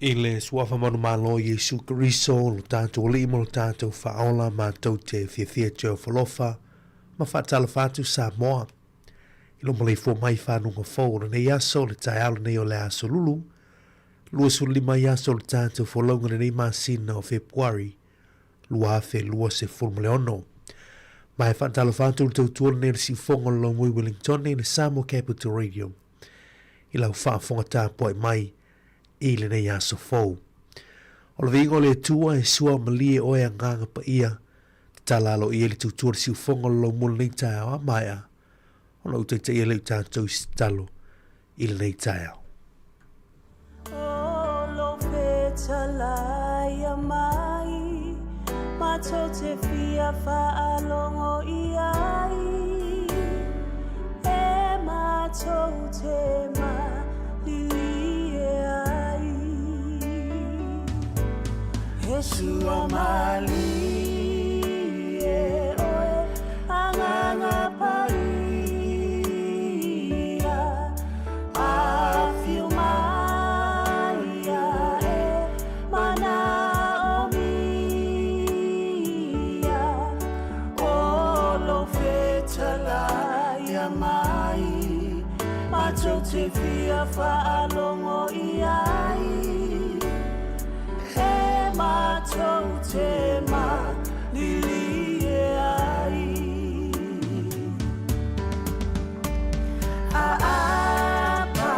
I le Suafa manumalo o Iesu Keriso, lo tatou Alii ma lo tatou Faaola, matou te fiafia e toe ofo alofa ma faatalofa atu Samoa i lou maleifua mai i fanuga fou o lenei aso, le taeao lenei o le aso Lulu, 25 ai aso o le tatou folauga i lenei masina o Fepuari 2026. Ma e faatalofa atu le tautua lenei o le siufogo o le Lomui Wellingtone i le Samoa Capital Radio i lau faafofoga tapuai mai i lenei aso fou. O le viiga o le Atua e sua malie oe agaga paia, tatala aloaia i le tautua o le siufogo o le lomua lenei taeao a maea ona ou taitaia lea i tatou i se tatalo i lenei taeao. O lou fetalaia mai, matou te fia faalogo i ai, e matou te malilie ai. He sua malie oe, agaga paia, afio mai ae manaomia, o lou fetalaia mai, matou te fia faalogo i ai, e matou te malilie ai. Aapa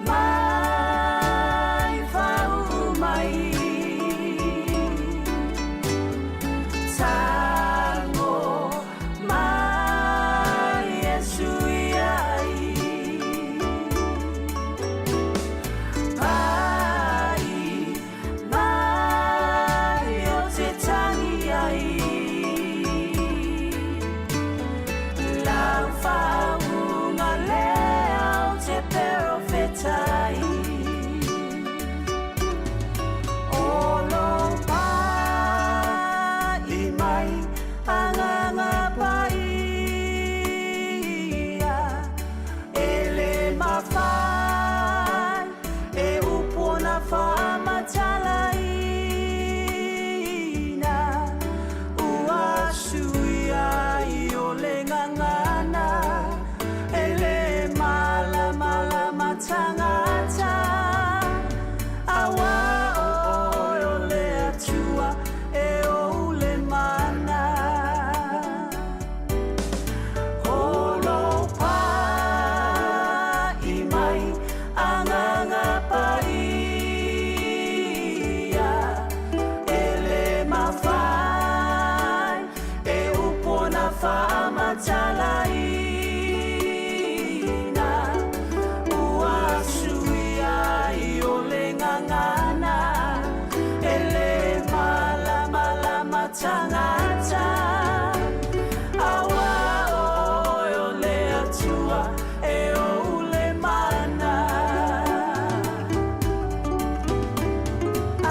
mai fau mai, tango mai e sui ai. Pai mai o te tangi ai, lau whaunga lea o te perofetai. O lou pai mai agaga paia, e le mafai e upu ona faamatalaina, ua suia ai o le gagana, e le malamalama tagata, aua o oe o le Atua e ou le mana. O lou pai mai agaga paia, e le mafai e upu ona faamatalaina, ua suia ai o le gagana, e le malamalama tagata, aua o oe o le Atua e ou le mana.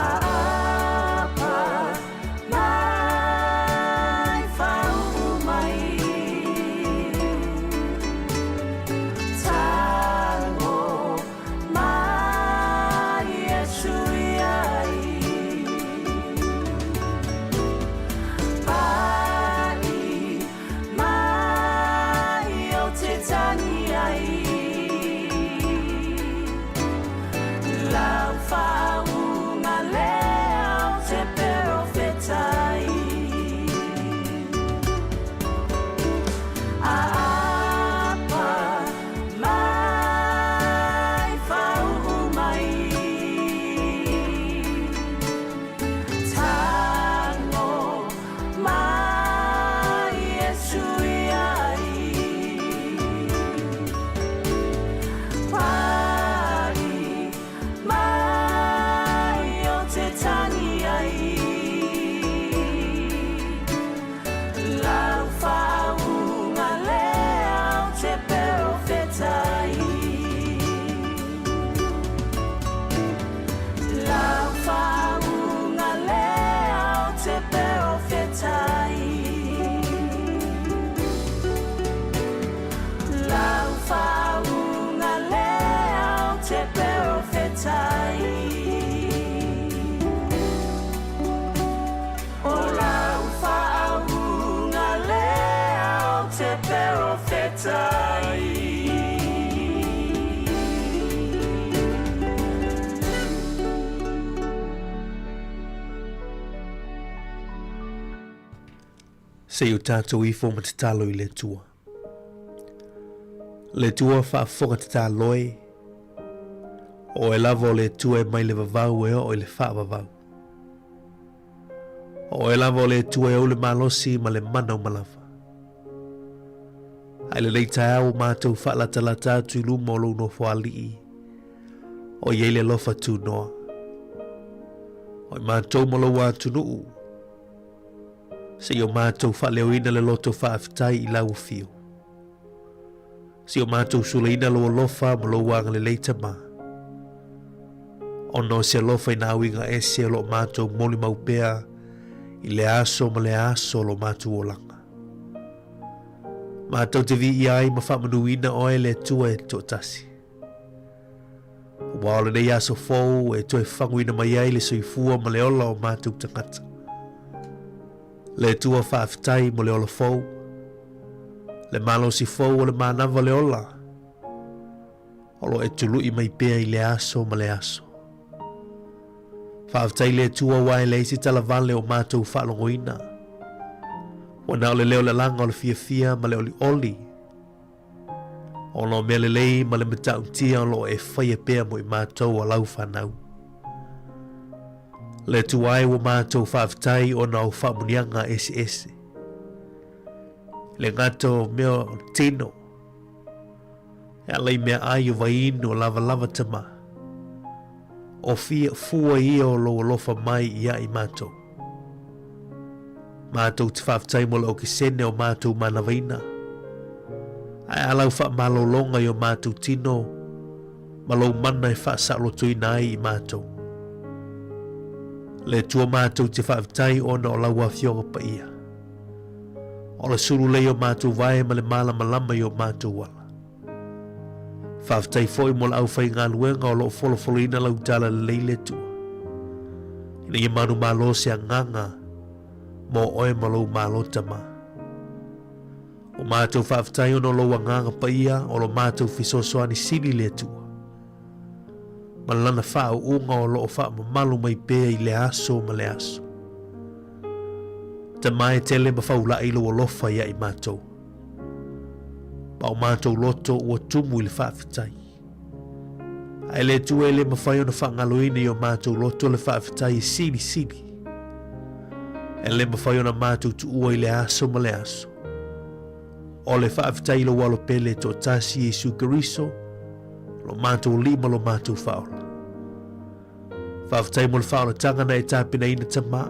Aapa mai fau mai. te perofetai. Se i o tātou ifo ma tatalo i le Atua. Le Atua faafofoga tatalo e, o oe lava o le Atua e mai le vavau e oo i le faavavau. O oe lava o le Atua e ou le malosi ma le mana uma lava. Ae lenei taeao ua matou faalatalata atu i luma o lou nofoalii, o i ai le alofa tunoa. O i matou ma lou atunuu, seia o matou faaleoina le loto faafetai i lau afio. Seia o matou sulaina lou alofa ma lou agalelei Tama. Ona o se alofa i nā uiga ese o lo o matou molimau pea i le aso ma le aso o lo matou olaga. Matou te viia ai ma faamanuina oe le Atua e toatasi. Aua o lenei aso fou e toe faguina mai ai le soifua ma le ola o matou tagata. Le Atua faafetai mo le ola fou, le malosi fou o le manava o le ola, o lo o e tului mai pea i le aso ma le aso. Faafetai le Atua aua e leai se talavale o matou faalogoina. Ua na o le leo lalaga o le fiafia ma le olioli, Ona o mea lelei ma le matautia o lo o e faia pea mo i matou a lau fanau. Le Atua e ua matou faafetai ona o faamuniaga eseese. Le gata o mea o tino, e ala i mea ai o vainu o lavalava tama. O fia fua ia o lou alofa mai ia i matou. Matou te faafetai mo le okesene o matou manavaina. Ae a lau faamalologa i o matou tino ma lou mana e faasaolotoina ai i matou. Le Atua matou te faafetai ona o lau Afioga Paia. O le sulu lei o matou vae ma le malamalama i o matou ala. Faafetai foi mo le aufaigaluega o lo o folofoloina lau tala lelei le Atua. Ina ia manumalo se agaga mo oe ma lou malo Tama. O matou faafetai ona o lou agaga paia o lo matou fesoasoani sili le Atua. Ma lana faauuga o lo o faamamalu mai pea i le aso ma le aso. Tama e tele ma faulai lou alofa ia i matou. Ma o matou loto ua tumu i le faafetai. Ae le Atua e le mafai ona faagaloina i o matou loto le faafetai e silisili. E le mafai ona matou tuua i le aso ma le aso. O le faafetai i lou alo pele toatasi Iesu Keriso, lo matou Alii ma lo matou Faaola. Faafetai mo le faaolataga na e tapenaina Tama.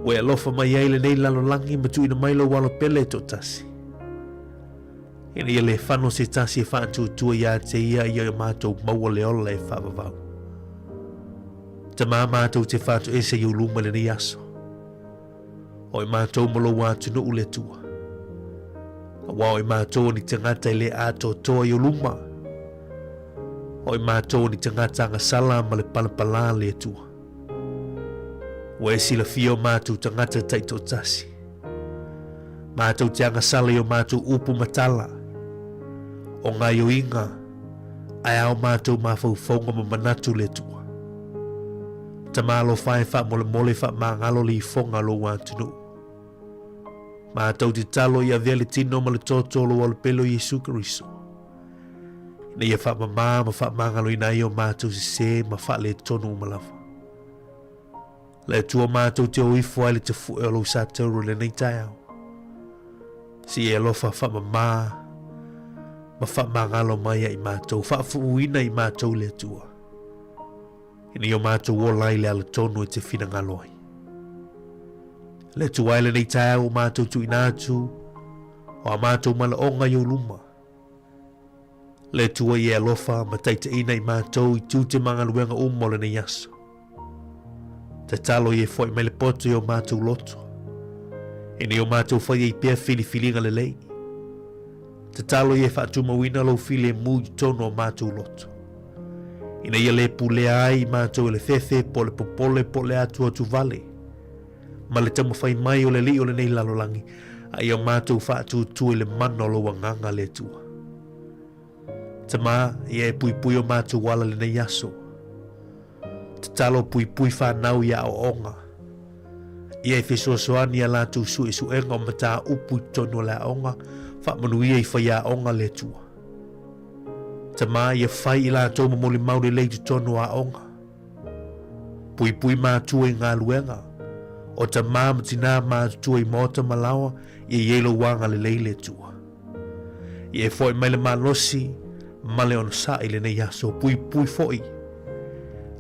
Ua e alofa mai ai lenei lalolagi ma tuuina mai lou alo pele e toatasi. Ina ia le fano se tasi e faatuatua ia te ia ia matou maua le ola e faavavau. Tama matou te faatoese i ou luma i lenei aso. O i matou ma lou atunuu le Atua. Aua o i matou o ni tagata e le atoatoa i ou luma. O i matou o ni tagata agasala ma le palapala le Atua. Ua e silafia o matou tagata taitoatasi. Matou te agasala i o matou upu ma tala, o gaioiga, ae a o matou mafaufauga ma manatu le Atua. Tama alofa e faamolemole faamagalo le ifoga o lou atunuu. Matou te talo i avea le tino ma le toto o lou alopele o Iesu Keriso. Ina ia faamamā ma faamagaloina ai o matou sesē ma faaletonu uma lava. Le Atua matou te o ifo ai le tafue o lou satauro i lenei taeao. Se i e alofa faamamā ma faamagalo mai ia i matou, faafuuina i matou le Atua. Ina ia o matou ola ai le ala tonu e te finagalo ai. Le Atua e lenei taeao o matou tuuina atu o a matou manaoga i ou luma. Le Atua i e alofa ma taitaiina i matou i tiute ma galuega uma o lenei aso. Tatalo i e foai mai le poto i o matou loto. Ina ia o matou fai ai pea filifiliga lelei. Tatalo i e faatumauina lou filemu i totonu o matou loto. Ina ia le pulea ai i matou e le fefe po o le popole po o le atuatuvale ma le taumafai mai o le alii o lenei lalolagi. A ia matou faatuatua i le mana o lou Agaga, le Atua. Tama, ia e puipui o matou ala i lenei aso. Tatalo puipui whanau i aoaoga. Ia e fesoasoani i a latou suesuega o mataupu i totonu o le aoga, faamanuia i faiaoga le Atua. Tama, ia fai i latou ma molimau lelei i totonu o aoga. Puipui matua i galuega, o tamā ma tinā matutua i maota ma laoa, ia i ai lou agalelei le Atua. Ia e fo'i mai le malosi ma le onosai i lenei aso, puipui fo'i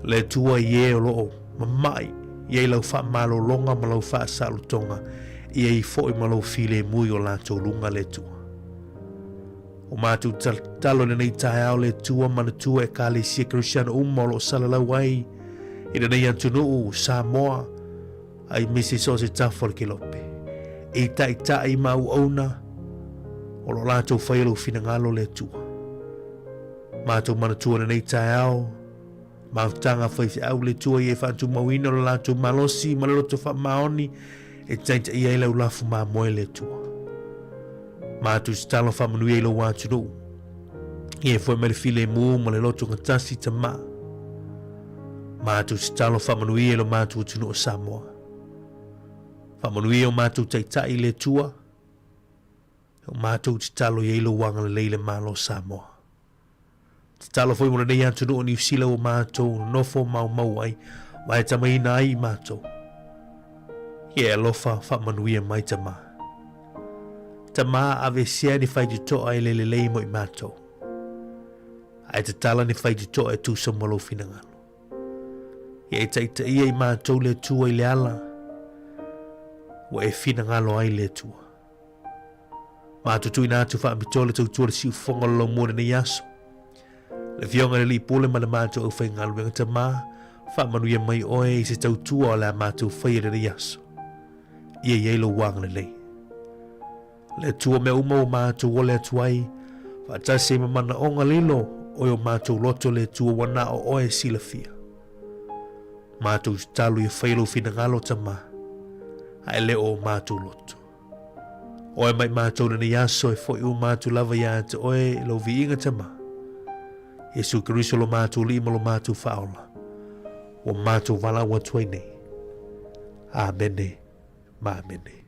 le Atua i e o lo o mama'i, ia i lau faamalologa ma lau faasalotoga, ia i fo'i ma lou filemu i o latou luga le Atua. O matou tatalo i lenei taeao le Atua manatua Ekalesia Kerisiano uma o lo o salalau ai i lenei atunuu Samoa aemaise so o se tafa o le kelope. I taitai ma auauna o lo o latou faia lou finagalo le Atua. Matou manatua i lenei taeao Mafutaga faifeau le Atua ia e faatumauina lo latou malosi ma le loto faamaoni e taitaia ai lau lafu mamoe le Atua. Matou tatalo faamanuia i lou atunuu. Ia e foi mai le filemu ma le loto gatasi Tama. Matou tatalo faamanuia i lo matou atunuu o Samoa. Faamanuia o matou taitai le Atua. O matou tatalo i ai lou agalelei i le Malo o Samoa. Tatalo foi mo lenei atunuu o Niu Sila ua matou nofo maumau ai ma e tamaina ai i matou. Ia e alofa faamanuia mai Tama. Tama, aveesea ni faitotoa e le lelei mo i matou. Ae tatala ni faitotoa e tusa mo lou finagalo. Ia e taitaia i matou le Atua i le ala ua e finagalo ai le Atua. Matou tuuina atu faapitoa le tautua le siufofoga o le laumua i lenei aso. Le Afioga i le Alii Pule ma le matou aufaigaluega Tama, faamanuia mai oe i se tautua o le a matou faia i lenei aso. Ia i ai lou agalelei. Le Atua mea uma ua matou ole atu ai, faatasi ai ma manaoga lilo o i o matou loto le Atua ua na o oe e silafia. Matou tatalo ia faia lou finagalo Tama, ae le o o matou loto. Oe mai matou lenei aso e foi uma atu lava ia te oe lou viiga Tama. Iesu Keriso lo matou Alii ma lo matou Faaola, ua matou valaau atu ai nei. Amene ma amene.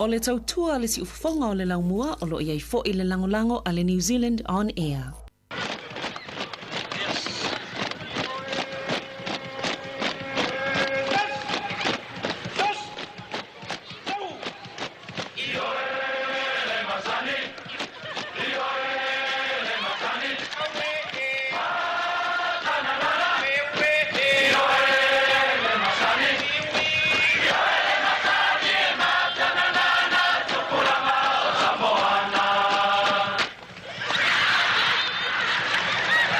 O le tautua a le siufofoga o le laumua o lo o i ai foi le lagolago a le New Zealand On Air.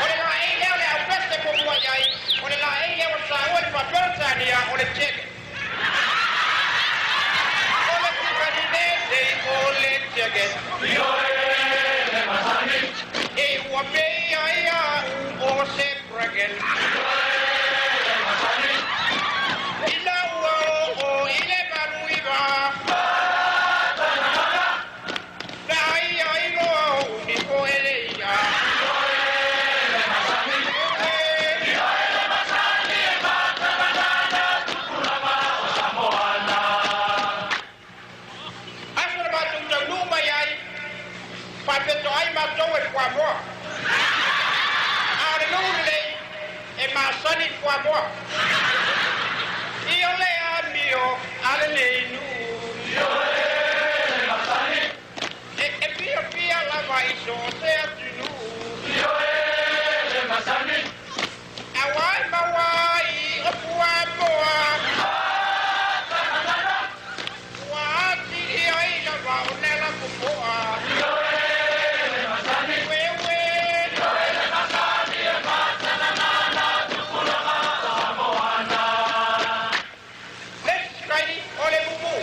O le laei lea o le aupese muamua i ai, o le laei lea ua saua i le Faa-Peretania o le Jacket. O le Tikanine o le Jacket. E ua pei ai au o se bracket. Ina ua oo i le 89. Na ai ai loa o ni po ele ia. Aso na matou taunuu mai ai, faapetoa ai matou e le fuamoa. A o le nuu lelei, e masani i le fuamoa. I o le amio a lenei nuu. E fiafia lava i so o se atunuu. Aua e maua ai o fuamoa. Ua atili ai lava ona lapopoa. Ueue. Le sikaili o le mumu.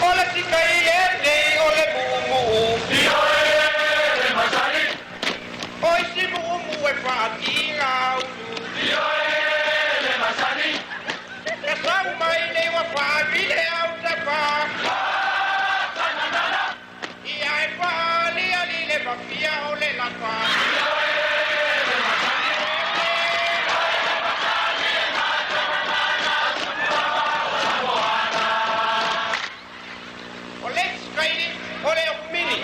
O le sikaili lenei o le mumu. O isi mumu e faatigaulu. Na sau mai nei ua faavile autafa. Ia e faaliali le mafia o le lapa. O le sikaili o le opumini.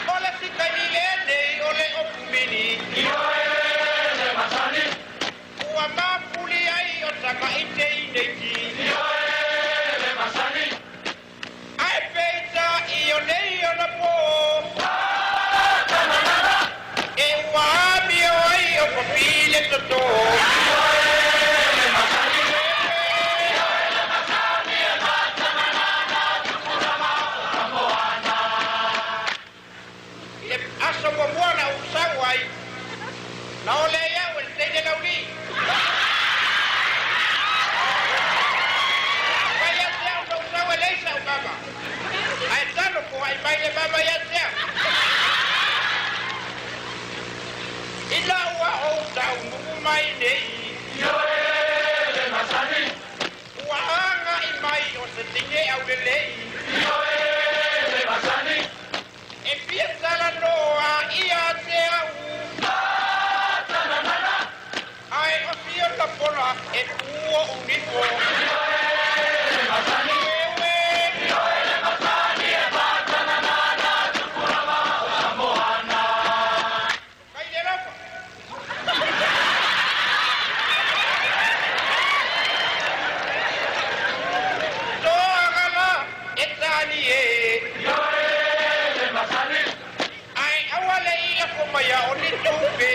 O le sikaili lenei o le opumini. Ua mafuli ai o tamaite i neiti. Ae peita i o nei ona po. E ua amio ai o papile toto. I le aso muamua na ou sau ai, na ole ai au e le teine laulii. Fai ia te au na ou sau e leai sa'u mama, ae talo foai mai le mama ia te au. Ina ua ou taunuu mai nei, ua agai mai o se teine aulelei. E fia talanoa ia te au. Ae o si ona pola e pu oʻu nifo. Ueue. Kai le lava. Toaga la e tani e. Ae aua le i lafo maia o ni tupe.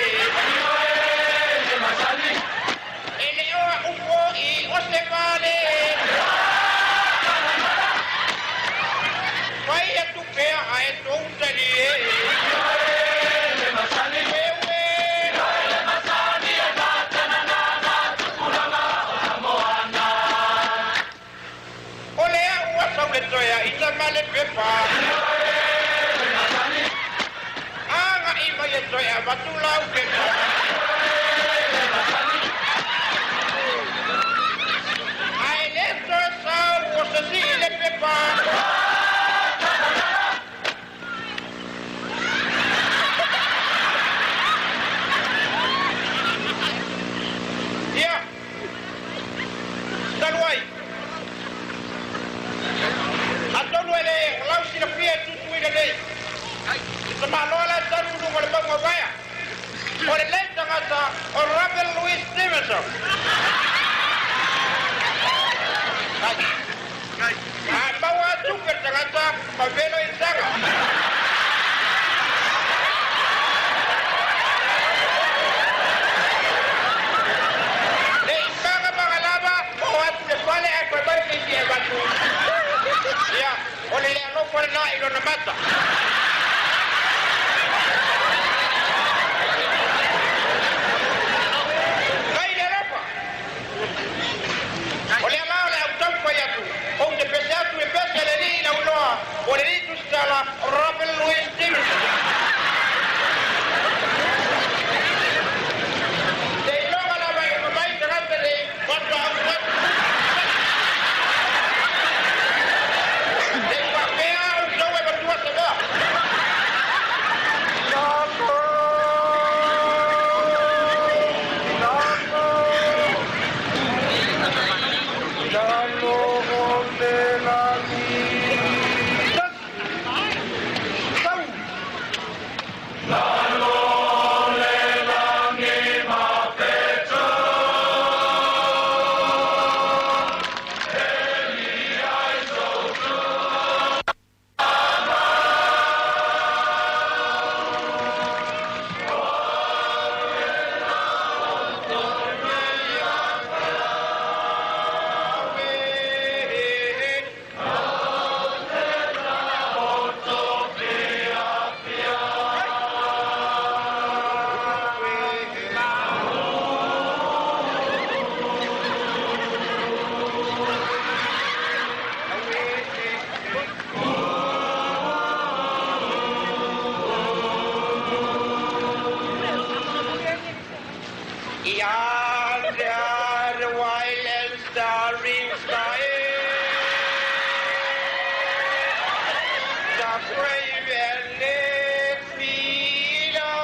E le o a'u fo'i o se vale. Fai atu pea ae tou talie. Ueue. O lea ua sau le toea i tama le pepa. Aga'i mai e toe avatu lau pepa. Ae le toe sau o se sii le pepa. Ia, talu ai. Ma velo i le taga. Ne i magamaga lava, oo atu i le fale ae fai mai se isi e avatu. Ia, o le le alofa lena i lona mata. Mai le alofa. O lea la o le a ou taumafai atu, ou te pese atu e pese le alii i lau iloa, o le alii tusitala Robert Louis Stevenson. Seiloga lava e uma mai tagata nei, faatoa usu atu tusi. Ne i faapea outou e matua se mea. Yonder the wild and starry sky, the brave and leader.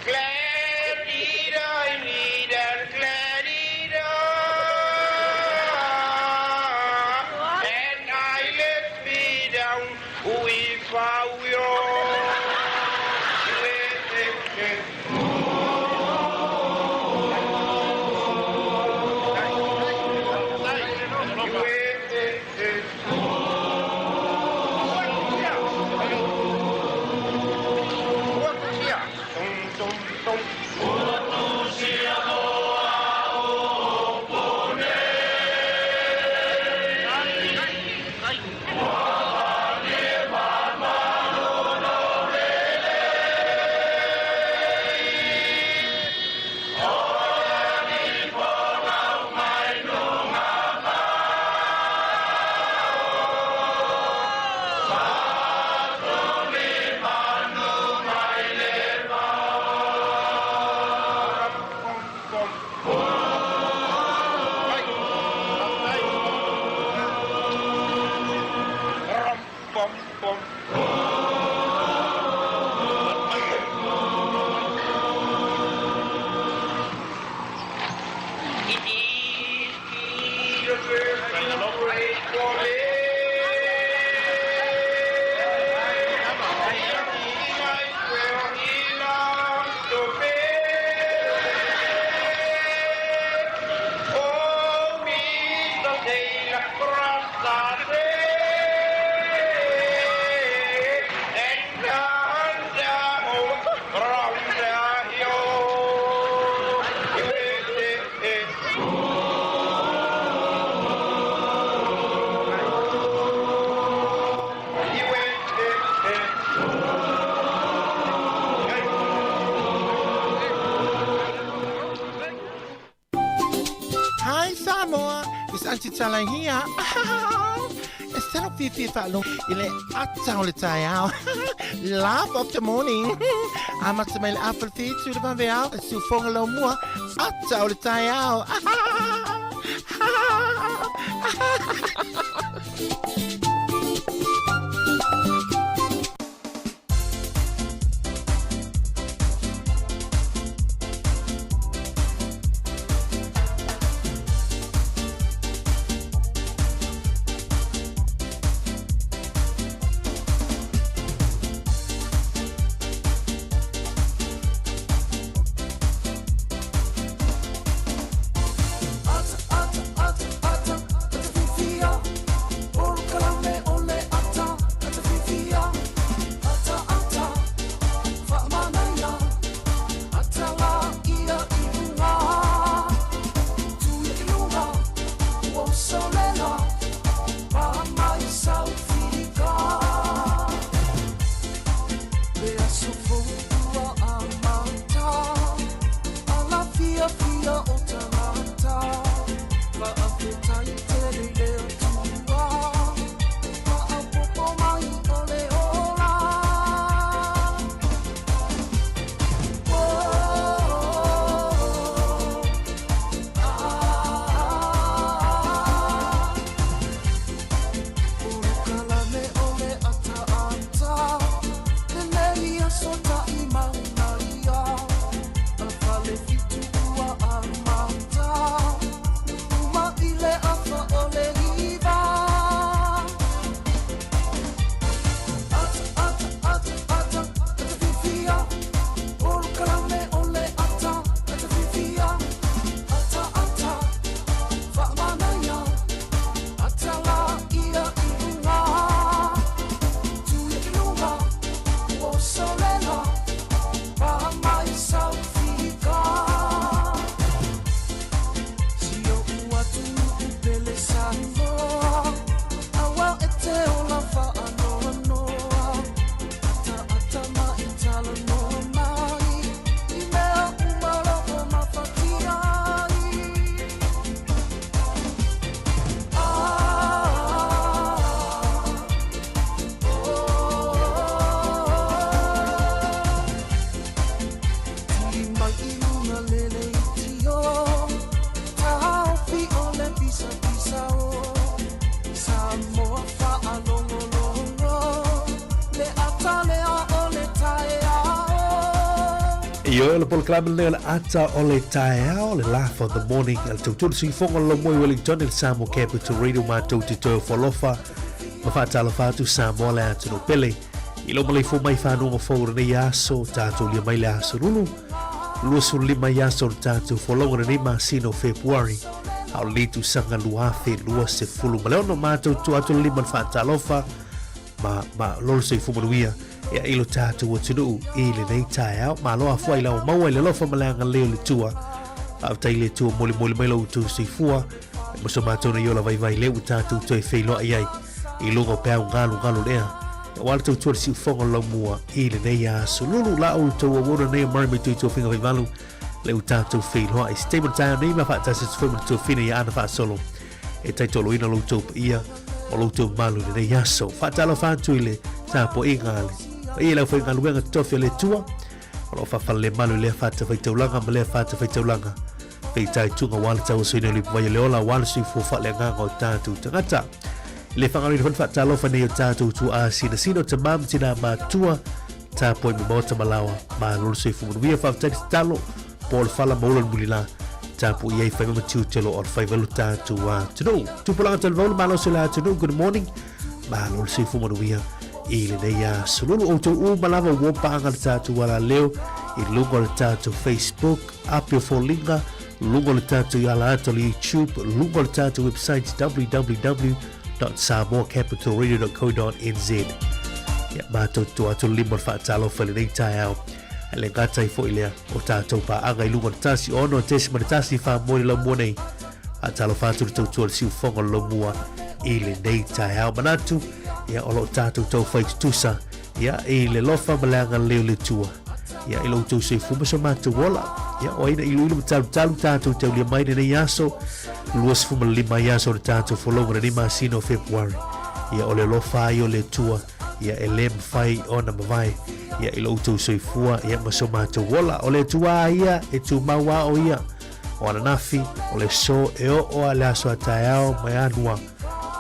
Glad did I meet and glad did I, and I let me down if I will. It is beautiful to pray for me. Where he longs to be. Oh, Mr. Sailor, cross the sea and yonder round the hill. Hi Samoa, it's Auntie Tala here. E sala fiafia faalogo i le ata o le taeao. Laugh of the morning. Amata mai le afa le fitu le vaveao, e siufoga lau mua, ata o le taeao. Ata, ata, ata, ata, ata fiafia. Ioe, o le polokalame lenei o le ata o le taeao, le Laugh of the Morning, a le tautua le suifoga o le Laumoi Wellington i le Samoa Capital Radio matou te toe ofo alofa ma faatalofa atu Samoa le atunuu pele. I lou maleifua mai fanuga fou lenei aso, tatou lia mai le aso lulu, 25 i aso o le tatou folauga lenei masina o Fepuari, a o lenei tausaga 2026 matou tua atu le lima le faatalofa ma, ma lolo soifua manuia ia i lo tatou atunuu i lenei taeao. Malo afua i lau maua i le alofa ma le agalelei o le Atua. Faafetai i le Atua molimoli mai lo outou soifua ma so matou nei ola vaivai lea ua tatou toe feiloai ai i luga o peau galugalu lea. Aua le tautua le siufoga o laumua i lenei aso. Lulu la outou auauna nei o Murray mai Tuitofiga Faivalu le ua tatou feiloai. Se taimi o le taeao nei ma faatasi atu foi ma le tuafine ia Ana Faasolo e taitoloina lo outou paia o lo outou mamalu i lenei aso. Faatalofa atu i le tapuaiga a le paia i le aufaigaluega totofi a le Atua o lo o faafalelemalu i lea fatafaitaulaga ma lea fatafaitaulaga feitaituga aua le tauasoina o le ipuvai o le ola aua le soifua faaleagaga o tatou tagata. I le faagaloina foi le faatalofa nei o tatou tuaa sinasina o tamā ma tinā matua tapuai mamao tamalaoa malo le soifua manuia faafetai le tatalo po o le fala ma ula le mulila tapu i ai faiva ma tiute o lo o alofaiva lo tatou atunuu. Tupulaga talivau le malosi o le atunuu, good morning. Malo le soifua manuia i lenei aso. Lulu outou uma lava ua paaga le tatou alaleo i luga o le tatou Facebook, api o foliga, luga o le tatou i ala atu o le YouTube, luga o le tatou website www.samoacapitalradio.co.nz. Ia, matou tua atu le lima o le faatalofa i lenei taeao. E le gata ai foi lea o tatou paaga i luga o le 106.1 whāmoe le laumua nei. Faatalofa atu le tautua le siufoga o le laumua i lenei taeao. Manatu, ia, o lo o tatou taufai tutusa, ia, i le lofa ma le agalelei o le Atua. Ia, i lo outou soifua ma so matou ola. Ia, o ai na iluilu ma talutalu tatou taulia mai lenei aso, 25 ai aso o le tatou folauga lenei masina o Fepuari. Ia, o le alofa ai o le Atua, ia, e le mafai ona mavae, ia, i lo outou soifua, ia, ma so matou ola. O le Atua a ia, e tumau a o ia. O ananafi, o le aso e oo a le aso a taeao ma Ianuā,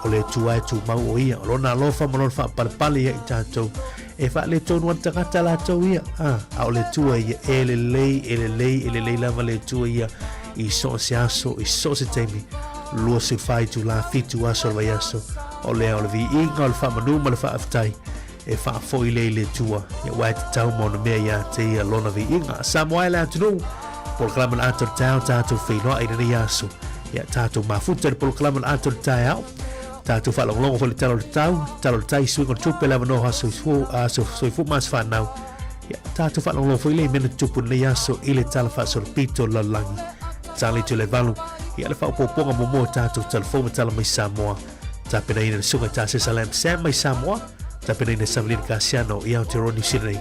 o le Atua e tumau o ia. O lona alofa ma lona faapalepale ia i tatou, e faaletonu ai le tagata latou ia. A, a o le Atua ia, e lelei, e lelei, e lelei lava le Atua ia i so o se aso, i so o se taimi, 24 itulā, 7 aso o le vaiaso, o lea o le viiga, o le faamanu ma le faafetai, e faafoi lea i le Atua, ia aua e tatau ma ona mea ia te ia lona viiga. Samoa e le atunuu, polokalame o le ata o le taeao tatou feiloai i lenei aso. Ia tatou mafuta i le polokalame o le ata o le taeao. Tatou faalogologo foi i le tala o le tau, tala o le tai, suiga o le tupe, le avanoa aso soifua ma aso fanau. Ia tatou faalogologo foi le i mea na tutupu i lenei aso i le tala faasolopito o le lalolagi. Tala i Tulevalu, ia le faaopoopoga muamua o tatou tala fou ma tala mai Samoa. Tapenaina le susuga i Tasesa Lam Sam mai Samoa, tapenaina e Savelina Kasiano i Aotearoa New Zealand nei.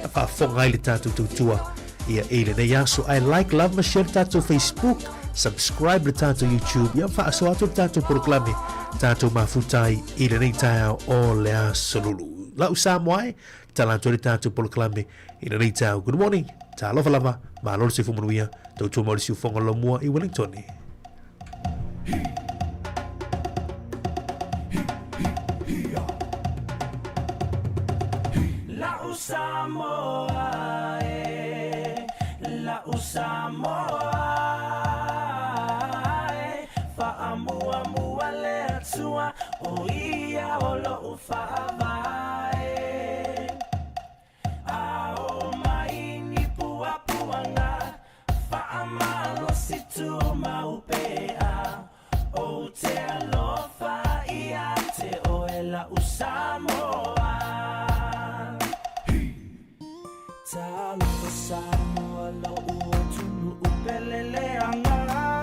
Ia faafofoga ai le tatou tautua ia i lenei aso. Ae like, love ma share le tatou Facebook. Subscribe le tatou YouTube ia faasoa atu le tatou polokalame tatou mafuta ai i lenei taeao o le aso lulu. Lau Samoa e, tala atu ai le tatou polokalame i lenei taeao. Good morning, talofa lava, malo le soifua manuia, tautua mau le siufofoga o le laumua i Wellington. La'u Samoa e, la'u Samoa e, Faamuamua le Atua, o ia o lo'u faavae. A oo mai ni puapuaga, faamalosi tumau pea, Ou te alofa ia te oe la'u Samoa. Talofa Samoa lo'u atunuu pele le agaga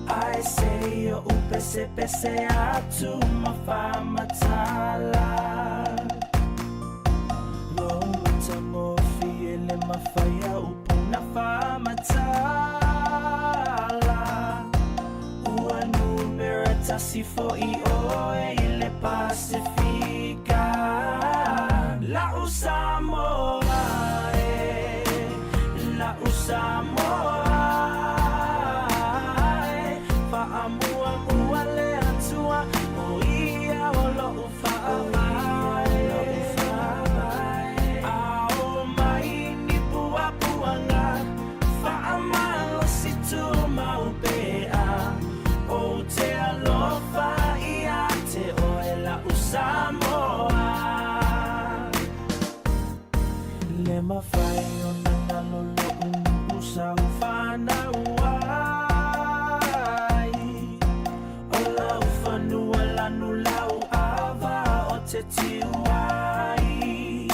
Ae se i oʻu pesepese atu ma faamatala Lou matagofie le mafai a upu na faamatala Ua numera tasi fo'i oe i le Pasefika La'u Samoa e, la'u Samoa e Faamuamua le Atua, o ia o lo'u faavae A oo mai ni puapuaga Faamalosi tumau pea Ou te alofa ia te oe la'u Samoa Le mafai ona galo lo'u nuu sa ou fanau ai O lau fanua lanu lau ava o te tiu ai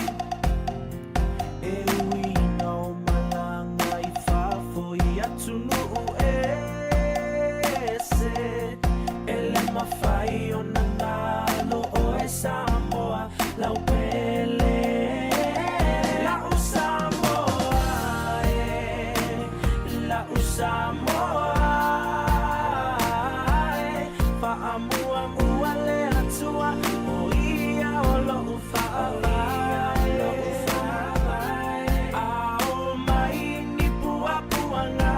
E ui ina o malaga i fafo i atunuu ese E le mafai ona galo oe Samoa lau pele La'u Samoa e, la'u Samoa e Faamuamua le Atua o ia o lo'u faavae A oo mai ni puapuaga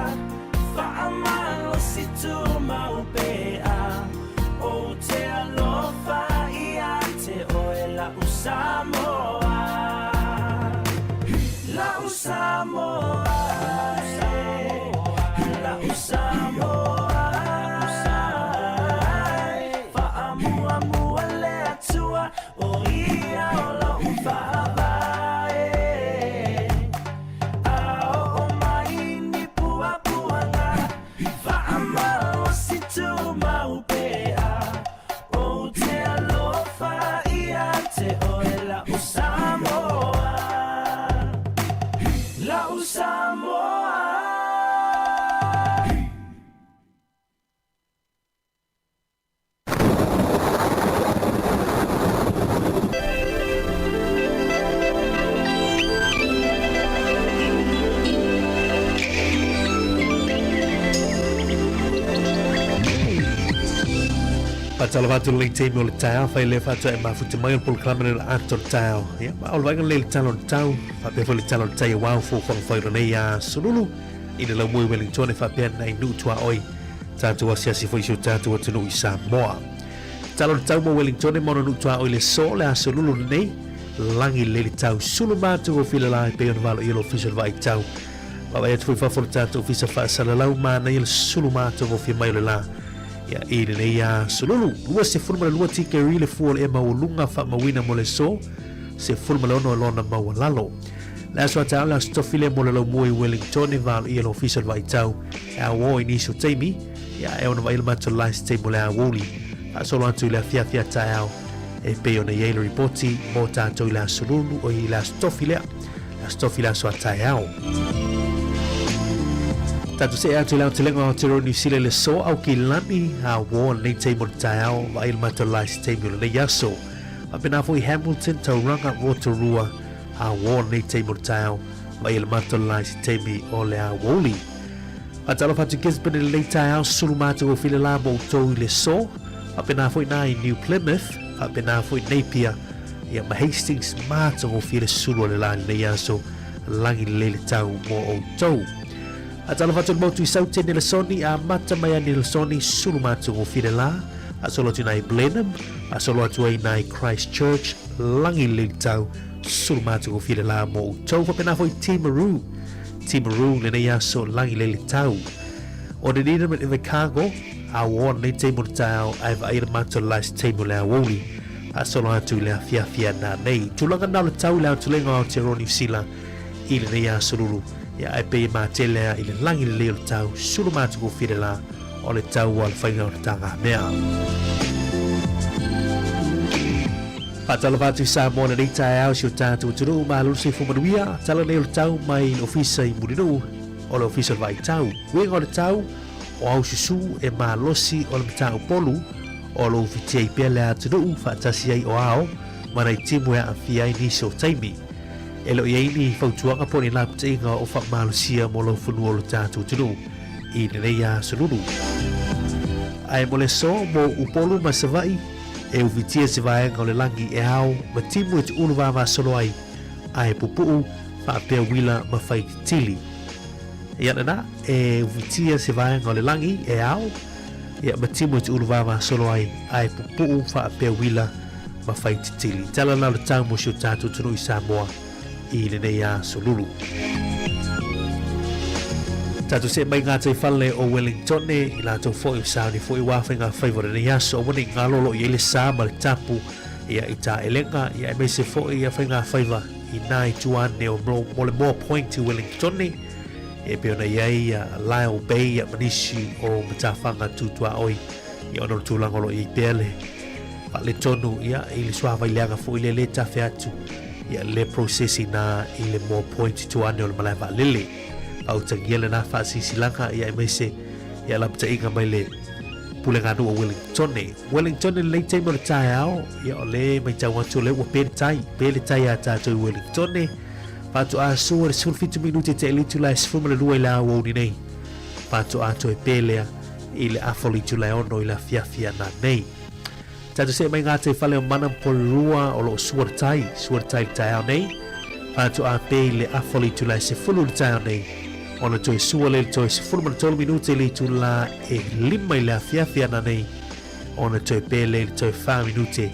Faamalosi tumau pea Ou te alofa ia te oe la'u Samoa La'u Samoa e, la'u Samoa e Faamuamua le Atua O ia o lo'u faavae A oo mai ni puapuaga Faamalosi tumau pea Ou te alofa ia te oe la'u Samoa La'u Samoa. Faatalofa atu lenei taimi o le taeao, fai lea faatoa e mafuta mai o le polokalame lea o le ata o le taeao. Ia, ma o le vaaiga lelei i le tala o le tau, faapea foi le tala o le tai aua o fuafuaga fai o lenei aso lulu i le laumua i Wellington e faapea nai nuu tuaoi tatou asiasi foi i si o tatou atunuu i Samoa. Tala o le tau mo Wellington ma ona nuu tuaoi le so le aso lulu lenei, lagi lelei le tau sulu matou o fila la e pei ona valoia le ofisa o le vaai tau. Vaavaai atu foi fafo le tatou ofisa faasalalau manaia le sulu matou o fia mai o le la. Ia i lenei aso lulu, 22 tikeri le fua o le ea maualuga faamauina mo le so, 16 lona maualalo. Le aso a taeao le aso tofi lea mo le laumua i Wellington e valoia le ofisa o le vaitau e auo i nisi o taimi, ia e ono vaai le matou last taimi o le aoauli. Faasolo atu i le afiafi a taeao e pei ona i ai le ripoti mo tatou i le aso lulu, oi i le aso tofi lea, le aso tofi le aso a taeao. Tatou see atu i le aotelega o Aotearoa Niu Sila i le so Aukilani auo lenei taimi o le taeao, vaai le matou last taimi o lenei aso. Faapena foi Hamilton, Tauranga, Rotorua, A uō lenei taimi o le taeao, vaai le matou la i se taimi o le aoauli. Faatalofa atu i Gisborne i lenei taeao, sulu matagofie le la mo outou i le aso. Faapena foi na i New Plymouth, faapena foi Napier, ia ma Hastings, matagofie le sulu o le la i lenei aso, lagi lelei le tau mo outou. Faatalofa atu i le motu i Saute, Nelesoni, amata mai a Nelesoni, sulu matagofie le la, faasolo atu i na i Blenheim, faasolo atu ai na i Christchurch, lagi lelei le tau, sulu matagofie le la mo outou. Faapena foi Timaru, Timaru lenei aso, lagi lelei le tau. O Dunedin ma Invercargill, a ua oa lenei taimi o le taeao, ae vaai le matou la i se taimi o le aoauli, faasolo atu i le afiafi ana nei. Tulaga na o le tau i le aotelega o Aotearoa Niu Sila i lenei aso lulu, ia ae pei e matele a i le lagi lelei o le tau, sulu matagofie le la o le tau a le faiga o le tagamea. Faatalofa atu i Samoa lenei taeao i si o tatou atunuu, malo le soifua manuia, tala nei o le tau mai le ofisa i Mulinuu, o le ofisa o le Vaitau. Uiga o le tau, o au susū e malosi o le matau-polu, o lo o ufitia ai pea le atunuu faatasi ai o ao ma nai timu e aafia ai nisi o taimi. E le o i ai ni fautuaga po o ni lapataiga o faamalosia mo lau fanua o lo tatou atunuu i lenei aso lulu. Ae mo le aso, mo Upolu ma Savaii, e ufitia se vaega o le lagi e ao ma timu e tuulu vavasolo ai, ae pupuu faapea uila ma faititili. Ia lena, e ufitia se vaega o le lagi e ao, ia ma timu e tuulu vavasolo ai, ae pupuu faapea uila ma faititili. Tala la o le tau mo si o tatou atunuu i Samoa i lenei aso lulu. Tatou see mai ngā taifale o Wellingtone i latou foi o sauni foi wā whai ngā whaiva o lenei aso aua nei ngalo lo i ai le sa ma le tapu ia i tā elenga ia e meise foi ia whai ngā whaiva i nā i tuane o mo le Moa Point i Wellingtone e pei ona i ai ia Lyall Bay ia ma nisi o matawhanga tūtuaoi ia ona o le tulaga o lo o i ai pea le faaletonu ia i le suavai leaga foi lea le tafe atu ia le process ina i le Moa Point i tua ane o le malae vaalele. Faautagia lena faasilasilaga ia aemaise ia lapataiga mai le Pulega Nuu o Wellingtone. Wellingtone lenei taimi o le taeao, ia o le matau atu o lea ua pe le tai, pe le tai a tatou i Wellingtone. Faatoa sua le 17 minute te le itula e 12 i le aoauli nei. Faatoa toe pe lea i le afa o le itula e 6 i le afiafi ana nei. Tatou see mai ngā tai whale o Mana Porirua o lo o sua le tai, sua le tai i le taeao nei. Faatoa pe i le afa o le itula e 10 i le taeao nei. Ona toe sua lea i le toe 13 minute i le itula e 5 i le afiafi ana nei. Ona toe pe lea i le toe 4 minute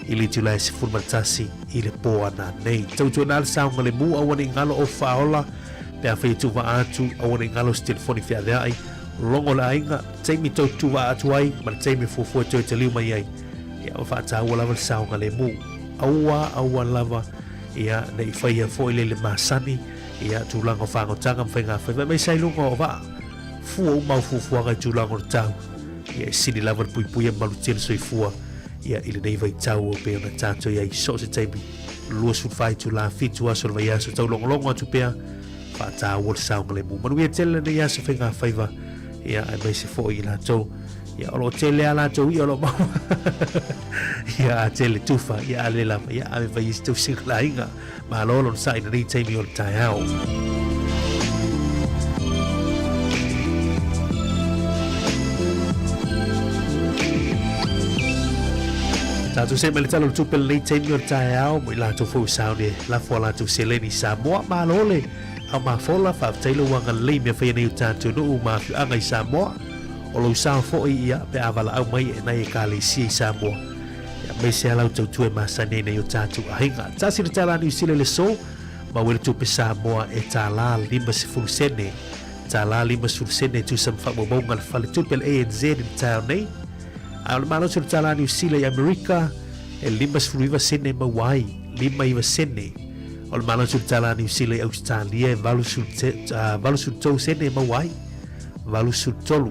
i le itula e 11 i le pō ana nei. Tautuana le saogalemu aua ne i ngalo o whaola, pe a whai e tuva atu, aua ne i ngalo se telefoni wheaveai, logo le aiga, taimi tou tuva atu ai, ma le taimi fuafua e toe taliu mai ai, ia ma faataua lava le saogalemu. Aua, aua lava, ia, ne i whaia foi le le masani, ia, tulaga o fagotanga ma faiga faiva, aemaise ai luga o vaa, fua uma au fuafuaga i tulaga o le tau, ia, e sili lava le puipuia ma malutia le soifua, ia, i lenei vaitau e pei ona tatou i ai i so o se taimi, 24 itula, 7 aso o le vaiaso, taulogologo atu pea, faataua le saogalemu. Manuia tele lenei aso faiga faiva, ia, aemaise foi i latou, ia, o lo o tele a latou ia o lo o maua, ia, a tele tufa, ia, a le lava, ia, ave mai i se tausiga le aiga. Malo lona sa'i i lenei taimi o le taeao. Tatou see mai le Tala o le Tupe lenei taimi o le taeao mo i latou foi ua sauni e lafo a latou seleni i Samoa. Malo le au mafola, faafetai lou agalelei i mea faia nei o tatou nuu ma afioaga i Samoa. O lou sao foi ia pe a valaau mai e nai ekalesia i Samoa. Ia aemaise lava lau tautua e masani ai nei o tatou aiga. Tasi le tala Niu Sila i le aso, maua ai le tupe Samoa e tala 50 sene. Tala 50 sene e tusa ma faamaumauga a le faletupe a le ANZ i le taeao nei. A o le malosi o le tala Niu Sila i Amerika e 59 sene e maua ai, 59 sene. O le malosi o le tala Niu Sila i Ausetalia e 83 sene e maua ai, 83.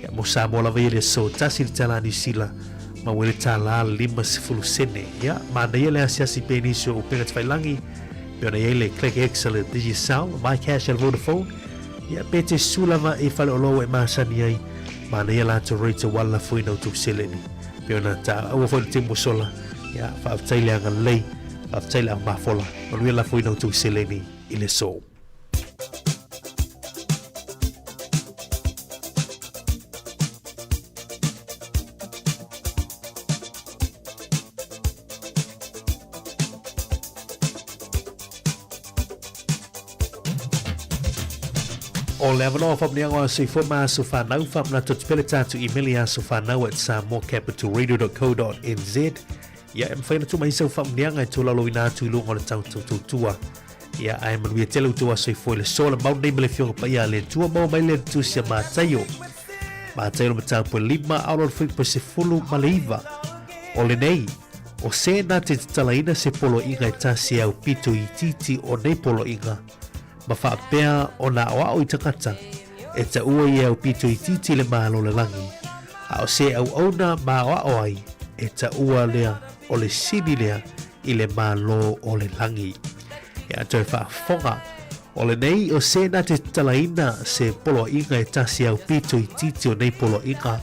Ia mo Samoa lava ia i le aso, tasi le tala Niu Sila Maua i le tālā 50 sene. Ia, manaia le asiasi pea i nisi o upega tafailangi, pei ona i ai le Click X a le Digicel, MyCash a le Vodafone, ia, pe te susu lava i faleoloa ua e masani ai, manaia latou rate aua le lafoina o tou seleni. Pei ona taua foi le taimi ua sola, ia, faafetai le agalelei, faafetai le aumafola, manuia le lafoina o tou seleni i le aso. O le avanoa faamanuiaga o Aso Soifua ma Aso Fanau, faamanatu atu pea le tatou email i asofanau@samoacapitalradio.co.nz. Ia, e mafai ona tuu mai sau faamanuiaga e tolaulauina atu i luga o le tatou tautua. Ia, ae manuia tele outou aso soifua i le so le mau nei ma le Afioga Paia a le Atua. Maua mai le tusi a Mataio. Mataio le mataupu e 5, aolo le fuaiupu e 19. O lenei, o se na te tatalaina se poloaiga e tasi e aupito itiiti o nei poloaiga, ma faapea ona aoao i tagata, e taua ia e aupito itiiti i le Malo o le lagi, a o se auauna ma aoao ai, e taua lea o le sili lea i le Malo o le lagi. Ia toe faafofoga, o lenei o se na te tatalaina se poloaiga e tasi e aupito itiiti o nei poloaiga,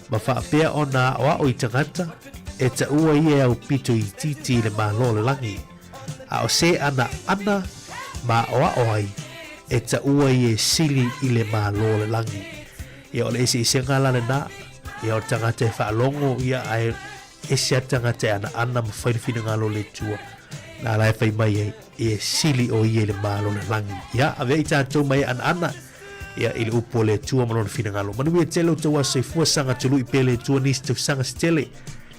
ma faapea ona aoao i tagata, e taua ia e aupito itiiti i le Malo o le lagi, a o se ana ana ma aoao ai, e taua ia e sili i le Malo o le lagi. Ia o le eseesega la lena, ia o le tagata e faalogo ia ae ese a le tagata e anaana ma fai le finagalo o le Atua. Na la e fai mai ai, e sili o ia i le Malo o le lagi. Ia, avea i tatou mai e anaana, ia i le upu o le Atua ma lona finagalo. Manuia tele outou aso soifua, saga tului pea le Atua nisi tausaga se tele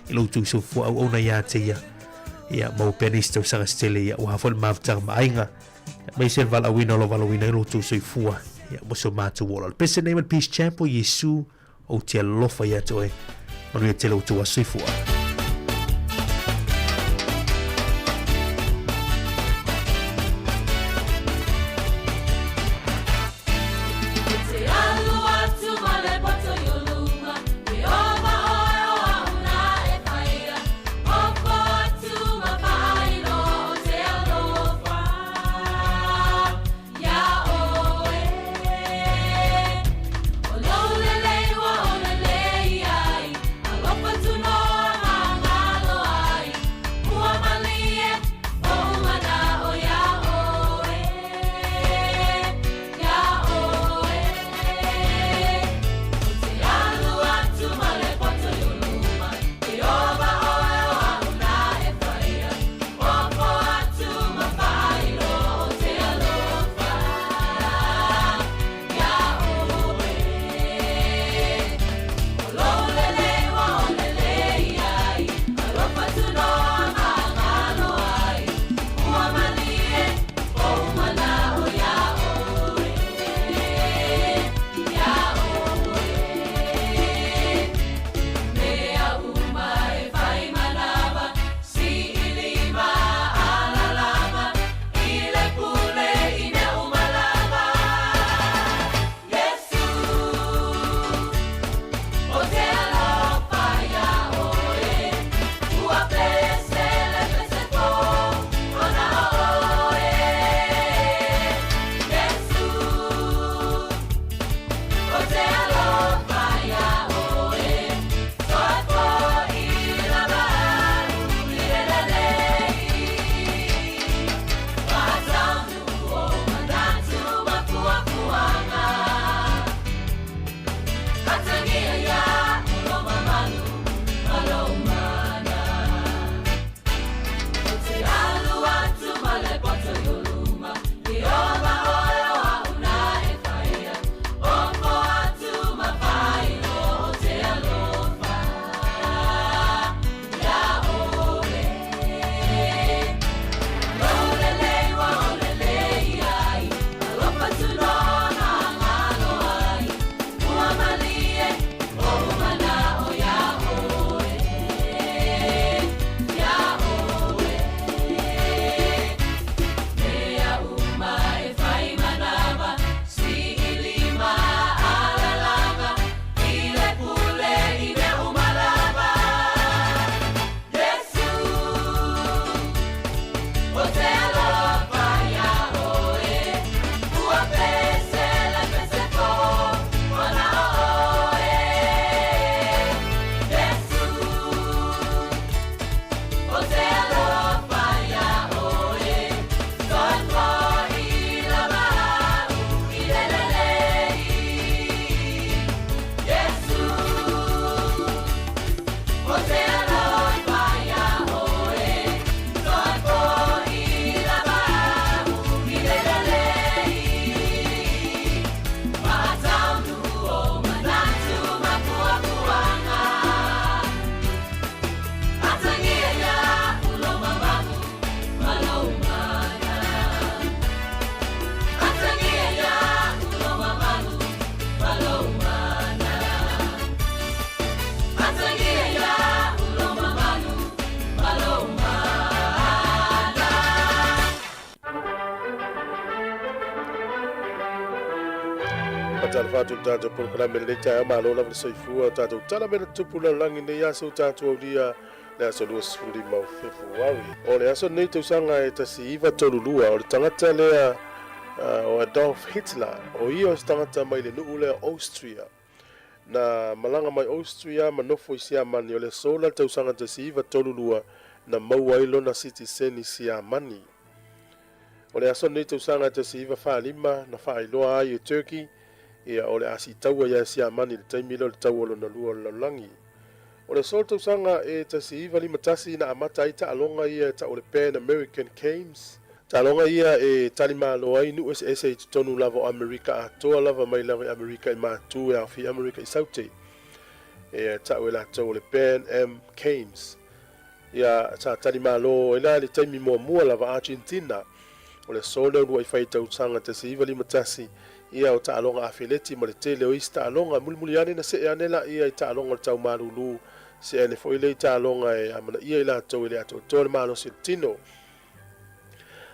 i lo outou soifua auauna ia te ia. Ia, maua pea nisi tausaga se tele ia, aua foi le mafutaga ma aiga. Aemaise le valaauina o lo valaauina ai lo outou soifua. Ia, mo si o matou ola. O le pese nei ma le Peace Chapel, Iesu, ou te alofa ia te oe. Manuia tele outou aso soifua. Faatalofa atu i le tatou polokalame i lenei taeao, malo lava le soifua o tatou tala mai le tupu lalolagi i lenei aso ua tatou aulia le aso 25 o Fepuari. O le aso lenei tausaga e 1932, o le tagata lea o Adolf Hitler, o ia o se tagata mai le nuu lea o Austria. Na malaga mai Austria ma nofo i Siamani, o le aso la le tausaga 1932 na maua ai lona sitiseni Siamani. O le aso lenei tausaga e 1945 na faailoa ai e Turkey ia o le a siitaua ia Siamani i le taimi lea o le Taua Lona Lua o le Lalolagi. O le aso o le tausaga e 1951 na amata ai taaloga ia e tau o le Pan American Games. Taaloga ia e talimalo ai nuu eseese i totonu lava o Amerika atoa lava mai lava i Amerika i Matu e aofia Amerika i Saute. E tau e latou o le Pan Am Games. Ia, sa talimalo ai la i le taimi muamua lava Argentina. O le aso lea o uluai fai tausaga 1951, ia o taaloga afeleti ma le tele o isi taaloga. Mulimuli ane na see ane laia i taaloga o le tau malulu, see ane foi lea i taaloga e amanaia i latou e le atoatoa le malosi o le tino.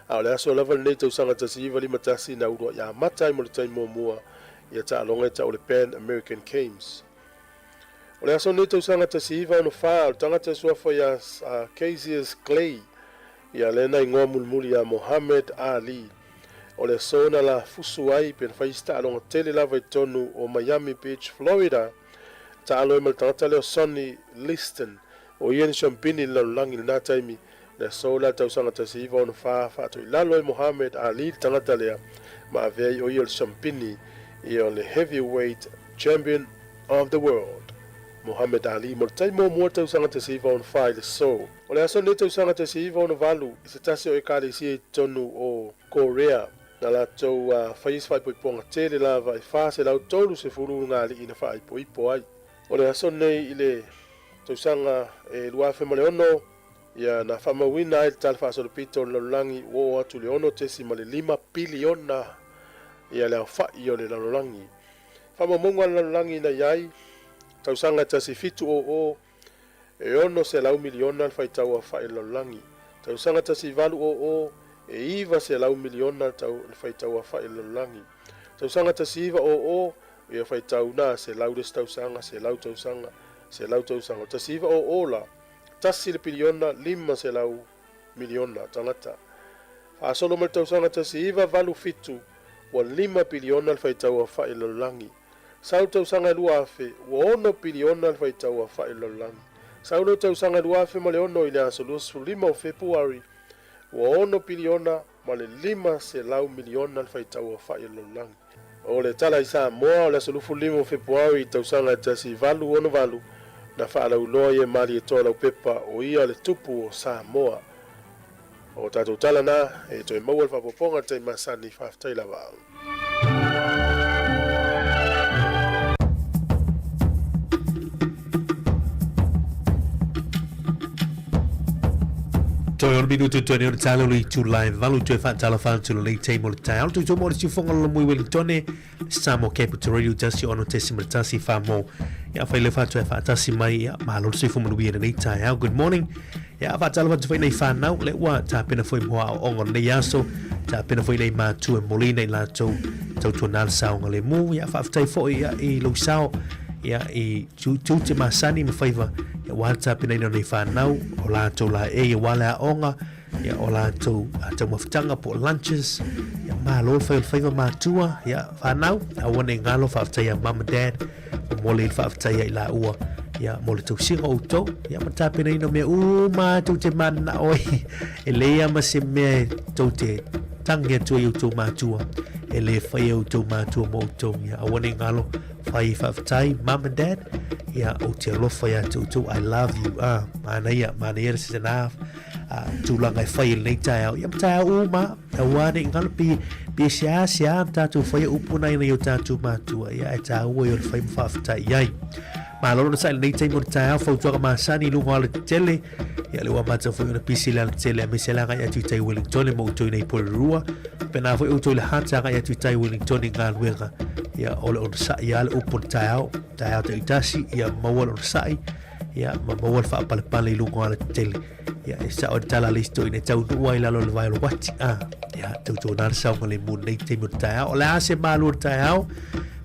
A o le aso lava lenei tausaga 1951 na uluai amata ai mo le taimi muamua ia taaloga e tau o le Pan American Games. O le aso lenei tausaga 1964, o le tagata e suafa ia Cassius Clay, ia lea na igoa mulimuli ia Muhammad Ali. O le aso na lafusu ai pe na fai isi taaloga tele lava i totonu o Miami Beach, Florida, taalo ai ma le tagata lea o Sonny Liston, o ia ni siampini i le lalolagi i lena taimi. Le aso la tausaga 1964, faatoilalo ai Muhammad Ali le tagata lea ma avea ai o ia o le siampini ia o le Heavyweight Champion of the World. Muhammad Ali mo le taimi muamua tausaga 1964 i le aso. O le aso lenei tausaga 1968 i se tasi o ekalesia i totonu o Korea na latou fai ai se faaipoipoga tele lava e 430 ngā ali'i na faaipoipo ai. O le aso lenei i le tausaga e 2006, ia na faamauina ai le tala faasolopito o le lalolagi ua oo atu i le 6.5 piliona ia le aofai o le lalolagi. Faamaumauga a le lalolagi na i ai, tausaga e 1700, e 600 miliona le faitau aofai o le lalolagi. Tausaga 1800, e 900 miliona le faitau aofai o le lalolagi. Tausaga 1900, ia faitau na, 100 le isi tausaga, 100 tausaga, 100 tausaga. O 1900 la, tasi le piliona 500 miliona tagata. Faasolo mai le tausaga 1987, ua lima piliona le faitau aofai o le lalolagi. Sau le tausaga e 2000, ua ono piliona le faitau aofai o le lalolagi. Sau le tausaga e 2006 i le aso 25 o Fepuari, ua ono piliona ma le 500 miliona le faitau aofai o le lalolagi. O le tala i Samoa, o le aso 25 o Fepuari i tausaga e 1868, na faalauiloa ai e Malietoa Laupepa o ia le tupu o Samoa. O tatou tala na, e toe maua le faaopoopoga i le taimi masani. Faafetai lava. Toe ono minutu toe nei o le tala o le itula e valu toe faatalofa atu lenei taimi o le taeao. Toe tō mo le siufoga o le Mui Wellingtone, Samoa Capital Radio 106.1 whamō. Ia whai le whātua e whaatasi mai, ia malo le soifua manuia i lenei taeao. Good morning. Ia whaatalofa atu whai nei whānau, le ua tāpena foi moa o ongo lenei aso, tāpena foi nei mātua e molina i lātou tautua nā le saonga le mū. Ia whaafetai foi ia i lou sao, ia i tū te masani ma whaiva, ia wā tāpena ina nei whānau, o lātou la e ia wā le a onga, ia o lātou taumafataga po o lunches, ia malo le fai o le faiva matua, ia whānau, aua nei ngalo whaafetai a mum and dad, o mo le whaafetai ai la ua, ia mo le tausiga o outou, ia ma tapenaina o mea uma tou te mananao ai, e leai lava ma se mea e tou te tangi atu ai i outou matua, e le faia e outou matua mo outou, ia aua nei ngalo, whai whaafetai, mum and dad, ia ou te alofa ia te outou, I love you, ah, manaia, manaia le second half, a tulaga e fai i lenei taeao, ia ma taeao uma, aua ne i ngalo pi, pi e sea sea na tātou whaia upu nai nei o tātou mātua, ia e tāua i o le whai ma whaafetai i ai. Malo na sa i lenei taimi o le taeao, fautuaga masani i lunga o le tetele, ia le ua mātou whai ona pisi le ala tetele, a me se langa i atu i tai Wellington e mo outou i nei Porirua, pena foi outou i le hata anga i atu i tai Wellington i ngā luenga, ia o le ona sa'i a le upu o le taeao, taeao te itasi, ia maua le ona sa'i, ia ma maua le faapalepale i luga o alatetele ia e sao le tala a le isi toeaina e taunuu ai i lalo o le vae o le uati a ia tautuana le saogalemu i lenei taimi o le taeao. O le a se malu o le taeao?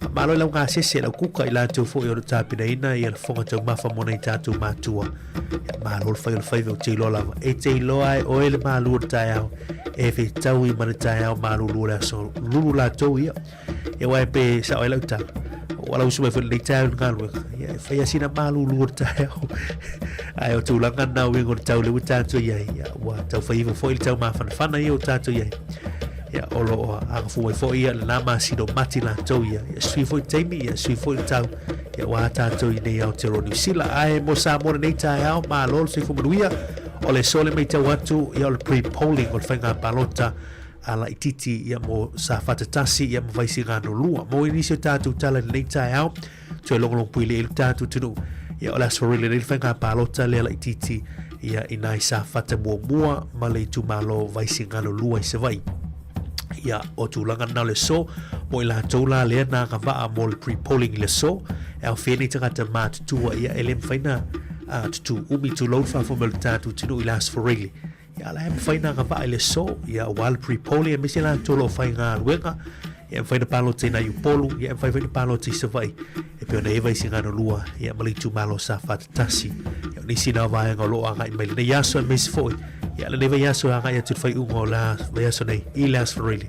Faamalo i lau gasese, lau kuka i latou foi o lo tapenaina ia le fofoga taumafa mo nai tatou matua. Ia malo le fai o le faiva ou te iloa lava. E te iloa e oe le malu o le taeao e fetaui ma le taeao malulu o le aso lulu latou ia. Ia aua e pe sao ai lau tala. Ua lau usu mai foi lenei taeao i le galuega. Ia e fai lava sina malulu o le taeao. Ae o tulaga na o uiga o le tau lea ua tatou i ai. Ia ua tau fai ifo foi le tau mafanafana ia ua tatou i ai. Ia o lo o agafua ai foi ia lena masina o Mati latou ia. Ia sui foi le taimi, ia sui foi le tau. Ia ua tatou i nei Aotearoa Niu Sila. Ae mo Samoa lenei taeao, malo le soifua manuia. O le aso le matau atu, ia o le pre-polling o le faiga palota a laititi ia mo Safata 1 ia ma Vaisigano 2. Mo nisi o tatou tala i lenei taeao, toe logologo puile'i le tatou atunuu. Ia o le aso Faraile lenei le faiga palota lea laititi ia i nai Safata muamua ma le itumalo Vaisigano 2 i Savaii. Ia, o tulaga na o le aso, mo i latou la lea na agavaa mo le pre-polling i le aso, e aofia ai nei tagata matutua, ia e le mafai na tutū umi tulou le faafofoga mai o le tatou atunuu i le aso Faraile. Ia, la e mafai na agavaa i le aso, ia aua le pre-polling, aemaise latou o lo o faigaluega, ia e mafai na palota i nai Upolu, ia e mafai foi na palota i Savaii, e pei ona i ai Vaisigano 2, ia ma le itumalo o Safata 1. Ia, o nisi na o vaega o lo o agai mai i lenei aso, aemaise foi, ia lenei vaiaso e agai atu i le faaiuga o le vaiaso nei i le aso Faraile,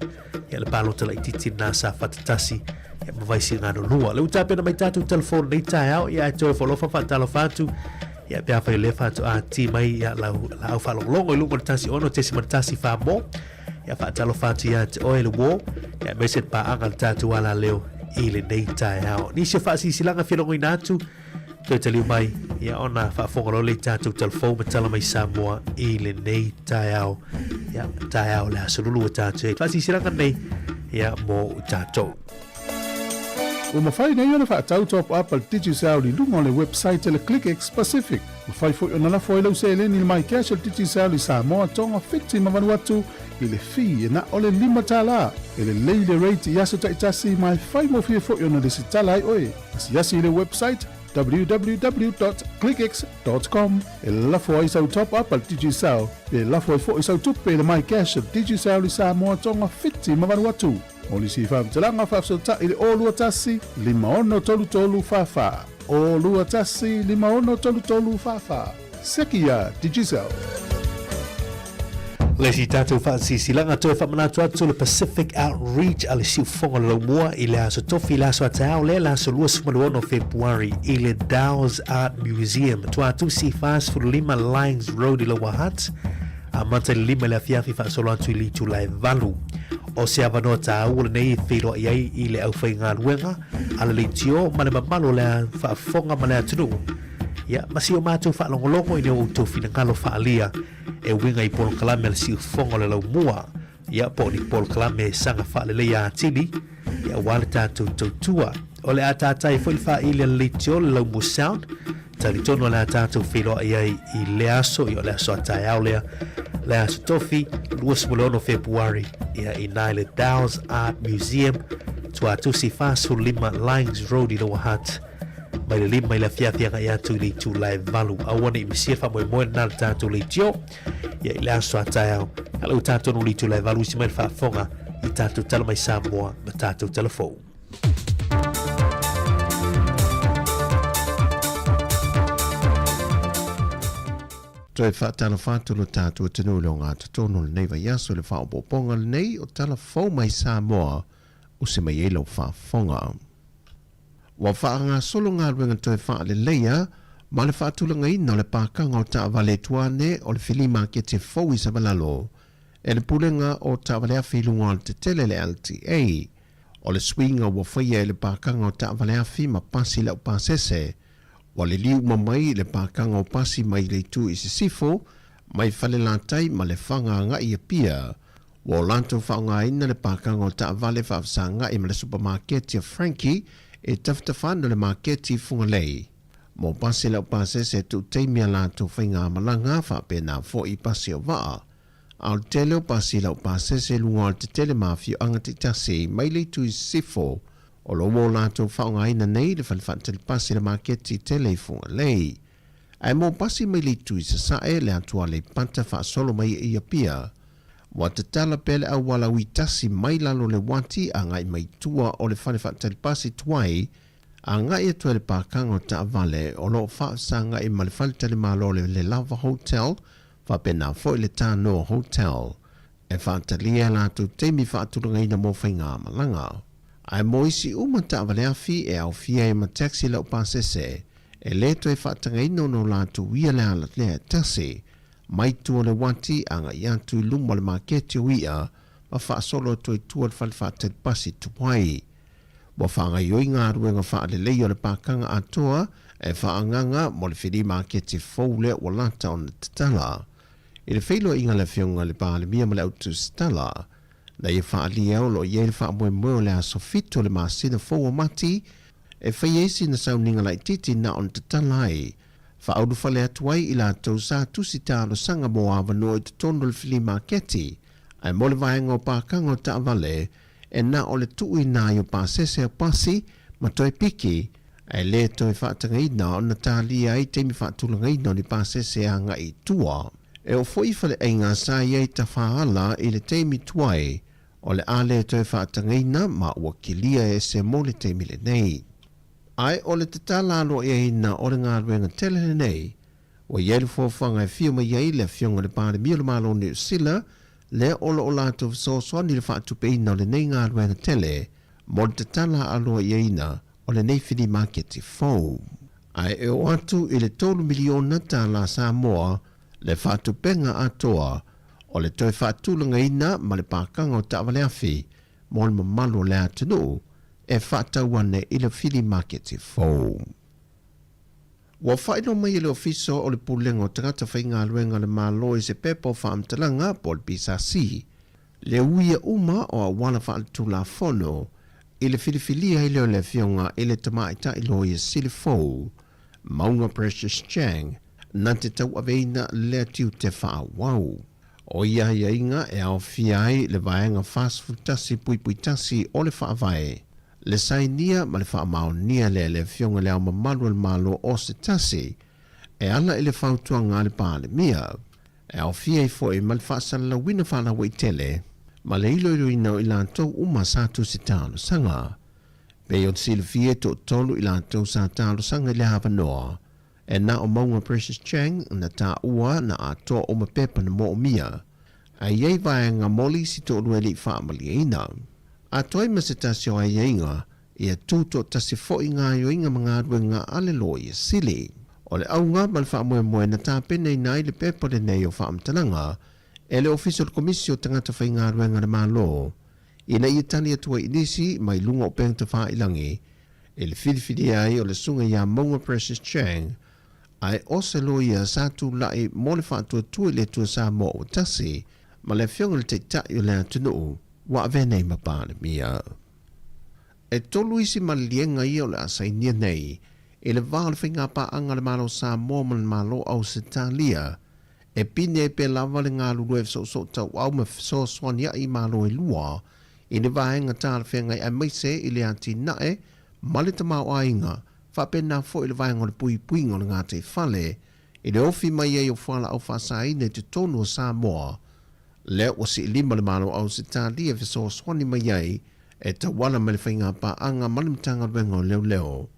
ia le palota laitiiti lena Safata 1, ia ma Vaisigano 2. Le ua tapena mai tatou telefoni nei taeao, ia ae toe foalofa faatalofa atu, ia pe afai o lea faatoa ti mai ia lau laau faalogologo i luga o le 16.1 Samoa, ia faatalofa atu ia te oe le uō, ia aemaise le paaga le tatou alaleo i lenei taeao. Nisi o faasilasilaga e fia logoina atu, toe taliu mai, ia ona faafofoga loa lea i tatou talafou ma tala mai Samoa i lenei taeao, ia taeao le aso lulu ua tatou i ai. Faasilasilaga nei, ia mo tatou. Ua mafai nei ona faatau top up a le Digicel i luga o le website a le ClickX Pacific. Mafai foi ona lafo ai lau seleni i le MyCash a le Digicel i Samoa, Tonga, Fiti ma Vanuatu i le fee e na o le $5. E lelei le rate i aso taitasi ma e faigofie foi ona lesitala ai oe. Asiasi i le website www.clickx.com e lafo ai sau top up a le Digicel pe lafo ai foi sau tupe i le MyCash a le Digicel i Samoa, Tonga, Fiti ma Vanuatu. Mo nisi faamatalaga faafesootai i le 021 5633 44. 021 5633 44. Seki iā Digicel. Le isi tatou faasilasilaga toe faamanatu atu le Pacific Outreach a le Siufofoga o le Laumua i le aso Tofi, le aso a taeao lea, le aso 26 o Fepuari i le Dow's Art Museum, Tuatusi 45 Lyons Road i Lower Hutt. Amata i le 5 i le afiafi faasolo atu i le itula e 8. O se avanoa tāua lenei e feiloai ai i le aufaigaluega a le leitio ma le mamalu o le faafofoga ma le atunuu. Ia, ma si o matou faalogologo i le outou finagalo faaalia e uiga i polokalame a le siufofoga o le laumua, ia, po o ni polokalame e saga faaleleia atili, ia, aua le tatou tautua. O le a tātai foi le faaili a le leitio le Laumua Sound, talitonu o le a tatou feiloai ai i lea aso, ia o le aso a taeao lea, le aso Tofi, 26 o Fepuari, ia i nai le Dow's Art Museum, Tuatusi 45 Lyons Road i Lower Hutt, mai le 5 i le afiafi agai atu i le itula e 8. Aua ne i misia le faamoemoe lena le tatou leitio, ia i le aso a taeao, a le ua tatou nuu le itula e 8 isi mai le faafofoga i tatou tala mai Samoa ma tatou tala fou. Toe faatalofa atu lo tatou atunuu i le ogatotonu o lenei vaiaso i le faaopoopoga lenei o tala fou mai Samoa o se mai ai lau faafofoga. Ua faagasolo galuega toe faaleleia ma le faatulagaina o le pakaga o taavale tuane o le Fili Makete fou i Savalalo e le Pulega o Taavale Afi i luga o le tetele le LTA. O le suiga ua faia e le pakaga o taavale afi ma pasi laupasese, ua liliu uma mai le pakaga o pasi mai le itu i sisifo, mai Falelatai ma Lefaga agai i Apia. Ua o latou faaaogaina le pakaga o taavale faafesagai ma le supamaketi a Frankie e tafatafa ana o le maketi i Fugalei. Mo pasi laupasese e tuu taimi a latou faigamalaga faapena foi i pasi o vaa. A o le tele o pasi laupasese i luga o le tetele ma afioaga taitasi mai le itu i sisifo, o lo ua o latou faaaogaina nei le fale faatali pasi le maketi tele i Fugalei. Ae mo pasi mai le itu i sasae le atu Aleipata faasolo mai i Apia. Ua tatala pea le auala ui tasi mai lalo o le uati agai mai tua o le fale faatali pasi tuai agai atu ai le pakaga o taavale o lo o faafesagai ma le faletalimalo o le Le Lava Hotel faapena foi le Tanoa Hotel e faatalia e latou taimi faatulagaina mo faigamalaga. Ae mo isi uma taavale afi e aofia ai ma taxi laupasese e le toe faatagaina ona o latou ia le ala lea e tasi mai tua o le uati agai atu i luma o le maketi o i'a ma faasolo atu ai tua o le fale faatali pasi tuai. Ua faagaioi galuega faalelei o le pakaga atoa e faaagaga mo le fili maketi fou lea ua lata ona tatala. I le feiloaiga a le Afioga i le Palemia ma le Au Tusitala, na ia faaalia o lo o i ai le faamoemoe o le aso 7 o le masina fou o Mati e fai ai sina sauniga laitiiti na ona tatala ai faaulufale atu ai i latou sa tusi talosaga mo avanoa i totonu o le fili maketi ae mo le vaega o pakaga o taavale e na o le tuuina ai o pasese o pasi ma toe piki ae le toe faatagaina ona talia ai taimi faatulagaina o ni pasese agai i tua. E oo foi i faleaiga sa i ai tafaala i le taimi tuai o le a le toe faatagaina ma ua kilia e ese mo le taimi lenei. Ae o le tatala aloaiaina o le galuega tele lenei, ua i ai le fuafuaga e fia mai ai le Afioga i le Palemia o le Malo o Niu Sila, lea o lo o latou fesoasoani i le faatupeina o lenei galuega tele mo le tatala aloaiaina o lenei fili maketi fou. Ae e oo atu i le $3 miliona Samoa le faatupenga atoa o le toe faatulagaina ma le pakaga o taavale afi mo le mamalu o le atunuu e faatau ane i le fili maketi fou. Ua faailoa mai e le Ofisa o le Pulega o Tagata Faigaluega a le Malo i se pepa o faamatalaga po o le PSC le uia uma o auala faaletulafono i le filifilia ai lea o le Afioga i le Tamaitai Loia Sili fou, Mauga Precious Chang, na te tauaveina lea tiute faaauau. O ia aiaiga e aofia ai le Vaega 41.1 o le Faavae, le sainia ma le faamaonia lea e le Afioga i Le Ao Mamalu o le Malo o se tasi, e ala i le fautuaga a le Palemia, e aofia ai foi ma le faasalalauina faalauaitele ma le iloiloina o i latou uma sa tusi talosaga. Pei o le silafia e toatolu i latou sa talosaga i le avanoa, E na o Maunga Precious Chang na taua na atoa uma pepa na moomia, ae i ai vaega moli si toalua e le i faamalieina. Atoa ai ma se tasi o aiaiga, ia tu toatasi foi gaoioiga ma galuega a le Loia Sili. O le auga ma le faamoemoe na tapenaina ai le pepa lenei o faamatalaga e le Ofisa o le Komisi o Tagata Faigaluega a le Malo ina ia tali atu ai i nisi mai luga o upega tafailagi i le filifilia ai o le susuga ia Mauga Precious Chang, ae o se loia sa tulai mo le faatuatua i le Atua Samoa ua tasi ma le Afioga i le Taitai o le atunuu ua avea nei ma Palemia. E tolu isi maliliega ia o le a sainia nei i le va o le faigapaaga a le Malo o Samoa ma le Malo o Ausetalia e pine ai pea lava le galulue fesoosoo tauau ma fesoasoania'i i Malo e lua i le vaega talafeagai aemaise i le atinae ma le tamaoaiga, faapena foi le vaega o le puipuiga o le gataifale i le ofi mai ai o fualaau faasaina i totonu o Samoa, lea ua siilima le Malo o Ausetalia e fesoasoani mai ai e tauala mai le faigapaaga ma le Matagaluega o Leoleo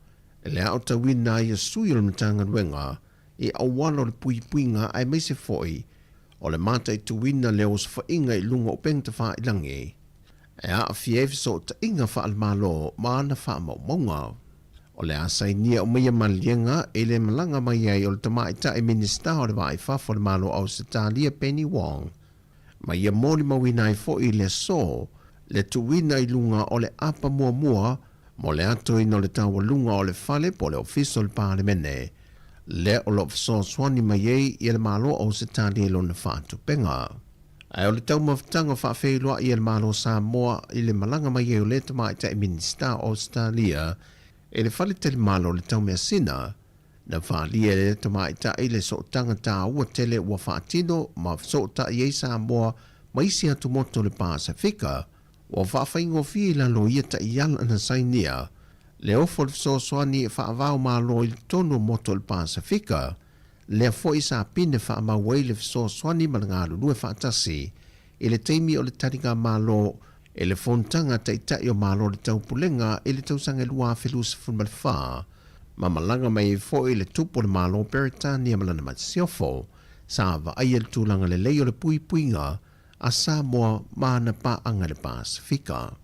e le aotauina ai sui o le Matagaluega i auala o le puipuiga aemaise foi o le mataituina le osofaiga i luga o upega tafailagi e aafia ai fesootaiga faale-Malo ma ana faamaumauga. O le a sainia uma ia maliega i le malaga mai ai o le Tamaitai Minisita o le Va i Fafo o le Malo o Ausetalia Penny Wong ma ia molimauina ai foi i le aso le tuuina i luga o le apa muamua mo le atoina o le taualuga o le fale po o le Ofisa o le Palemene lea o lo o fesoasoani mai ai i le Malo o Ausetalia i lona faatupega. Ae o le taumafataga faafeiloai a le Malo o Samoa i le malaga mai ai o lea tamaitai Minisita o Ausetalia i le faletalimalo o le Taumeasina, na faaalia e lea tamaitai le sootaga taua tele ua faatino ma fesootai ai Samoa ma isi atumotu o le Pasefika, ua faafaigofie i lalo o ia taiala na sainia le ofo o le fesoasoani e faavao malo i totonu o motu o le Pasefika, lea foi sa pine faamau ai le fesoasoani ma le galulue faatasi. i le taimi o le taligamalo i le Fonotaga a Taitai o Malo o le Taupulega i le tausaga e 2024, ma malaga mai ai foi le Tupu o le Malo o Peretania ma lana Masiofo, sa vaaia le tulaga lelei o le puipuiga a Samoa ma ana paaga i le Pasefika.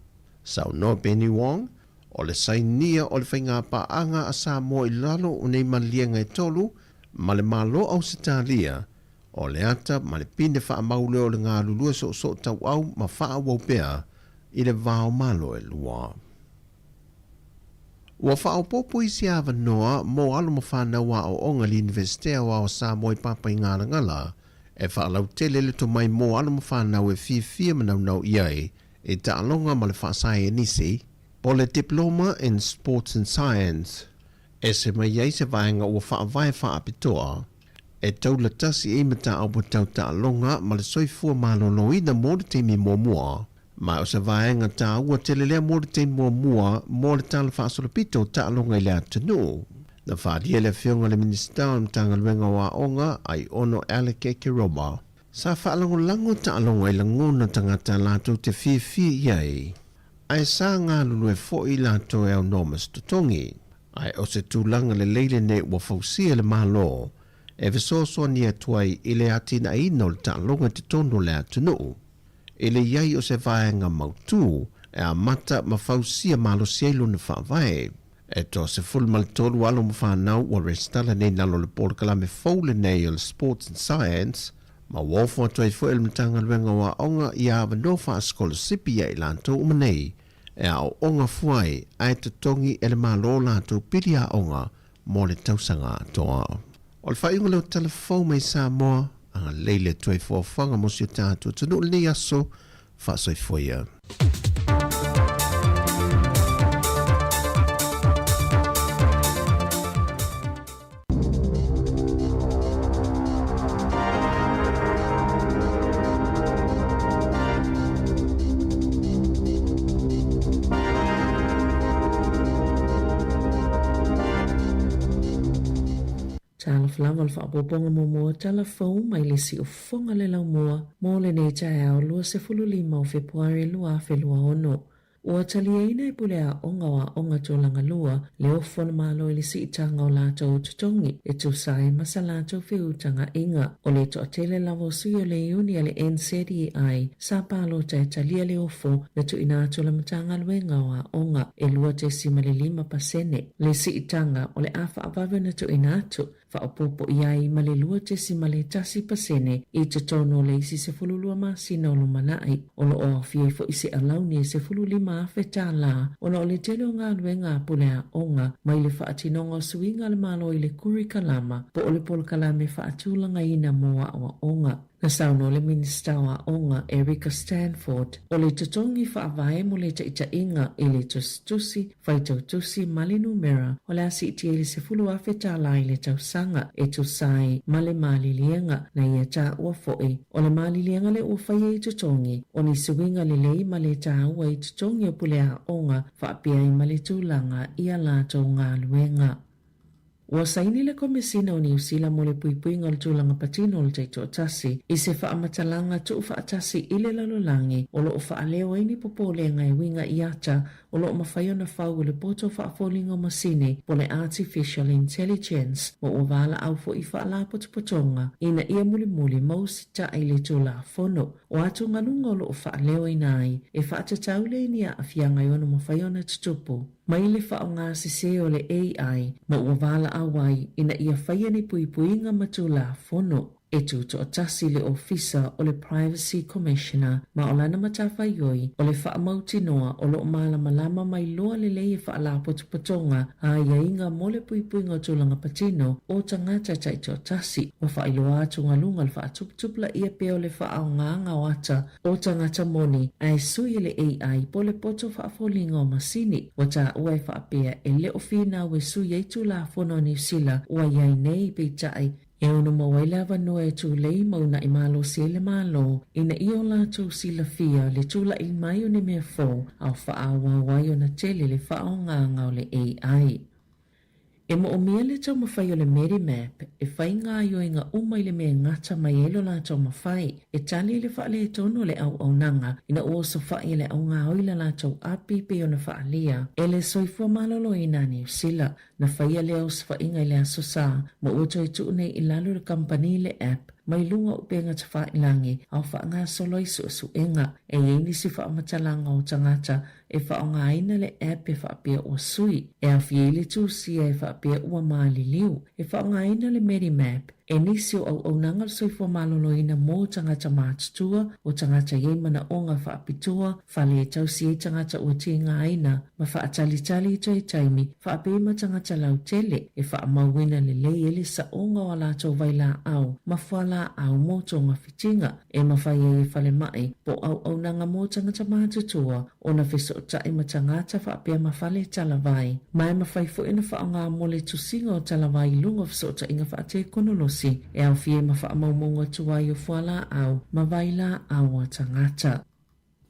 Saunoa Penny Wong, o le sainia o le faigapaaga a Samoa i lalo o nei maliliega e tolu ma le Malo o Ausetalia, o le ata ma le pine faamau lea o le galulue soosoo tauau ma faaauau pea i le va o Malo e lua. Ua faaopoopo isi avanoa mo alo ma fanau aoaoga i le Iunivesite Aoao o Samoa i Papaigalagala e faalautele le tomai mo alo ma fanau e fiafia ma naunau i ai i taaloga ma le faasaienisi po o le Diploma in Sports and Science. Ese mai ai se vaega ua faavae faapitoa e taula tasi ai mataupu tau taaloga ma le soifua maloloina mo le taimi muamua. Ma o se vaega taua tele lea mo le taimi muamua mo le tala faasolopito o taaloga i le atunuu. Na faaalia e le Afioga i le Minisita o le Matagaluega o Aoga, Aiono Alec Ekeroma, sa faalagolago taaloga i lagona tagata latou te fiafia i ai, ae sa galulue foi latou e aunoa ma se totogi. Ae o se tulaga lelei lenei ua fausia e le Malo e fesoasoani atu ai i le atinaeina o le taaloga i totonu o le atunuu. I le i ai o se vaega mautū e amata ma fausia malosi ai lona faavae. E toa 13 alo ma fanau ua resitala nei i lalo o le polokalame fou lenei o le Sports and Science, ma ua ofo atu ai foi e le Matagaluega o Aoga ia avanoa faasikolasipi ia i latou uma nei e aooga fua ai ae totogi e le Malo latou pili aoga mo le tausaga atoa. O le faaiuga lea o tala fou mai Samoa, agalelei le Atua i foafoaga mo si o tatou atunuu i lenei aso, faasoifua ia. Talofa lava o le faaopoopoga muamua o tala fou mai le siufofoga le laumua mo lenei taeao 25 o Fepuari 2026. Ua taliaina e Pule Aoga o Aoga Tulaga Lua le ofo o le Malo i le siitaga o latou totogi e tusa ai ma sa latou feutagaiga. O le toatele lava o sui o le iuni a le NZEI sa palota e talia le ofo na tuuina atu e le Matagaluega o Aoga e 2.5 pasene le siitaga o le a faavave ona tuuina atu faaopoopo i ai ma le 2.1% i totonu o le isi 12 masina o lumanai. O lo o aofia ai foi se alauni e $15,000 ona o le tele o galuega a pule aoga mai le faatinoga o suiga a le Malo i le kurikalama po o le polokalame faatulagaina mo aoaoga. Na saunoa le Minisita o Aoga, Erica Stanford, o le totogi faavae mo le taitaiga i le tusitusi, faitau tusi ma le numera o le a siitia i le $10,000 i le tausaga e tusa ai ma le maliliega na ia taua foi. O le maliliega lea ua faia i totogi, o ni suiga lelei ma le taua i totogi o pule aoga faapea ai ma le tulaga i a latou galuega. Ua saini le Komesina o Niu Sila mo le Puipuiga o le Tulaga Patino o le Taitoatasi i se faamatalaga tuufaatasi i le lalolagi o lo o faaleo ai ni popolega e uiga i ata o lo o mafai ona fau e le poto faafoliga o masini po o le Artificial Intelligence ma ua valaau foi i faalapotopotoga ina ia mulimuli ma usitai le Tulafono o atugaluga o lo o faaleoina ai e faatatau lea i ni aafiaga e ono mafai ona tutupu mai le faaaoga sese o le AI ma ua valaau ai ina ia faia ni puipuiga ma Tulafono e tutoatasi le Ofisa o le Privacy Commissioner ma o lana matafaioi o le faamautinoa o lo o malamalama mai loa lelei e faalapotopotoga a aiaiga mo le puipuiga o tulaga patino o tagata taitoatasi. Ua faailoa atugaluga le faatuputupulaia pea o le faaaogaga o ata o tagata moni ae sui e le AI po o le poto faafoliga o masini. Ua taua e faapea e le o finau e sui ai Tulafono a Niu Sila ua i ai nei, peitai, e ono maua ai le avanoa e tulei ma unaʻi malosi ai le Malo ina ia o latou silafia le tulaʻi mai o ni mea fou a o faaauau ai ona tele le faaaogaga o le AI. E moomia le taumafai o le Medimap e fai gaoioiga uma i le mea e gata mai ai lo latou mafai e tali i le faaletonu o le auaunaga ina ua osofai e le augaoi la latou api pei ona faaalia e le Soifua Maloloina a Niu Sila. Na faia lea osofaiga i le Aso Sa ma ua toe tuu nei i lalo le kamupani le app mai luga o upega tafailagi a o faagasolo ai suesuega. E i ai nisi faamatalaga o tagata e faaaogaina le app e faapea ua sui, e aofia ai le tusia e faapea ua maliliu. E faaaogaina le Medimap e nisi o auaunaga o le soifua maloloina mo tagata matutua, o tagata i ai manaoga faapitoa, fale e tausi ai tagata ua tigaina ma faatalitali i toe taimi, faapea ma tagata lautele, e faamauina lelei ai le saoga o a latou vailaau ma fualaau mo togafitiga. E mafai ai e falemai po o auaunaga mo tagata matutua ona fesootai ma tagata faapea ma fale talavai. Ma e mafai foi ona faaaoga mo le tusiga o talavai i luga o fesootaiga faatekonolosi e aofia ai ma faamaumauga tuai o fualaau ma vailaau a tagata.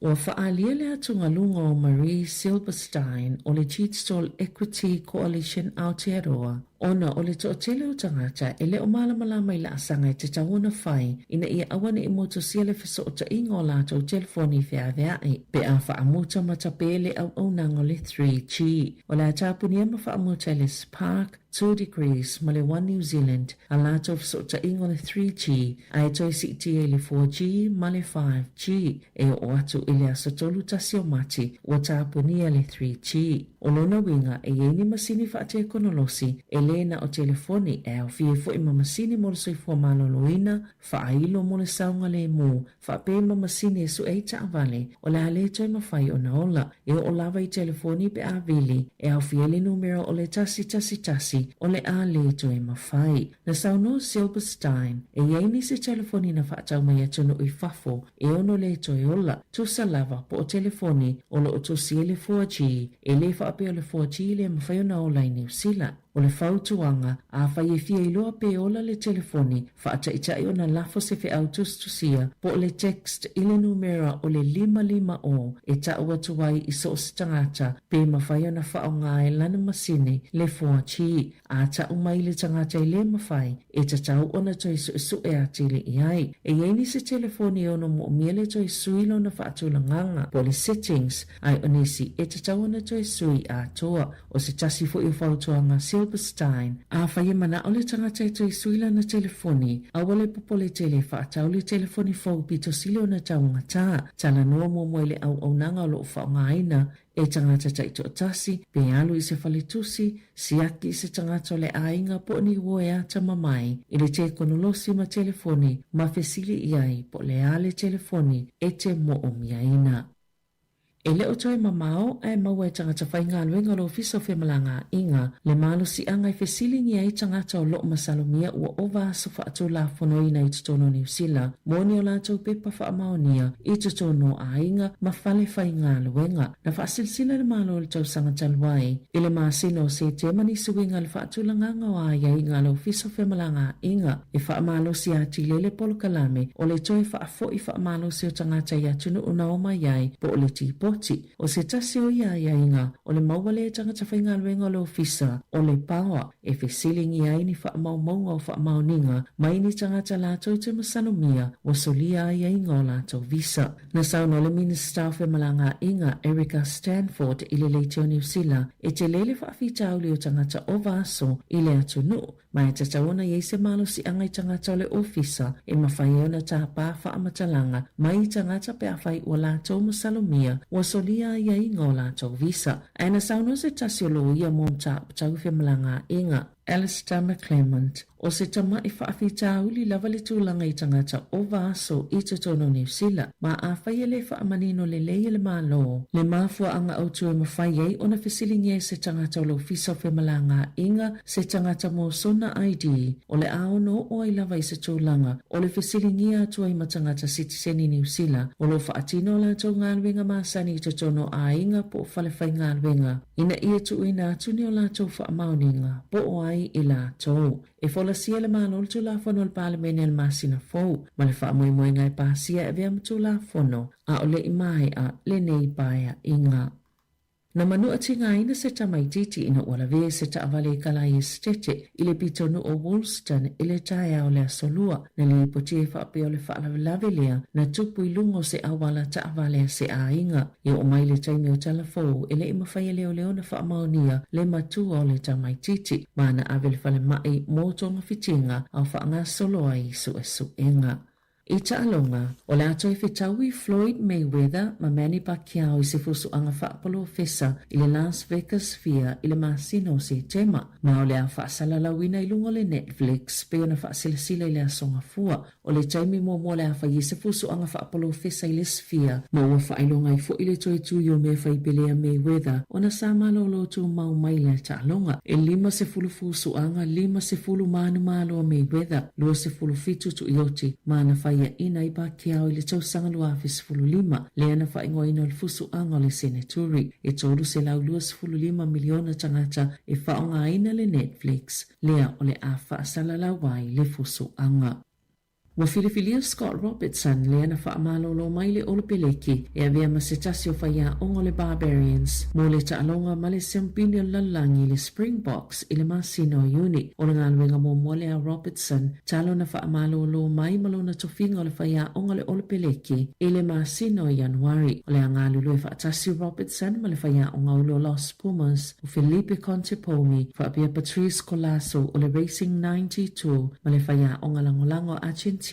Ua faaalia le atugaluga o Marie Silberstein o le Digital Equity Coalition Aotearoa ona o le toatele o tagata e le o malamalama i laasaga e tatau ona fai ina ia aua ne i motusia le fesootaiga o latou telefoni feaveai pe a faamuta ma tape le auaunaga o le 3G. O le a tapunia ma faamuta e le Spark 2 Degrees ma le One New Zealand a latou fesootaiga o le 3G ae toe siitia i le 4G ma le 5G e oo atu i le aso 31 o Mati ua tapunia le 3G. O lona uiga e i ai ni masini faatekonolosi e le na o telefoni e aofia ai foi ma masini mo le soifua maloloina, faailo mo le saogalemu, faapea ma masini e sue ai taavale, o le a le toe mafai ona ola. E oo lava i telefoni pe a vili, e aofia ai le numera o le 111, o le a le toe mafai. Na saunoa Silberstein, e i ai nisi telefoni na faatau mai atunuu i fafo e ono le toe ola, tusa lava po o telefoni o lo o tusi ai le 4G, e le faapea o le 4G le mafai ona ola i Niu Sila. O le fautuaga, afai e fia iloa pe ola le telefoni, faataitai ona lafo se feau tusitusia po o le text i le numera o le 550 e tau atu ai i so o se tagata pe mafai ona faaaoga e lana masini le 4G. A tau mai le tagata e le mafai, e tatau ona toe suesue atili i ai. E i ai nisi telefoni e ono moomia le toe sui lona faatulagaga po o le settings, ae o nisi e tatau ona toe sui atoa. O se tasi foi o fautuaga Silberstein, afai e manao le tagata e toe sui lana telefoni, aua le popole tele e faatau le telefoni fou pito sili ona taugata. Talanoa muamua i le auaunaga o lo o faaaogaina e tagata taitoatasi, pe alu i se faletusi, siaki i se tagata o le aiga po o ni uo e atamamai i le tekonolosi ma telefoni ma fesili i ai po o le a le telefoni e te moomiaina. E le o toe mamao ae maua e tagata faigaluega o le Ofisa o Femalagaaiga le malosiaga e fesiligia ai tagata o lo o masalomia ua ova aso faatulafonoina i totonu o Niu Sila mo ni o latou pepa faamaonia i totonu o aiga ma fale faigaluega. Na faasilasila le Malo i le tausaga talu ai i le masina o Setema nisi uiga i le faatulagaga o aiaiga a le Ofisa o Femalagaaiga e faamalosi atili ai le polokalame o le toe faafo'i faamalosi o tagata i atunuu na omai ai po o le tipoti. O se tasi o ia aiaiga o le maua lea e tagata faigaluega o le Ofisa o le Paoa e fesiligia ai ni faamaumauga o faamaoniga mai ni tagata latou te masalomia ua solia aiaiga o latou visa. Na saunoa le Minisita o Femalagaaiga, Erica Stanford i le Leitio Niu Sila e tele le faafitauli o tagata ova aso i le atunuu ma e tatau ona i ai se malosiaga i tagata o le ofisa e mafai ai ona tāpā faamatalaga mai i tagata pe afai ua latou masalomia ua solia aiaiga o latou visa. Ae na saunoa se tasi o loia mo mataupu tau femalagaaiga, Alistair McClelland, o se tama'i faafitauli lava le tulaga i tagata ova aso i totonu o Niu Sila, ma afai e le faamanino lelei e le Malo le mafuaaga autu e mafai ai ona fesiligia e se tagata o le Ofisa o Femalagaaiga se tagata mo sona ID, o le a ono oo ai lava i se tulaga o le fesiligia atu ai ma tagata sitiseni Niu Sila o lo o faatino a latou galuega masani i totonu o aiga po o fale faigaluega ina ia tuuina atu ni o latou faamaoniga po o ai i latou. E folasia e le Malo le Tulafono a le Palemene i le masina fou ma le faamoemoega e pasia e avea ma Tulafono a o le i maea lenei paeaiga. Na manuʻatigaina se tamaititi ina ua lavea i se taʻavale i Kalai Esetete i le pitonuu o Wolston i le taeao o le Aso Lua. Na lipotia e faapea o le faalavelave lea na tupu i luga o se auala taʻavale a se aiga. E oo mai le taimi o tala fou e le i mafai e leoleo ona faamaonia le matua o le tamaititi ma na ave i le falemai mo togafitiga a o faagasolo ai suesuega. I taaloga, o le a toe fetaui Floyd Mayweather ma Manny Pacquiao i se fusuaga faapolofesa i le Las Vegas Sphere i le masina o Setema, ma o le a faasalalauina i luga o le Netflix pei ona faasilasila i le Aso Gafua. O le taimi muamua o le a fai ai se fusuaga faapolofesa i le Sphere, ma ua faailoga ai foi le toe tui o mea fai pelea Mayweather ona sa malolo tumau mai lea taaloga. E 50 fusuaga, 50 manumalo a Mayweather, 27 tuioti, ma na faiaina ai Pacquiao i le tausaga 2015, lea na faaigoaina o le fusuaga o le Seneturi. E 325 miliona tagata e faaaogaina le Netflix, lea o le a faasalalau ai le fusuaga. Ua filifilia Scott Robertson, lea na faamalolo mai le Olopeleki, e avea ma se tasi o faiaoga o le Barbarians mo le taaloga ma le Siampini o le Lalolagi le Springboks i le masina o Iuni. O le galuega muamua lea a Robertson, talu ona faamalolo mai ma lona tofiga o le faiaoga o le Olopeleki i le masina o Ianuari. O le a galulue faatasi Robertson ma le faiaoga ulu o Los Pumas, o Felipe Contepomi, faapea Patrice Colazo o le Racing 92 ma le faiaoga lagolago a Argentina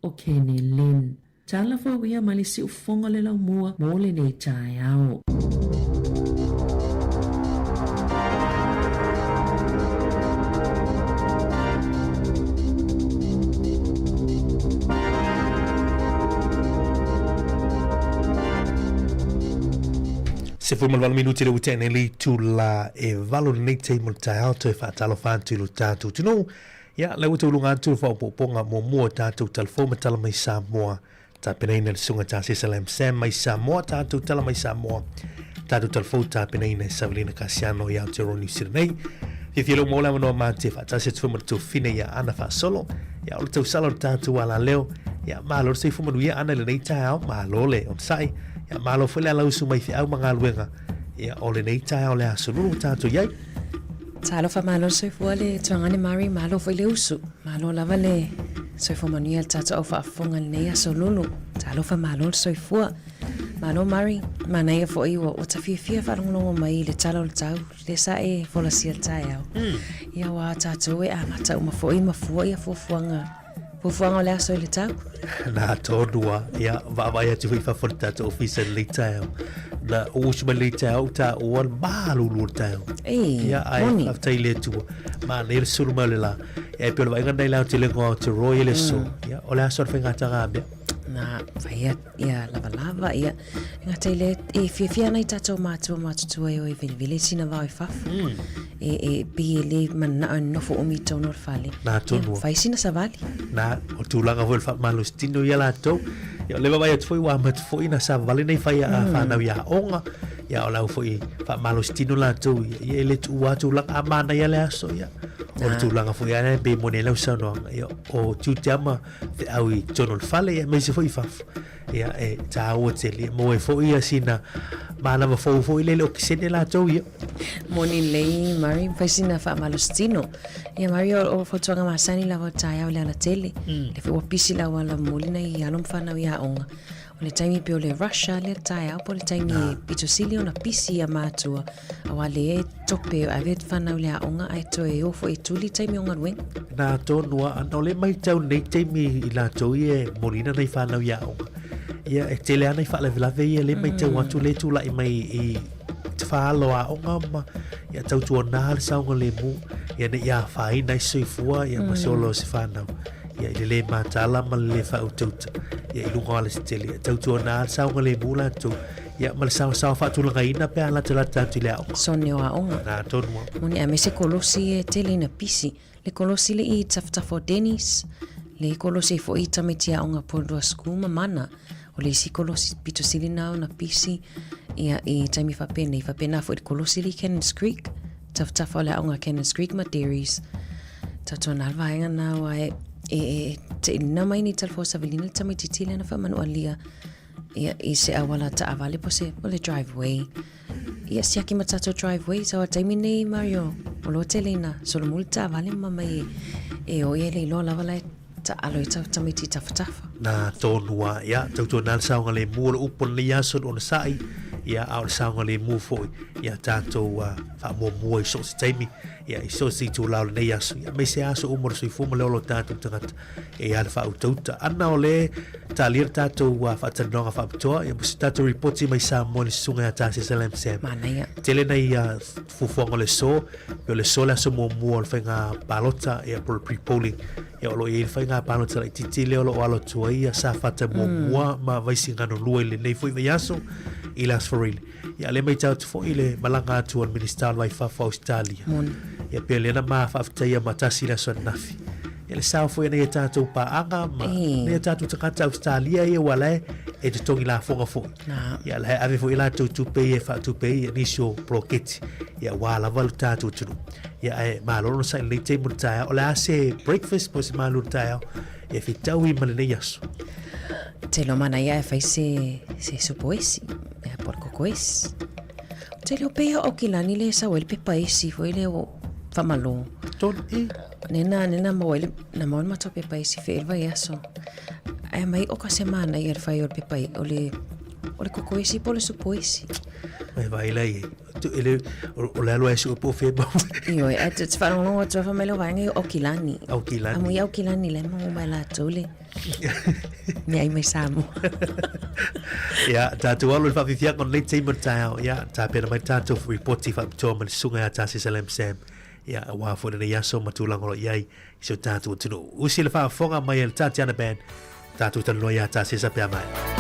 o Kenny Lin. Tala fou ia mai le siufofoga o le laumua mo lenei taeao. 18 minute le ua tea nei le itula e valo lenei taimi o le taeao toe faatalofa atu i lo tatou atunuu. Ia, lea ua tauluga atu le faaopoopoga muamua o tatou talafou ma tala mai Samoa. Tapenaina e le Susuga Tasesa Lam Sam mai Samoa, tatou tala mai Samoa. Tatou talafou tapenaina e Savelina Kasiano i Aotearoa New Zealand nei. Fiafia lou maua le avanoa ma te faatasi atu foi ma le tuafafine ia Ana Faasolo. Ia, o le tausala o le tatou alaleo. Ia, malo le soifua manuia Ana i lenei taeao, malo le onosai. Ia, malo foi le alausu mai feau ma galuega. Ia, o lenei taeao le aso lulu ua tatou i ai. Talofa malo le soifua le tuagane Mari, malo foi le usu. Malo lava le soifua manuia le tatou au faafofoga i lenei aso lulu. Talofa malo le soifua. Malo Mari, manaia foi ua ua ta fiafia faalogologo mai i le tala o le tau, lea sa e folasia i le taeao. Ia aua tatou e amata uma foi ma fua ia fuafuaga Fuafuaga o le aso i le tau. Nā tonu a, ia, vaavaai atu foi i fafo o le tatou ofisa i lenei taeao. Na ou usu mai lenei taeao, ou taua le malulu o le taeao. Ei, Ia, ai, moni. faafetai i le Atua. Manaia le sulu mai o le la. Ia, e pei o le vaaiga lena i le aotelega o Aotearoa ia le aso. Ia, o le aso o le faigataga mea. Na, faia ia lavalava, ia. E gata i le, e fiafia ana i tatou mātua matutua e o e velevele sina vao i fafo. E, e pei e le mananao e nofo umi i tonu o le fale. Nā tonu. Ia, fai sina savali. Nā, o tulaga foi o le faamalositino ia latou. Ia, o le vaavaai atu foi ua amata foi ona savavali nei fai a whānau i aoga. Ia, o lau foi faamalositino latou ia, ia e le tuua tulaga a manaia le aso ia. O le tulaga foi a pei moni ai lau saunoaga. Ia, o tiute ama feau i totonu o le fale ia aemaise foi i fafo. Ia, e tāua tele, e maua ai foi ia sina manava fou foi lele o kisene latou ia. Moni lelei Murray, fai sina faamalositino. Ia Murray, o, o fautuaga masani lava o taeao i le alatele. Le foi ua pisi le auala momoli nai alo ma fanau i aoga. O le taimi pei o le rush lava lea i le taeao po o le taimi e pito sili ona pisi ia matua Aua lea e tope ave fanau i le aoga ae toe o foi e tuli taimi o galuega. Nā tonu a, ana o le maitau nei taimi i latou ia e moliina nai whānau i aoga. Ia, e tele ana i whaalavelave ia le maitau atu le tūlaʻi mai i te whaalo aoga ma ia tautuana le saogalemu ia ne i afaina ai se soifua ia ma se ola o se whānau. Ia i le le mataala ma le le faautauta ia i luga o alatetele ia tautuana le saogalemu latou Ia, ma le saosaoa faatulagaina pe a latalata atu i le aoga. Sone o aoga. Nā tonu a. Moni aemaise kolosi e tele ina pisi. Le kolosi le i tafatafa o Denny's, le kolosi foi i tamaiti aoga Porirua School ma Mana. O le isi kolosi pito sili na ona pisi ia i taimi faapenei. Faapena foi le kolosi le i Cannons Creek, tafatafa o le aoga Cannons Creek ma Derry's. Tautuana le vaega na aua e e e te ina mai ni talafua savalina le tamaititi lea na faamanualia ia, i se auala taavale po se, o le driveway. Ia siaki ma tatou driveway so a taimi nei Mario o lo tele ina solomuli taavale ma mai e o ia le iloa lava la e taalo i tau tamaiti tafatafa. Na tonu a ia tautuana le saogalemu o le upu o lenei aso i le onosai ia a o le saogalemu foi ia tatou faamuamua i so o se taimi ia i so o se itula o lenei aso ia aemaise aso uma o le soifua ma le ola o tatou tagata e ia le faautauta ana o le talia le tatou faatalanoaga faapitoa ia mo se tatou ripoti mai Samoa i le susuga ia Tasesa Lam Sam. Manaia. Tele nai fuafuaga o le aso, pei o le aso le aso muamua o le faiga palota ia po o le pre-polling ia o lo o i ai le faiga palota laitiiti lea o lo o alo atu ai ia Safata muamua ma Vaisigano 2 i lenei foi vaiaso i le Aso Faraile. Ia lea matau atu foi i le malaga atu a le Minisita o le Vai Fafo o Ausetalia. Moni. Ia pei o lea na ma faafetaia maatasi i le aso ananafi. Ia le sao foi a nai a tatou paaga ma nai a tatou tagata Ausetalia ia ua la e totogi lafoga foi. Ia la e ave foi latou tupe ia e faatupe ai ia nisi o poloketi ia aua lava le tatou atunuu. Ia ae malo le onosai i lenei taimi o le taeao. O le a se breakfast po o se malu o le taeao e fetaui ma lenei aso? Te iloa manaia e fai se, se supo esi, e po o le koko esi. Ou te iloa pei o Aukilani le sau ai le pepa esi foi lea ua faamalo. Tonu e. Nena, nena maua ai le, na maua le matou pepa esi fe i le vaiaso. Ae mai o ka se manaia le fai o le pepa o le, o le koko esi po o le supo esi. Mai vai la i. O le alu ai su po fe mau. Ioe, ae te whaalongo atu a mai le vaenga i Aukilani. Aukilani. Amo i Aukilani le mau mai latou le. Mea ai mai Samoa. Ia, tātou alo i le whaafifiaga o lenei taimi o le taeao. Ia, tapena mai tātou ripoti whaapitoa ma le susuga ia Tā Cecil M. Sam. Ia, aua foi lenei aso ma tulaga o lo o i ai i si o tātou atunuu. Usi le faafofoga mai e le Tatiana Band, tātou talanoa iā Tā Cecil pe a maea.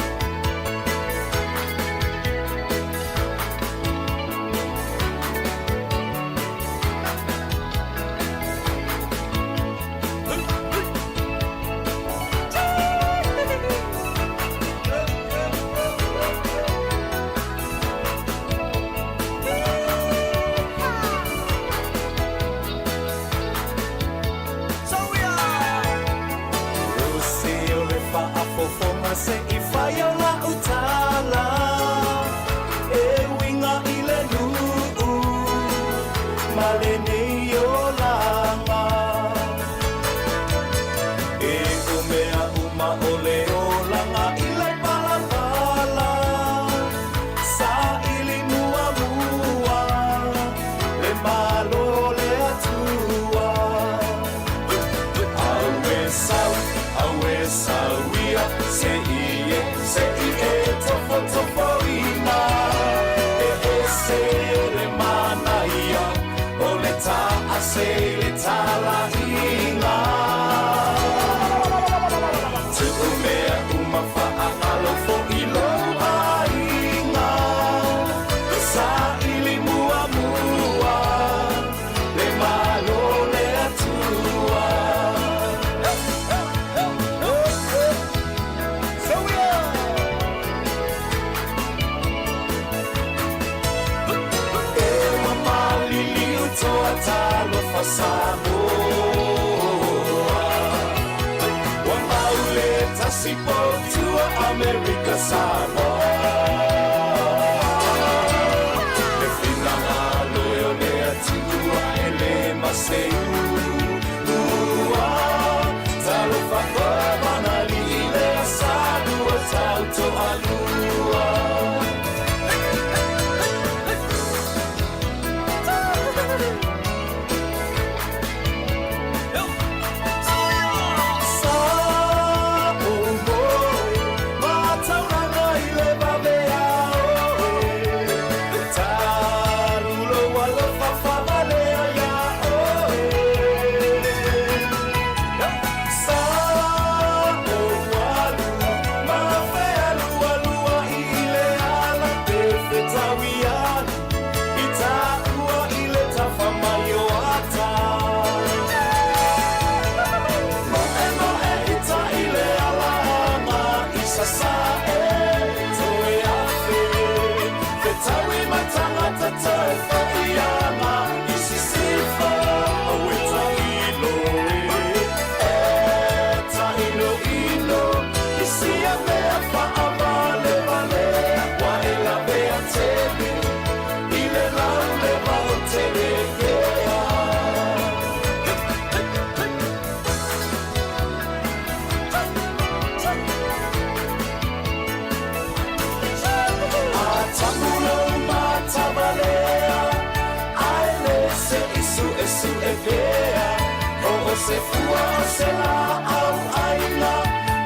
se fua o se laau aina,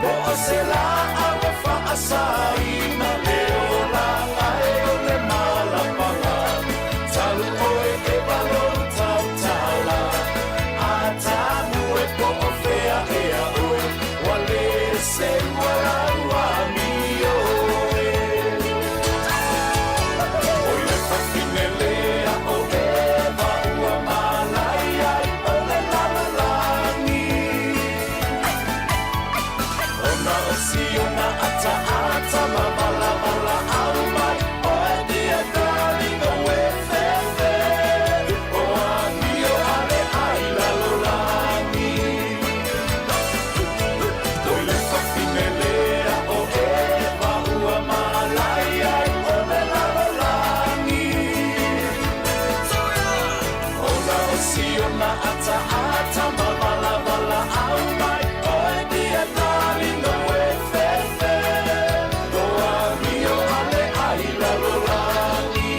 po o se laau e faasaina, le olaga e o le malapala, talu oe e lou tautala. Atamu e po o fea ea oe, ua le seua lau amio e. Oi le fafine lea o Eva ua malai ai o le lalolagi. Ona o siona ataata ma valavala au mai, oe dear darling o e fefe. O amio ale ai lalolagi. Oi le fafine lea o Eva ua malai ai o le lalolagi. Ona o siona ataata ma valavala au mai, oe dear darling o e fefe. O amio ale ai lalolagi.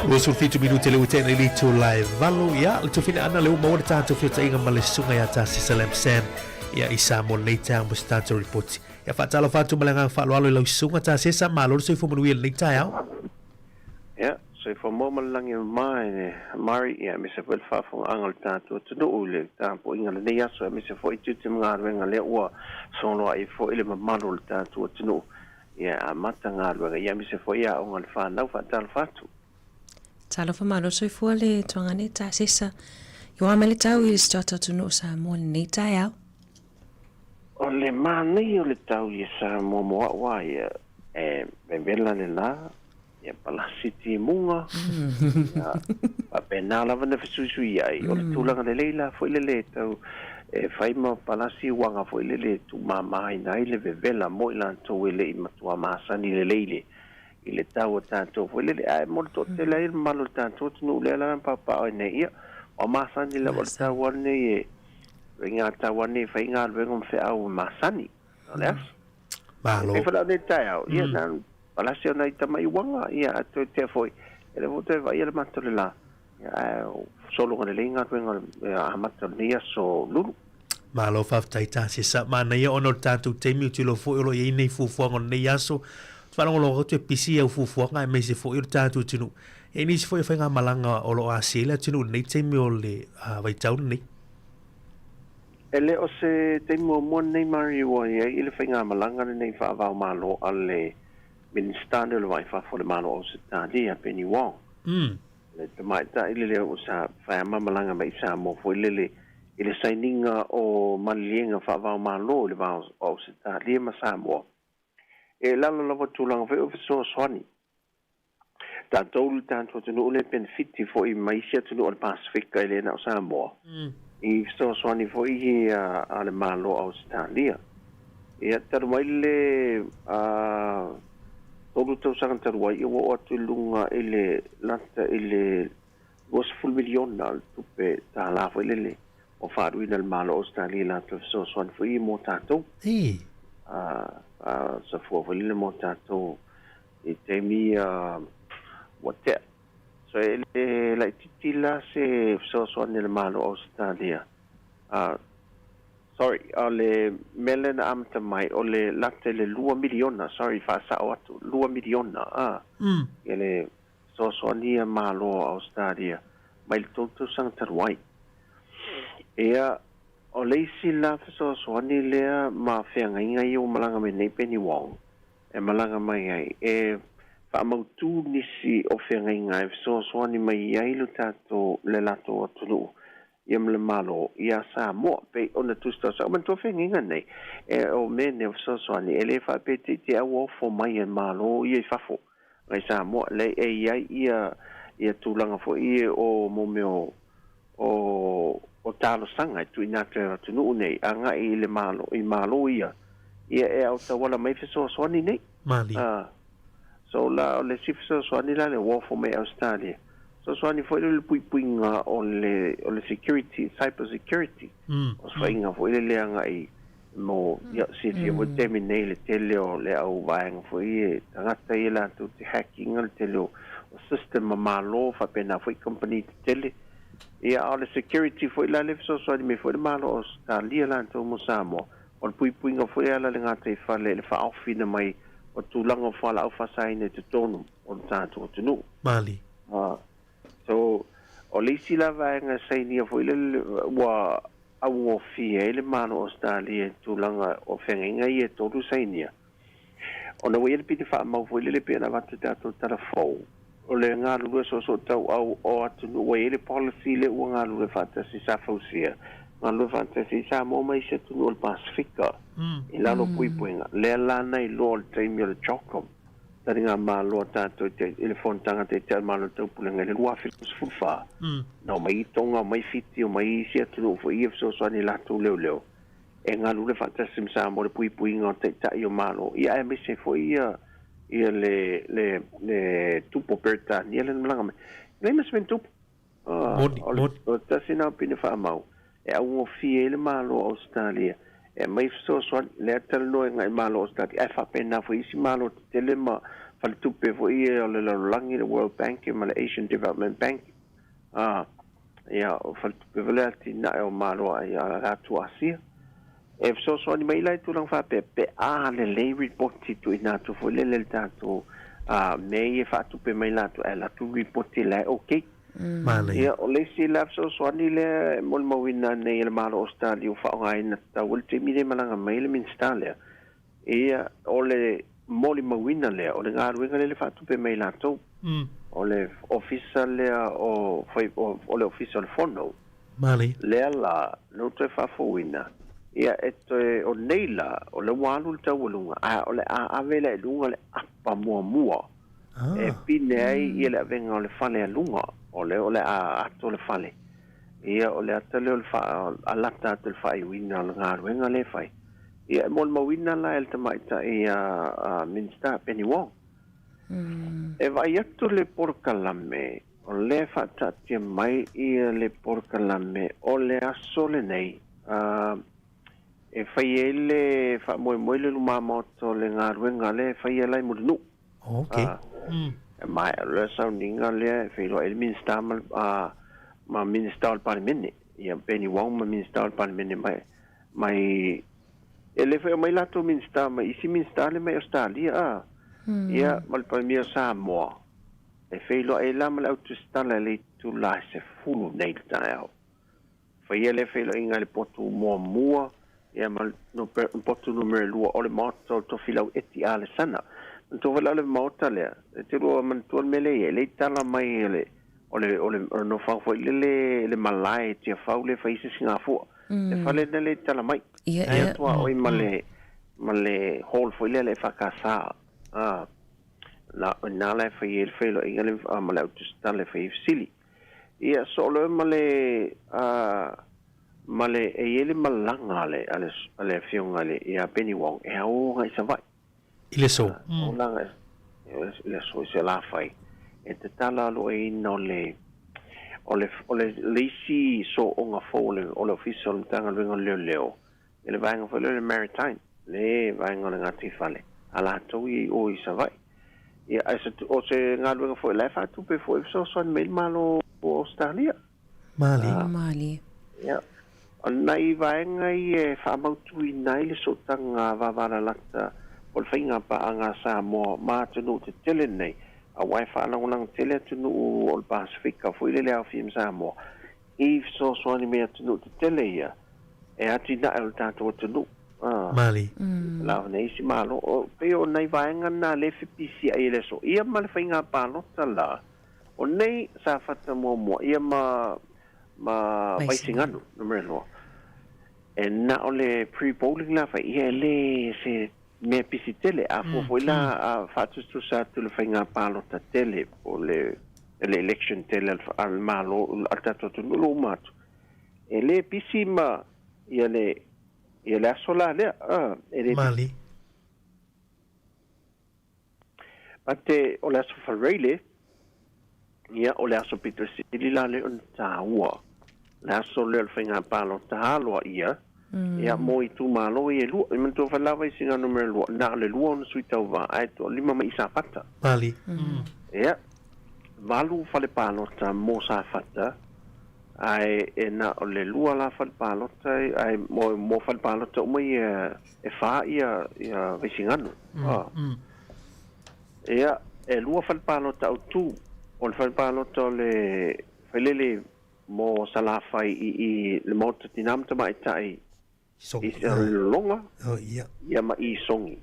27 minute le ua tea i le itula e 8. Ia, le tofina ana le ua maua le tatou feotaiga ma le susuga ia Tasesa Lam Sam ia i Samoa lenei taeao mo se tatou ripoti. Ia faatalofa atu ma le agaga faaaloalo i lau susuga Tasesa, malo le soifua manuia i lenei taeao. Ia, soifua maua ma le lagi e mama e Mari, ia aemaise foi le faafofogaaga o le tatou atunuu i le tapuaiga o lenei aso, aemaise foi tiute ma galuega lea ua soloai ai foi le mamalu o le tatou atunuu, ia amata galuega, ia aemaise foi aoga a le fanau. Faatalofa atu. Talofa malo soifua le tuagane Tasesa. I ua mai le tau i le tatou atunuu o Samoa i lenei taeao. O le manaia o le tau i Samoa mo a'u a ia, e vevela le la, ia palasi timuga, ia faapena lava na fesuisui ai. O le tulaga lelei la foi le lē tau e fai ma palasi uaga foi lele e tuumāmāina ai le vevela mo i latou e le i matua masani lelei le i le tau o tatou foi lele. Ae mo le toatele ai le mamalu o le tatou atunuu lea la na paopao ai nei, ia ua masani lava o le tau lava lenei e faiga tau lava lenei e fai galuega ma feau e masani o le aso. Malo. E pei foi la o nei taeao, ia na palasi ona i tamai uaga, ia a toe tea foi, e le foi toe vaaia le mata o le la, ia ae sologa lelei galuega amata o lenei aso lulu. Malo faafetai Tasesa. Manaia ona o le tatou taimi ou te iloa foi o lo o i ai nei fuafuaga o lenei aso. Ou te faalogologo atu e pisi au fuafuaga aemaise foi o le tatou atunuu. E i ai nisi foi o faigamalaga o lo o asia ai le atunuu i lenei taimi o le vaitau lenei. E le o se taimi muamua lenei Mari ua i ai i le faigamalaga lenei faava-o-Malo a le Minisita lea o le Vaa i Fafo o le Malo o Ausetalia, Penny Wong. Le tamaitai le lea ua sa fai malaga mai i Samoa foi lele i le sainiga o maliliega faava-o-Malo i le va o Ausetalia ma Samoa. E lalo lava tulaga foi o fesoasoani. Tatou le tatou atunuu le penefiti foi mai isi atunuu o le Pasefika e le na o Samoa. I fesoasoani foi ia a le Malo o Ausetalia. Ia talu mai le 3 tausaga talu ai, ia ua oo atu i luga i le lata i le 20 miliona le tupe tālā foi lele ua faaluina le Malo o Ausetalia i latou fesoasoani foi mo tatou. Safua foi lele mo tatou i taimi ua tea. So e le laitiiti la se fesoasoani a le Malo o Ausetalia. Sorry, o le mea lea na amata mai, o le lata i le 2 miliona, sorry, faasao atu, 2 miliona, a, ia le fesoasoani a Malo o Ausetalia mai le 3 tausaga talu ai. Ia, o le isi la fesoasoani lea ma feagaiga ia ua malaga mai nei Penny Wong, e malaga mai ai, e faamautū nisi o feagaiga e fesoasoani mai ai lo tatou, le latou atunuu ia ma le Malo iā Samoa. Pei ona tusi tausaga manatua feagaiga nei, e o mea nei o fesoasoani, e le faapea te i te au ofo mai e le Malo ia i fafo ngai Samoa, leai e i ai ia ia tulaga foi ia o mo mea o o o talosaga e tuuina atu e atunuu nei agai i le Malo i Malo ia ia e aotauala mai fesoasoani nei. Malie. So la o le isi fesoasoani la le ua ofo mai Australia, fesoasoani foi lea i le puipuiga o le o le security, cyber security, o se faiga foi lele agai mo ia silafia foi le taimi nei le tele o le au vaega foi e tagata ia latou te hack ina le tele o system a Malo faapena foi kamupani tetele. Ia, a o le security foi la lea e fesoasoani mai foi le Malo o Ausetalia latou mo Samoa, o le puipuiga foi e ala i le gataifale i le faaofiina mai o tulaga o fualaau faasaina i totonu o le tatou atunuu. Mali. So, o le isi la vaega e sainia foi lele ua augofie ai le Malo o Ausetalia i tulaga o feagaiga ia e tolu sainia, Ona ua i ai le pine faamau foi lele pei ona avatu i tatou tala fou, o le galulue soosoo tauau o atunuu ua i ai le policy lea ua galulue faatasi sa fausia, galulue faatasi ai Samoa ma isi atunuu o le Pasefika i lalo o puipuiga. Lea la na iloa o le taimi o le CHOGM, taligamalo a tatou i le Fonotaga Taitai o le Malo o le Taupulega i le 2014, na omai i Tonga, omai Fiti, omai isi atunuu foi ia fesoasoani i latou leoleo. e galulue faatasi ma Samoa i le puipuiga o Taitai o Malo, ia aemaise ai foi ia ia le le le Tupu o Peretania lea na malaga mai. E leai ma se mea na tupu. Moni, O le moni. o le tasi lena o pine faamau e augofie ai le Malo o Ausetalia e aumai fesoasoani, lea e talanoa i Malo o Ausetalia, ae faapena foi isi Malo tetele ma faletupe foi ia o le lalolagi, le World Bank ma le Asian Development Bank. Ia, o faletupe foi lea atinae o Malo a ia le atu Asia. E fesoasoani mai la i tulaga faapea pe a lelei ripoti tuuina atu foi lele le tatou mea ia e faatupe mai latou ae alu atu ripoti la e okay. Manaia. Ia, o le isi la fesoasoani lea e molimauina nei e le Malo o Ausetalia ua faaaogaina tatau ai le taimi lea e malaga mai ai le Minisita lea, Ia, o le molimauina lea, o le galuega lea le faatupe mai latou. O le ofisa lea o, o le ofisa o le fono. Mali. Lea la, lea ua toe faafouina, ia e toe, o nei la, o lea ua alu le taualuga, a o le a ave lea i luga le apa muamua e pine ai ia le avega o le fale a luga, o lea o le a ato le fale. Ia, o le ata lea o le faa, alata atu i le faaiuina o le galuega lea e fai. Ia, e molimauina la e le tamaitai a Minisita Penny Wong. E vaai atu le polokalame, o lea e faataatia mai ia le polokalame o le aso lenei, e fai ai le faamoemoe le luma maota o le galuega lea e faia la i Mulinuu. Okay. E maea loa le sauniga lea e feiloai ai le Minisita ma, ma Minisita o le Palemene, ia Penny Wong ma Minisita o le Palemene mai mai e le foi omai latou Minisita mai isi Minisita le mai Ausetalia a ia ma le Palemia o Samoa e feiloai ai la ma le au tusitala i le itula e 10 nei le taeao. Faia lea feiloaiga i le potu muamua ia ma le potu numera 2 o le Maota o Tofilau Eti Alesana. Manatua foi la o le Maota lea, e te lua manatua le mea lea e i ai, lea i tala mai le O le, o le, o le nofoaga foi lele, le malae i Tiafau lea e fai ai se sigafua. Le fale lena lea i tala mai. Ia, Lea ia. tuaoi ma le, ma le hall foi lea le EFKS. Ah, na, o ina la e fai ai le feiloaiga le, ah, ma le au tusitala e fai ai fesili. Ia, soo loa ma le, ah, ma le, e i ai le malaga a le, a le, a le afioga i le, ia Benny Wong e ao agai i Savaii. I le aso. O laga i le aso i se la fai e tatala aloaina o le o le o le le isi sooga fou o le o le Ofisa o le Matagaluega o Leoleo i le vaega foi lea o le Maritime, le vaega o le gataifale a latou ia i o i Savaii. Ia, ae se o se galuega foi la e faatupe foi e fesoasoani mai le Malo o Ausetalia. Mali. Mali. Ia, o nai vaega ia e faamautuina ai le sootaga vavalalata o le faiga paaga a Samoa ma atunuu tetele nei, aua e faalagolago tele atunuu o le Pasefika foi lele aofia ma Samoa i fesoasoani mai atunuu tetele ia e atinae o le tatou atunuu. Mali. La nei isi Malo. O, pei o nai vaega na lea e fepisiai ai le aso. Ia ma le faiga palota la, O nei Safata muamua ia ma ma Vaisigano numera 2. E na o le pre-polling la fai ia e le se mea pisi tele. A fua foi la a faatusatusa atu le faiga palota tele po o le le election tele a le Malo a le tatou atunuu lo uma atu. E le pisi ma ia le ia le aso la lea e le Mali. But o le aso Faraile, ia, o le aso pito sili la lea ona taua. Le aso lea o le faiga palota aloaia, ia, mo itumalo ia e lua. E manatua foi lava i sina numera 2, na o le 2 ona sui tauva, ae toalima mai i Safata. Mali. Ia, 8 fale palota mo Safata, Ae e na o le lua la fale palota ae mo fale palota uma ia e 4 ia Vaisigano. Ia e lua fale palota autu. O le fale palota o le failele mo Salafai i le maota tina ma tamaitai i Salelologa. Ia ma i Sogi.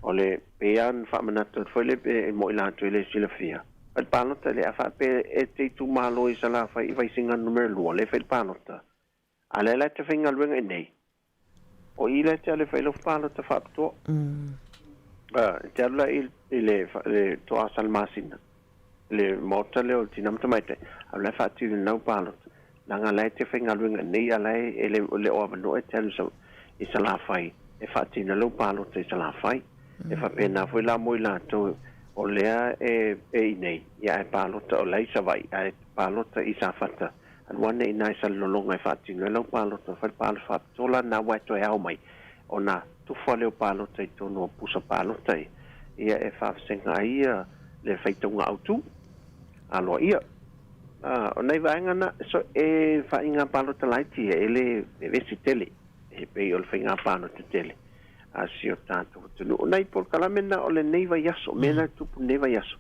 O le pean faamanatu foi le pe mo i latou i le silafia. Fale palota le a faape e te itumalo i Salafai i Vaisigano numera 2 le fale palota. A le la te faigaluega i nei. O i le te ale fai lo palota faapitoa. Te alu la i le toa Salmasina. Le maota lea o le tina ma tamaitai. A le faatino lau palota. Laga la e te faigaluega nei a la e le o avanoa e te alu i Salafai. E faatino lau palota i Salafai. E faapena foi la mo i latou o lea e i nei. Ia e palota o lai Savaii ae palota i Safata. Alu ane i nai Salelologa e faatino ai lau palota. Fale palota faapitoa la na ua e toe ao mai. Ona tufa leo palota i tonu o pusa palota i. Ia e faafesega ai ia le faitauga autu. Aloa ia. O nai vaega na so e faiga palota laiti e le vevesi tele. E pei o le faiga palota tele. A si o tātou atunuu. O nai polokalame na o le nei vaiaso. Mea na tupu nei vaiaso.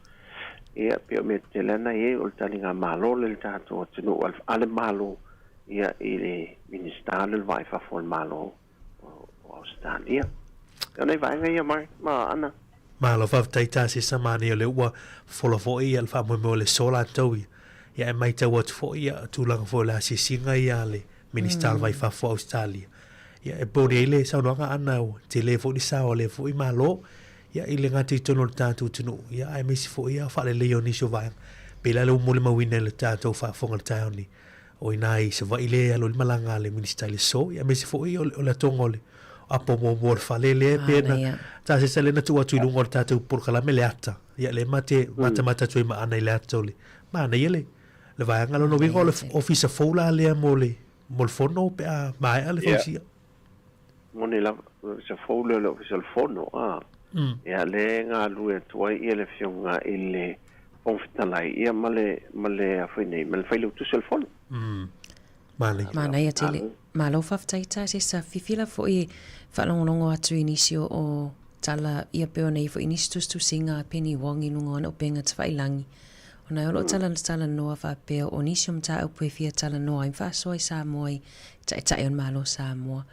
Ia pe o mea tele ana e o le taliga malo le tātou atunuu a le malo. Ia i le minista le vai fafo le malo o Australia. O nei vaega ia mai ma ana. Malo faafetai tasi sa mani o le ua fola foi ia le faamoemoe o le sola tau ia. Ia e maitau atu foi ia tulaga foi o le asiasiga ia le Minista o le Vai Fafo Australia. Ia e poni ai le saunoaga ana ua tele foi le sao a lea foi malo ia i le gata i totonu o le tatou atunuu. Ia aemaise foi ia faaleleia o nisi o vaega. Pei la le ua molimauina i le tatou faafofoga i le taeao nei. O ina i Savaii le alo i le malaga a le Minista i le aso, ia aemaise foi o le atoga o le apo muamua o le fale lea pe na tasesa lea na tuu atu i luga o le tatou polokalame le ata. Ia lea ma te matamata atu ai ma Ana i le ata o le manaia le le vaega lona uiga o le ofisa fou la lea mo le mo le fono pe a maea le fausia. Moni lava, ofisa fou lea o le ofisa o le fono, a. Ia le galue atu ai ia le afioga i le Fofoga Fetalai, ia ma le, ma le, a foi nei, ma le failautusi o le fono. Manaia. Manaia tele. Malo faafetai tasi sa fifila foi faalogologo atu i nisi o tala ia pei ona i ai foi nisi tusitusiga a Penny Wong i luga o ana upega tafailagi. Ona o lo o talatalanoa faapea o nisi o mataupu e fia talanoa ai ma faasoa i Samoa i Taitai o le Malo o Samoa.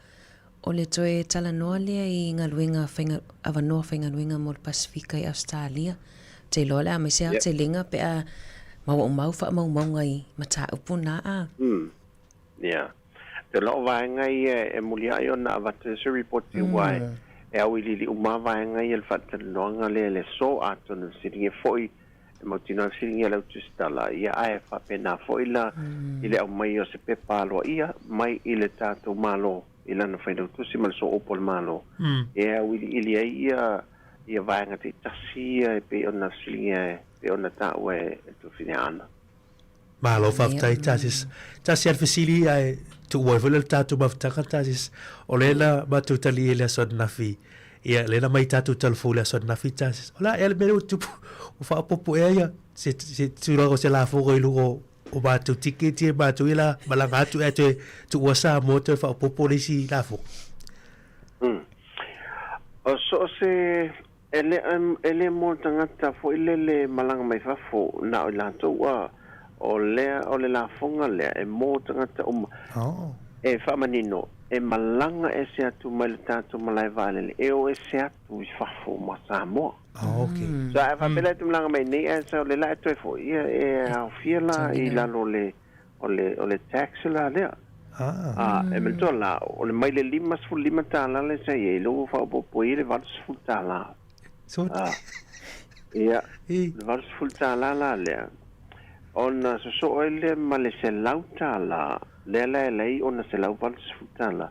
O le toe talanoa lea i galuega faiga, avanoa faigaluega mo le Pasefika i Ausetalia. Ou te iloa o le a mai se aotelega pe a maua uma au faamaumauga i mataupu na a. Yeah. Te loo vaega ia e muliai ona avatu ai se ripoti aua e auiliili uma lava vaega ia i le faatalanoaga lea i le aso atonu e fesiligia foi e mautinoa e fesiligia e le autusitala ia ae faapena foi la i le aumai o se pepa aloaia mai i le tatou Malo i lana failautusi ma le sooupu o le Malo e auiliili ai ia ia vaega taitasi ia e pei ona fesiligia e pei ona taua e Tufine Aana. Malo faafetai Tasis. Tasi a le fesili ae tuua ai foi le tatou mafutaga Tasis. O lea na matou tali i le aso ananafi. Ia lea na mai tatou talafou i le aso ananafi Tasis. O le a ea le mea lea ua tupu? Ua faaopoopo ea ia se se tulaga o se lafoga i luga o matou tiketi e matou ia la malaga atu ea toe tuua Samoa toe faaopoopo le isi lafoga. O so o se E le, e le mo le tagata foi lele malaga mai fafo, na o i latou a, o lea, o le lafoga lea, e mo tagata uma. Oh. E faamanino, e malaga ese atu mai le tatou malae vaalele, e o ese atu i fafo ma Samoa. Oh, okay. So, a faapea la e te malaga mai nei, ae sa o le la e toe foi, ia, e aofia la i lalo o le, o le, o le tax la lea. Ah. E manatua la, o le mai le $55 le sa i ai, lea ua faaopoopo i ai le $80. So, Ia, le $80 la lea, ona sosoo ai lea ma le $100, lea la e leai ona $180.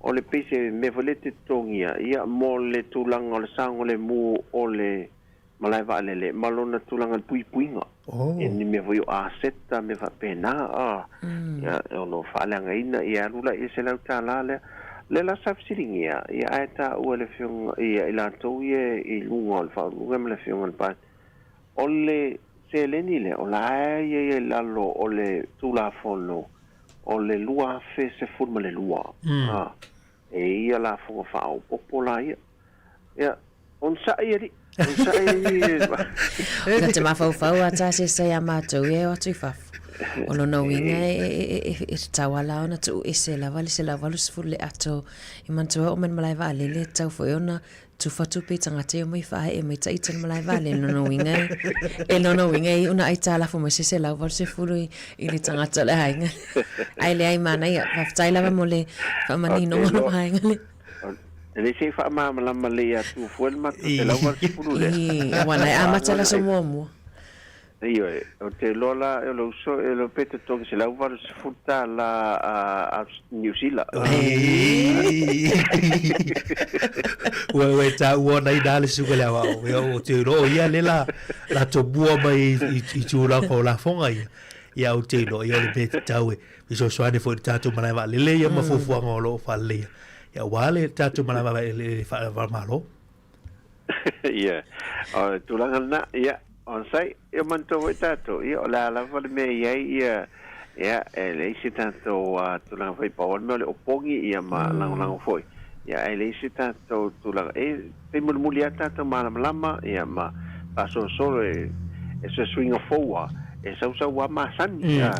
O le pei se mea foi lea e te totogia, ia, mo le tulaga o le saogalemu o le malae vaalele ma lona tulaga i le puipuiga. Oh. Ia ni mea foi o aseta, mea faapena, a, ia, o lo o faaleagaina, ia alu la i le $100 lea. Lea la sa fesiligia, ia ae taua e le afioga, ia i latou ia i luga o le faauluuluga ma le afioga i le Palemia, o le seleni lea, o la e i ai i lalo o le Tulafono o le 2012. A, e ia lafoga faaopoopo la ia. Ia, onosai alii, onosai alii. Ta te mafaufau a tā se sei a mātou e o atu i fafo. O lona uiga e tatau lava la ona tuu ese lava le 180 le ato e manatua oo mai le malae vaalele e tatau foi ona tufa tupe i tagata ia omai faaee mai ita i le malae vaalele. Lona uiga e lona uiga e iu ona aitalafo mai se 180 i le tagata o le aiga. Ae leai manaia, faafetai lava mo le faamaninoga o le vaega lea. E le se i faamalamalama lelei atu fua le matou 180 lea. Ii, aua na e amata le aso muamua. Ioe, ou te iloa la o le uso e iloa pe totogi $180 a Niu Sila. Ua ua e taua ona inā le susuga i le aoao. Ia, ou te iloa o ia lea la, la tomua mai i tulaga o lafoga ia. Ia, ou te iloa, ia o le mea tatau e fesoasoani foi i le tatou malae vaalele ia ma fuafuaga o lo o faaleleia. Ia, aua le tatou malae vaalele faava-o-Malo. Ia, o le tulaga lena, ia, onosai, ia manatua foi tatou, ia, o le a lava le mea e i ai, ia, ia, e leai se tatou tulaga foi, pau lava le mea o le opogi, ia, ma lagolago foi, ia, ae leai se tatou tulaga, e taimi mulimuli lava tatou malamalama, ia, ma faasolosolo e, e se suiga fou lava, e sausau lava masani, ia,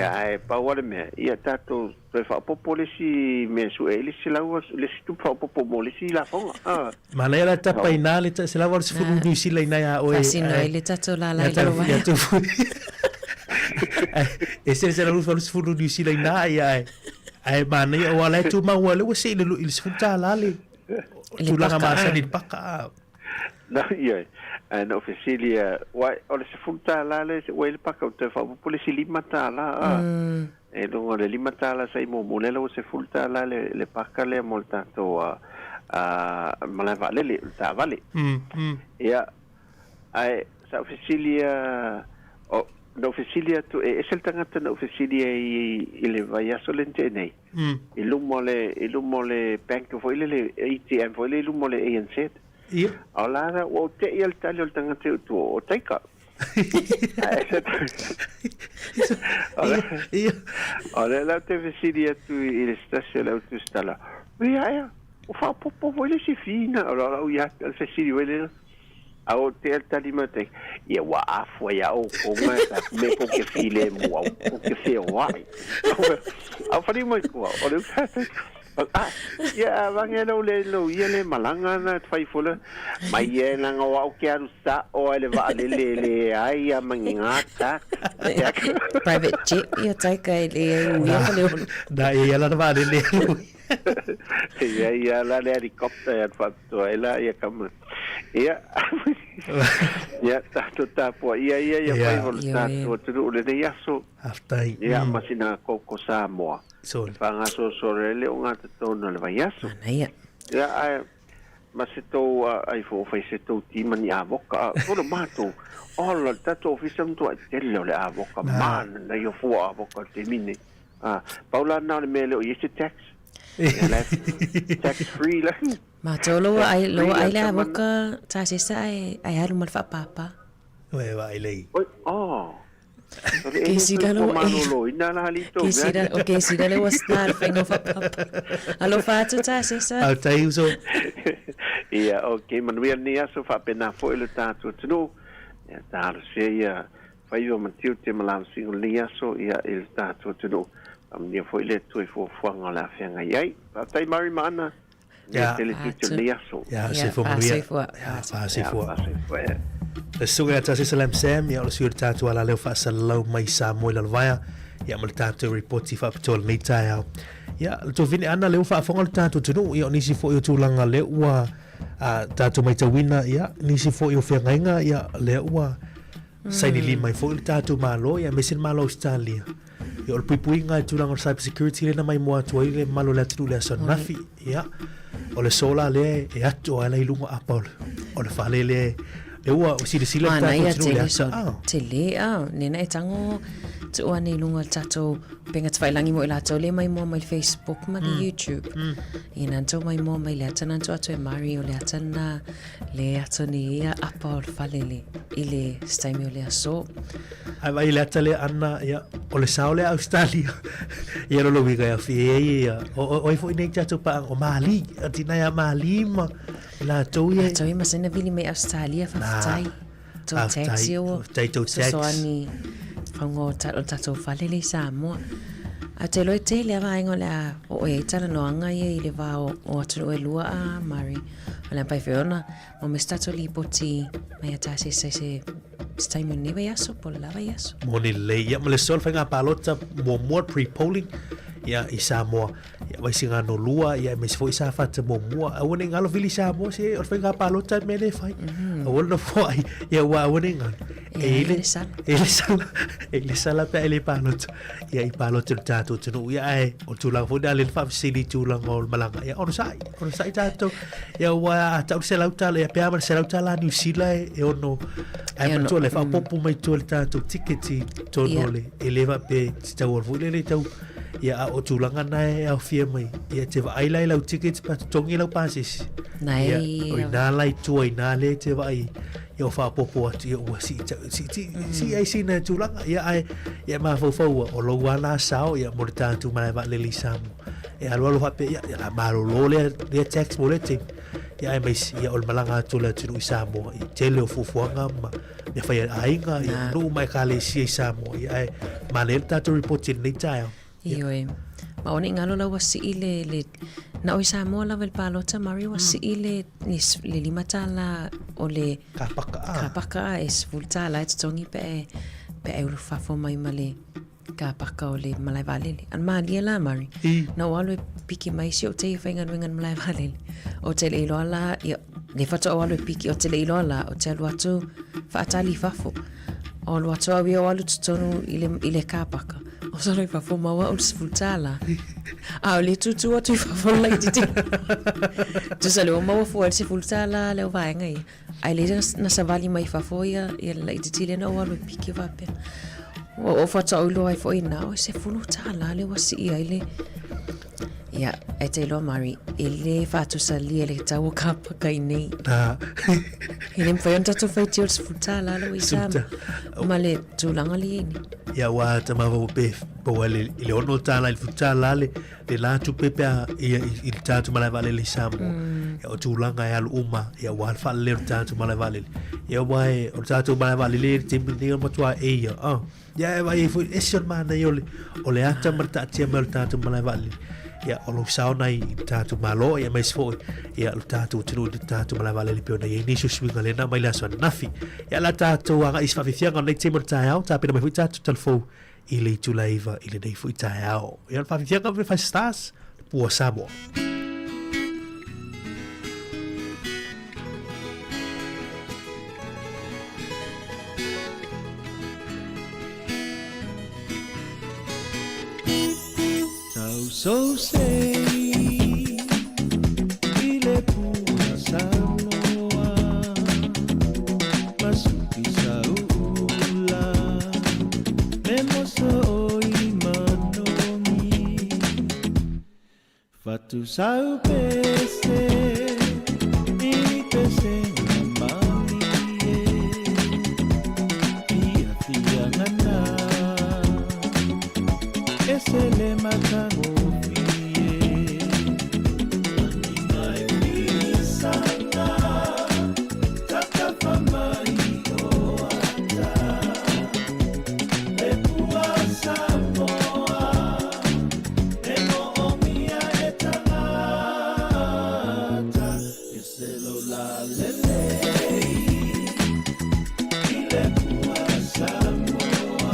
ae pau lava le mea, ia tatou Toe faaopoopo le isi mea e sue ai le isi 180, le isi tupe faaopoopo mo le isi lafoga. Ah. Manaia la tapa ina le 180 Niu Sila ina ia oe. Faasino ai le tatou lala i lalo vaea. E se 180 Niu Sila ina ia ae. Ae manaia aua la e tumau lea ua see i le $10 le tulaga masani i le paka. Na, ioe. Ae na ou fesili ia, uai, o le $10 lea ua i le paka, ua toe faaopoopo le isi $5, ah. E luga o le $5 sa i muamua, lea la ua $10 le, le paka lea mo le tatou a, a, malae vaalele, o le taavale. Ia, ae sa ou fesili a, o, na ou fesili atu, e ese le tagata na ou fesili ai i le vaiaso lea na tea nei, i luma o le, i luma o le bank foi lele, ATM foi lele i luma o le ANZ. Ia. A o la, ua ou te i le tali o le tagata i tua, o Taika. O lea la ou te fesili atu i le se tasi o le au tusitala, Ia ea, ua faaopoopo foi le isi fee na? O lau ia atu, o le fesili foi lea. A o te tali mai te, ia ua afua ia oukou ma ta me po ke filemu au, po ke feoai. Au whari mai kua, o le uta, ah, ia a vange lau le lau ia le malanga na whai fula, mai e nanga o au ke aru sa o ai le waa le le le ai ia mangi ngā tak. Private jet ia taika e le ai uia le ono. Na ia la na waa le le. Ia ia la le helicopter ia whapitoa e la ia kama. Ia, ia tātou tāpua ia ia ia whai holo tātou atunuu lenei aso. Faafetai. Ia ma sina koko Samoa. Sole. Whangasoso le o ngā tōna le vai aso. Manaia. Ia, ai, ma se tou ai fo fai se tou tima ni avoka. Tolo mātou. Ola, tātou ofisa mtua i tele o le avoka. Mana na ia fua avoka te mine. Ah, paula na o le mea leo i ese tax. Ia la, tax free la. Mātou loa ai, loa ai le avoka tā sesa ai, ai alu ma le whaapāpā. Ue vai lei. Oi, oh. Ke sira lo Ke sira, o ke sira le ua star whainga whapapa. Alofa atu tā sesa. Au tai uso. Ia, ok, manuia ni aso whaapena fo i le tātua tunu. Ia, tālo se ia, whaiwa ma tiu te malamu singo ni aso, ia, i le tātua tunu. Amnia fo i le tui fuafuaga o le afeaga i ai. Faafetai Mari ma Ana. Ia. Tele tiute o lenei aso. Ia, soifua manuia. Ia, faasoifua. Ia, Le susuga ia Tasi Salam Sam, ia o le sui o le tātou alaleo faasalalau mai Samoa i Lalovaea, ia ma le tātou ripoti faapitoa lenei taeao. Ia, le tuafine Ana, lea ua faafofoga le tātou atunuu, ia o nisi foi o tulaga lea ua tātou matauina, ia, nisi foi o feagaiga, ia, lea ua saini lima ai foi le tātou Malo, ia, aemaise le Malo o Ausetalia. Ia, o le puipuiga i tulaga o le cyber security lea na maimoa atu ai le mamalu o le atunuu i le aso ananafi. Ia, o le solar lea e atu ai la i luga apa o le, o le fale lea, lea ua silasila le tatou Manaia atunuu i le tele ata. so Ah. tele ah nena e tango. Tuu ane i luga o le tatou upega tafailagi mo i latou lea e maimoa mai le Facebook ma le YouTube. Ia na tou maimoa mai le ata na tuu atu e Mari o le ata lena le ata ni ia apa o le fale le i le se taimi o le aso. Ai vai le ata lea Anna, ia, o le sao lea Australia. Ia lolo uiga ia fi e ia, o, o, o ai foi nei tatou paanga, o Mali, a tina ia Mali ma latou ia. Latou ia masani na vili mai Australia, faafetai. Tou tax ia ua Faafetai tou tax. fesoasoani fauga o o le tatou fale lea i Samoa. Ae ou te iloa e tele lava vaega o le a oo i ai talanoaga ia i le va o, o atunuu e lua a Mari. O le a mafai foi ona maua mai se tatou lipoti mai ia tasi se, se, se taimi o lenei vaiaso po o le la vaiaso. Moni lelei. Ia ma le so le faiga palota muamua pre-polling ia i Samoa. Ia Vaisigano 2 ia aemaise foi Safata muamua. Aua ne i galo vili Samoa se o le faiga palota le mea lea e fai. Aua le nofo ai ia ua aua ne i galo. E i le sala. E i le sala. E i le sala pe a e le palota. Ia i palota i le tatou atunuu. Ia ae o le tulaga foi lea lea na faafesili i tulaga o le malaga. Ia onosai, onosai tatou. Ia ua a tau le $100 ia pe a ma le $100 Niu Sila e ono ae manatua le faaopoopo mai tua i le tatou tiketi tonu o le e le faapea e tau alu foi lele tau ia a o tulaga na e aofia mai ia te vaai la i lau tickets pa totogi lau pasese Nei, ia o ina la i tua ina le te vaai ia o faaopoopo atu ia ua sii sii sii sii ai sina tulaga ia ae ia mafaufau o lou lava sao ia mo le tatou malae vaalele i Samoa e alualu faapea ia ia la malolo lea lea tax mo lea taimi ia aemaise ia o le malaga atu o le atunuu i Samoa i tele o fuafuaga ma mea fai a aiga ia nuu ma ekalesia i Samoa ia ae manaia le tatou report i lenei taeao. Ioe. Ma ua ne i galo la ua sii le, le, na o i Samoa lava i le palota Mari ua sii le, le, le $5 o le Kapaka a. Kapaka a e $10 e totogi pe a e, pe a e ulufafo mai ma le kapaka o le malae vaalele. A na malie la Mari. I. Na ou alu e piki mai si ou teie faigaluega i le malae vaalele. Ou te le iloa la, ia, le faatoa ou alu e piki, ou te le iloa la, ou te alu atu faatali i fafo. O alu atu au ia o alu totonu i le, i le kapaka. O solo i fafo maua au le $10. A o le tūtū atu i fafo le laitiiti. Tusa le ua maua fua i le $10 le au vaega ia. Ae le na savali mai fafo ia, ia le laitiiti lea na ou alu e piki faapea. Ua ou faatoa ou iloa ai foi i ina, o $10 le ua sii ai le... Ia, e te iloa Mari, e le faatusalia le tau o kapaka i nei. Nā. E le mawhai ona tatou whaitia o le $10 la ua i Samoa. Ma le tulaga le i nei. Ia, ua ta mafaufau pe, po ua le, i le $6 i le $10 le, le la tupe pe a, ia, i, i le tatou malae vaalele i Samoa. Ia, o tulaga e alu uma, ia, ua le faalelei o le tatou malae vaalele. Ia, ua e, o le tatou malae vaalele i le taimi lenei o le matua e ia, ah. Ia e vaai ai foi, ese o le manaia o le, o le ata ma le taatia mai o le tatou malae vaalele. Ia, o lou sao na i le tatou Malo, ia aemaise foi, ia, lo tatou atunuu i le tatou malae vaalele pei ona i ai nisi o suiga lena mai le aso ananafi. Ia, o le a tatou agai i se faafiafiaga o lenei taimi o le taeao, tapena mai foi tatou talafou i le itula e 9 i lenei foi taeao. Ia, o le faafiafiaga o le Five Stars, le Pua Samoa. Fatu pese i pesega malie Fiafiagana e se le matagofie Lagi mai fisana tatafa mai o ata Le pua Samoa E moomia e tagata E se lo la lelei I le pua Samoa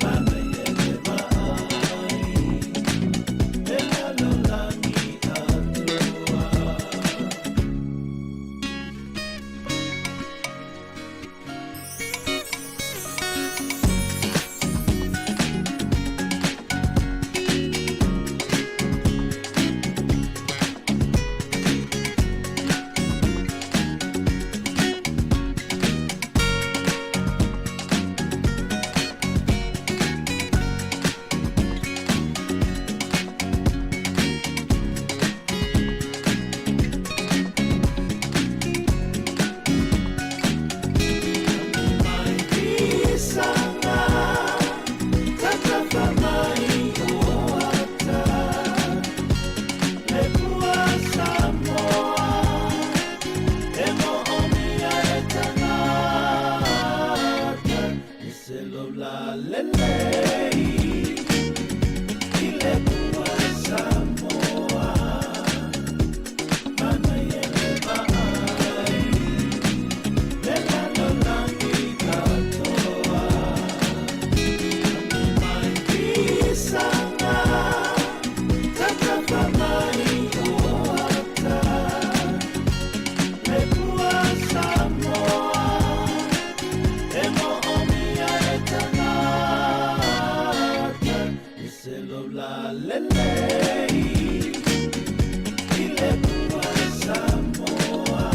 Manaia le vaai. lelei i le pua Samoa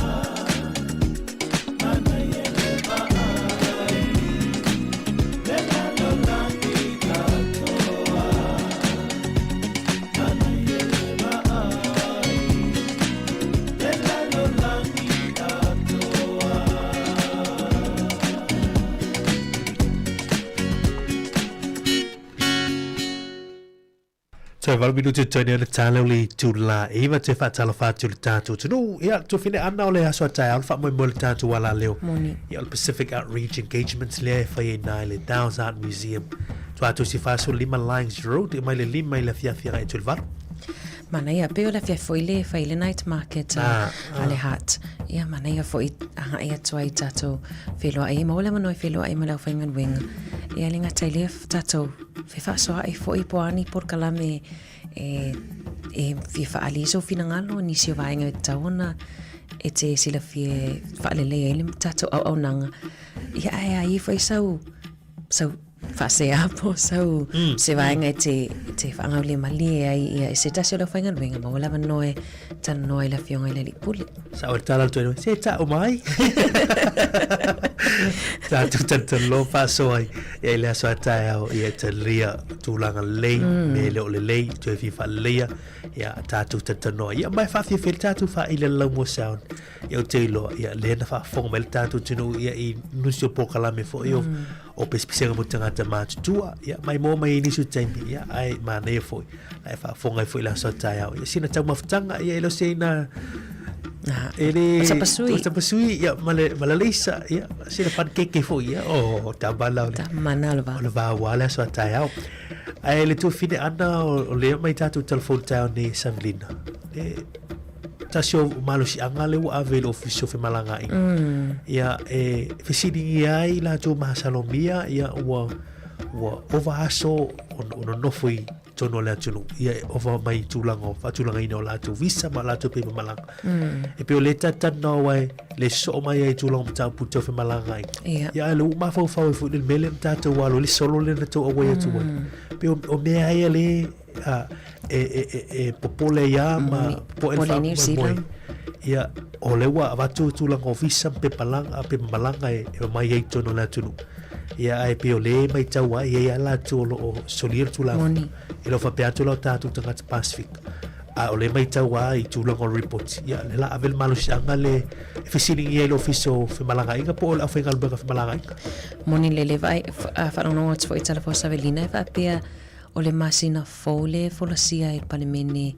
Manaia le vaai le lalolagi atoa Manaia le vaai le lalolagi atoa. Toe valu minuti toe nei o le tala o le itula iva te faatalofa atu i le tatou atunuu. Ia, tuafine ana o le aso a taeao le faamoemoe o le tatou alaleo. Moni. Ia, o le Pacific Outreach Engagements lea e fai ai na i le Downs Art Museum. Tuatosi 45 Lyons Road, e mai le 5 i le afiafi agai atu i le 8. Manaia, pei o le afiafi foi le fai le night market a, ah, a le Heart. Ia, manaia foi agai atu ai tatou feloai, maua le avanoa e feloai ma le aufaigaluega. Ia, le gata i lea tatou fefaasoaai foi po o a ni polokalame e, e fia faaali ai sou finagalo, nisi o vaega e tatau ona e te silafia e faalelei ai le tatou auaunaga. Ia, ae a i ai foi sau, sau faasea po o sau se vaega e te, e te faagaulemalie ai ia e se tasi o le aufaigaluega, maua le avanoa e talanoa ai le Afioga i le Alii Pule. Sa o le tala atu ai, se ta'u mai. Tātou talitali faasoa ai ia i le aso a taeao ia e talia tulaga lelei, me le o lelei, toe fia faaleleia, ia tātou talatalanoa. Ia mai faafiafia le tātou faaili a le Laumua Sound. Ia ou te iloa, ia lea na faafofoga mai le tātou atunuu ia i nisi o polokalame foi o o pesepesega mo tagata matutua, ia mai moa mai i nisi o taimi, ia ae manaia foi, la e faafofoga ai foi i le aso a taeao. Ia sina taumafataga, ia e le o se ina e le O sapasui. O sapasui, ia ma le ma le leisa, ia sina pankeke foi, ia o tamana o le Tamana o le va. O le va ua le aso a taeao. Ae le tuafine ana o lea mai tātou telefoni taeao nei Savelina. E, tasi o malosiaga lea ua ave i le Ofisa o Femalagaaiga. Ia, e fesiligia ai latou masalomia, ia, ua, ua ova aso o nonofo i totonu o le atunuu, ia, e ova mai i tulaga o faatulagaina o latou visa ma latou pepa malaga. E pei o lea talatalanoa ai, le sosoo mai ai i tulaga o mataupu tau femalagaaiga. Ia. Ia, ae o lea ua mafaufau ai foi i le mea lea na tatou alo ai, le solo lea na tou auai atu ai. E pei o mea ia lea e, e, e, e popole ai lava ma popoe le Popole New faamoemoe. Zealand. Ia, o lea ua avatu tulaga o visa ma pepa laga, pepa malaga e, e omai ai i totonu o le atunuu. Ia, ae pei o lea e matau ai, e i ai lava latou o lo o solia le Tulafono. Moni. E le o faapea atu la o tatou tagata Pasefika. A o lea e matau lava i tulaga o report, ia, lea la ave le malosiaga le e fesiligia ai le Ofisa o Femalagaaiga po o le Aufaigaluega Femalagaaiga. Moni lele vaai, faalogologo atu foi i tala fou Savelina e faapea O le masina fou lea e folasia ai le Palemene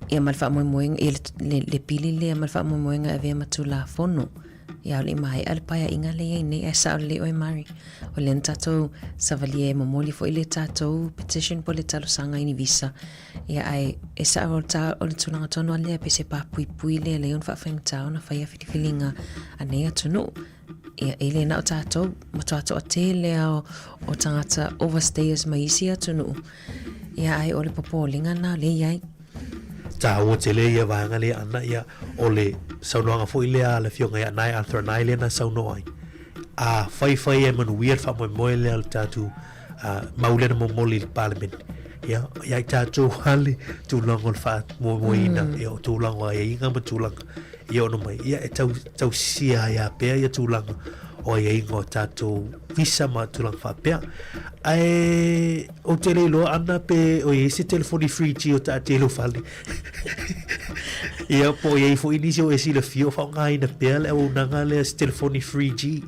ia ma le faamoemoega, ia le, le pili lea ma le faamoemoega e avea ma Tulafono. Ia aole i maea le paeaiga lea i ai nei, ae sao lelei oe Mari. O lea na tatou savalia e momoli foi le tatou petition po o le talosaga i ni visa. Ia ae e sao o le, ta, o le tulaga tonu lava lea pei se papuipui lea lea ona faafaigata ona faia filifiliga a nei atunuu. Ia, e le na o tatou, matua toatele lava o, o tagata overstayers mai isi atunuu. Ia, ae o le popolega lena o lea e i ai. Taua tele ia vaega lea ana, ia, o le saunoaga foi lea a le Afioga ia Anae, Arthur Anae lea na saunoa ai. A faifai e manuia le faamoemoe lea o le tatou mau lea na momoli i le Palemene, ia, ia i tatou lava le tulaga o le faamoemoeina, ia, o tulaga o aiaiga ma tulaga ia ono mai, ia e tau, tausisia ai lava pea ia tulaga o aiaiga o tatou visa ma tulaga faapea. Ae ou te le iloa ana pe o i ai se telefoni 3G o taatia i lou fale. Ia po o i ai foi nisi o e silafia o faaaogaina pea le auaunaga lea se telefoni 3G.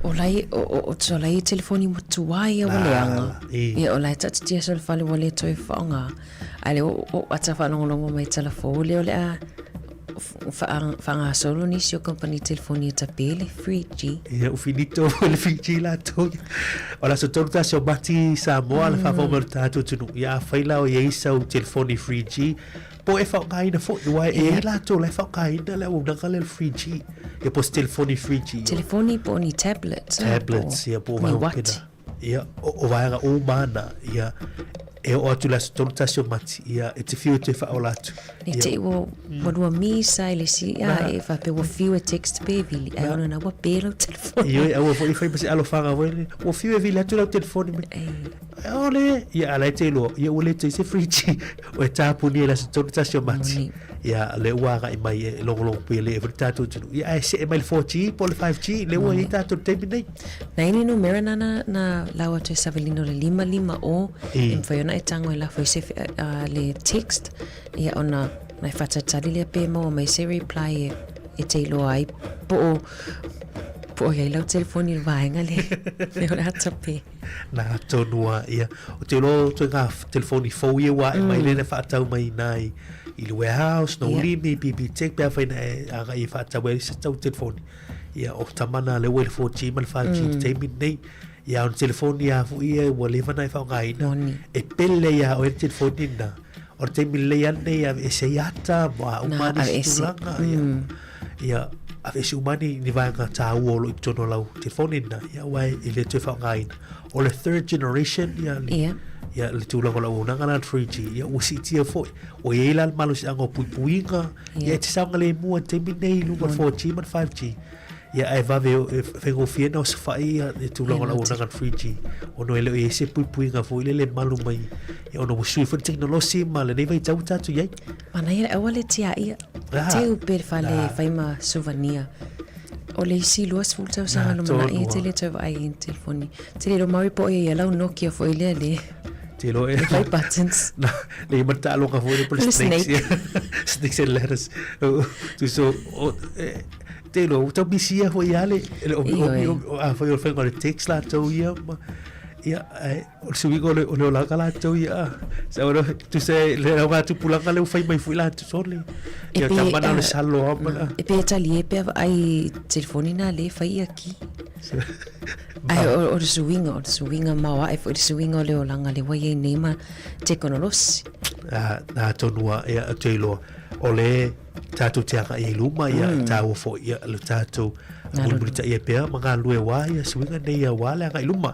O lai, o, o, o, o lai telefoni ua tuai ia ua leaga. Ia o la e taatitia sau i le fale ua le toe faaaoga. Ae le o, o ata faalogologo mai tala fou lea o le a faagasolo nisi o kamupani telefoni e tape le 3G. Ia, ua finito foi le 3G latou. O le aso 31 o Mati Samoa, le faafofoga mai o le tatou atunuu. Ia, afai la o i ai sau telefoni 3G, po e faaaogaina foi, aua e i ai latou la e faaaogaina le auaunaga lea o le 3G. Ia, po o se telefoni 3G. Telefoni po o ni tablets. Tablets, ia, po o ni vaega wati. faapena. Ia, o vaega uma na, ia. E oo atu i le aso 31 o Mati, ia, e te fiu e toe faaola atu. Ne te i ua, ua lua misa i le isi, a e faapea ua fiu e text pe vili, ae ona na ua pe lau telefoni. Ioe, aua foi e fai ma se alofaga foi lele, ua fiu e vili atu lau telefoni mai. O le, ia, a la e te iloa, ia ua le toe i se 3G, o e tapunia i le aso 31 o Mati. Ia, lea ua agai mai e logologo pea le foi le tatou atunuu. Ia, ae see mai le 4G po o le 5G, lea ua i ai tatou i le taimi nei. Na i ai le numera na na, na lau atu e Savelino le 550 e mafai ona e tago e lafo i se le text, ia ona na e faatalitali lea pe maua mai se reply e, e te iloa ai po o, po o i ai lau telefoni i le vaega lea, lea o le a tape. Nā tonu a, ia. Ou te iloa o ituaiga telefoni fou ia ua ae mai lea na faatau mai i ina i, i le warehouse, no limi, BB Tech, pe afai na e agai e faatau ai se tau telefoni. Ia, o tama nā lea ua i le 4G ma le 5G i le taimi lenei. Ia, o le telefoni lava foi ia ua leva ona e faaaogaina, e pele ia oe le telefoni lena. O le taimi lelei lava lenei e aveese ai ata ma a uma lava nisi tulaga. Ia, ia aveese uma ni, ni vaega tāua o lo o i totonu o lau telefoni lena, ia aua e le toe faaaogaina. O le third generation, ia, le, yeah. ia, le tulaga o le auaunaga la le 3G, ia ua siitia foi. Ua i ai la le malosiaga o puipuiga, yeah. ia e te saogalemu i le taimi lenei i luga o le 4G ma le 5G. Ia ae vave e faigofie ona osofai ia le tulaga o le auaunaga 3G ona e le o i ai se puipuiga foi lele e malu mai ia ona ua sui foi le tekonolosi ma lenei vaitau ua tatou i ai. Manaia le aua le tiaia. Teu pe le fale e fai ma souvenir. O le isi 20 tausaga lumanai e te le tau vaai i telefoni. Te le iloa maui po o ia ia lau Nokia foi lea le Te iloa e. Fai buttons. Na, le i mataaloga foi le po le snakes. Snakes and ladders. So, o, te iloa, ua tau misi ia foi ia le, le omi, omi, omi, a foi o le whainga o le text latou ia, ma, ia, ai, o le suiga o le, o le olaga latou ia, sa o le, tusa e, le au ngā tupulaga le ua fai mai foi latou, sole, ia tamana o le salo a mana. E pe tali e pea vaai telefoni nā le fai ia ki. Ai, o, o le suiga, o le suiga maoae foi le suiga o le olaga le ua i ai nei ma tekonolosi. A, nā tonu a, ia, te iloa, o le, tatou te agai i luma, ia, tāua foi, ia, le tatou mulimulitaia pea ma galulue wā, ia, suiga nei ia wā le agai i luma.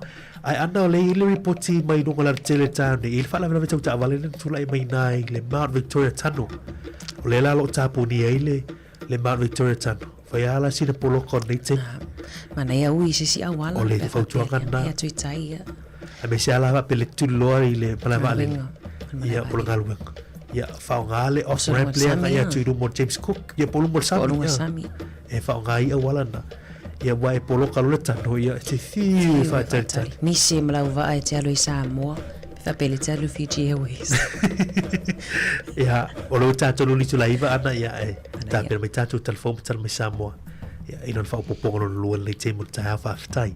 Ae ana o le i le ripoti mai luga o le alatele taeao nei, i le faalavelave tau taavale lea na tulai mai i ina i le Mount Victoria Tunnel. O lea la o lo o tapunia ai le, le Mount Victoria Tunnel. Fai lava la sina poloka o lenei taimi. Manaia ui i se isi auala. O le fautuaga lena. Ia atu i tai, ia. Aemaise lava la faapea le tuliloa i le malae vaalele. Ia, po o le galuega. Ia, faaaoga le off ramp lea agai atu i luma o James Cook. Ia, po o luma o le sami. Po o luma o le sami. E faaaoga ai auala na. Ia, aua e poloka loa le tano, ia, e te fiu e faatalitali. Nisi e ma lau vaa e te alu i Samoa, pe faapea le te alu Fiji Airways. Ia, o lea ua tatou luli tulaiva ana, ia, e tapena mai tatou tala fou ma tala mai Samoa. Ia, i lona faaopoopoga lona lua i lenei taimi o le taeao, faafetai.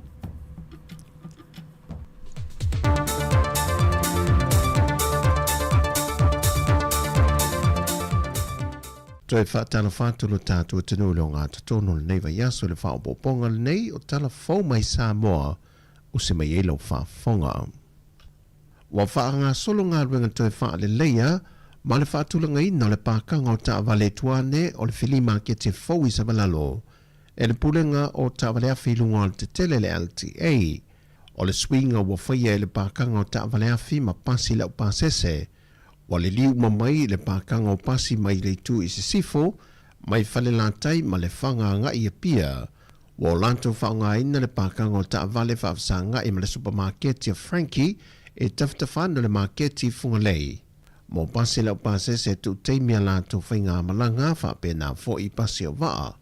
Toe faatalofa atu lo tatou atunuu i le ogatotonu o lenei vaiaso i le faaopoopoga lenei o Tala Fou mai Samoa use mai ai lau faafofoga. Ua faagasolo galuega toe faaleleia ma le faatulagaina o le pakaga o taavale tuane o le Fili Makete fou i Savalalo e le Pulega o Taavale Afi i luga o le tetele le LTA. O le suiga ua faia e le pakaga o taavale afi ma pasi laupasese Ua liliu uma mai le pakaga o pasi mai le itu i sisifo, mai Falelatai ma Lefaga agai i Apia. Ua o latou faaaogaina le pakaga o taavale faafesagai ma le supamaketi a Frankie e tafatafa ana le maketi i Fugalei. Mo pasi laupasese e tuu taimi a latou faigamalaga faapena foi i pasi o vaa.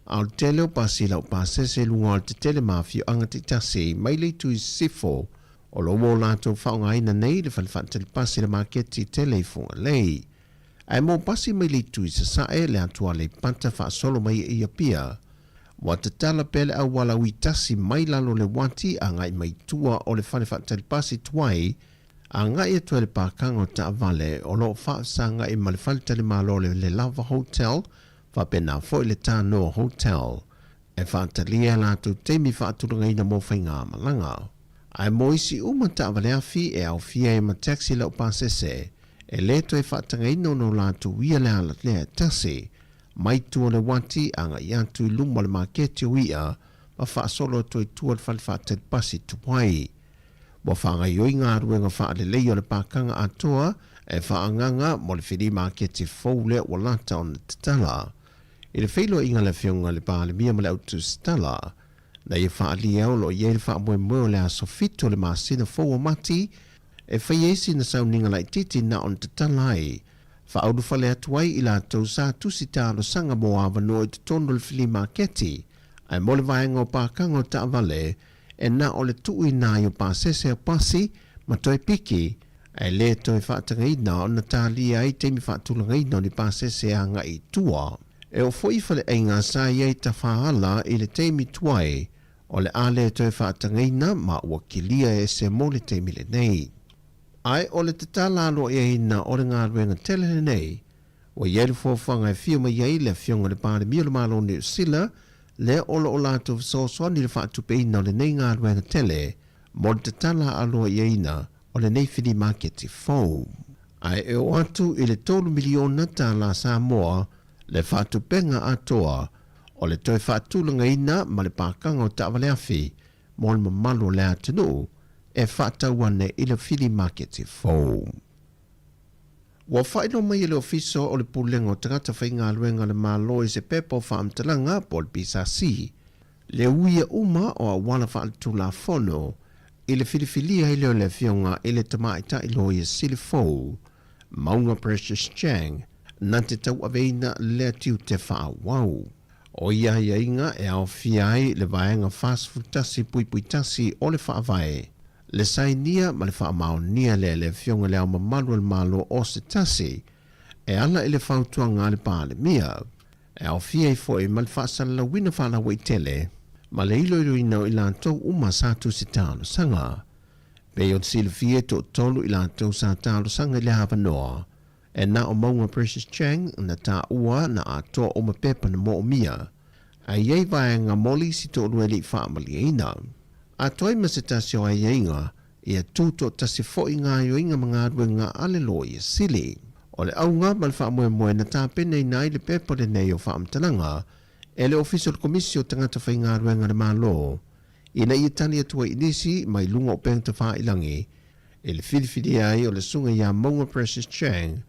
A o le tele o pasi laupasese i luga o le tetele ma afioaga taitasi mai le itu i sisifo, O lo o latou faaaogaina nei le fale faatali pasi le maketi tele i Fugalei. Ae mo pasi mai le itu i Sasae, le atu Aleipata faasolo mai i Apia. Ua tatala pea le auala ui tasi mai lalo o le uati agai mai tua o le fale faatali pasi tuai agai atu ai le pakaga o taavale o lo o faafesagai ma le fale talimalo o le Lelava Hotel faapena foi le Tanoa Hotel. E faatalia e latou taimi faatulagaina mo faigamalaga. Ae mo isi uma taavale afi e aofia ai ma taxi laupasese, e le toe faatagaina ona o latou ia le ala lea e tasi, mai tua o le uati agai atu i luma o le maketi o i'a ma faasolo atu ai tua o le fale faatali pasi tuai. Ua faagaoioi galuega faaleleia o le pakaga atoa e faaagaga mo le fili maketi fou lea ua lata ona tatala. I le feiloaiga a le Afioga i le Palemia ma le Au Tusitala, na ia faaalia o lo o i ai le faamoemoe o le aso 7 o le masina fou o Mati e fai ai sina sauniga laitiiti na ona tatala ai, faaulufale atu ai i latou sa tusi talosaga mo avanoa i totonu o le fili maketi, ae mo le vaega o pakaga o taavale, e na o le tuuina ai o pasese o pasi ma toe piki, ae le toe faatagaina ona talia ai taimi faatulagaina o ni pasese e agai i tua. E oo foi i faleaiga sa i ai tafaala i le taimi tuai, o le a le toe faatagaina ma ua kilia e ese mo le taimi lenei. Ae o le tatala aloaiaina o le galuega tele lenei, Ua i ai le fuafuaga e afio mai ai le Afioga i le Palemia o le Malo o Niu Sila, lea o lo o latou fesoasoani i le faatupeina o lenei galuega tele mo le tatala aloaiaina o lenei fili maketi fou. Ae e oo atu i le $3 miliona Samoa le faatupenga atoa o le toe faatulagaina ma le pakaga o taavale afi mo le mamalu o le atunuu e faatau ane i le fili maketi fou. Ua faailoa mai e le Ofisa o le Pulega o Tagata Faigaluega a le Malo i se pepa o faamatalaga po o le PSC le uia uma o auala faaletulafono i le filifilia ai lea o le Afioga i le Tamaitai Loia Sili fou, Mauga Precious Chang, na te tauaveina lea tiute faaauau. O ia aiaiga e aofia ai le Vaega 41.1 o le Faavae, le sainia ma le faamaonia lea e le Afioga i Le Ao Mamalu o le Malo o se tasi, e ala i le fautuaga a le Palemia, e aofia ai foi ma le faasalalauina faalauaitele ma le iloiloina o i latou uma sa tusi talosaga. Pei ona silafia e toatolu i latou sa talosaga i le avanoa, e na o Mauga Precious Chang na taua na atoa uma pepa na moomia, ae i ai vaega moli si toalua e le i faamalieina. Atoa ai ma se tasi o aiaiga, ia tutoatasi foi gaoioiga ma galuega a le Loia Sili. O le auga ma le faamoemoe na tapenaina ai le pepa lenei o faamatalaga e le Ofisa o le Komisi o Tagata Faigaluega a le Malo ina ia tali atu ai i nisi mai luga o upega tafailangi i le filifilia ai o le susuga ia Mauga Precious Chang,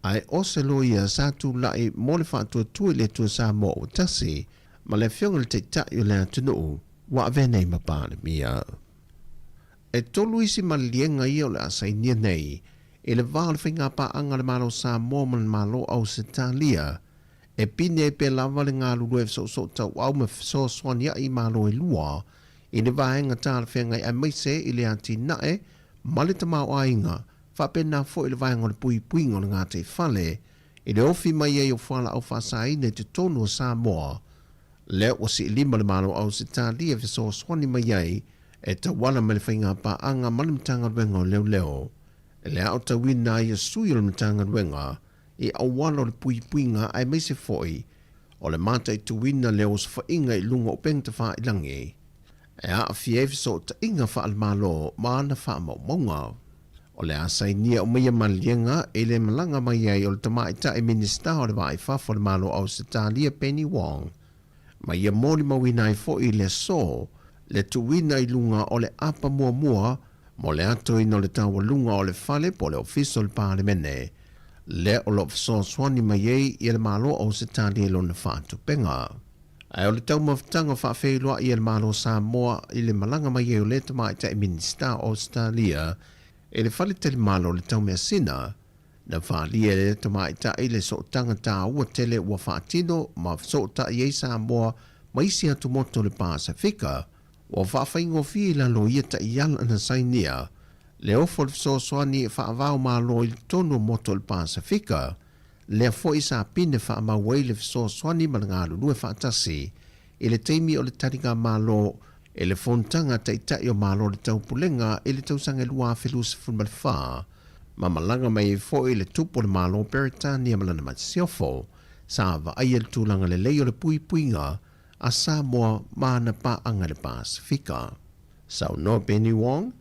ae o se loia sa tulai mo le faatuatua i le Atua Samoa ua tasi ma le Afioga i le Taitai o le atunuu ua avea nei ma Palemia. E tolu isi maliliega ia o le a sainia nei i le va o le faigapaaga a le Malo o Samoa ma le Malo o Ausetalia e pine ai pea lava le galulue fesoosoo tauau ma fesoasoania'i i malo e lua i le vaega talafeagai aemaise i le atinae ma le tamaoaiga, faapena foi le vaega o le puipuiga o le gataifale i le ofi mai ai o fualaau faasaina i totonu o Samoa, lea ua siilima le Malo o Ausetalia e fesoasoani mai ai e tauala mai le faigapaaga ma le Matagaluega o Leoleo i le aotauina ai o sui o le Matagaluega i auala o le puipuiga aemaise foi o le mataituina lea o osofaiga i luga o upega tafailangi e aafia ai fesootaiga faale-Malo ma ana faamaumauga. O le a sainia uma ia maliega i le malaga mai ai o le Tamaitai Minisita o le Va i Fafo o le Malo o Ausetalia Penny Wong ma ia molimauina ai foi i le aso le tuuina i luga o le apa muamua mo le atoina o le taualuga o le fale po o le Ofisa o le Palemene lea o lo o fesoasoani mai ai i le Malo o Ausetalia i lona faatupega. Ae o le taumafataga faafeiloai a le Malo o Samoa i le malaga mai ai o lea tamaitai Minisita o Ausetalia i le faletalimalo o le Taumeasina, na faaalia e lea tamaitai le sootaga taua tele ua faatino ma fesootai ai Samoa ma isi atumotu o le Pasefika, ua faafaigofie i lalo o ia taiala na sainia le ofo o le fesoasoani e faavao malo i totonu o motu o le Pasefika, lea foi sa pine faamau ai le fesoasoani ma le galulue faatasi i le taimi o le taliga Malo i le Fonotaga a Taitai o Malo o le Taupulega i le tausaga e 2024, ma malaga mai ai foi le Tupu o le Malo o Peretania ma lana masiofo, sa vaaia le tulaga lelei o le puipuiga a Samoa ma ana paaga i le Pasefika. Saunoa Penny Wong,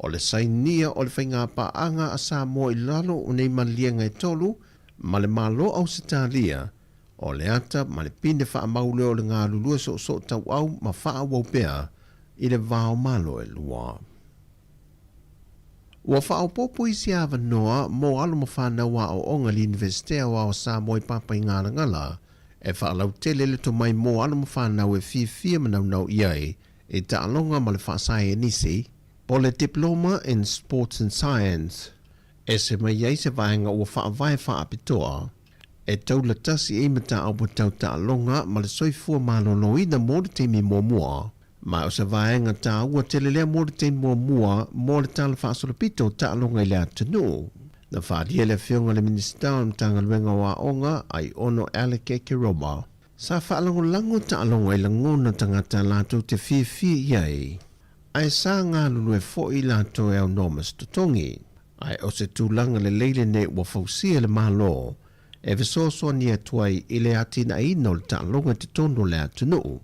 O le sainia o le faigapaaga a Samoa i lalo o nei maliega e tolu ma le Malo o Ausetalia, o le ata ma le pine faamau lea o le galulue soosoo tauau ma faaauau pea i le va o Malo e lua. Ua faaopoopo isi avanoa mo alo ma fanau aoaoga i le Iunivesite Aoao o Samoa i Papaigalagala e faalautele le tomai mo alo ma fanau e fiafia ma naunau i ai i taaloga ma le faasaienisi po o le Diploma in Sports and Science. Ese mai ai se vaega ua faavae faapitoa e taula tasi ai mataupu tau taaloga ma le soifua maloloina mo le taimi muamua. Ma o se vaega taua tele lea mo le taimi muamua mo le Tala Faasolopito o Taaloga i le atunuu. Na faaalia e le Afioga i le Minisita o le Matagaluega o Aoga, Aiono Alec Ekeroma, sa faalagolago taaloga i lagona tagata latou te fiafia i ai, ae sa galulue foi latou e aunoa ma se totogi. Ae o se tulaga lelei lenei ua fausia e le Malo e fesoasoani atu ai i le atinaeina o le taaloga i totonu o le atunuu.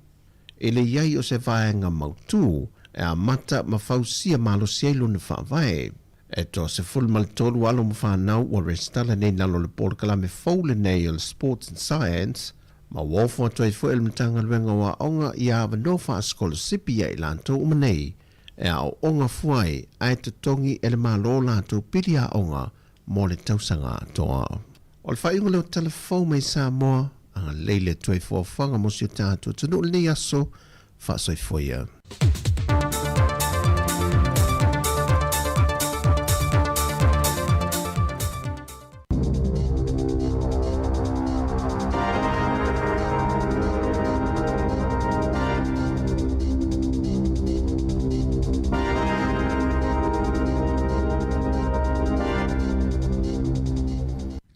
I le i ai o se vaega mautū e amata ma fausia malosi ai lona faavae. E 33 alo ma fanau ua resitala nei i lalo o le polokalame fou lenei o le Sports and Science ma ua ofo atu ai foi e le Matagaluega o Aoga ia avanoa faasikolasipi ia i latou uma nei e aooga fua ai ae totogi e le Malo latou pili aoga mo le tausaga atoa. O le faaiuga lea o tala fou mai Samoa, agalelei le Atua i foafoaga mo si o tatou atunuu i lenei aso, faasoifua ia.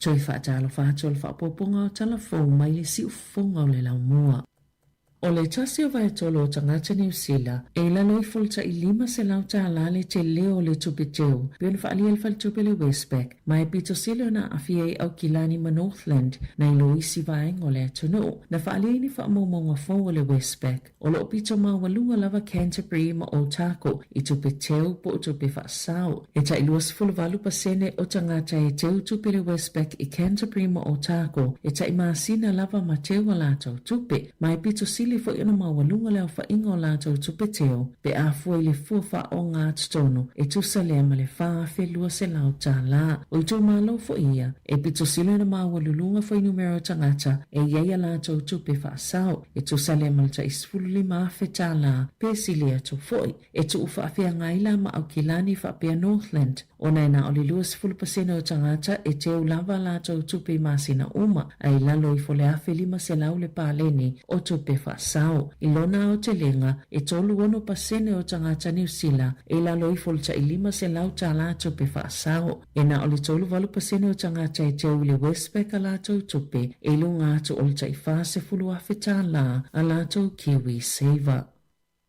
Toe faatalofa atu o le faaopoopoga o tala fou mai le siufofoga o le laumua. O le tasi o vaetolu o tagata Niu Sila e i lalo ifo o le tai $500 le tele o le tupe teu pei ona faaalia e le faletupe le Westpac ma e pito sili ona aafia ai Aukilani ma Northland nai lo isi vaega o le atunuu. Na faaalia ai ni faamaumauga fou a le Westpac O lo o pito maualuga lava Canterbury ma Otago i tupe teu po o tupe faasao. E tai 28% o tagata e teu tupe le Westpac i Canterbury ma Otago e tai masina lava ma teu a latou tupe, ma e pito sili foi ona maualuga le aofaiga o latou tupe teu pe a fua i le fua faaogatotonu e tusa lea ma le $4,200. O itumalo foi ia e pito sili ona maualuluga fuainumera o tagata e i ai a latou tupe faasao. E tusa lea ma le tai $15,000 pe sili atu foi. E tuu faafeagai la ma Aukilani faapea Northland, ona e na o le 20% o tagata e teu lava a latou tupe i masina uma, a i lalo ifo le $1,500 le paleni o tupe faasao. I lona aotelega, e 36% o tagata Niu Sila e i lalo ifo o le tai $500 tupe faasao. E na o le 38% o tagata e teu i le Westpac a latou tupe e i luga atu o le tai $40,000 a latou KiwiSaver.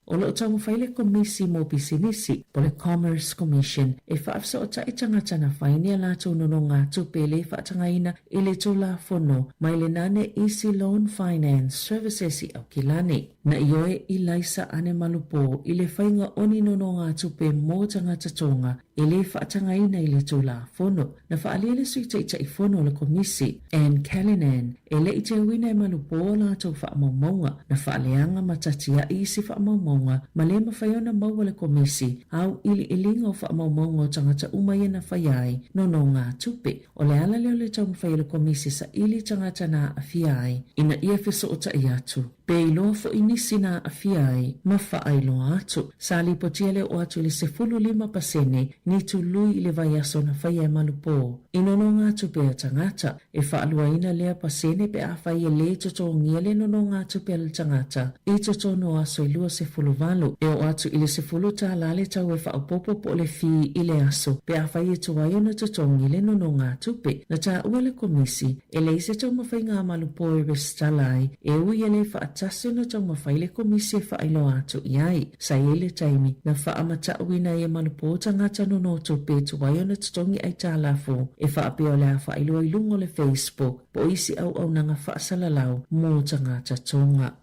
O lo o taumafai le Komisi mo Pisinisi, po le Commerce Commission, e faafesootai tagata na fai ni a latou nonogatupe le faatagaina i le Tulafono mai le nane Easy Loan Finance Services i Aukilani. Na ioe i Laisa Ane Malupo i le faiga o ni nonogatupe mo tagata Tonga e lē faatagaina i le Tulafono. Na faaalia le Sui Taitaifono o le Komisi, Anne Callinan, e le i teuina e malupō a latou faamaumauga. Na faaleaga ma tatia'i isi faamaumauga ma lē mafai ona maua le Komisi auiliiliga o faamaumauga o tagata uma ia na faia ai nonogatupe. O le ala lea o le taumafai o le Komisi e saili tagata na aafia ai ina ia fesootai atu. Pe iloa foi nisi na aafia ai ma faailoa atu. Sa lipotia le oo atu i le 15% ni tului i le vaiaso na faia e malupō i nonogatupe a tagata. E faaluaina lea pasene pe afai e lē totogia le nonogatupe a le tagata i totonu o aso e 28. E oo atu i le $10 le tau e faaopoopo po o le fee i le aso pe afai e tuai ona totogi le nonogatupe. Na taua e le Komisi E leai se taumafaiga a malupō e resitala ai, e ui e lē faatasi ona taumafai le Komisi e faailoa atu i ai. Sa i ai le taimi na faamatauina ai e malupō tagata nonotupe e tuai ona totogi aitalafu e faapea o le a faailoa i luga o le Facebook po o isi auaunaga faasalalau mo tagata Tonga.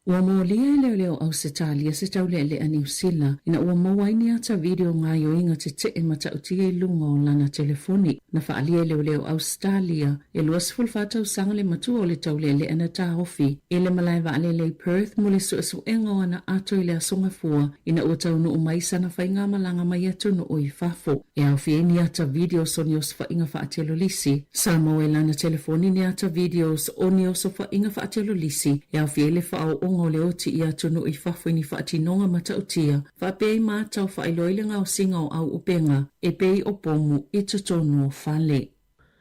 Ua molia e leoleo Ausetalia se taulealea Niu Sila ina ua maua ai ni ata video gaoioiga tetee matautia i luga o lana telefoni. Na faaalia e leoleo Ausetalia e 24 tausaga le matua o le taulealea na taofi i le malae vaalele i Perth mo le suesuega o ana ato i le Aso Gafua ina ua taunuu mai sana faigamalaga mai atunuu i fafo. E aofia ai ni ata videos o ni osofaiga faatelolisi. Sa maua i lana telefoni ni ata videos o ni osofaiga faatelolisi e aofia ai le faaooga o le oti i atunuu i fafo i ni faatinoga matautia faapea ai ma ata o faailoa i le gaosiga o auupega e pei o pomu i totonu o fale.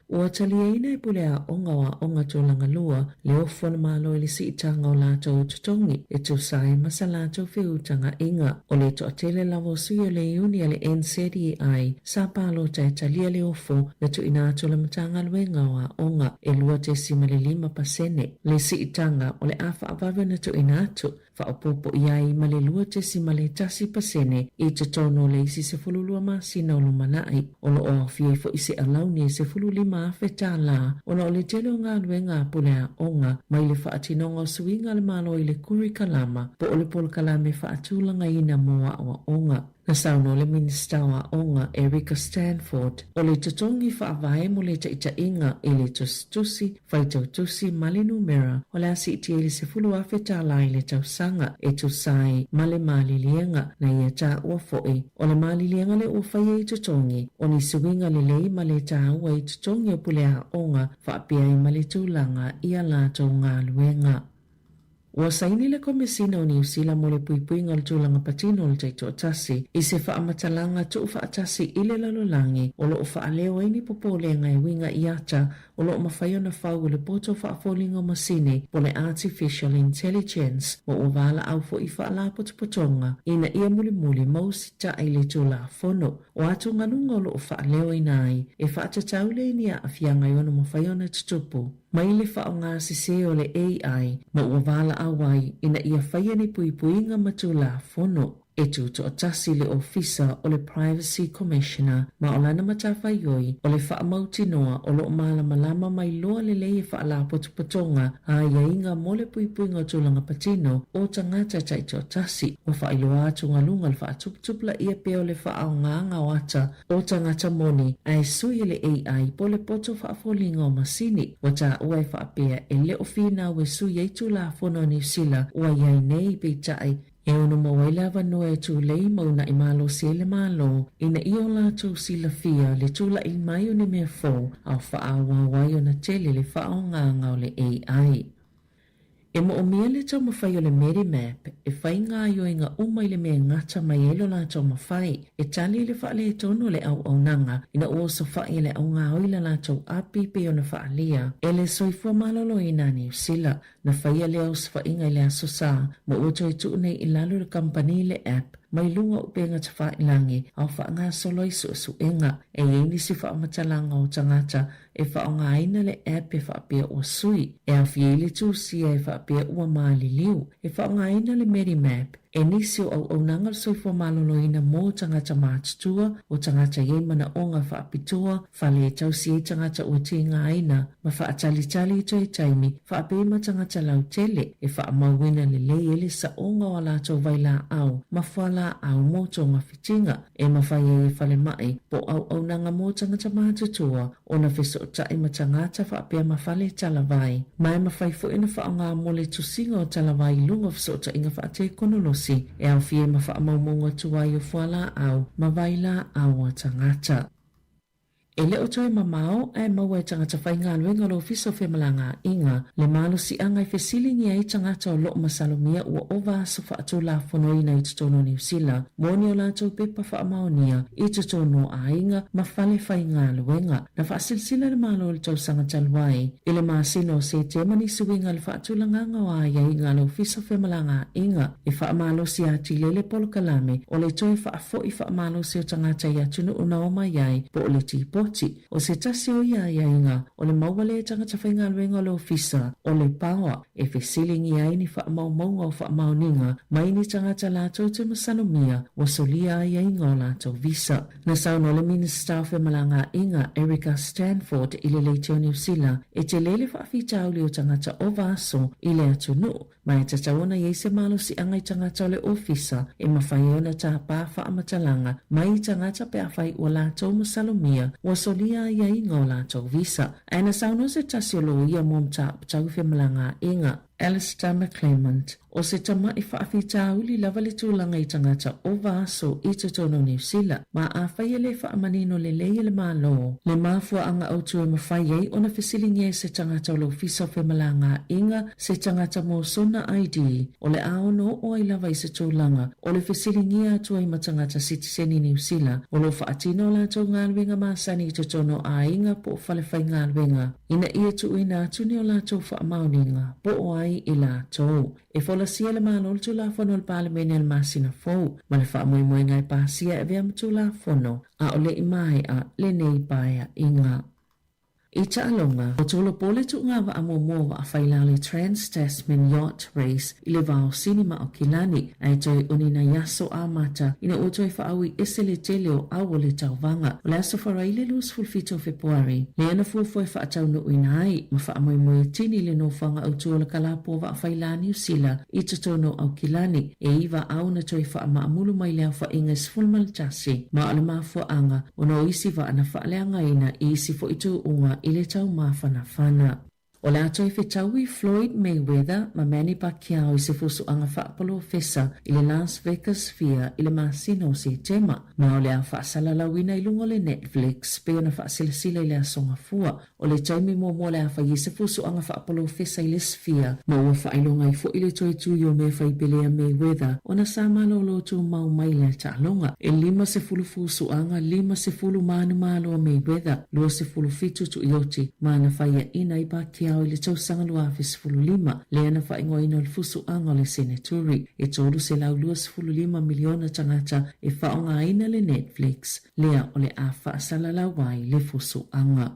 Ua taliaina e pule aoga o Aoga Tulaga Lua le ofo a le Malo i le siitaga o latou totogi e tusa ai ma sa latou feutagaʻiga. O le toatele lava o sui o le iuni a le NZEI sa palota e talia le ofo na tuuina atu le Matagaluega o Aoga e 2.5% le siitaga o le a faavave ona tuuina atu faaopoopo i ai ma le 2.1% i totonu o le isi 12 masina o lumanai. O lo o aofia ai foi se alauni e $15,000 ona o le tele o galuega a pule aoga mai le faatinoga o suiga a le Malo i le kurikalama po o le polokalame faatulagaina mo aoaoga. Na saunoa le Minisita o Aoga, Erica Stanford, o le totogi faavae mo le taitaiga i le tusitusi, faitau tusi ma le numera o le a siitia i le $10,000 i le tausaga e tusa ai ma le maliliega na ia taua foi. O le maliliega lea ua faia i totogi, o ni suiga lelei ma le taua i totogi o pule aoga faapea ai ma le tulaga i a latou galuega. Ua saini le Komesina o Niu Sila mo le Puipuiga o le Tulaga Patino o le Taitoatasi i se faamatalaga tuufaatasi i le lalolagi o lo o faaleo ai ni popolega e uiga i ata o lo o mafai ona fau e le poto faafoliga o masini po o le Artificial Intelligence ma ua valaau foi i faalapotopotoga ina ia mulimuli ma usitai le Tulafono o atugaluga o lo o faaleoina ai e faatatau lea i ni aafiaga e ono mafai ona tutupu mai le faaaoga sese o le AI ma ua valaau ai ina ia faia ni puipuiga ma Tulafono. E tutoatasi le Ofisa o le Privacy Commissioner ma o lana matafaioi o le faamautinoa o lo o malamalama mai loa lelei e faalapotopotoga aiaiga mo le puipuiga o tulaga patino o tagata taitoatasi. Ua faailoa atugaluga le faatuputupulaia pea o le faaaogaga o ata o tagata moni ae sui e le AI po o le poto faafoliga o masini. Ua taua e faapea e le o finau e sui ai Tulafono a Niu Sila ua i ai nei, peitai, e ono maua ai le avanoa e tulei ma unaʻi malosi ai le Malo ina ia o latou silafia le tulaʻi mai o ni mea fou a o faaauau ai ona tele le faaaogaga o le AI. E moomia le taumafai o le Medimap e fai gaoioiga uma i le mea e gata mai ai lo latou mafai e tali i le faaletonu o le auaunaga ina ua osofai e le augaoi la latou api pei ona faaalia e le Soifua Maloloina a Niu Sila. Na faia lea osofaiga i le Aso Sa ma ua toe tuu nei i lalo le kamupani le app mai luga o upega tafailangi a o faagasolo ai suesuega. E i ai nisi faamatalaga o tagata e faaaogaina le app e faapea ua sui, e aofia ai le tusia e faapea ua maliliu. E faaaogaina le Medimap e nisi o auaunaga o le soifua maloloina mo tagata matutua, o tagata i ai manaoga faapitoa, fale e tausi ai tagata ua tigaina ma faatalitali i toe taimi, faapea ma tagata lautele, e faamauina lelei ai le saoga o a latou vailaau ma fualaau mo togafitiga. E mafai ai e falemai po o auaunaga mo tagata matutua ona fesootai ma tagata faapea ma fale talavai. Ma e mafai foi ona faaaoga mo le tusiga o talavai i luga o fesootaiga faatekonolosi e aofia ai ma faamaumauga tuai o fualaau ma vailaau a tagata. E le o toe mamao ae maua e tagata faigaluega o le Ofisa o Femalagaaiga le malosiaga e fesiligia ai tagata o lo o masalomia ua ova aso faatulafonoina i totonu o Niu Sila mo ni o latou pepa faamaonia i totonu o aiga ma fale faigaluega. Na faasilasila le Malo i le tausaga talu ai i le masina o Setema nisi uiga i le faatulagaga o aiaiga a le Ofisa o Femalagaaiga e faamalosi atili ai le polokalame o le toe faafo'i faamalosi o tagata i atunuu na omai ai po o le tipoti. Lipoti. O se tasi o ia aiaiga, o le maua lea e tagata faigaluega o le Ofisa o le paoa e fesiligia ai ni faamaumauga o faamaoniga mai ni tagata latou te masalomia ua solia aiaiga o latou visa. Na saunoa le Minisita o Femalagaaiga, Erica Stanford i le Leitio Niu Sila e tele le faafitauli o tagata ova aso i le atunuu ma e tatau ona i ai se malosiaga i tagata o le ofisa e mafai ai ona tāpā faamatalaga mai i tagata pe afai ua latou masalomia ua solia aiaiga o latou visa. Ae na saunoa se tasi o loia mo mataupu tau femalagaaiga, Alistair McClement, o se tama'i faafitauli lava le tulaga i tagata ova aso i totonu o Niu Sila, ma afai e le faamanino lelei e le Malo le mafuaaga autu e mafai ai ona fesiligia e se tagata o le Ofisa o Femalagaaiga se tagata mo sona ID, o le a ono oo ai lava i se tulaga o le fesiligia atu ai ma tagata sitiseni Niu Sila o lo o faatino a latou galuega masani i totonu o aiga po o fale faigaluega ina ia tuuina atu ni o latou faamaoniga po o ai i latou. E folasia e le Malo le Tulafono a le Palemene i le masina fou, ma le faamoemoega e pasia e avea ma Tulafono a o le i maea lenei paeaiga. I taaloga, ua tolopo le tuuga vaa muamua o vaa faila o le Trans Tasman Yacht Race i le vao sinima o Kilani, ae toe uni nai aso amata ina ua toe faaui ese le tele o au o le tauvaga. O le aso Faraile 27 o Fepuari, lea na fuafua e faataunuuina ai ma faamoemoe tini le nofoaga autu o le kalapu o vaa faila Niu Sila i totonu o Aukilani, e iva au na toe faamaamulu mai le aofaiga e 11, ma o le mafuaaga ona o isi vaa na faaleagaina i isi foi tuuga i le taumafanafana. O le a toe fetaui Floyd Mayweather ma Manny Pacquiao i se fusuaga faapolofesa i le Las Vegas Sphere i le masina o Setema, ma o le a faasalalauina i luga o le Netflix pei ona faasilasila i le Aso Gafua. O le taimi muamua o le a fai ai se fusuaga faapolofesa i le Sphere, ma ua faailoga ai foi le toe tui o mea fai pelea Mayweather ona sa malolo tumau mai lea taaloga. E 50 fusuaga, 50 manumalo a Mayweather, 27 tuioti, ma na faiaina ai Pacquiao i le tausaga 2015, lea na faaigoaina o le fusuaga o le Seneturi. E 325 miliona tagata e faaaogaina le Netflix, lea o le a faasalalau ai le fusuaga.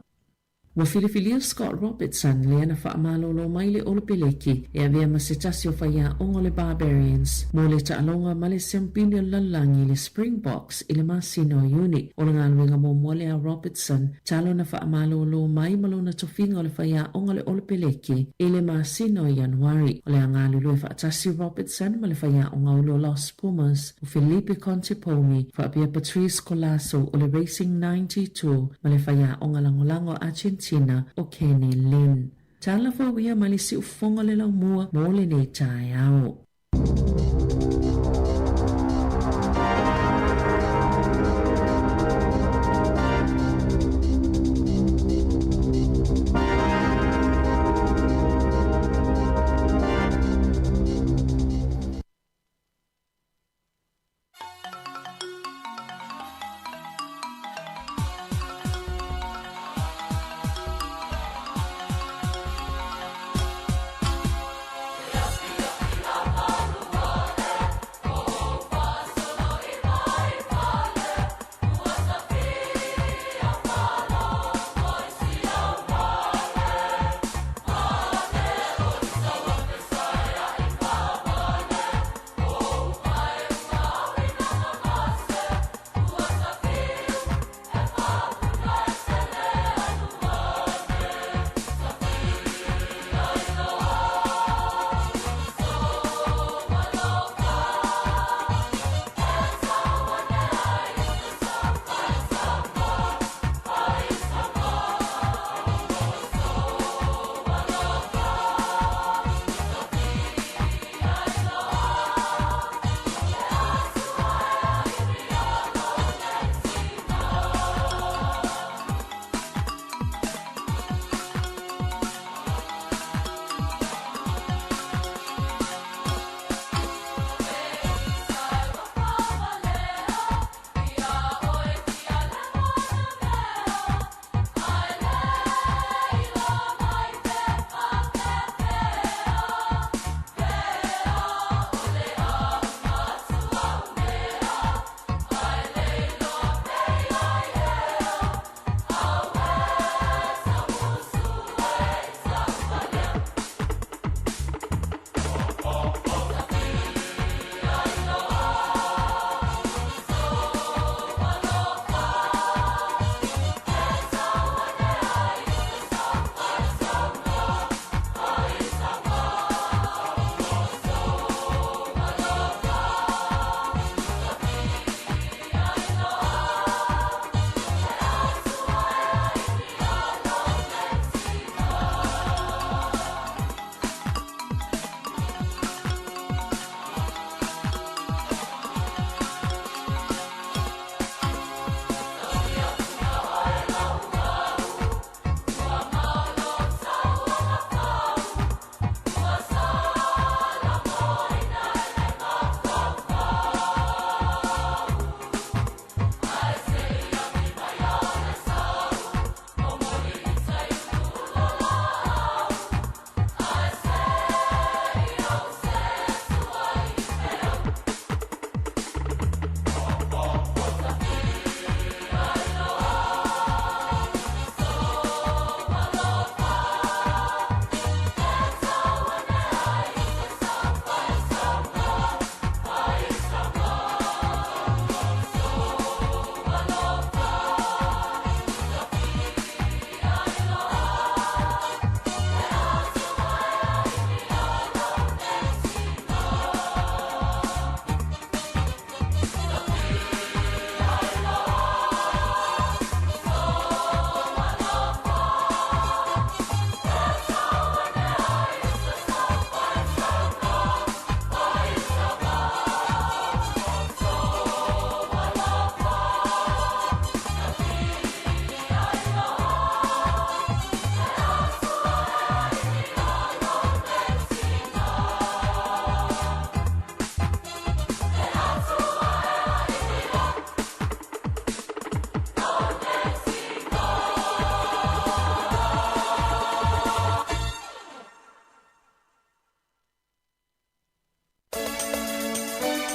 Ua filifilia Scott Robertson, lea na faamalolo mai le Olopeleki e avea ma se tasi o faiaoga o le Barbarians mo le taaloga ma le Siampini o le Lalolagi le Springboks i le masina o Iuni. O le galuega muamua lea a Robertson talu ona faamalolo mai ma lona tofiga o le faiaoga o le Olopeleki i le masina o Ianuari. O le a galulue faatasi Robertson ma le faiaoga ulu o Los Pumas o Felipe Contepomi faapea Patrice Colazo o le Racing 92 ma le faiaoga lagolago a Argentina o Kenny Lin. Tala fou ia mai le siufofoga o le laumua mo lenei taeao.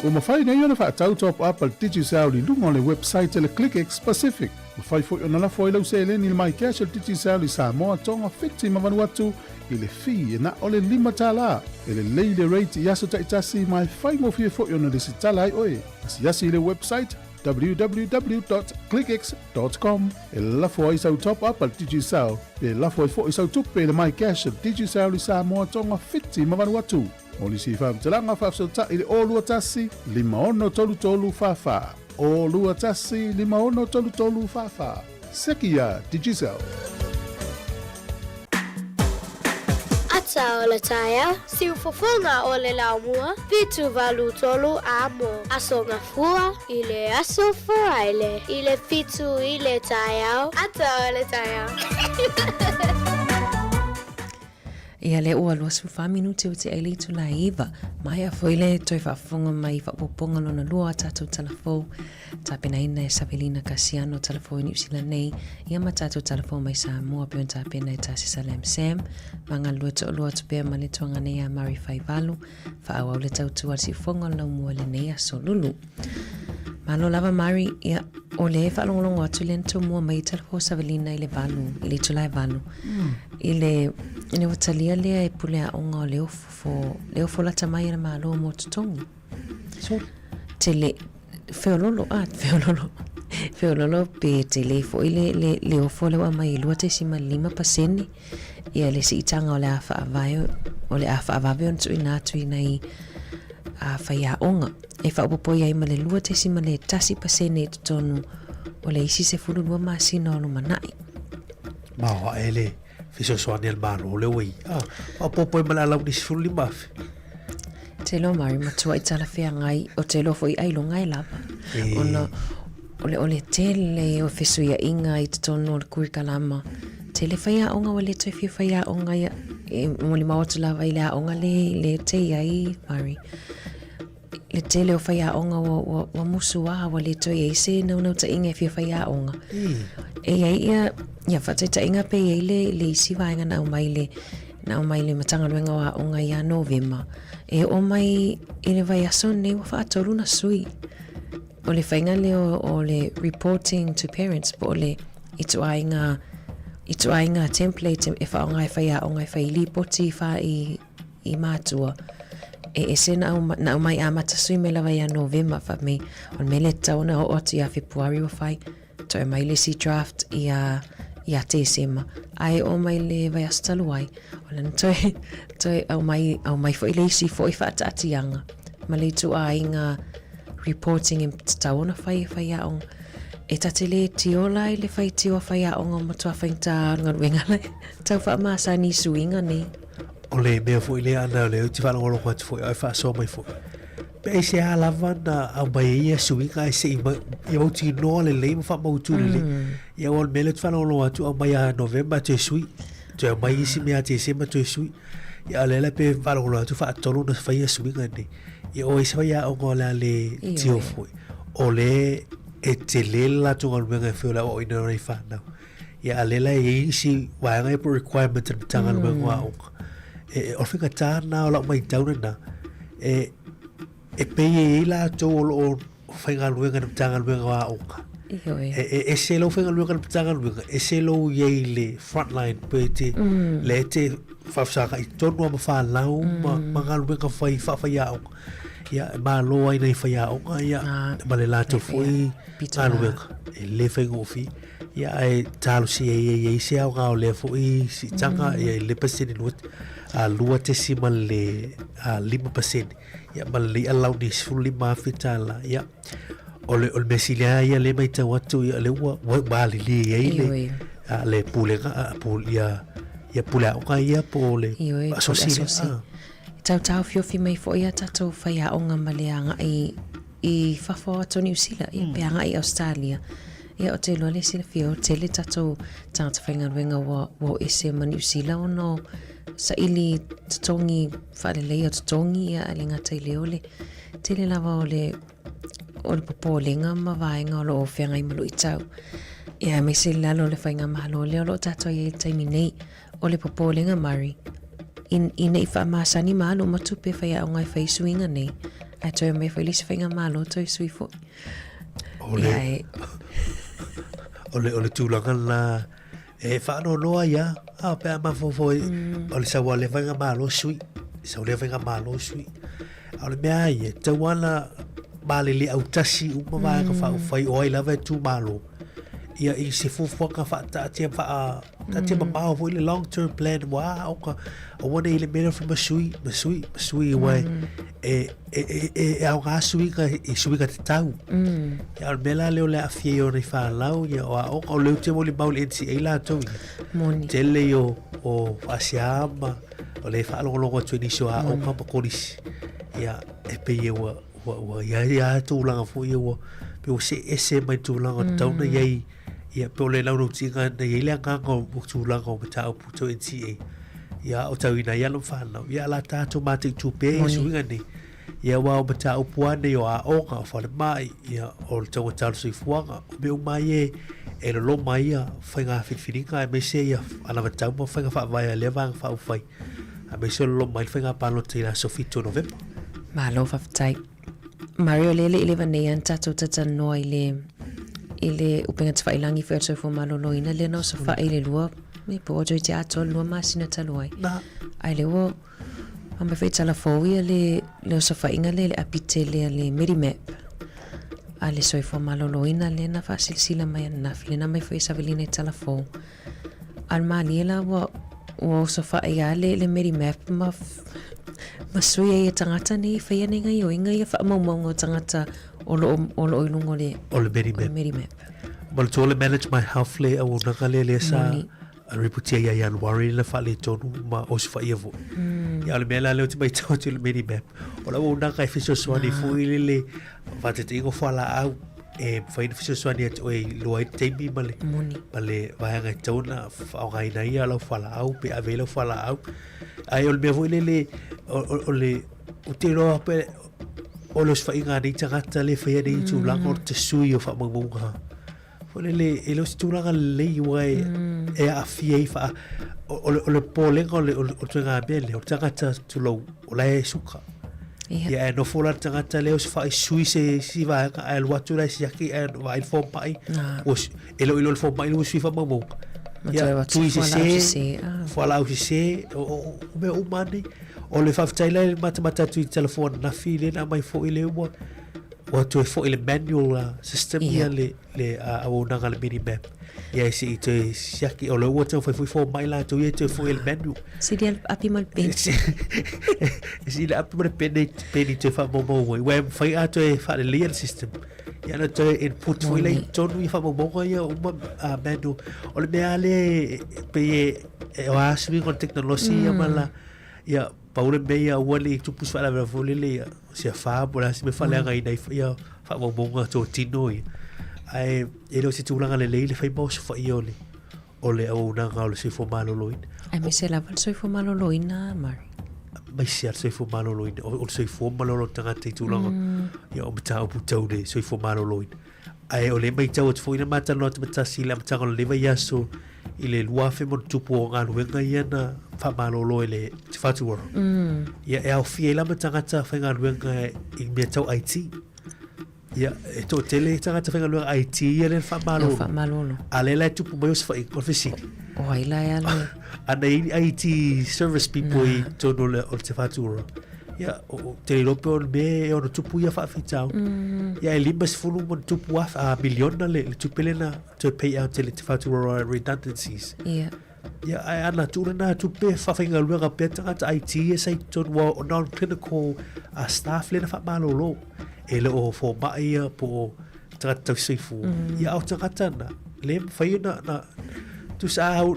Ua mafai nei ona faatau top up a le Digicel i luga o le website a le ClickX Pacific. Mafai foi ona lafo ai lau seleni i le MyCash a le Digicel i Samoa, Tonga, Fiti ma Vanuatu i le fee e na o le $5. E lelei le rate i aso taitasi ma e faigofie foi ona lesitala ai oe. Asiasi i le website www.clickx.com e lafo ai sau top up a le Digicel pe lafo ai foi sau tupe i le MyCash a le Digicel i Samoa, Tonga, Fiti ma Vanuatu. Mo nisi faamatalaga faafesootai i le 021 5633 44. 021 5633 44. Seki iā Digicel. Ata o le taeao, siufofoga o le laumua, 783 amo, Aso Gafua i le Aso Faraile i le 7 i le taeao, Ata o le taeao. Ia lea ua 24 minute o te ai le itula e 9. Maea foi le toe faafofoga mai i faaopoopoga lona lua a tatou tala fou. Tapenaina e Savelina Kasiano tala fou i Niu Sila nei, ia ma tatou tala fou mai Samoa pei ona tapena e Tasesa Lam Sam. Ma galulue toalua atu pea ma le tuaga nei a Murray Faivalu. Faaauau le tautua a le siufofoga o le laumua i lenei aso lulu. Malo lava Mari, ia, o le faalogologo atu lea na tumua mai i Talafou Savelina i le valu, i le itula e valu. I le, i le ua talia lea e pule aoga o le ofo, le ofo lata mai a le Malo mo totogi. Sorry. Tele, feololo, ah, feololo. Feololo pe tele foi le, le, le ofo lea ua aumai e 2.5% ia le siitaga o le a faavae, o le a faavave ona tuuina atu i nai a faiaoga e faaopoopo i ai ma le 2.1% i totonu o le isi 12 masina o lumanai. Maoae le fesoasoani a le Malo lea ua i ai. Ah, faaopoopo ai ma le alauni 15,000. Te iloa Mari, matua i talafeagai, o te iloa foi ailoga e lava. E. Ona o le, o le tele o fesuiaiga i totonu o le kurikalama. Tele faiaoga ua le toe fia faiaoga ia, e molimau atu lava i le aoga le, le te i ai, Mari. Le tele o faiaoga ua, ua, ua musu lava, ua le toe i ai se naunautaiga e fia faiaoga. E i ai ia, ia faataitaiga pe i ai le, le isi vaega na aumai le, na aumai le Matagaluega o Aoga ia Novema, e oo mai i le vaiaso lenei ua faatolu na sui. O le faiga lea o le reporting to parents po o le ituaiga ituaiga template e faaaoga e faiaoga e fai lipoti fa i i mātua. E ese na au, na aumai amata sui mai lava ia Novema fa mai o le mea lea e tatau ona oo atu ia Fepuari ua fai. Toe aumai le isi draft ia ia Tesema. Ae oo mai le vaiaso talu ai, o lana toe, toe aumai, aumai foi le isi foi faataatiaga ma le ituaiga reporting e tatau ona fai e faiaoga. E ta te le tio la i le faitio a faiaoga o matua faigata o le galuega la tau faamasani i suiga nei. O le mea foi lea ana o lea ou te faalogologo atu foi a o e faasoa mai foi. Pe aisea lava na aumai ai ia suiga ae se i ia mautinoa lelei ma faamautu lelei. Ia aua o le mea lea ou te faalogologo atu aumai ia Novema toe sui. Toe aumai isi mea ia Tesema toe sui. Ia a o lea la pe faalogologo atu faatolu ona fai ia suiga nei. Ia o ai se faiaoga o le a le tio foi. O lea e tele le latou galuega e fai o le aoaoina o nai fanau. Ia a lea la e i ai isi vaega ia po o requirement a le Matagaluega o Aoga. E, o le faigata lena o lau matau lena, e, e pei e i ai latou o lo o faigaluega i le Matagaluega o Aoga. Ioe. E, e ese lou faigaluega i le Matagaluega, ese lou i ai i le frontline, pe te, lea e te faafesagai tonu lava ma fanau ma, ma galuega fai faafaiaoga. Ia, e malo ai nai faiaoga, ia, ma le latou foi galuega. E le faigofie. Ia, ae talosia ia i ai se aoga o lea foi siitaga, ia i le pasene lua, a 2.5%, ia ma le alauni $15,000 tala, ia, o le, o le mea sili lava ia lea e matau atu, ia, lea ua, ua malilie ai le, a, le pulega, a, pule, ia, ia pule aoga ia po o le asosi lea. E tau taofiofi mai foi a tatou faiaoga ma le agai i fafo atu o Niu Sila, ia pe agai i Ausetalia. Ia ou te iloa le silafia ua tele tatou tagata faigaluega ua ua o ese ma Niu Sila ona o saili totogi faaleleia o totogi ia ae le gata i lea o le tele lava o le o le popolega ma vaega o lo o feagai ma luitau. Ia aemaise i lalo o le faigamalo lea o lo o tatou i ai i le taimi nei. O le popolega Mari, i, i nei faamasani ma alu ma tupe faiaoga e fai suiga nei. Ae toe omai foi le isi faigamalo toe sui foi. O le, o le, o le tulaga lena e faanoanoa ai lava, a pe a mafaufau ai, o le sau a lea faigamalo sui, sau lea faigamalo sui. A o le mea lava ia, e tatau lava ona malilie autasi uma vaega faaupufai o ai lava e tu malo ia i se fuafuaga faataatia faataatia mamao foi le long term plan ua aoga aua ne i le mea lea ma sui ma sui ma sui aua e e e e e aoga suiga i suiga tatau. Ia o le mea la lea o le aafia ai o nai fanau ia o aoga o lea ou te molimau i le NCA latou ia. Moni. Tele ia o o faasia ma o lea e faalogologo atu i nisi o aoga ma kolisi. Ia e pei e ua ua ua i ai lava tulaga foi ia ua pei ua see ese mai tulaga o tatau ona i ai ia pei o le launautaiga na i ai le agaga o tulaga o mataupu tau NCA. Ia aotauina ai alo ma fanau. Ia o le a tatou mataitu pea ia suiga nei. Ia aua o mataupu lava nei o aoga, o falemai, ia o le taugata o le soifuaga, o mea uma lava ia e loloma ai ia faiga filifiliga aemaise ia anavatau ma faiga faavae a lea vaega faaupufai, aemaise o loloma ai le faiga palota i le aso 7 o Novema. Malo faafetai. Mario, lea e le i leva nei lava ona tatou talatalanoa i le i le upega tafailangi foi a le soifua maloloina lea na osofai i le lua me po o toeitiiti atoa le 2 masina talu ai. Ae lea ua aumai foi tala fou ia le le osofaiga lea i le api tele a le Medimap a le soifua maloloina lea na faasilasila mai ananafi lea na aumai foi e Savelina i tala fou. A o le malie la ua ua osofai lava le le Medimap ma ma sui ai e tagata nei e faia nei gaioiga ia faamaumauga o tagata o lo o o lo o i luga o le O le Medimap. Medimap. Manatua le Manage My Health le auaunaga lea lea sa ripotia ia Ianuari le faaletonu ma osofaia foi. Ia o le mea la lea ou te matau atu i le Medimap, o le auaunaga e fesoasoani foi lele faataitaiga o fualaau e mafai ona fesoasoani atu oe i iloa ai le taimi ma le, ma le vaega e tatau ona faaaogaina ai lau fualaau pe ave ai lau fualaau. Ae o le mea foi lele o le, ou te iloa pe o le osofaiga a nei tagata lea e faia nei tulaga o le tasui o faamaumauga foi lele e le o se tulaga lelei aua e, e aafia ai faa o le, o le popolega o le, o le, o le ituaiga mea lea o le tagata tulou o la e suka. Ia. Ia ae nofo la le tagata lea osofai sui se isi vaega ae alu atu la e siaki ae vaai le fomai ua e le o iloa e le fomai ua sui faamaumauga. Ma toe Ia, atu tui fualaau sese, sese, ah. fualaau sese, o, o, o mea uma nei. O le faafetai la i le matamata atu i telefo ananafi lea na aumai foi lea ua ua toe foi le manual system ia le le auaunaga a le Medimap. Ia e se i toe siaki, o lea ua taumafai foi fomai latou ia e toe foi le manual. Sili a le api ma le peni. E sili le api ma le peni, peni toe faamaumau ai. Ua e mafai a toe faaleleia le system. Ia na toe input foi lea i totonu ia faamaumauga ia uma manual. O le mea lava lea e pei e o a suiga o le tekonolosi ia ma la, ia pau le mea ia aua ne i tupu se faalavelave foi lele ia o se afa po o le a se mea e faaleagaina ai foi ia faamaumauga totino ia. Ae e le o se tulaga lelei le fai ma osofaia o le o le auaunaga o le soifua maloloina. Aemaise lava le soifua maloloina, Murray. Aemaise lava le soifua maloloina. O, o le soifua ma le ola o le tagata i tulaga ia o mataupu tau le soifua maloloina. Ae o lea e matau atu foi na ma talanoa atu ma tasi i le amataga o lenei vaiaso i le 2,000 ma ono tupu o galuega ia na faamalolo e le Te Whatu Ora. Ia e aofia ai la ma tagata faigaluega i mea tau IT. Ia, e toatele tagata faigaluega IT ia lea na faamalolo. Na faamalolo. A lea la e tupu mai osofaiga, o le fesili. O ai la e alu e. Ana i ai ni IT service people i totonu o le Te Whatu Ora. Ia, ou te le iloa pe o le mea e ono tupu ia faafitauli. Ia, e 50 ma ono tupu afe, a miliona le, le tupe lea na toe pay out e le Te Whatu Ora redundancies. Ia. Ia, ae ana tuu lena tupe faafaigaluega pea tagata IT ia sa i totonu aua o non-clinical staff lea na faamalolo. E le o fomai ia po o tagata tausisoifua. Ia, a o tagata na, lea e mafai ona, na, tusa a au,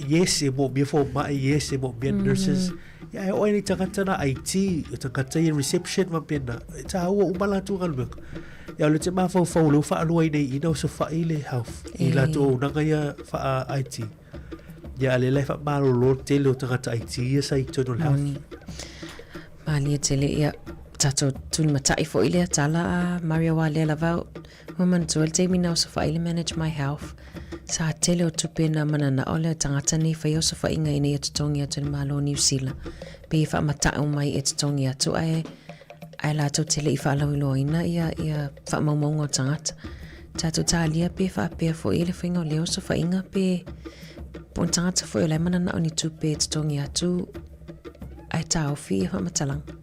yes, e moomia fomai, yes, e moomia nurses. Ia, ae oo ai nei tagata na IT, o tagata ia reception faapena, e tāua uma latou galuega. Ia, o lea ou te mafaufau o lea ua faaluaina i i na osofai le health i latou auaunaga ia faa-IT. Ia, a o lea la e faamalolo le tele o tagata IT ia sa i totonu o le health. Moni. Malie tele, ia, tatou tulimatai foi lea tala a Maria aua lea lava Ua manatua le taimi na osofai le Manage My Health, sa tele o tupe na mananao le tagata nei faia osofaiga ina ia totogi atu e le Malo o Niu Sila, pei e faamatau mai e totogi atu ae Ae latou te le i faalauiloaina ia ia faamaumauga o tagata. Tatou talia pe faapea foi le faiga o lea osofaiga pe po o ni tagata foi o la e mananao ni tupe e totogi atu ae taofi ia faamatalaga.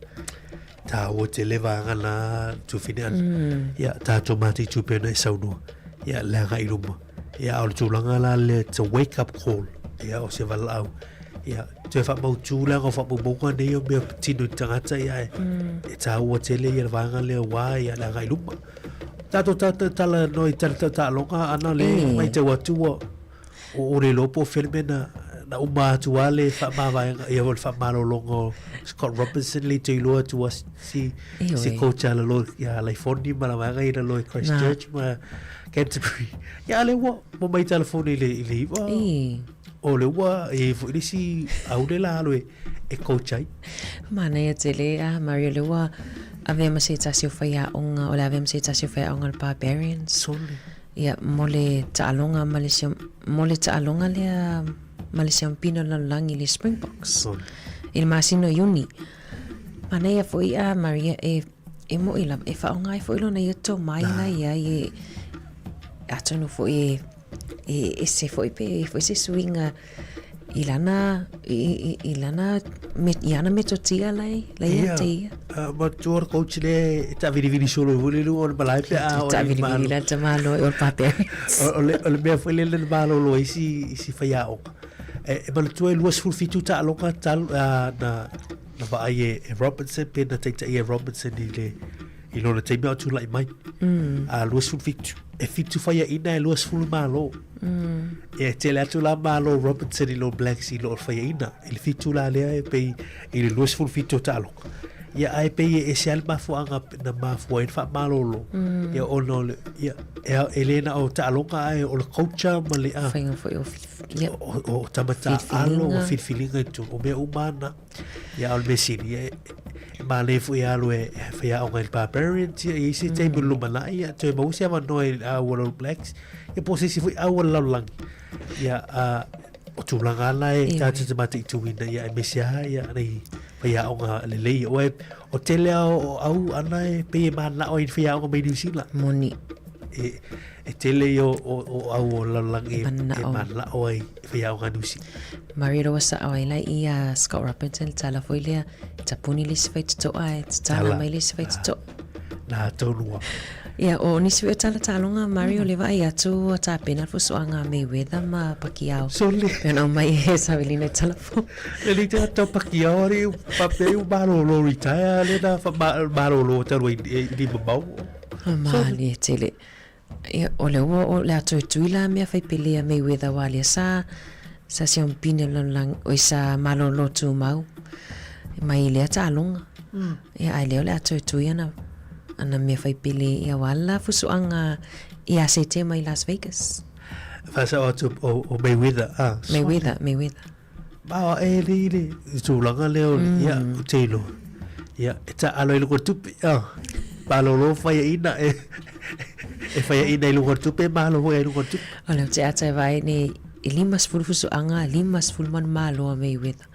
Taua tele vaega na tufine ana. Ia tatou mataitu pei ona e saunoa. Ia le agai i luma. Ia a o le tulaga la lea it's a wake up call. Ia o se valaau. Ia toe faamautu leaga o faamaumauga nei o mea tino i tagata ia e, e taua tele ia le vaega lea aua ia le agai i luma. Tatou tala noa i tala taaloga ana le matau atu ua o le iloa po o fea le mea na, na uma atu a le faamavaega ia o le faamalologa o Scott Robinson le te iloa atu a si, si coach a lalo ia Laifoni ma la vaega i lalo i Christchurch ma Canterbury. Ia le ua mo mai telefoni i le i le iwa. O le ua e foi le isi aule la alo e, e coach ai. Manaia tele a Mario le ua avea ma se tasi o faiaoga, o le avea ma se tasi o faiaoga o le Barbarians. Sole. Ia, mo le taaloga ma le mo le taaloga lea ma le siampina o le lalolagi i le Springboks. I le masina o Iuni. Manaia foi a Maria e e mo'i lava, e faaaoga ai foi lona ia tomai la i ai e atonu foi e e ese foi pe i ai foi se suiga i lana i, i, i lana me, i ana metotia lai lai ia te ia. Uh, ma tua le coach le e tavilivili solo foi le luga o le malae pe a o le Tavilivili la te malo e o le Barbarians. O le, o le mea foi le le malolo ai si, si faiaoga. E, e manatua e 27 taaloga tal, uh, na, na vaai e, e Robinson pe na taitaia e Robinson i le i lona taimi a o tulai mai. Mm. A 27, e fitu faiaina e 20 malo. Mm. E tele atu la malo Robinson i lo Blacks i lo faiaina. I le fitu la lea e pei i le 27 o taaloga. Ia ae pei e ese lava le mafuaaga na mafua ai le faamalolo. Mm. Ia ona o le ia e, e le na o taaloga ae o le culture ma le a. Faiga foi o ia o, o tama taalo o filifiliga i totonu o mea uma na. Ia a o le mea sili, e, e mālie foi e alu e, e faiaoga i le Barbarians, ia, i isi taimi o le lumanai, ia, toe maua se avanoa i le au a le All Blacks, ia po o se isi foi au a le lalolagi. Ia, a, o tulaga ana e tātou te mataituina, ia, aemaise lava, ia, nei faiaoga lelei. Aua e, o tele lava o au ana e pei e mananao ai i faiaoga mai Niu Sila. Moni. E, e tele ia o, o, o au o lalolagi e, e mananao ai i faiaoga Niu Sila. Maria ua sao ai la i a Scott Robinson le tala foi lea, tapuni le isi faitotoa ae tatala mai le isi faitotoa. Nā tonu a. Ia, o nisi foi o tala taaloga Mario le vaai atu ua tapena le fusoaga a Mayweather ma Pacquiao. Sole. Pei ona aumai e Savelina i tala fou. Le lei te ata o Pacquiao ari faapea ai ua malolo retire lea na malolo talu ai i le mamao. Malie tele. Ia, o le ua o le a toe tui la mea fai pele a Mayweather aua lea sa sa siampina le lalolagi oi sa malolo tumau mai lea taaloga. Ia ae lea o le a toe tui ana ana mea fai pele ia aua le la fusoaga ia Setema i Las Vegas. Faasao atu o, o Mayweather, ah. Mayweather, Mayweather. Ma e le i le tulaga lea o le, ia, o te iloa. Ia, e taalo i luga o le tupe, ah. Malolo faiaina e, e faiaina i luga o le tupe, malo foi ai luga o le tupe. O lea ou te ata e vaai nei, e 50 fusoaga, 50 manumalo a Mayweather.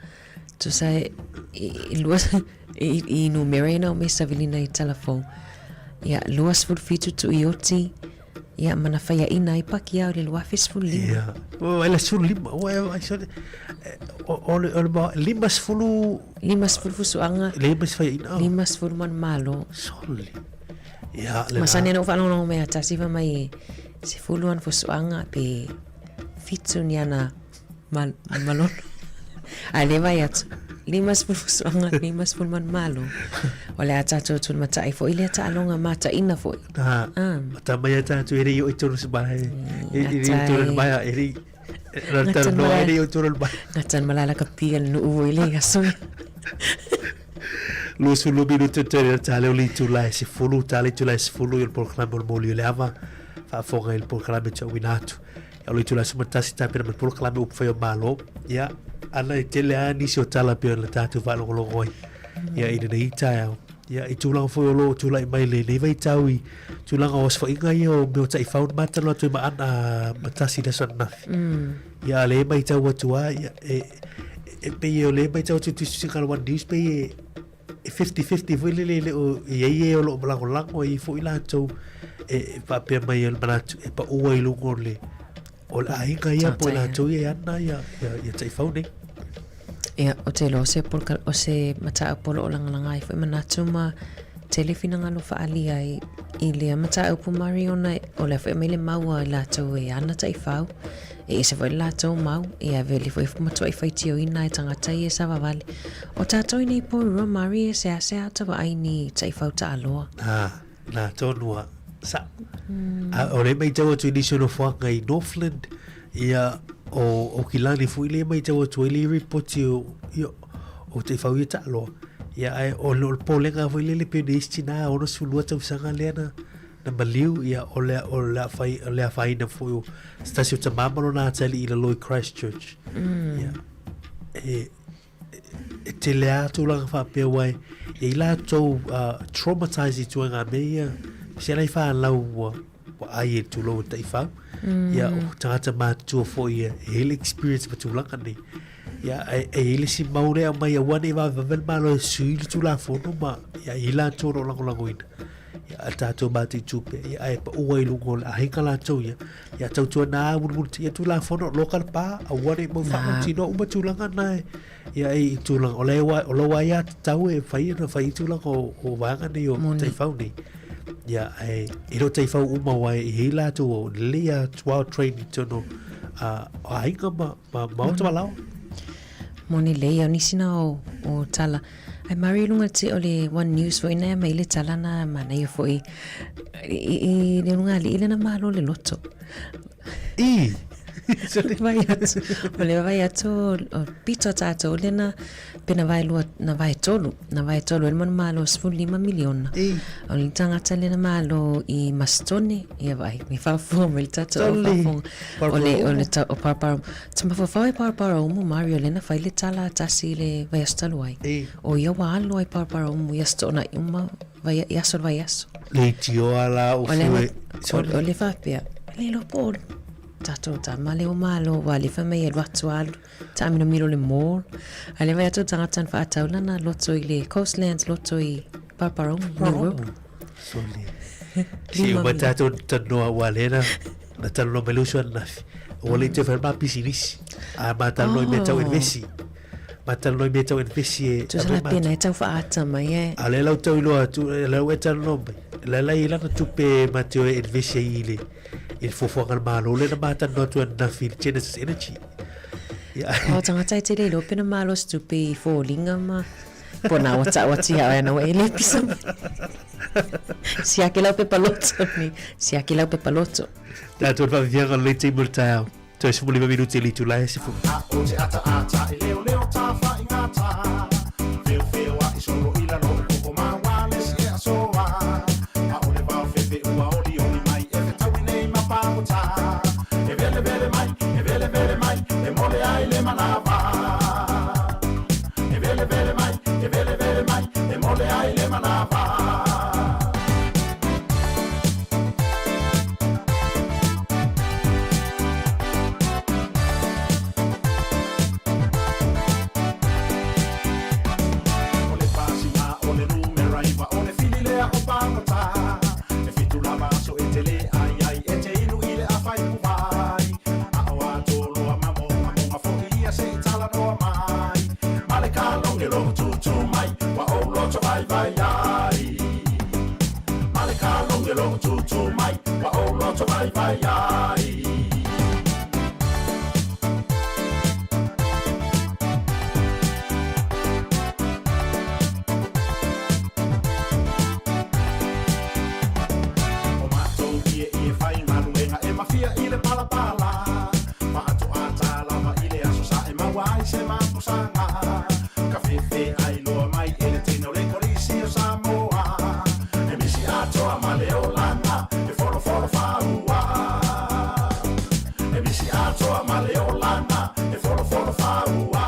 Tusa e, i, lua, i, i numera ia na aumai Savelina i tala fou. Ia, 27 tuioti, Ia, ma na faiaina ai Pacquiao i le 2015. Ia, o le 15, o e, ai sole, o, o le, o le ma, 50... 50 fusuaga. 50 faiaina. 50 manumalo. Sole. Ia, le Masani ana ou faalogologo mai ia tasi fai mai e sefulu ana fusuaga pe fitu ni ana mal, malolo. Ae le vaai atu. 50 fusuaga, 50 manumalo. O le a tatou tulimatai foi lea taaloga mataina foi. Ah. Ta mai a tātou e rei o i tonu se mai. E rei o tonu mai e rei. Ra tara no e rei o tonu mai. Ngatan malala ka pia le nuu i le aso. Lusu minutu te ta leo li tula e se fulu, ta le tula e se fulu i le polokalame o le moli o le ava. Faafofoga i le polokalame tauina atu. Ia o le itula 11 tapena mai le polokalame upu fai o Malo. Ia, ana e tele lava nisi o tala pei ona tatou faalogologo ai. Ia i lenei taeao. Ia i tulaga foi o lo o tulai mai lenei vaitau i tulaga o osofaiga ia o mea o taifau na matalo atu ai ma ana ma tasi i le aso ananafi. Ia a lea e matau atu lava ia e e pei o lea e matau atu i le tusitusiga a le One News pei e. e 50-50 foi lele e le o i ai e o lo o lagolago, e i ai foi latou e faapea mai e le manatu e pau ai i luga o le o le aiga ia po o latou ia e ana ia, ia, ia taifau nei. Ia, o te iloa o se polokala, o se mataupu o lo o lagalaga ai foi manatu ma tele finagalo faaalia ai i lea mataupu Mari ona o lea foi e aumai le mau a i latou e ana taifau, e ese foi le latou mau, ia e le foi matuai faitioina e tagata ia e savavali. O tatou i nei Porirua Mari e seasea ata vaai ni taifau taaloa. Nā, nā tonu a, sa. A, o lea e matau atu i nisi o nofoaga i Northland, ia, o Aukilani foi lea e matau atu ai le ripoti o, ia, o taifau ia taaloa. Ia, ae o le popolega foi lele pei ona i ai si tinā 62 tausaga lea na, na maliu, ia, o le, o le, afai, o le afaina foi o se tasi o tamā ma lona atalii i lalo i Christchurch. Ia, e, e tele lava tulaga faapea aua e i ai latou uh, traumatized i tuaiga mea ia se la i whanau ua ua ai e tulou e taifau mm. ia o tagata matutua foi ia e i ai le experience ma tulaga nei ia e, e i ai le isi mau lea mai aua nei vavevave le malo e sui le tulafono ma ia i ai latou o lo o lagolagoina ia a tatou mataitu pea ia ae pau ai i luga o le aiga latou ia ia tautuana mulimuli ia tulafono loka le pa aua ne i mau faamautinoa uma tulaga na e ia i tulaga o le o lou aiatatau e fai ona fai i tulaga o, o vaega nei o taifau nei ia e e le o taifau uma aua e i ai latou o lelei a well trained i totonu a o aiga ma ma maota ma lao. Moni lei, o nisi na o, o tala. Ai mari i lunga te o le One News foi na mai le tala na manaia foi i, i le lunga alii lena malo le loto. I! Vai atu, o le vai atu o pito tātou lena pe na vai lua, na vai tolu, na vai tolu ele manu malo 15 miliona. I. O le tangata lena malo i Masitone, ia vai, mi whafoa mai le tātou au whafoa. O le, o le, o parapara, Te mawhawhau e Paraparaumu, Mario lena whai le tala a tasi i le vaiaso talu ai. I. O ia wa alo ai Paraparaumu i aso toona i uma vai, i aso le vaiaso. Le itioa la o O le fue. o, o le whapea, le lo po tatou ta male o malo wa le wha mai e luatu alu ta amino miro le mall. A le vai atu tangata na whaataulana loto i le Coastlands loto i Paraparaumu, New World. Sole. Si uma tatou tanoa ua lena na talanoa mai le uso ananafi. Ua le toe fai ma pisinisi. A ma talanoa i mea tau investi. Ma talanoa i mea tau investi e Tusa la pena e tau whaata mai e. A le lau tau iloa atu, le lau e talanoa mai. Le la i lana tupe ma te oe investi ai i le i le fuafuaga a le Malo lea na ma talanoa atu ananafi i le Genesis Energy. Ia. O tangata e te le iloa pena malo se tupe i fōlinga ma Po na ua ta'u atu ia oe ana ua e le pisa mai. Siaki lau pepa loto ni. Siaki lau pepa loto. Tātou le whaafifianga o lenei taimi o le taeao. Toe 15 minuti e le itula e se fumu. A o te ataata e leoleo tawhai ngā tā. Whiowhio a i solo i lalo o koko mā wā le si e asoa. A o le vao whewhe ua olioli mai e whetaui nei ma pākotā. E velevele mai, e velevele mai, e mole ai le manawa. E velevele mai, e velevele mai, e mole ai le manawa. O le pasina o le numera iwa o le fili lea o pākotā. E whitu lava aso e tele ai ai e te inu i le awhai puwai. A o a tō loa ma monga monga foki ia se i talanoa mai. Ma le kaloge lohu tūtū mai wa ou loto vaivai ai. Ma le kaloge lohu tūtū mai wa ou loto vaivai ai. O matou ie ie fai galuega e mafia i le palapala. Faatoa tā lava i le aso sa e maua ai se mapusaga. Ka fefe ai loa mai e le teina o le Kolisi o Samoa. E misi atoa ma le olaga e folofolo faaua. E misi atoa ma le olaga e folofolo faaua.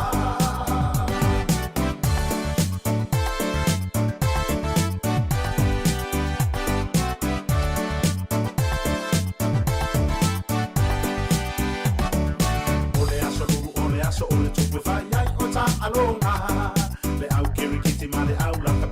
O le aso lulu, o le aso o le tupu e fai ai o taaloga. Le au kirikiti ma le au lakapi.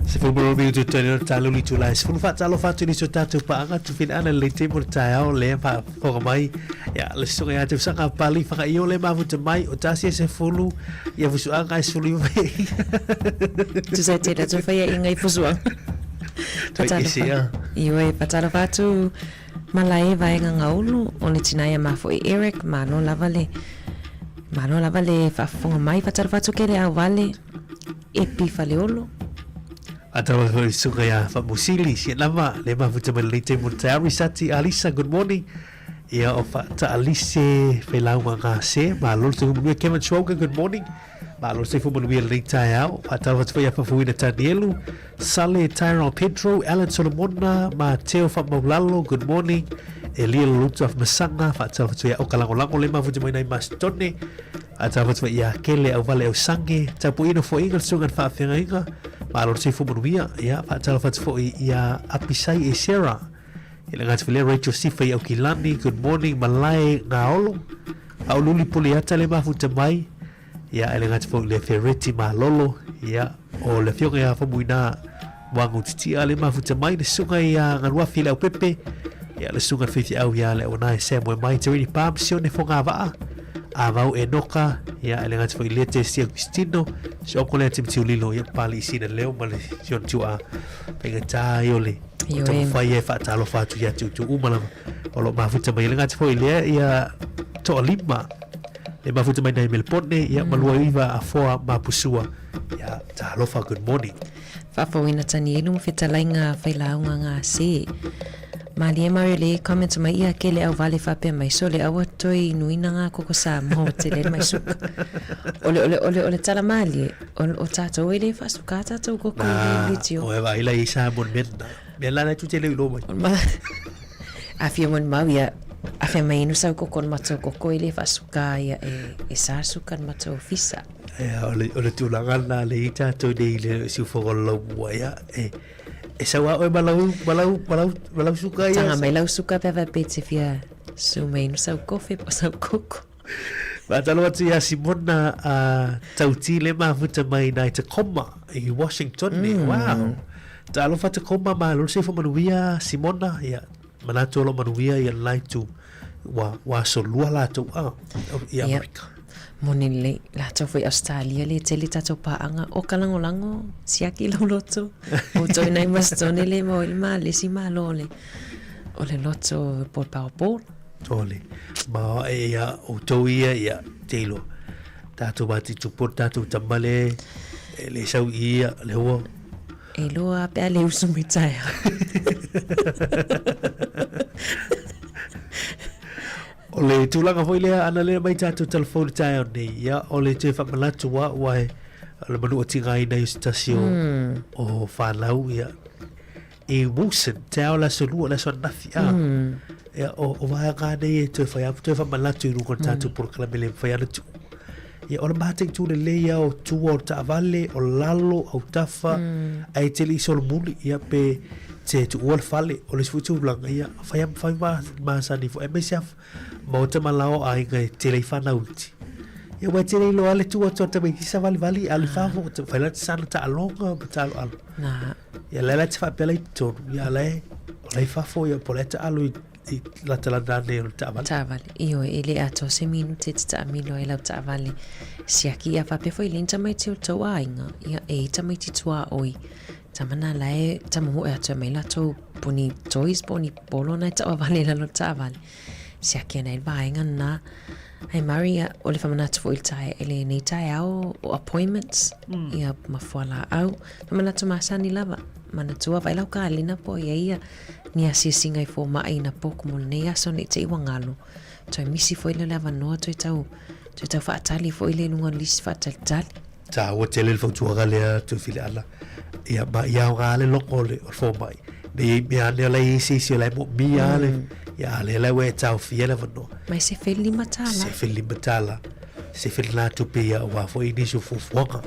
10 ma minutu totoe lea o le tālulu itula e 10. Faatalofa atu i nisi o tatou paaga tufilaana lelei taimi o le taeao lea faafofoga mai. Ia, le susuga ia Teusaga Pali Fagaio le mafuta mai o tasi e 10 ia fusuaga e 19. Tusa e tele atu whai inga i fusuaga. Toi isi ia. Ioe, faatalofa atu malae vaega gaulu o le tina ia ma foi Eric, malo lava le malo lava le faafofoga mai. Faatalofa atu ke le auvale Epi Faleolo. Faatalofa foi i le susuga ia Faamusili Sialama le mafuta mai lenei taimi o le taeao. Risati Alisa, good morning. Ia o Faataalise Felauga Gase, malo le soifua manuia. Kevin Schwoger, good morning. Malo le soifua manuia lenei taeao. Faatalofa atu foi ia Faafouina Tanielu, Sale Tyrell Pedro, Alan Solomona, Mateo Faamaulalo, good morning. Elia Lolutu Afamasaga, faatalofa atu ia Oka Lagolago le mafuta mai nai Masitone. Faatalofa atu foi ia Kele Auvale Ausange, Tapuaina Foaiga le Susuga i le Faafeagaiga, malo le soifua manuia. Ia, faatalofa atu foi ia Apisai Esera, i le gata foi lea Rachel Sifa i Aukilani, good morning, Malae Gaolo, Aululi Puleata le mafuta mai, ia, e le gata foi le Fereti Malolo, ia, o le afioga ia Famuina Moagu Titia le mafuta mai, le susuga ia Galuafi le Aupepe, ia, le susuga le Faifeau ia le Auanae Samuel mai, Tereni Palm, Sione Fogavaa, Avau Enoka, ia, e le gata foi le Tesia Agustino, si oko lea Timothy Lilo, ia, Pali Isina Leo ma le Sione Tua, faigata ai o le o taumafai e faatalofa atu ia te outou uma lava o lo o mafuta mai. E le gata foi i lea, ia toalima le mafuta mai nai Melbourne, ia ma 29 afoa mapusua, ia talofa, good morning. Faafouina Tanielu ma fetalaiga failauga gase. Malie Mario le comment mai ia ke le auvale faapea mai so le aua toe inuina ngā koko Samoa tele mai suka. Ole ole ole ole tala malie o, o tātou e le whaasuka tātou koko i le litio. O e vai la i Samoa mena. Mea la la tu te leo i lo mai. A fia mon mau ia a fia mai inu sau koko no matou koko i le whaasuka ia e, e sa suka no matou fisa. Ia, o le, o le tulaga lena le i tātou nei i le siufogo o le laumua, ia, e, e sau a oe ma lau, ma lau, ma lau, ma lau suka ia. Tanga mai lau suka pe vai pe te fia su mai inu sau kofe po sau koko. Faatalofa atu ia Simona a Tauti le mafuta mai nai Tacoma i Washington. Mm. Wow. Talofa Tacoma malo le soifua manuia Simona. Ia, manatu o lo manuia ia le itu ua ua aso lua latou a i Amerika. Yep. Moni lelei, latou foi Australia le tele tatou paaga o ka lagolago siaki lau loto. O toi nai Masitone le mo le ma le si malo le o le loto po Powerball. Ole. Ma e ia o tou ia ia te iloa. Tatou mati tupu tatou tamale e le sau ia le hua. E loa pe a le usu mai taeao. O le tulaga foi lea ana lea mai tatou telefoni taeao nei, ia o le toe faamanatu a ua e o le manu o tigaina i se tasi o, mm. o whanau ia i Wilson, te ao le aso lua, le aso anafi a. Mm. Ia, o, o vaega nei e toe whai apu, toe whamanatu i runga o tātou mm. porokalame le whai ana tu. Ia, o le mataitu lelei ia o tua o le taavale, o lalo, autafa, mm. ae te le i solomuli, ia, pe te tuua le fale, o le isi foi tulaga, ia, whai am whai ma, masani fo, e me se af, maota ma lao aiga e te lei whanau iti. Ia, ua te lei loa le tua tua tamaiti sa vali vali, a le whafo, whai la te sana taaloga, ma taalo alo. Nā. Ia, le la te whaapea lei tonu, ia, le, o lei whafo, ia, po le te alo i i latalata nei o le taavale. Taavale. Ioe, e le atoa se minute te taamilo ai lau taavale. Siaki ia faapea foi le tamaiti o tou aiga, ia e tamaiti tuaoi. Tama na la e tamamoe atu e mai latou po ni toys po ni polo na e taavale i lalo o le taavale. Siaki ana i le vaega lena. Ai Murray, ia, o le whamanatu foi i le tae, i lenei taeao o appointments, mm. ia ma fualaau. Whamanatu masani lava, manatua vai lau kalena po ia ia ni asiasiga i fomai ina poku mo lenei aso nei te i ua galo. Toe misi foi lea o le avanoa toe tau, toe tau faatali foi lea i luga o le lisi faatalitali. Taua tele le fautuaga lea Tufileala. Ia ma ia aoga le logo o le fomai. Nei i mea ane o la i se isi o la e moomia le, ia a lea la ua e taofia le avanoa. Ma e sefe le $5. Sefe le $5. Sefe lena tupe ia aua foi nisi o fuafuaga.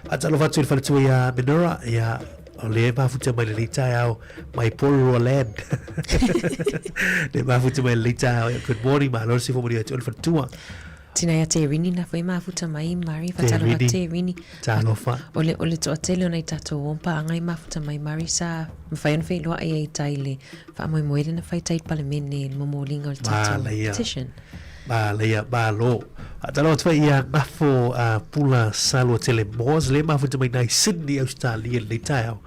Faatalofa atu i le faletua ia Minora, ia o lea e mafuta mai lenei taeao mai Porirua Land. Le mafuta mai lenei taeao. Good morning, malo le soifua manuia ia te oe le faletua. Tina ia Te Rini na foi mafuta mai Mari fatalofa Te Rini. Talofa. O le o le toatele o nai tatou o paaga i mafuta mai Mari sa mafai ona feiloai ai i tai le faamoemoe lea na fai tai i le Palemene i le momoliga o le tatou petition. Manaia, malo. Faatalofa atu foi ia Gafo Pula Saluatele Moores lea e mafuta mai nai Sydney, Australia i lenei taeao.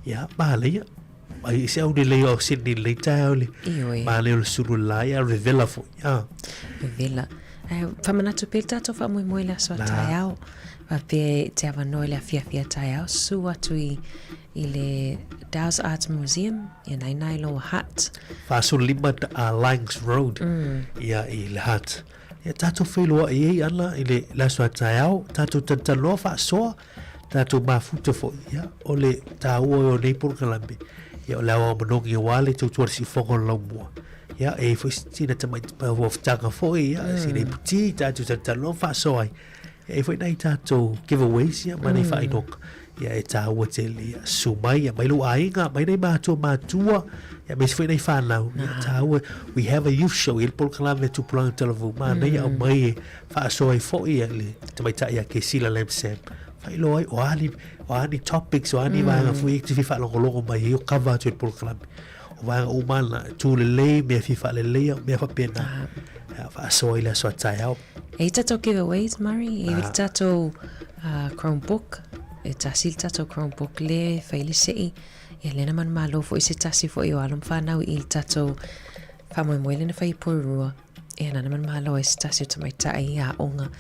Ia, manaia. Ai se au lelei o Sydney lenei taeao le manaia o le sulu le la, ia Revela foi. Ah. Revela. Ae faamanatu pea le tatou faamoemoe i le aso a taeao. Faapea e te avanoa i le afiafi a taeao, susu atu i i le Dowse Arts Museum, ia na ina i Lower Hutt. 45 Langs Road, ia i le Hutt. Ia tatou feiloai ai ana i le le aso a taeao, tatou talatalanoa faasoa, tatou mafuta foi, ia, o le taua o nei polokalame, ia o le aoao manogi aua le tautua le siufofoga o le laumua. Ia, e i ai foi sina tamai fuafutaga foi, ia, sina iputi, tatou talatalanoa faasoa ai. E ai foi nai tatou giveaways ia ma nai faailoga. Ia e tāua tele ia susu mai, ia mai lou aiga, mai nai matua matua, ia aemaise foi nai whanau. Ia tāua, we have a youth show, i le polokalame Tupulaga Talavou, manaia aumai e faasoa ai foi ia le tamaitai ia Kesila Lamsam. Faailoa ai, o a ni, o a ni topics, o a ni vaega foi e te fia faalogologo mai ai o cover atu e le polokalame. O vaega uma na, tū lelei, mea fia faaleleia, mea faapena. Ia, faasoa i le aso a taeao. E i tatou giveaways, Murray, e i le tatou Chromebook, e tasi le tatou Chromebook le fai le sei, ia lena manumalo foi se tasi foi o alo ma whanau i le tatou whaamoemoe lena fai i Porirua, ia nana manumalo ai se tasi o tamaitai i aoga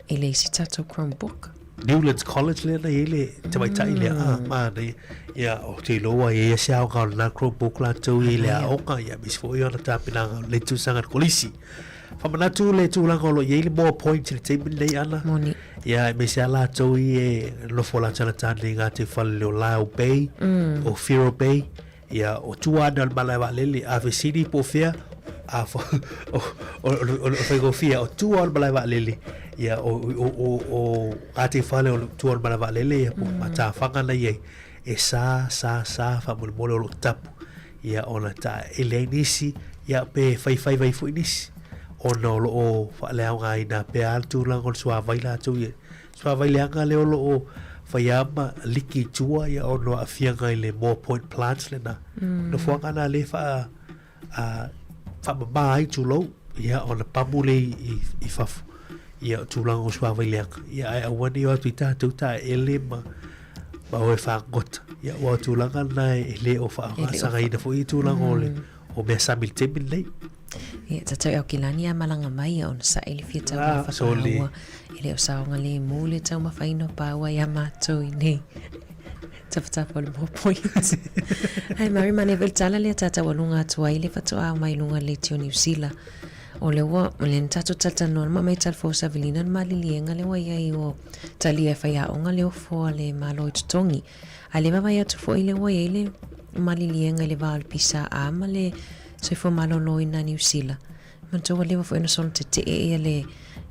i le isi tatou Chromebook. Newlands College lea na i ai le tamaitai lea, ah, manaia. Ia, ou te iloa ua i ai se aoga o lena Chromebook latou i le aoga, ia aemaise foi ona tapenaga o lenei tausaga i le kolisi. Faamanatu le tulaga o lo o i ai le Moa Point i le taimi lenei ana. Moni. Ia, aemaise lava latou ia e nofo latalata nei i gataifale o Lyall Bay, o Whiro Bay, ia, o tua ane o le malae vaalele, a fesili po o fea, a o, o, o, o faigofie, o tua o le malae vaalele, ia, o, o, o, o gataifale o tua o le malae vaalele, ia, po o matafaga na i ai, e sa, sa, sa, faamolemole o lo o tapu. Ia ona taele ai nisi, ia pe faifaiva ai foi nisi, ona o lo o faaleaogaina pea le tulaga o le suavai latou ia. Suavai leaga lea o lo o faia ma liki i tua ia ona o aafiaga i le Moa Point Plants lena. Mm. Nofoaga na lea faa, a, faamama ai tulou, ia ona pamu lea i, i, i fafo. Ia o tulaga o suavai leaga. Ia ae aua ne i o atu i tatou taele ma ma o e fagota. Ia ua o tulaga na e le o faasagaina foi i tulaga o le o mea sami i le taimi lenei. Ia, tatau e Aukilani a malaga mai ia ona sa'i le fia taumafa paua. E le o saogalemu le taumafaina o paua iā matou i nei. Tafatafa o le Moa Point. Ae Mary manaia foi le tala lea ta taualuga atu ai le faatoa mai luga le leitio Niu Sila. O lea ua, o lea na tatou talatalanoa ma aumai tala fou savilina le maliliega lea ua i ai ua talia e faiaoga le ofo a le Malo i totogi. A le vaavaai atu foi lea ua i ai le maliliega i le va o le PSA ma le Soifua Maloloina a Niu Sila. Manatua ua leva foi ona sola tetee ia le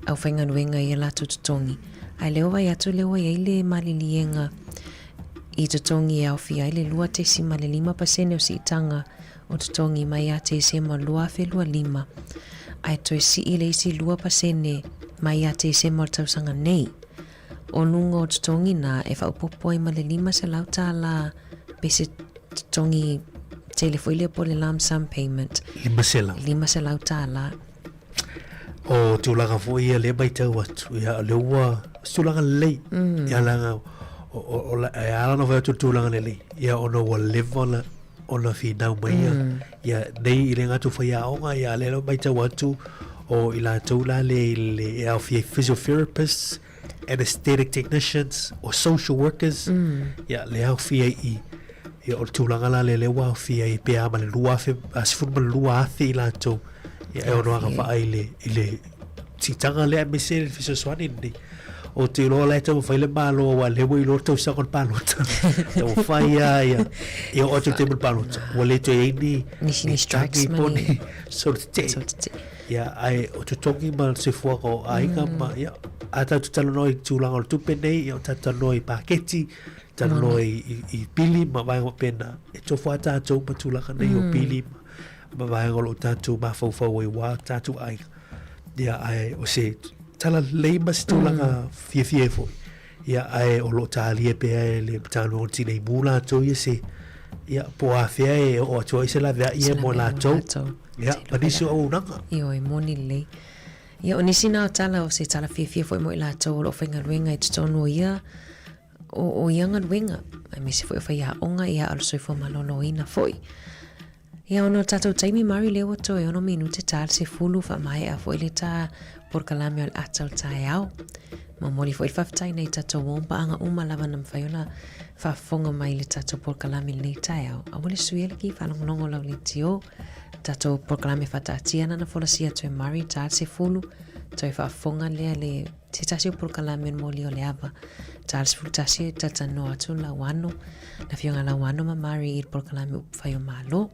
aufaigaluega i a latou totogi. Ae lea ua vaai atu lea ua i ai le maliliega i totogi e aofia ai le 2.5% o siitaga o totogi mai ia Tesema 2025, ae toe sii le isi 2% mai ia Tesema o le tausaga nei. O luga o totogi na e faaopoopo ai ma le $500 pe se totogi tele foi lea po o le lump sum payment. $500. $500. O tulaga foi ia lea matau atu, ia o lea ua, o se tulaga lelei. Ia leaga, o, o, o, e ala ona fai atu le tulaga lelei, ia ona ua leva ona, ona finau mai ia, ia nei i le gata o faiaoga, ia lea lava matau atu, o i latou la le, le e aofia i physiotherapists, anesthetic technicians, o social workers, ia le aofia i, ia o le tulaga la lea lea ua aofia ai pe a ma le 2000, a 12,000 i latou, ia e ono agavaa i le, i le siitaga lea aemaise le fesoasoani lenei. Ou te iloa la e taumafai le Malo aua lea ua iloa le tausaga o le palota. Taumafai lava ia, ia oo atu i le taimi o le palota, ua le toe i ai ni, Nisi ni strikes ma ni solo tetee. Solo tetee. Ia, ae o totogi ma le soifuaga o aiga ma, ia, a tatou talanoa i tulaga o le tupe nei, ia o tatou talanoa i paketi, talanoa i, i, i pili ma vaega faapena. E tofu lava tatou ma tulaga nei o pili ma, ma vaega o lo o tatou mafaufau ai aua tatou aiga. Ia, ae o se. tala lelei ma se tulaga fiafia ai foi. Ia, ae o lo o talia pea e le Matagaluega o le Tinei Mu latou ia se, ia, po o afea e oo atu ai se laveai ia mo latou. Ia, ma nisi o auaunaga. Ioe, moni lelei. Ia, o nisi na o tala o se tala fiafia foi mo i latou o lo o faigaluega i totonu o ia, o, o ia galuega, aemaise foi o faiaoga, ia, a o le soifua maloloina foi. Ia ona o le tatou taimi Mari lea ua toe ono minute ta le sefulu faamaea foi le ta polokalame o le ata o le taeao. Momoli foi le faafetai nei tatou o paaga uma lava na mafai ona faafofoga mai le tatou polokalame lenei taeao. Aua le suia le ki faalogologo lau leitio. Tatou polokalame faataatia na na folasia atu e Mari ta le sefulu toe faafofoga lea le se tasi o polokalame o moli o le ava. Ta le 11 e talatalanoa atu Lauano, le afioga Lauano ma Mari i le polokalame Upufai o Malo.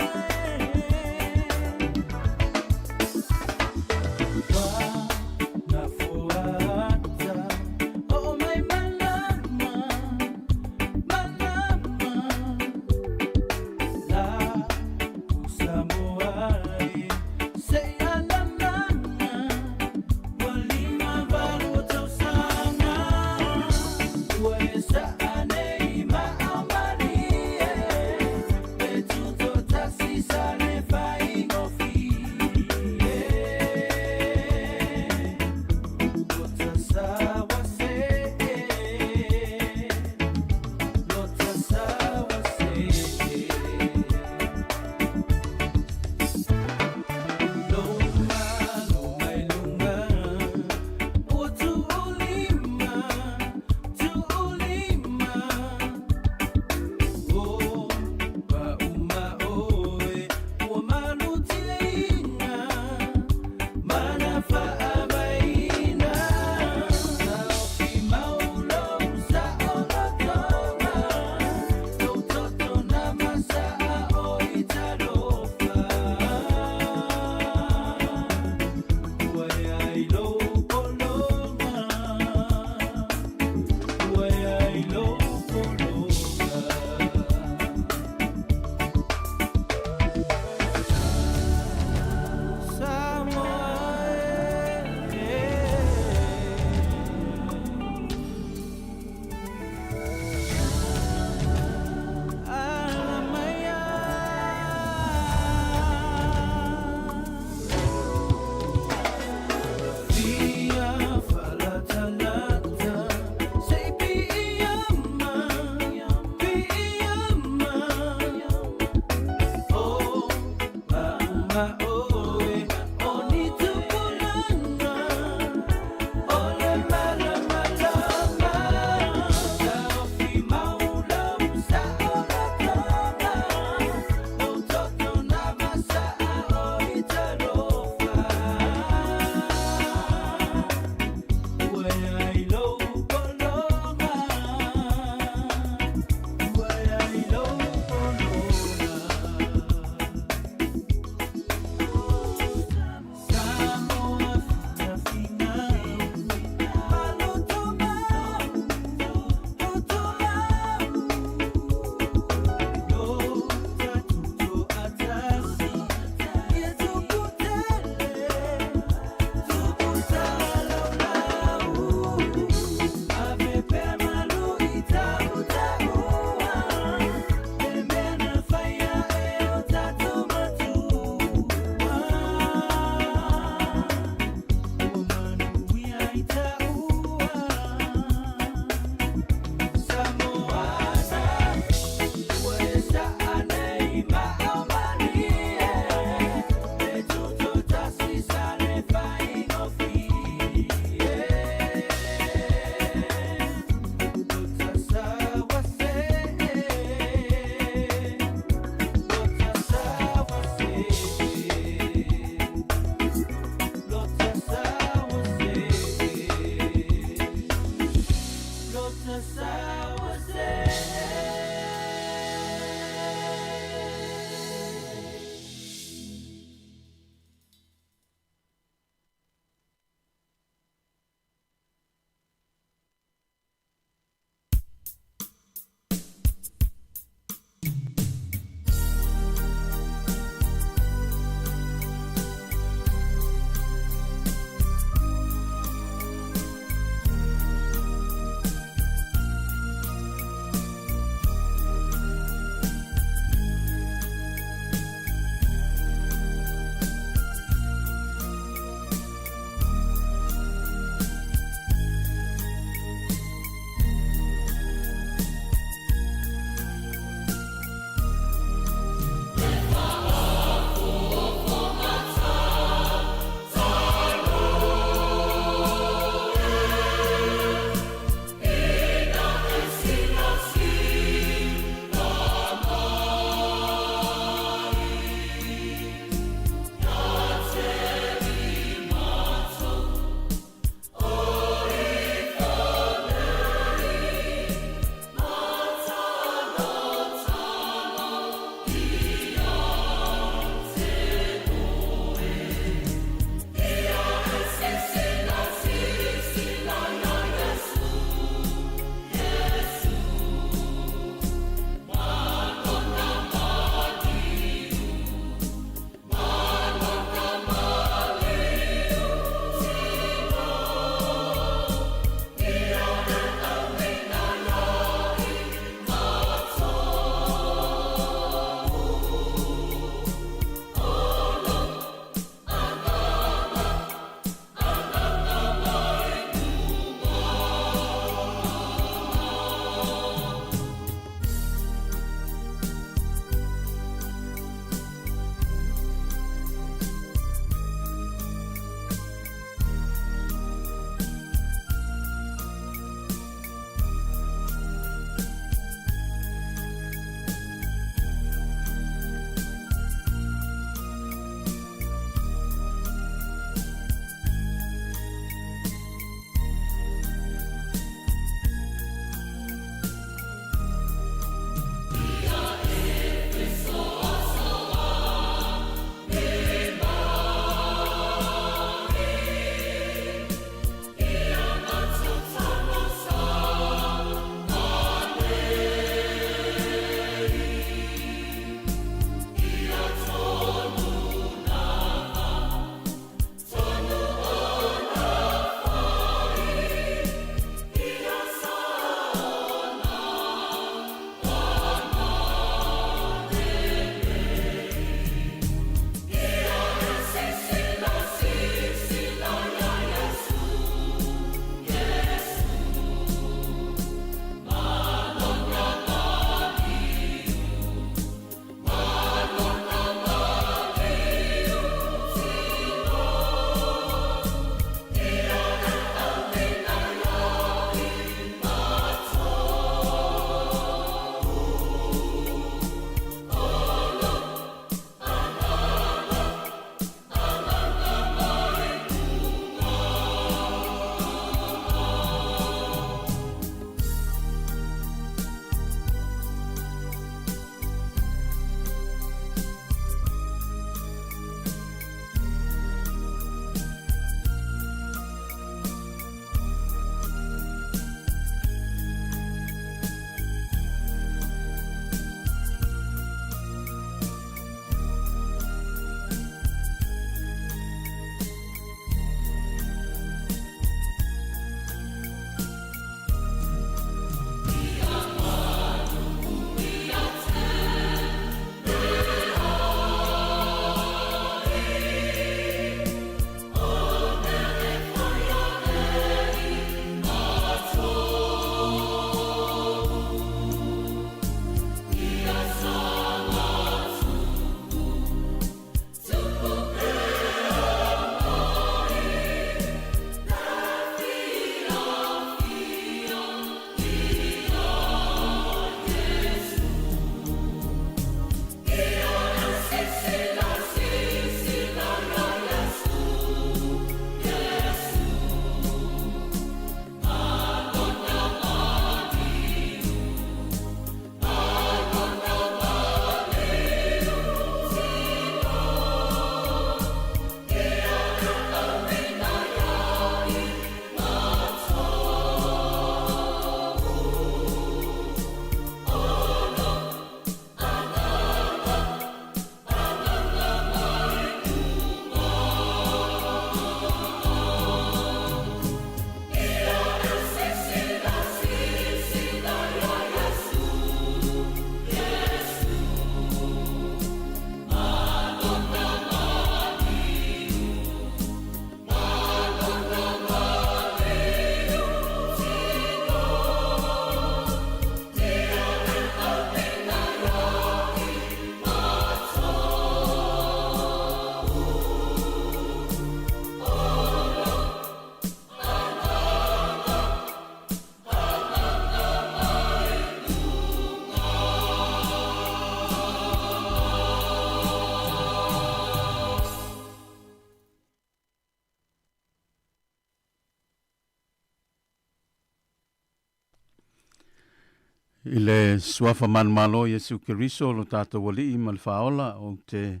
I le Suafa manumalo o Iesu Keriso lo tatou Alii ma le Faaola, ou te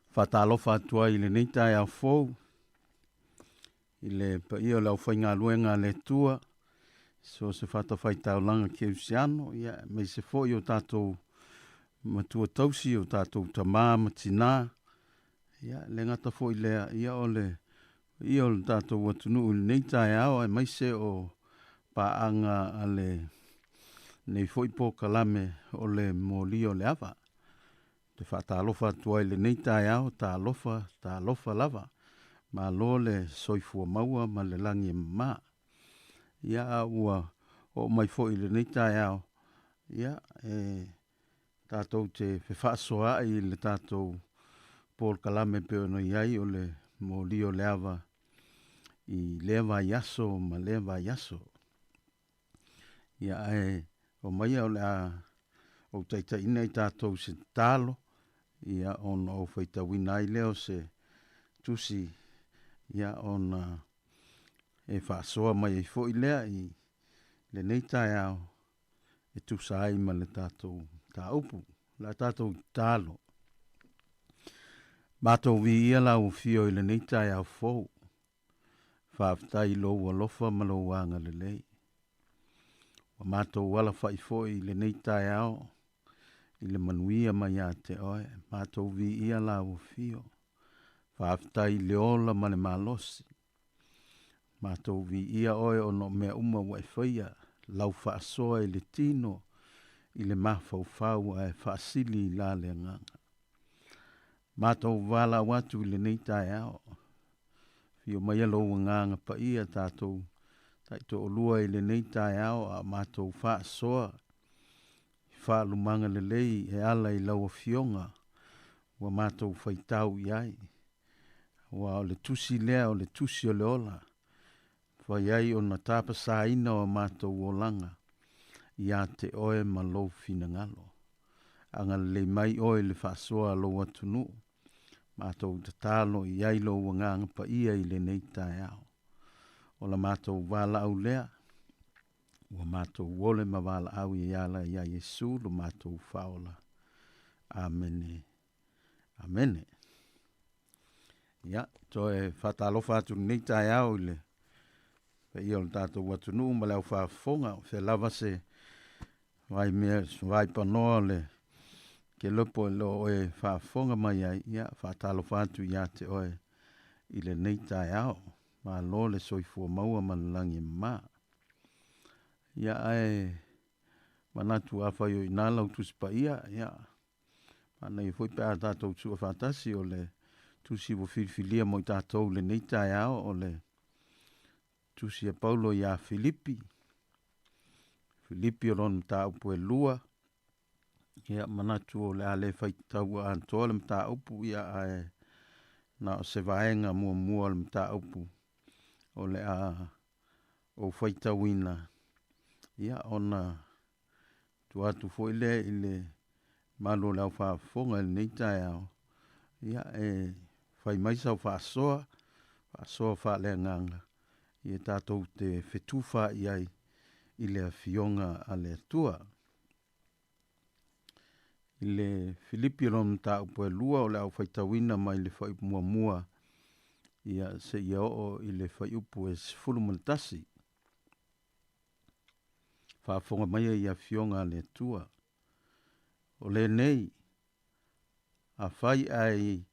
faatalofa atu ai i lenei taeao fou i le paia o le aufaigaluega a le Atua, so o se fatafaitaulaga kerisiano, ia, aemaise foi o tatou matua tausi, o tatou tama ma tina, ia, le gata foi lea, ia, o le paia o le tatou atunuu i lenei taeao, aemaise o paaga a lenei foi polokalame o le molia o le ava. Ou te faatalofa atu ai i lenei taeao, talofa, talofa lava. Malo le soifua maua ma le lagi e mama. Ia, a ua oo mai foi i lenei taeao, ia, e tatou te fefaasoaai i le tatou polokalame pei ona i ai o le molia o le ava i lea vaiaso ma lea vaiaso. Ia, ae omaia o le a ou taitaiina i tatou i se tatalo, ia, ona ou faitauina ai lea o se tusi, ia, ona e faasoa mai ai foi lea i lenei taeao e tusa ai ma le tatou mataupu. O le a tatou tatalo. Matou viia lau afio i lenei taeao fou. Faafetai i lou alofa ma lou agalelei. Ua matou alafai foi i lenei taeao i le manuia mai ia te oe. Matou viia lau afio. Faafetai i le ola ma le malosi. Matou viia oe ona o mea uma ua e faia, lau faasoa i le tino, i le mafaufau ae faasili i la le agaga. Matou valaau atu i lenei taeao. Afio maia lou agaga paia tatou taitoalua i lenei taeao a o matou faasoa i faalumaga lelei e ala i lau Afioga ua matou faitau i ai. Aua o le tusi lea o le tusi o le ola, fai ai ona tapasaina o a matou olaga ia te oe ma lou finagalo. Agalelei mai oe i le faasoa a lou atunuu, matou tatalo i ai lou agaga paia i lenei taeao. O la matou valaau lea, ua matou ole ma valaau i ala ia Iesu lo matou Faaola. Amene. Amene. Ia, toe faatalofa atu lenei taeao i le paia o le tatou atunuu ma le aufaafofoga. O fea lava se vai mea, vai panoa o le kelopo e lo o e faafofoga mai ai, ia, faatalofa atu ia te oe i lenei taeao. Malo le soifua maua ma le lagi e mama. Ia, ae manatu afai o i ina lau Tusi Paia, ia, Manaia foi pe a tatou sue faatasi o le tusi ua filifilia mo i tatou i lenei taeao o le tusi a Paulo iā Filipi. Filipi o lona mataupu e lua. Ia manatu o le a le faitaua atoa le mataupu ia ae na o se vaega muamua o le mataupu o le a ou faitauina ia ona tua atu foi lea i le malu o le aufaafofoga i lenei taeao, ia, e fai mai sau faasoa, faasoa faaleagaga, ia tatou te fetufaai ai i le Afioga a le Atua. I le Filipi o lona mataupu e lua o le a ou faitauina mai le fuaiupu muamua ia seia oo i le fuaiupu e 11. Faafofoga maia i Afioga a le Atua. O lenei, afai ae i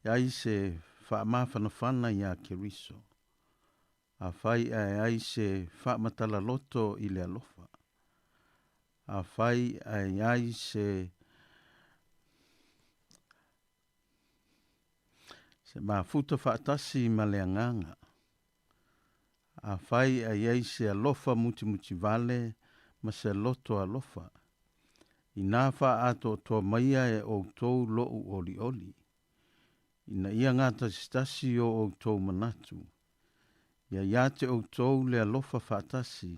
ai se faamafanafana iā Keriso, afai ae ai se faamatala-loto i le alofa, afai ae i ai se se mafuta faatasi ma le agaga, Afai a i ai se alofa mutimutivale ma se loto alofa, inā faaatoatoa maia e outou loʻu olioli, ina ia gatasitasi o outou manatu, ia iā te outou le alofa faatasi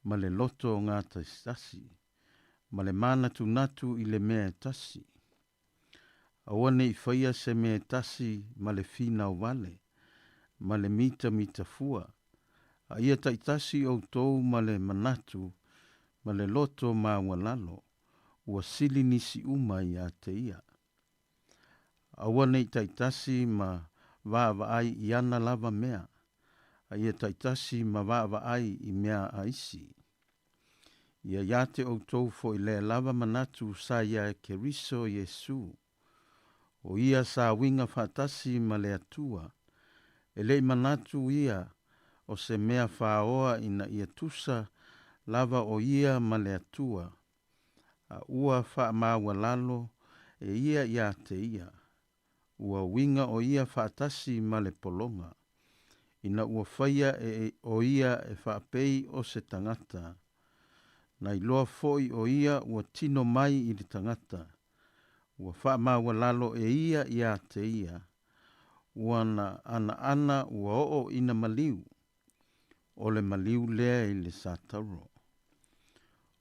ma le loto gatasitasi, ma le manatunatu i le mea e tasi. Aua ne i faia se mea e tasi ma le finau vale, ma le mitamita fua, a ia taitasi outou ma le manatu ma le loto maualalo ua sili nisi uma iā te ia. Aua ne i taitasi ma vaavaai i ana lava mea, a ia taitasi ma vaavaai i mea a isi. Ia iā te outou foi lea lava manatu sa iā Keriso Iesu, o ia sa uiga faatasi ma le Atua, e le i manatu ia o se mea faoa ina ia tusa lava o ia ma le Atua, a ua faamaualalo e ia iā te ia, ua uiga o ia faatasi ma le pologa, ina ua faia e o ia e faapei o se tagata. Na iloa foi o ia ua tino mai i le tagata, ua faamaualalo e ia iā te ia, ua na anaana ua oo ina maliu, o le maliu lea i le satauro.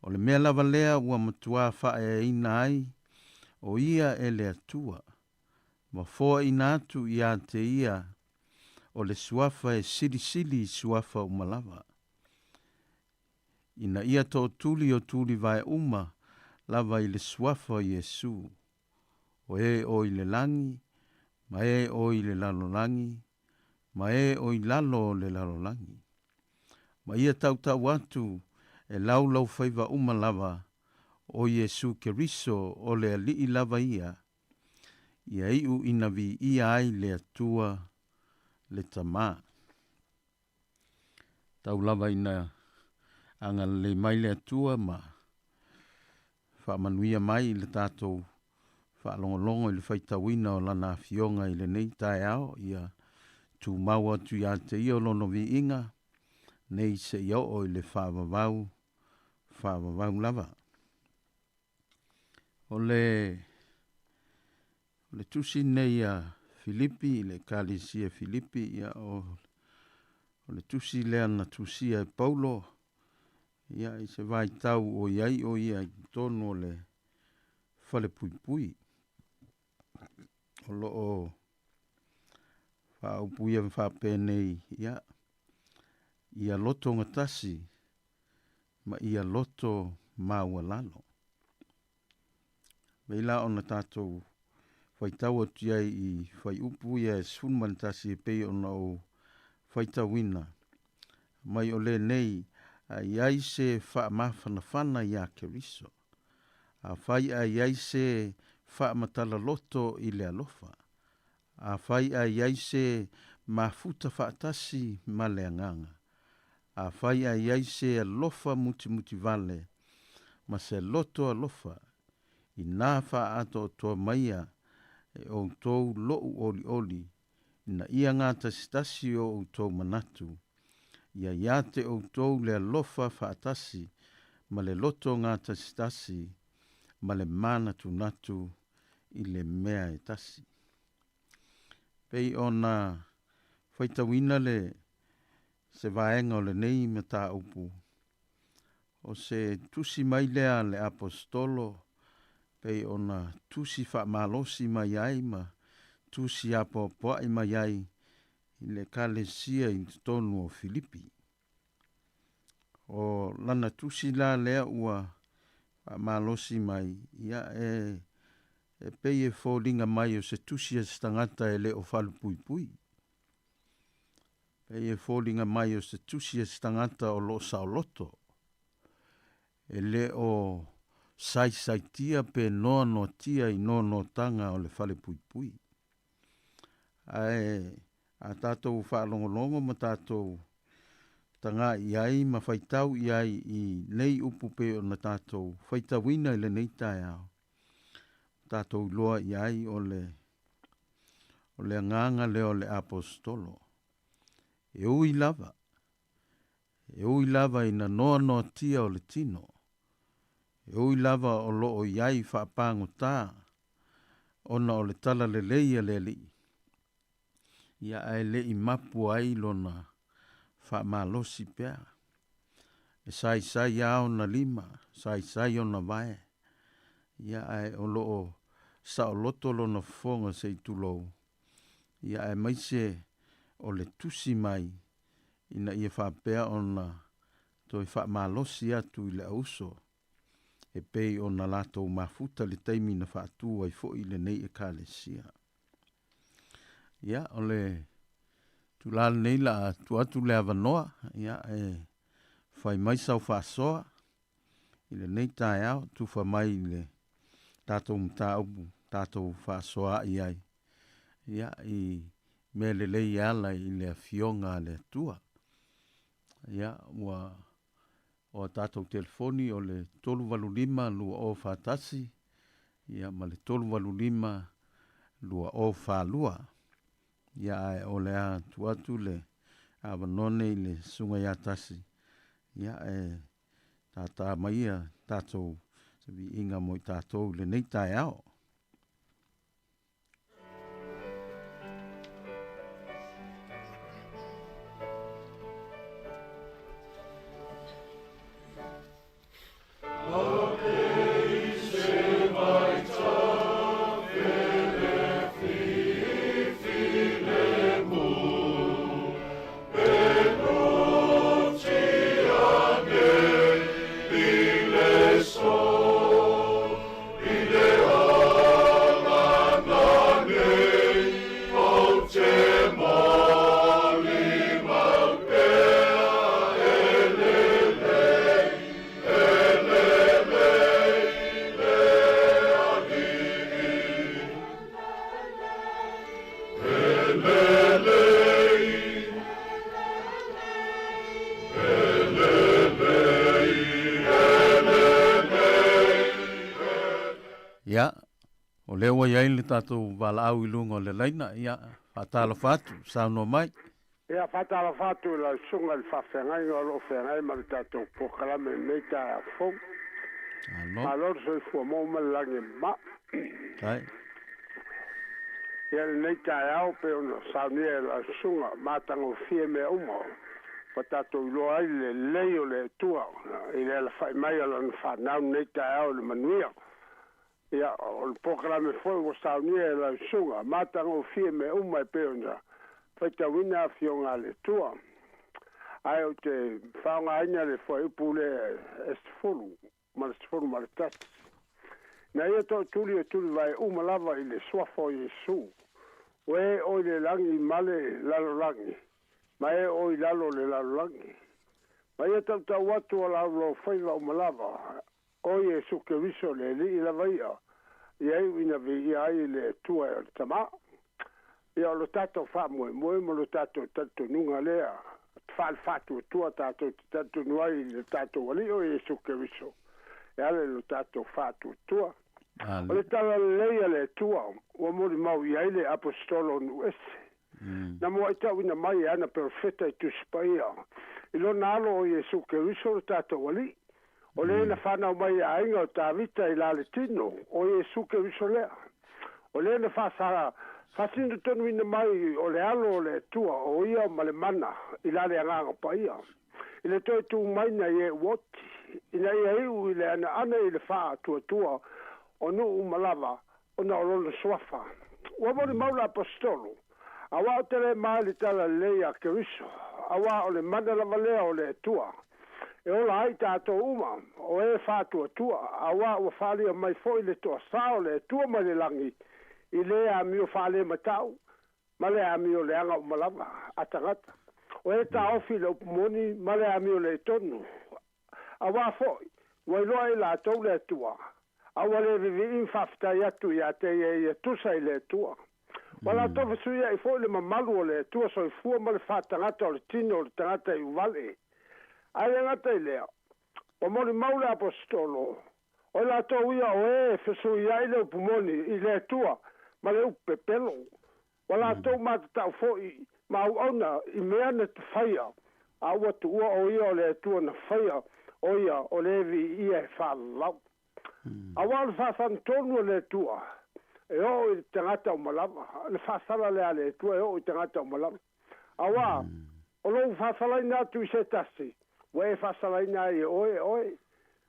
O le mea lava lea ua matuā faaeaina ai o ia e le Atua, ma foaina atu iā te ia o le suafa e silisili i suafa uma lava, ina ia tootuli o tulivae uma lava i le suafa o Iesu, o e o i le lagi, ma e o i le lalolagi, ma e o i lalo o le lalolagi. Ma ia tautau atu e laulaufaiva uma lava, o Iesu Keriso o le Alii lava ia, ia iu ina viia ai le Atua le Tamā. Tau lava ina agalelei mai le Atua ma faamanuia mai i le tatou faalogologo i le faitauina o Lana Afioga i lenei taeao, ia tumau atu ia te Ia o Lona viiga nei seia oo i le faavavau, faavavau lava. O le o le tusi nei a Filipi i le Ekalesia Filipi, ia o o le tusi lea na tusia e Paulo, ia i se vaitau o i ai o ia i totonu o le falepuipui. O lo o faaupuia ma faapenei, ia, ia loto gatasi ma ia loto maualalo. Vei la ona tatou faitau atu i ai i fuaiupu ia e 11 e pei ona ou faitauina mai o lenei, a i ai se faamafanafana iā Keriso, afai ae i ai se faamatala-loto i le alofa, afai ae i ai se mafuta faatasi ma le agaga, afai ae i ai se alofa mutimutivale ma se loto alofa, inā faaatoatoa maia e outou loʻu olioli, ina ia gatasitasi o outou manatu, ia iā te outou le alofa faatasi ma le loto gatasitasi ma le manatunatu i le mea e tasi. Pei ona faitauina le se vaega o lenei mataupu, o se tusi mai lea a le Aposetolo pei ona tusi faamalosi mai ai ma tusi apoapoai mai ai i le Ekalesia i totonu o Filipi. O lana tusi la lea ua faamalosi mai, ia e e pei e foliga mai o se tusi a se tagata e le o falepuipui. Pei e foliga mai o se tusi a se tagata o lo o saoloto, e le o saisaitia pe noanoatia i noanoataga o le falepuipui. Ae a tatou faalogologo ma tatou tagaʻi i ai ma faitau i ai i nei upu pei ona tatou faitauina i lenei taeao, tatou iloa i ai o le o le agaga lea o le Aposetolo. E ui lava, e ui lava ina noanoatia o le tino, e ui lava o lo o i ai faapagotā ona o le talalelei a le Alii, ia ae le i mapu ai lona faamalosi pea. E saisai lava ona lima, saisai ona vae, ia ae o lo o saoloto lona fofoga se i tulou, ia aemaise o le tusi mai ina ia faapea ona. toe faamalosi atu i le auso e pei ona latou mafuta le taimi na faatu ai foi lenei ekalesia. Ia, o le tulaga lenei la tuu atu le avanoa, ia, e fai mai sau faasoa i lenei taeao, tufa mai i le tatou mataupu tatou faasoa ai, ia, i mea lelei e ala i le afioga a le Atua. Ia, ua o a tatou telefoni o le 385 2041, ia, ma le 385 2042. Ia, ae o le a tuu atu le avanoa nei i le susuga ia Tasi, ia, e tātā mai ia tatou se viiga mo i tatou i lenei taeao. Ia, o lea ua i ai le tatou valaau i luga o le laina, ia, faatalofa atu, saunoa mai. Ia, faatalofa atu i lau susuga i le faafeagaiga o lo o feagai ma le tatou polokalame i lenei taeao fou. Malo. Malo le soifua maua ma le lagi e mama. Tai. Ia, lenei taeao pei ona saunia e lau susuga, matagofie mea uma ua tatou iloa ai le lelei o le Atua i le alafai mai o Lana fanau lenei taeao i le manuia. Ia, o le polokalame foi ua saunia e lau susuga, matagofie mea uma e pei ona faitauina afioga a le Atua. Ae ou te faaaogaina le fuaiupu lea e 10 ma le 11. Na ia tootuli o tulivae uma lava i le suafa o Iesu, o e o i le lagi ma le lalolagi, ma e o i lalo o le lalolagi. Ma ia tautau atu o laulau faiva uma lava, o Iesu Keriso le Alii lava ia, ia iu ina viia ai le Atua e o le Tama. Ia o lo tatou faamoemoe ma lo tatou talitonuga lea, faale-faatuatua tatou te talitonu ai i le tatou Alii o Iesu Keriso, e ala i lo tatou faatuatua. O le tala lelei a le Atua ua molimau i ai le aposetolo o nuu ese. Na muaitauina mai e ana perofeta i Tusi Paia i lona alo o Iesu Keriso lo tatou Alii. O le na fanau mai i aiga o Tavita i la le tino, o Iesu Keriso lea. O le na faasala faatino tonuina mai o le alo o le Atua o ia ma le mana i la le agaga paia. I le toe tu mai na i e uoti, ina ia iu i le anaana i le faatuatua o nuu uma lava ona o lona suafa. Ua molimau le aposetolo, auā ou te le ma i le tala lelei a Keriso, auā o le mana lava lea o le Atua e ola ai tatou uma, o e faatuatua, auā ua faaalia mai foi le toasā o le Atua mai le lagi i le amio faalematau ma le amio leaga uma lava a tagata, o e taofi i le upu moni ma le amio le tonu. Auā foi ua iloa e i latou le Atua, a ua le vivi'i ma faafetai atu ia te ia ia tusa i le Atua. Ua latou fesuia'i foi le mamalu o le Atua soifua ma le faatagata o le tino o le tagata i uvale. Ae le gata i lea, ua molimau le aposetolo, o i latou ia o e fesuia'i le upu moni i le Atua ma le upu pepelo. Ua latou matatau foi ma auauna i mea na faia, a ua tuua o ia o le Atua na faia, o ia o le viia e faalalau. Auā o le faasagatonu o le Atua e oo i le tagata uma lava, le faasala lea a le Atua e oo i tagata uma lava. Auā o lou faasalaina atu i se tasi, ua e faasalaina ai e oe e oe.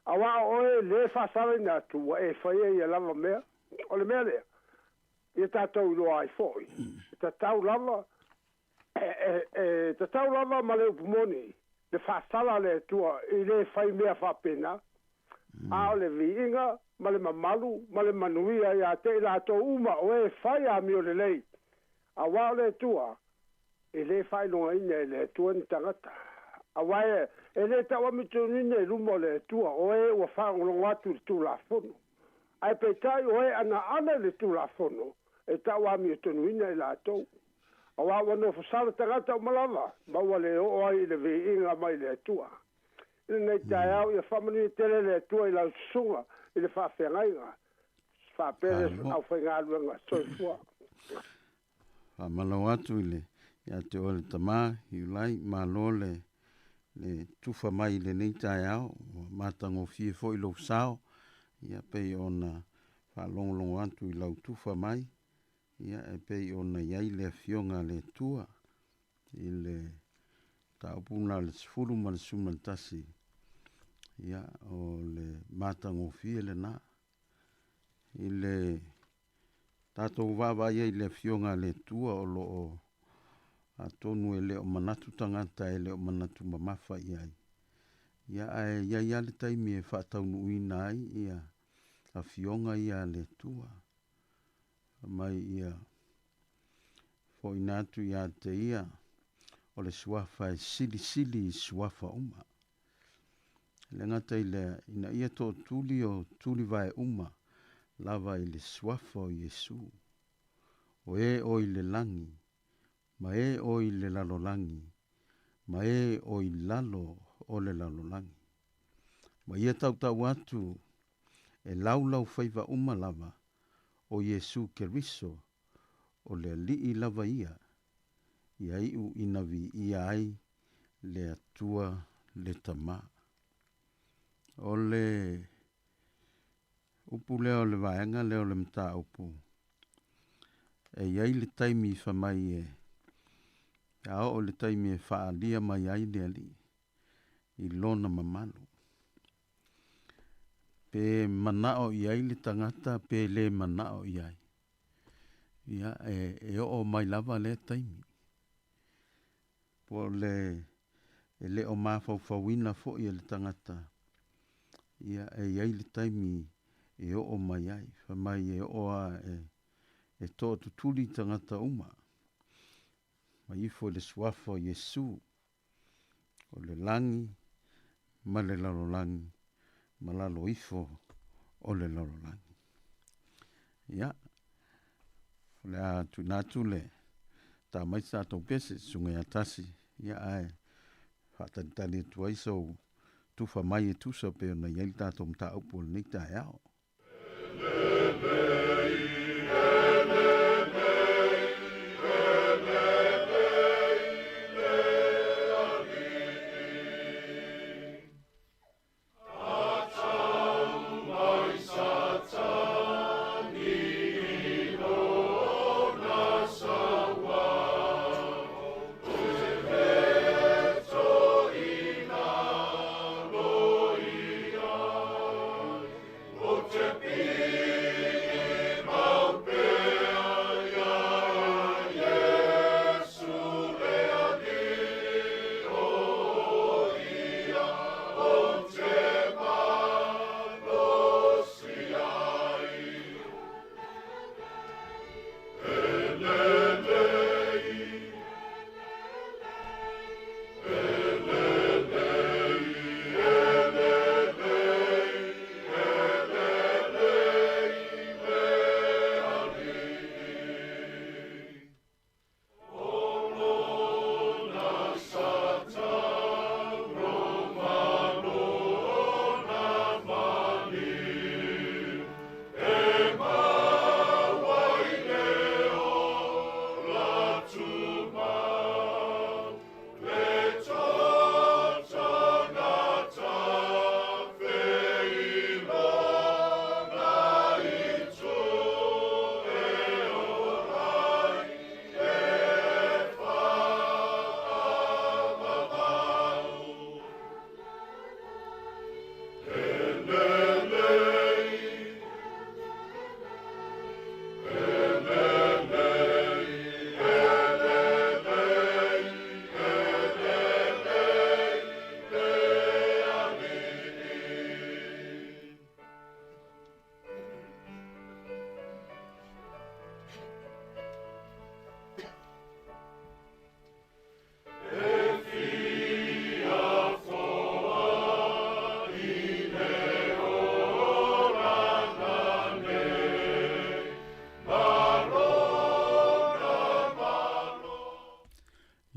Auā o oe le faasalaina atu, ua e faia ia lava mea. O le mea lea, ia tatou iloa ai foi, e tatau lava, e tatau lava ma le upu moni, le faasala a le Atua i le fai mea faapena, a o le viiga ma le mamalu ma le manuia ia te i latou uma o e fai amio lelei, auā o le Atua e lē faailogaina e le Atua ni tagata. Auā e lē tauamitonuina i luma o le Atua o e ua faalogologo atu i le Tulafono, ae peitai o e anaana i le Tulafono e tauamiotonuina i latou. Auā ua nofosala tagata uma lava ma ua le oo ai i le viiga mai le Atua. I lenei taeao ia faamanuia tele le Atua i lau susuga i le faafeagaiga faapea le aufaigaluega. Soifua. Faamalo atu i le ia te oe le tama Iulai, malo le le tufa mai i lenei taeao, ua matagofie foi lou sao, ia pei ona faalogologo atu i lau tufa mai, ia e pei ona i ai le Afioga a le Atua i le mataupu lena o le 10 ma le 11, ia o le matagofie lena. I le tatou vaavaai ai i le Afioga a le Atua o lo o atonu e le o manatu tagata e le o manatu mamafa i ai, ia ae i ai lava le taimi e faataunuuina ai ia afioga ia a le Atua. Mai ia foʻina atu ia te ia o le suafa e silisili i suafa uma. E le gata i lea, ina ia tootuli o tulivae uma lava i le suafa o Iesu, o e o i le lagi, ma e o i le lalolagi, ma e o i lalo o le lalolagi. Ma ia tautau atu e laulau faiva uma lava o Iesu Keriso o le Alii lava ia, ia iu ina viia ai le Atua le Tamā. O le upu lea o le vaega lea o le mataupu, e i ai le taimi fai mai e a oo i le taimi e faaalia mai ai le Alii i lona mamalu. Pe manao i ai le tagata pe le manao i ai, ia e, e oo mai lava lea taimi. Po o le e le o mafaufauina foi e le tagata, ia e i ai le taimi e oo mai ai. Fai mai e oo lava e, e toatutuli tagata uma ma ifo i le suafa o Iesu, o le lagi ma le lalolagi ma lalo ifo o le lalolagi. Ia, o le a tuuina atu le tā mai se tatou pese, susuga ia Tasi, ia ae faatalitali atu ai sou tufa mai e tusa pei ona i ai le tatou mataupu o lenei taeao.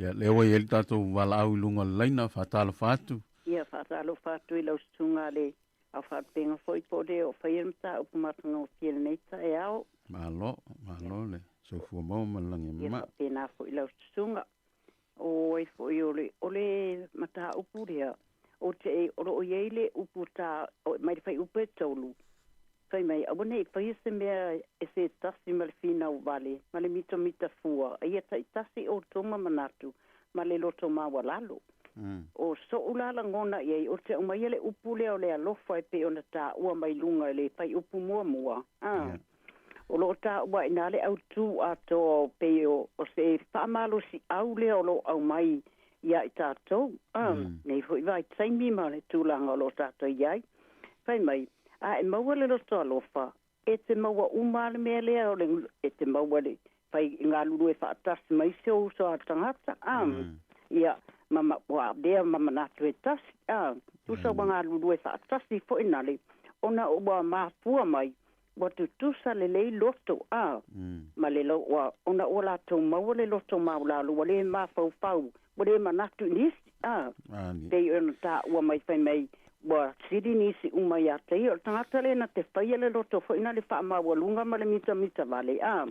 Ia, lea ua i ai le tatou valaau i luga o le laina, faatalofa atu. Ia, faatalofa atu i lau susuga le au faalupega foi po o le o faia le mataupu matagofie i lenei taeao. Malo, malo le soifua maua ma le lagi e mama. Ia faapena foi i lau susuga. O ai foi o le, o le mataupu lea, o te, o lo o i ai le upu ta, o, mai le fuaiupu e 3, fai mai, aua ne i faia se mea e se tasi ma le finau vale, ma le mitamita fua, a ia taitasi outou ma manatu, ma le loto maualalo. O soʻu la lagona i ai, o te aumaia le upu lea o le alofa e pei ona taua mai luga i le fuaiupu muamua, a. O lo o taua ai i ina le autū atoa o pei o, o se faamalosiau lea o lo o aumai iā i tatou, a, nei foi vaitaimi ma le tulaga o lo o tatou i ai. Fai mai, a e maua le loto alofa, e te maua uma lava le mea lea o le, e te maua le fai galulue faatasi ma isi ou uso a tagata, a, ia, ma, ma, ua avea ma manatu e tasi, a, tusa ua galulue faatasi foi nale, ona ua mafua mai, ua tutusa lelei loto, a, ma le lo, ua, ona ua latou maua le loto maulalo, ua le mafaufau, ua le manatu i nisi, a, pei ona taua mai fai mai, ua sili nisi uma iā te ia, o le tagata lea na te faia le loto foi na le faamaualuga ma le mitamita vale, a,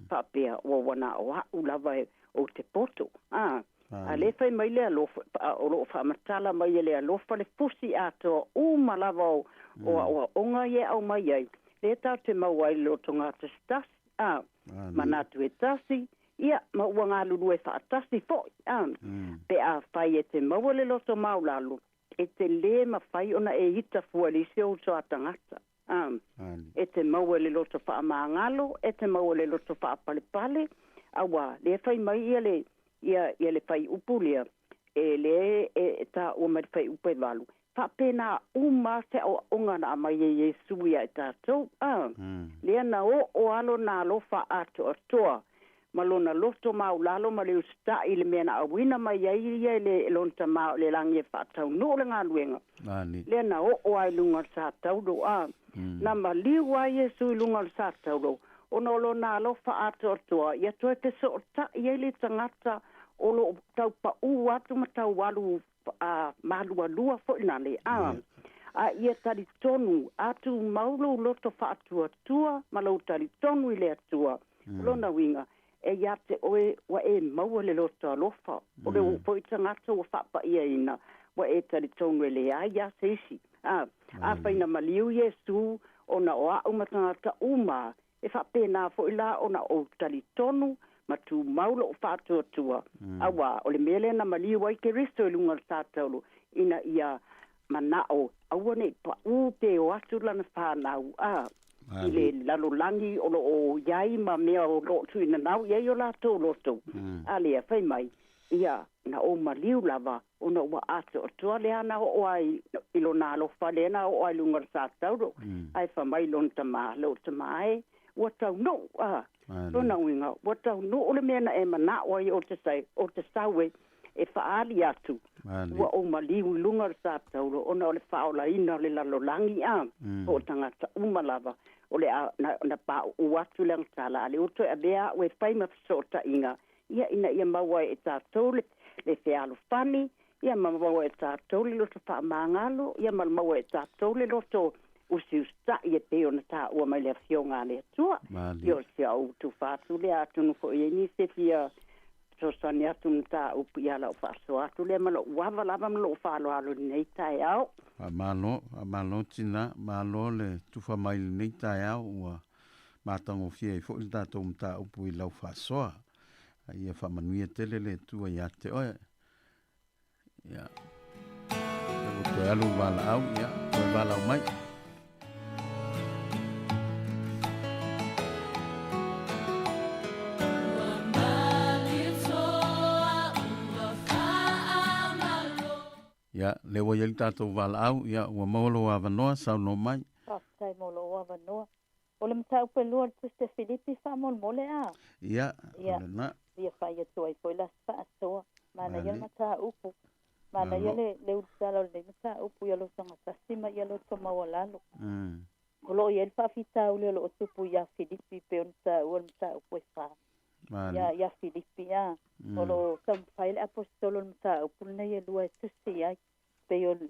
faapea, ua ua na o a'u lava e ou te poto, a, a lea fai mai le alofa, o lo o faamatala mai e le alofa le fusi atoa uma lava o, o aoaoga ia e aumai ai, lea tatou te maua ai le loto gatasitasi, a, manatu e tasi, ia, ma ua galulue faatasi foi, a, pe afai e te maua le loto maulalo, e te lē mafai ona e ita fua i le isi ou uso a tagata, a, e te maua i le loto faamagalo, e te maua i le loto faapalepale, auā, lea fai mai ia le, ia, ia le fuaiupu lea, e lē e taua mai le fuaiupu e 8, faapena uma lava se aoaoga na aumai e Iesu iā i tatou, a, lea na oo lava lona alofa atoatoa ma lona loto maulalo ma le usitaʻi i le mea na auina mai ai ia e le lona Tamā o le lagi e faataunuu le galuega, lea na oo lava i luga o le sa taulo, a, na maliu lava Iesu i luga o le sa taulo, ona o lona alofa atoatoa, ia toe fesootaʻi ai le tagata o lo o tau paʻū atu ma tau alu malualua foi nale, a, a ia talitonu, a tumau lou loto faatuatua ma lou talitonu i le Atua, o lona uiga, e iā te oe ua e maua le loto alofa, o le foi tagata ua faapaʻiaina, ua e talitonu e leai lava se isi. A, afai na maliu Iesu ona o aʻu ma tagata uma, e faapena foi la ona ou talitonu ma tumau loʻu faatuatua, auā, o le mea lea na maliu ai Keriso i luga o le sa taulu, ina ia manaʻo, aua ne i paʻū pe o atu lana fanau, a, i le lalolagi o lo o i ai ma mea o lo o tuuinanau i ai o latou loto, a lea, fai mai, ia, na ou maliu lava, ona ua atoatoa lea na oo ai i lona alofa lea na oo ai i luga o le sa taulo, ae fai mai lona tamā, lou tamā e, ua taunuu, a, lona uiga, ua taunuu le mea na e manaʻo ai o te sai, o te sau e, e faaali atu, ua ou maliu i luga o le sa taulo, ona o le faaolaina o le lalolagi, a, po o tagata uma lava, o le a na, na paʻuʻu atu le agatala, a le ua toe avea aʻu e fai ma fesootaiga, ia ina ia maua ai e tatou le, le fealofani, ia ma maua e tatou le loto faamagalo, ia ma maua e tatou le loto usiusitaʻi e pei ona taua mai le Afioga a le Atua. Ia o si au tufa atu lea, atonu foi i ai nisi e fia fesoasoani atu i mataupu ia lau faasoa atu lea ma lou ava lava ma lou faaaloalo i lenei taeao. Faamalo, faamalo tina, malo le tufa mai i lenei taeao ua matagofie ai foi le tatou mataupu i lau faasoa. A ia faamanuia tele le Atua iā te oe. Ia. Ia ua toe alu valaau, ia, toe valaau mai. Ia, lea ua i ai le tatou valaau, ia, ua maua lou avanoa, saunoa mai. Faafetai mo lou avanoa. O le mataupu e lua o le Tusi a Filipi faamolemole a. Ia, o lena. Ia fai atu ai foi la se faasoa. Manaia le mataupu. Manaia le le ulutala o lenei mataupu ia loto gatasi ma ia loto maualalo. O lo o i ai le faafitauli o lo o tupu ia Filipi pei ona taua le mataupu e fa. Ia ia Filipi a. O lo o taumafai ai le Aposetolo i le mataupu lenei e lua e tusi ai. Pei o le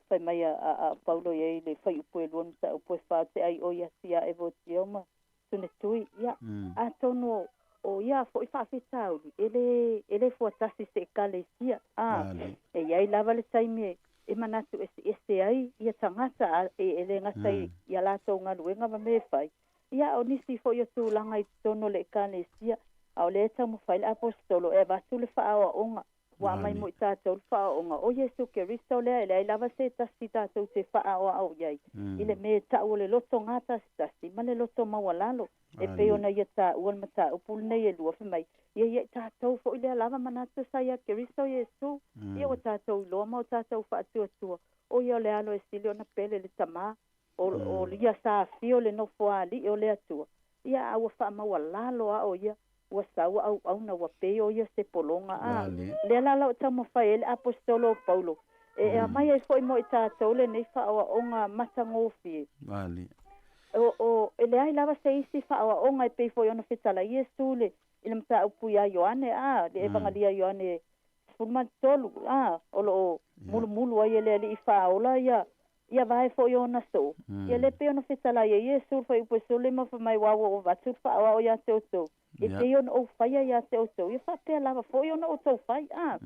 fai mai a Paulo i ai i le fuaiupu e lua le mataupu e fa, Ou te aioi atu iā Evotio ma Sunetui, ia, atonu o ia foi faafitauli e lē e lē fuatasi i se Ekalesia, a e i ai lava le taimi e manatu eseese ai ia tagata, a e lē gata i a latou galuega ma mea e fai, ia, a o nisi foi o tulaga i totonu o le Ekalesia, a o lea e taumafai le Aposetolo e avatu le faaoaoga Ua aumai mo i tatou le faaoaoga o Iesu Keriso lea e leai lava se tasi tatou te faaoao i ai i le mea e tau o le loto gatasitasi ma le loto maualalo, e pei ona ia taua le mataupu lenei e lua, fai mai, Ia ia i tatou foi lea lava manatu sa ia Keriso Iesu, ia ua tatou iloa ma o tatou faatuatua, o ia o le alo e sili ona pele i le Tama, o ia sa afio le Nofoalii o le Atua, ia a ua faamaualalo a o ia ua sau a auauna ua pei o ia se pologa. A lea la lau taumafai ai le Aposetolo o Paulo e aumai ai foi mo i tatou lenei faaoaoga matagofie. O, e leai lava se isi faaoaoga e pei foi ona fetalai Iesu i le i le mataupu iā Ioane, a, le Evangalia Ioane 13, a, o lo o mulumulu ai e le Alii Faaola ia ia vae foi o ona soo. Ia le pei ona fetalai ai Iesu i le fuaiupu e 15 fai mai, Ua ua ou avatu le faaoao ia te outou, e pei ona ou faia ia te outou, ia faapea lava foi ona outou fai. A,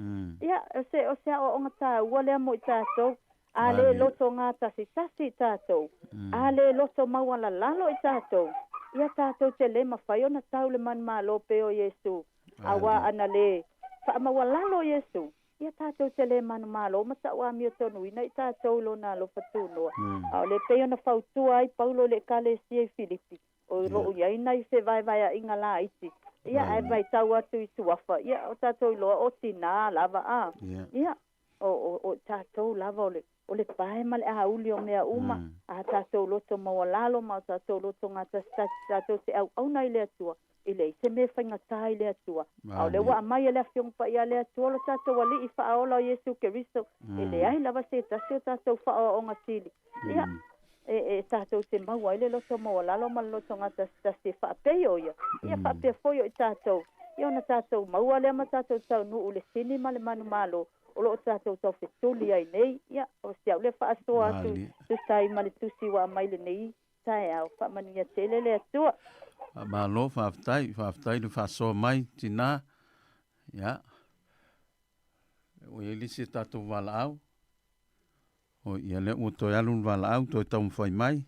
ia, o se, o se aoaoga taua lea mo i tatou, a le loto gatasitasi i tatou, a le loto maualalalo i tatou, ia tatou te le mafai ona tau le manumalo pei o Iesu, auā ana le faamaualalo Iesu. Ia tatou te le manumalo ma tauamiotonuina i tatou i lona alofa tunoa. A o le pei ona fautua ai Paulo i le Ekalesia i Filipi, o lo o i ai nai fevaevaeaiga laiti, ia, ae vaitau atu i suafa, ia, o tatou iloa o tinā lava, a. Ia, o, o, o tatou lava o le, o le pae ma le auli o mea uma, a tatou loto maualalo ma o tatou loto gatasitasi, tatou te auauna i le Atua, E leai se mea e faigata i le Atua. A o lea ua aumai e le Afioga Paia a le Atua lo tatou Alii Faaola o Iesu Keriso, e leai lava se tasi o tatou faaoaoga sili. Ia, e, e tatou te maua ai le loto maualalo ma le loto gatasitasi e faapei o ia, ia faapea foi o i tatou, ia ona tatou maua lea ma tatou taunuu i le sini ma le manumalo o lo o tatou taufetuli ai nei. Ia, o si au lea faasoa atu tusa ai ma le tusi ua aumai lenei taeao. Faamanuia tele le Atua. Faamalo, faafetai, faafetai le faasoa mai tinā. Ia, ua i ai le isi a tatou valaau. Oi, ia lea ua toe alu le valaau, toe taumafai mai.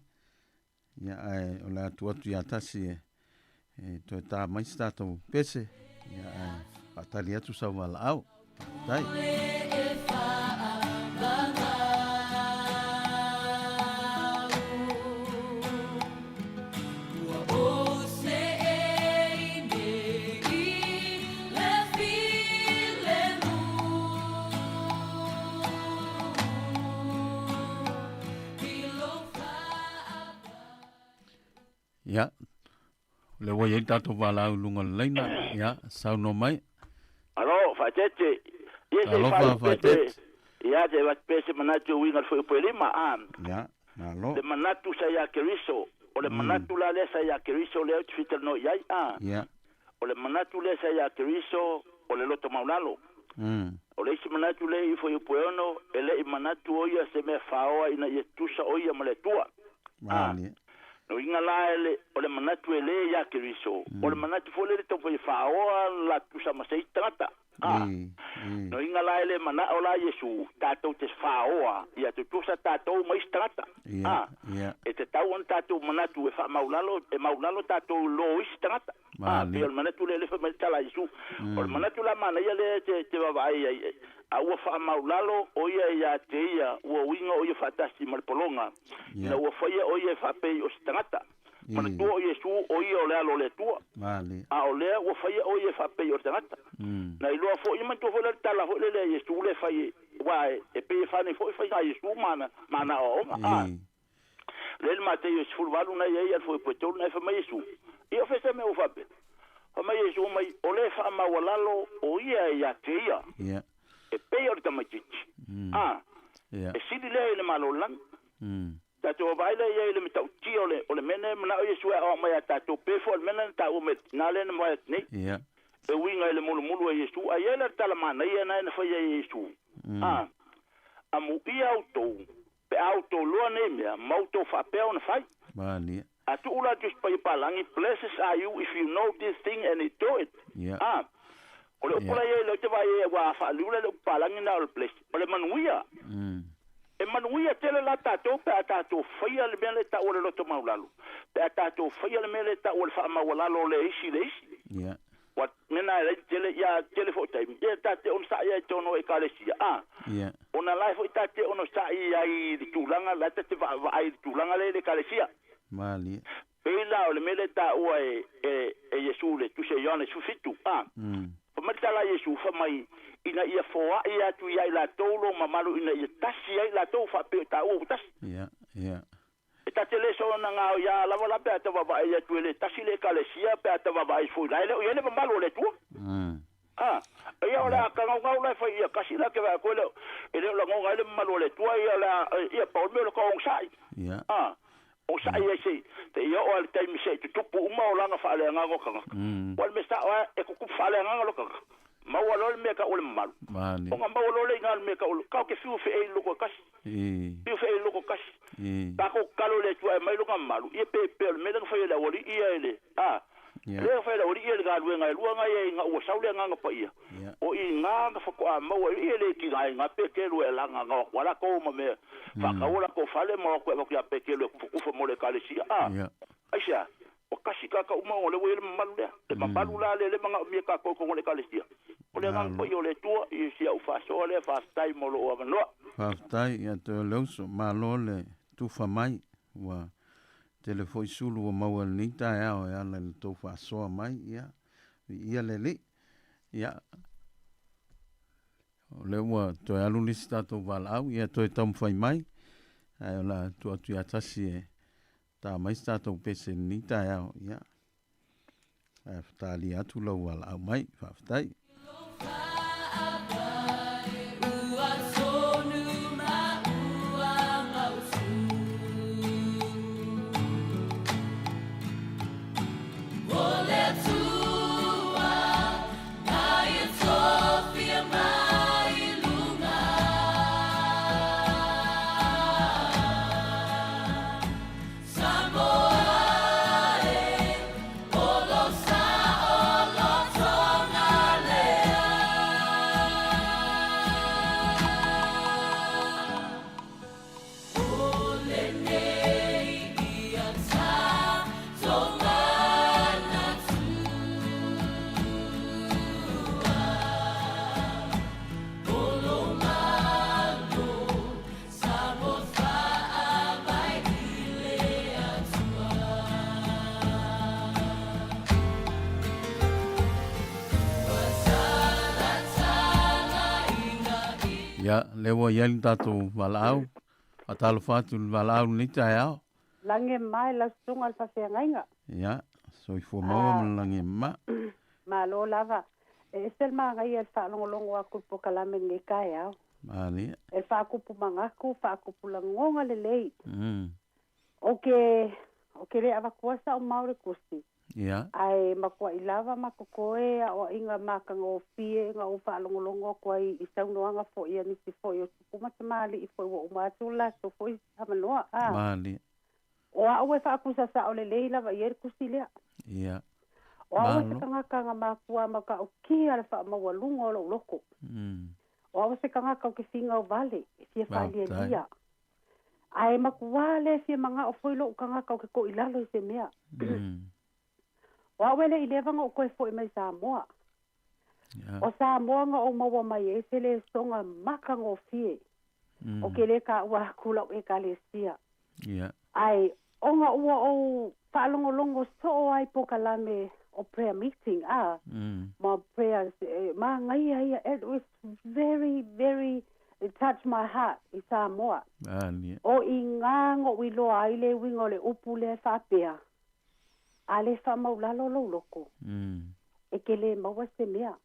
Ia, ae o le a tuu atu ia Tasi e, e toe tā mai se tatou pese. Ia, ae faatali atu sau valaau. Faafetai. Ia, o lea ua i ai le tatou valaau i luga o le laina. Ia, saunoa mai. Alo, Faatete. Ia se Talofa, fai pese. Faatete. Ia se avatu pea se manatu e uiga i le fuaiupu e lima, a. Ia, malo. Le manatu sa ia Keriso. O le manatu la lea sa ia Keriso lea ou te fia talanoa i ai, a. Ia. O le manatu lea sa ia Keriso, o le loto maulalo. O le isi manatu lea i fuaiupu e ono, e le i manatu o ia se mea faoa ina ia tusa o ia ma le Atua. A. No uiga la e le, o le manatu e le ia Keriso, o le manatu foi lea le taumafai e faaoa la tusa ma se isi tagata. A. No uiga la e le manao la Iesu tatou te faaoa ia tutusa tatou ma isi tagata. A. E tatau ona tatou manatu e faamaulalo, e maulalo tatou i lo isi tagata. A, pei o le manatu lea, lea fai mai le tala a Iesu. O le manatu la manaia lea e te vaavaai ai, a ua faamaulalo o ia ia te ia, ua uiga o ia faatasi ma le pologa, ina ua faia o ia e faapei o se tagata. Manatua o Iesu o ia o le Alo o le Atua, a o lea ua faia o ia e faapei o le tagata. Na iloa foi, manatua foi la le tala foi lele a Iesu lea e fai, aua e pei e fane foi faiga a Iesu ma ana aoaoga. A. Lea le Mateio 18 na i ai a le fuaipue tolu na e fai mai Iesu, Ia o fea se mea ua faapea? Fai mai Iesu mai, O le faamaualalo o ia ia te ia, e pei o le tamaitiiti. A, e sili lea i le Malo o le lagi. Tatou vaavaai lea i ai i le matautia o le, o le mea lea e manao Iesu e aoao mai ia tatou, pe foi o le mea lea na taua mai e le tina lea na mavae atu nei, Ia. e uiga i le mulumulu e Iesu. Ae i ai la le tala manaia lena na faia e Iesu, A, amuia outou, pe a outou loa nei mea, ma outou faapea ona fai. Malie. A tuu la Tusi Paia Palagi, Blessed are you if you know this thing and you do it. Ia. A, o le upu la ia i lea ou te vaai ai aua a faaliu la le upu palagi na o le bless, o le manuia. E manuia tele la tatou pe a tatou faia le mea lea e taua le loto maulalo, pe a tatou faia le mea lea e taua le faamaualalo o le isi i le isi. Ia. Ua mea na e leai tele, ia tele foi taimi, ia ta te onosai ai i totonu o Ekalesia, a, Ia. ona la e foi ta te onosai ai i le tulaga, la ta te vaavaai i le tulaga lea i le Ekalesia. Malie. Pei la o le mea lea e taua e, e, e Iesu le Tusi a Ioane 17, a, Fai mai le tala a Iesu, fai mai, Ina ia foai atu ia i latou lou mamalu ina ia tasi ai latou faapea o taua ua tasi. Ia, ia. E ta te le soona gao ia lava la pe a ta vaavaai atu e le tasi le Ekalesia pe a ta vaavaai foi la e le o i ai le mamalu o le Atua. A, ia o le a kagaugau la e fai ia kasi la ke vaai atu e le o, e le o lagoga ai le mamalu o le Atua ia o le a, ia pau le mea o le ka onosai. Ia. A, onosai ai sei, seia oo lava i le taimi se i tutupu uma olaga faaleagaga o tagata. Ua le mea sao lava e tutupu faaleagaga lou tagata. Maua loa le mea tau o le mamalu. Malie. Ona maua loa le iga o le mea tau o le, kau te fiu feei i le loko e kasi. Fiu feei i le loko e kasi. Tatou tatalo i le Atua e aumai lona mamalu, ia pe, pe o le mea lea na fai e le aualii ia i le, a, lea na fai e le aualii ia i le galuega e lua na ia ina ua sau le Agaga Paia, o i ina na faatoa maua ai, ia e le tiga ai na Peteru e alaga na o atu lava latou ma mea, faatau o latou fale ma o atu e avatu ia Peteru e tufatufa mo le Ekalesia, a, aisea? Ua tasi tagata uma ona o lea ua i ai le mamalu lea. Le mamalu la lea lea e manaomia e tatou i totonu o le Ekalesia. O le Agaga Paia o le Atua, i si au faasoa lea, faafetai mo lou avanoa. Faafetai ia te oe le uso, malo le tufa mai, ua tele foi sulu ua maua i lenei taeao e ala i le tou faasoa mai, ia, viia le Alii. Ia, o lea ua toe alu le isi tatou valaau, ia toe taumafai mai, ae o le a tuu atu ia tasi e Ta mai se tatou pese i lenei taeao, ia. Ae talia atu lau valaau mai. Faafetai. Ia, lea ua i ai le tatou valaau. Faatalofa atu i le valaau i lenei taeao. Lagi e mama i lau susuga le faafeagaiga. Ia, soifua maua ma le lagi e mama. Malo lava. E ese le manaia i le faalogologo atu i le polokalame i lenei taeao. Malie. E faakupu manatu, faakupu lagoga lelei. Ou te, ou te le avatua sa'u mao i le tusi. Ia. Ae matua'i lava ma totoe aoaiga matagofie na ou faalogologo atu ai i saunoaga foi a nisi foi o tupu ma tamalii foi ua uma atu le latou foi avanoa. A. Malie. O a'u e faatusa sa'o lelei lava i ai le tusi lea. Ia. O a'u e se Malo. tagata na makua matautia le faamaualuga o lo'u loto. O a'u se tagata ou te finau vale, e fia Faafetai. faalialia. Ae matua le fia mana'o foi lo'u tagata ou te to'ilalo i se mea. O a'u e le i leva ona ou toe fo'i mai Samoa. Ia. O Samoa na ou maua mai ai se lesoga matagofie. Ou te lē taua atu la'u Ekalesia. Ia. Ae ona ua ou faalogologo soo ai polokalame o prayer meeting a ma prayers e manaia ia it was very very it touched my heart i Samoa. Malie. O i ina na ou iloa ai le uiga o le upu lea e faapea, A le faamaulalo lou loto, e te le maua se mea.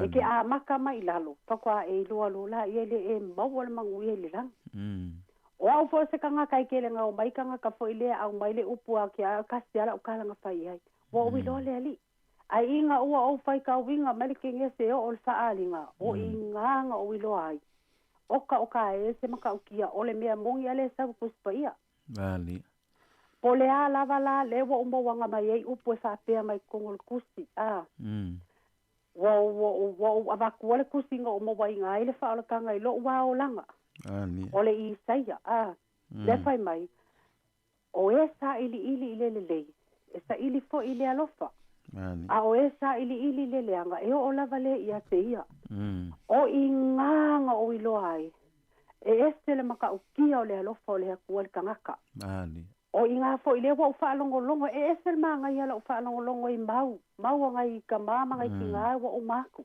E te amata mai i lalo, faatoa e iloa loa laia e le e maua le manuia i le lagi. O au foi se kangaka i kele ngau mai kangaka foi lea au mai le upu a ke a kasi ala o kalanga fai ai. Ua ou iloa le alii. Ai inga ua ou fai ka uiga mai le kegese o o le faaaliga o igaga ou iloa ai. Oka o ka e se makaukia o le mea moni a le sau Tusi Paia. Malie. Po le a lava la le ua ou mauaga mai ai upu e faapea mai totonu o le tusi, a. Ua ua ua ou avatua le tusi na ou mauaina ai le faaolataga i lou aolaga. O le Isaia, a. Lea fai mai, O e sailiili i le lelei, e saili foi i le alofa. A o e sailiili i le leaga, e oo lava le ia te ia. O iga na ou iloa ai, e ese le matautia o le alofa o le Atua i le tagata. O iga foi lea ua ou faalogologo, e ese le manaia o lau faalogologo i mau, mau a nai tama ma nai tina ua uma atu.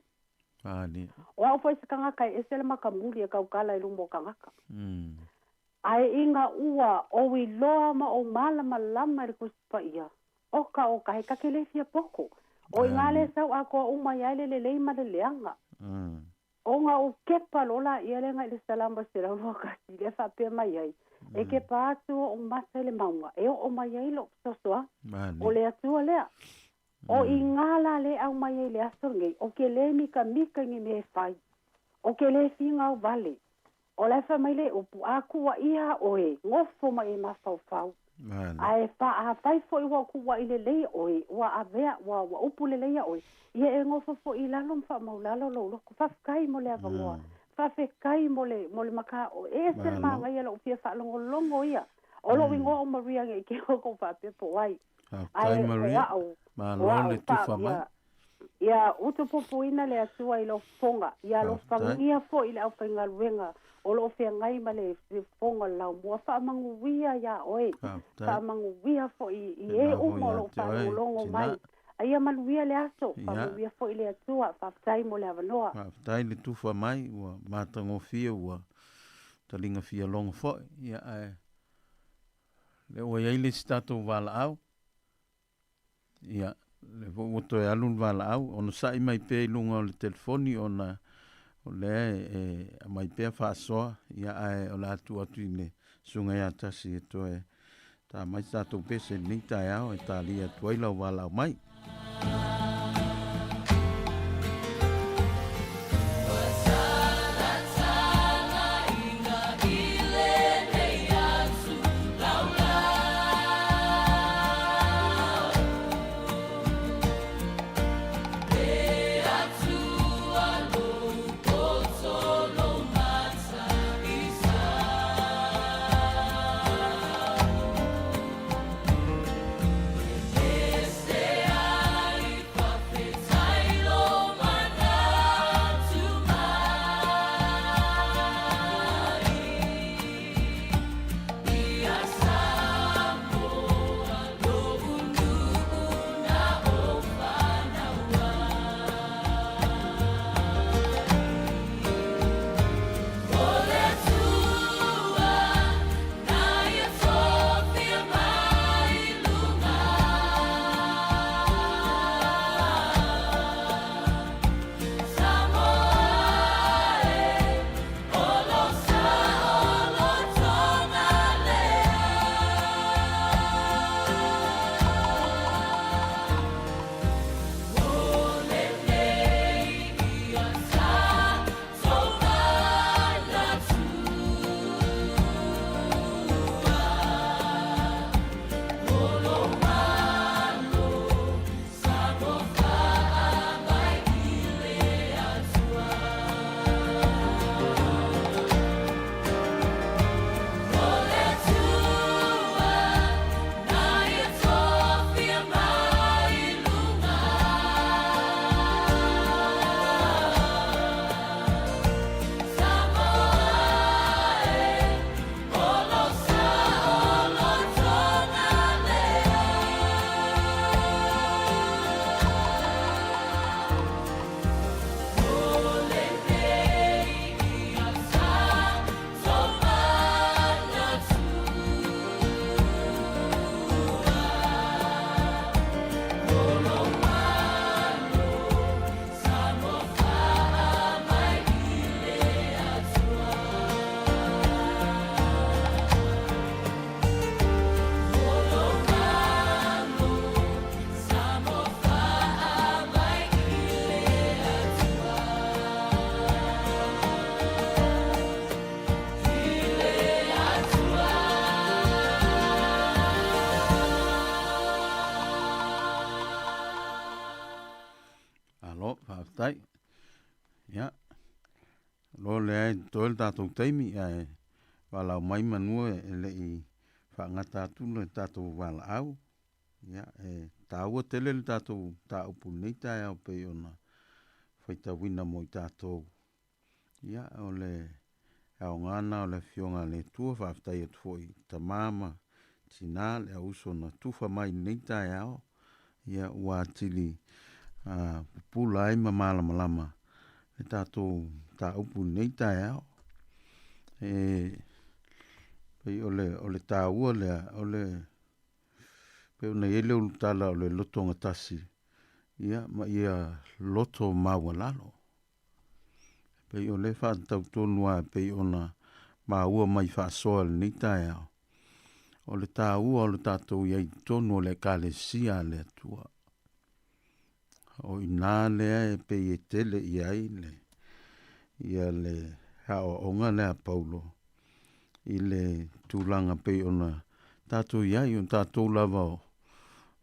O au foi se tagata e ese le matamuli e tautala i luma o tagata. Ae ina ua ou iloa ma ou malamalama i le Tusi Paia, oka oka, he take le fia poto. O iga le sau atoa uma i ai le lelei ma le leaga. Ona ou kepa loa laia lea i le Salamo 121 lea faapea mai ai, E kepa atu oʻu mata i le mauga, e oo mai ai loʻu fesoasoani. O le Atua lea. O iga la le aumai ai i le aso lenei, ou te le mikamika i ni mea e fai. Ou te le finau wale. O la e fai mai le upu, A kuaʻia ʻoe, nofo mai e mafaufau. A e fa, afai foi ua kuaʻi lelei ʻoe, ua avea, ua, ua upu lelei ia ʻoe, ia e nofo foi i lalo ma faamaulalo lou loto. Faafetai mo le avanoa. Faafetai mo le, mo le maka, e ese le manaia lou fia faalogologo ia. O lou igoa o Maria nei ke kou faapea po o ai. Faafetai Ae o Maria. au, o Malo au, le fa, tufa mai. ia, Ia utupupuina le Atua i lou fofoga, ia Faafetai. alofagia foi i le aufaigaluega o lo o feagai ma le fofoga o le laumua. Faamanuia iā oe, Faafetai. faamanuia foi i e Tēnā foi uma o ia lo o te oe, faalogologo tina. mai. A ia manuia le aso, Ia. faamanuia foi le Atua. Faafetai mo le avanoa. Faafetai le tufa mai, ua matagofie, ua taliga fia logo foi. Ia, ae lea ua i ai le isi tatou valaau. Ia, lea foi ua toe alu le valaau, onosai mai pea i luga o le telefoni ona o lea e aumai pea faasoa, ia ae o le a tuu atu i le susuga ia Tasi e toe ta mai se tatou pese i lenei taeao e talia atu ai lau valaau mai. Faafetai. Ia, o lo lea e totoe le tatou taimi, ae valaau mai manua e le i faagata atu le tatou valaau. Ia, e taua tele le tatou mataupu i lenei taeao pei ona faitauina mo i tatou. Ia, o le aoga lena o le Afioga a le Atua. Faafetai atu foi i tama ma tina, le auuso na tufa mai i lenei taeao, ia ua atili pupula ai ma malamalama le tatou mataupu i lenei taeao. E pei o le, o le taua lea, o le, pei ona i ai le ulutala o le lotogatasi, ia, ma ia loto maualalo. Pei o lea faatatau tonu lava e pei ona maua mai faasoa i lenei taeao, o le taua o le tatou i ai i totonu o le Ekalesia a le Atua. O i ina lea e pei e tele i ai le, ia le aoaoga lea a Paulo i le tulaga pei ona tatou i ai, o tatou lava o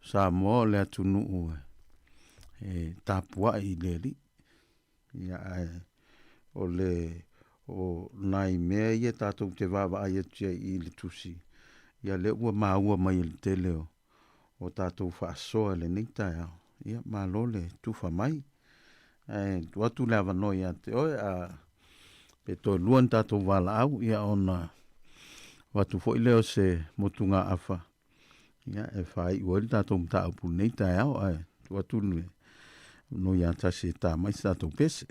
Samoa o le atunuu e tapuai i le Alii. Ia, ae o le, o nai mea ia tatou te vaavaai atu i ai i le tusi, ia lea ua maua mai e le tele o, o tatou faasoa i lenei taeao. Ia, malo le tufa mai. Ae tuu atu le avanoa ia te oe, a pe toe lua ni tatou valaau, ia ona avatu foi lea o se motugaafa, ia, e faaiu ai le tatou mataupu i lenei taeao, ae tuu atu le avanoa ia Tasi e ta mai se tatou pese.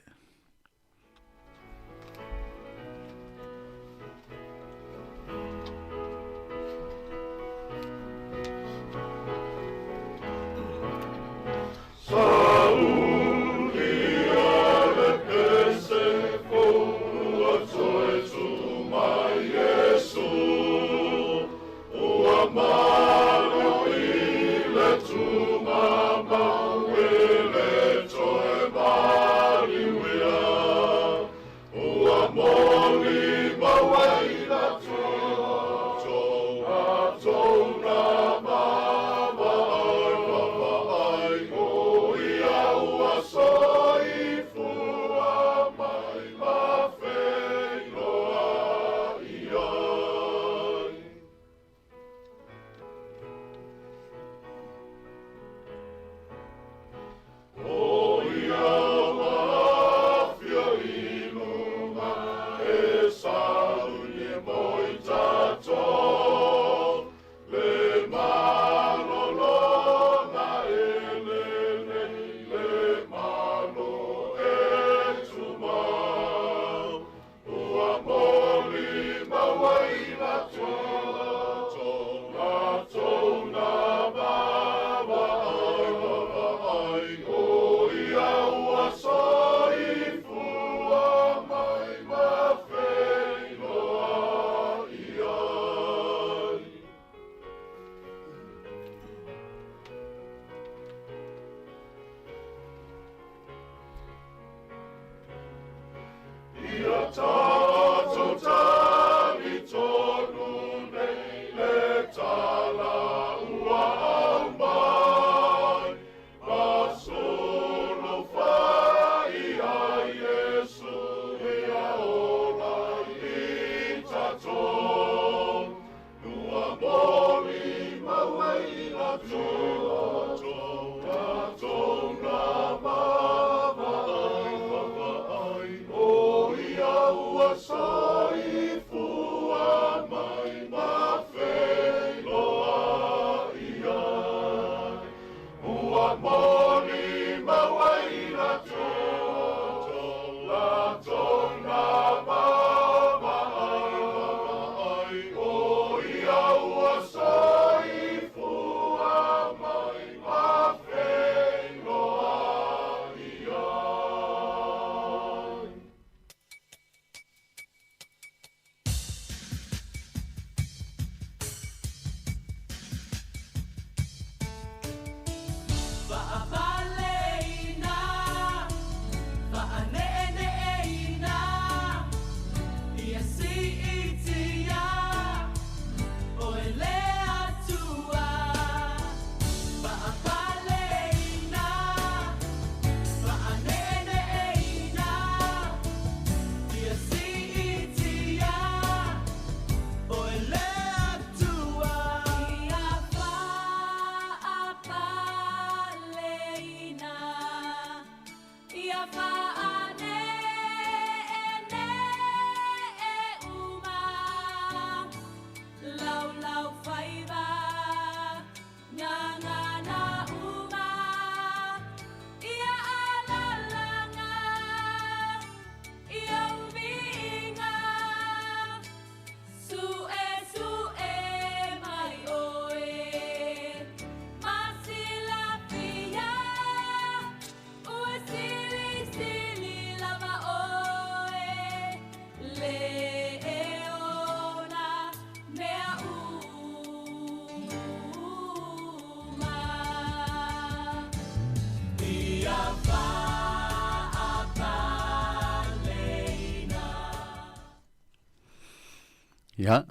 Ia,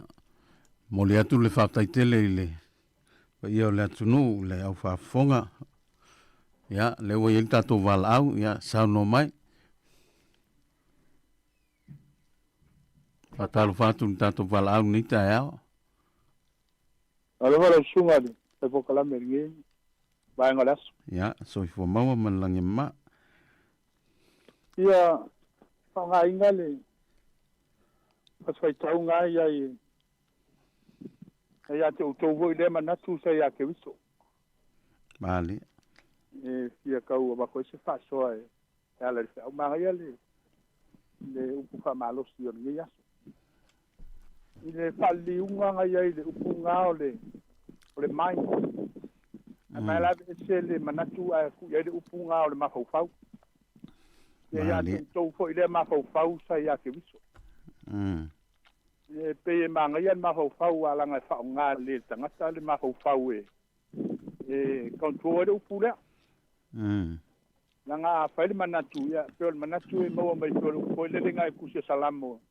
momoli atu le faafetai tele i le paia o le atunuu, le au faafofoga. Ia, lea ua i ai le tatou valaau, ia saunoa mai. Faatalofa atu i le tatou valaau i lenei taeao. Alofa lau susuga i le fai polokalame i lenei vaega o le aso. Ia, soifua maua ma le lagi e mama. Ia faaaogaina le fasifaitauga ia i ia te outou foi lea manatu sa ia Keriso. Malie. E fia tau avatu ai se faasoa e ala i le feau. Manaia le le upu faamalosi o lenei aso. I le faaliliuga na i ai le upu na o le o le mind. Ae mai la ese le manatu ae tuu i ai le upu na o le mafaufau. Ia ia te outou foi lea mafaufau sa ia Keriso. E pei e manaia le mafaufau a laga e faaaoga lelei e le tagata le mafaufau e e control ai le upu lea. Leaga a fai le manatu, ia, pei o le manatu e maua mai pei o le upu foi lele na e tusi o Salamo,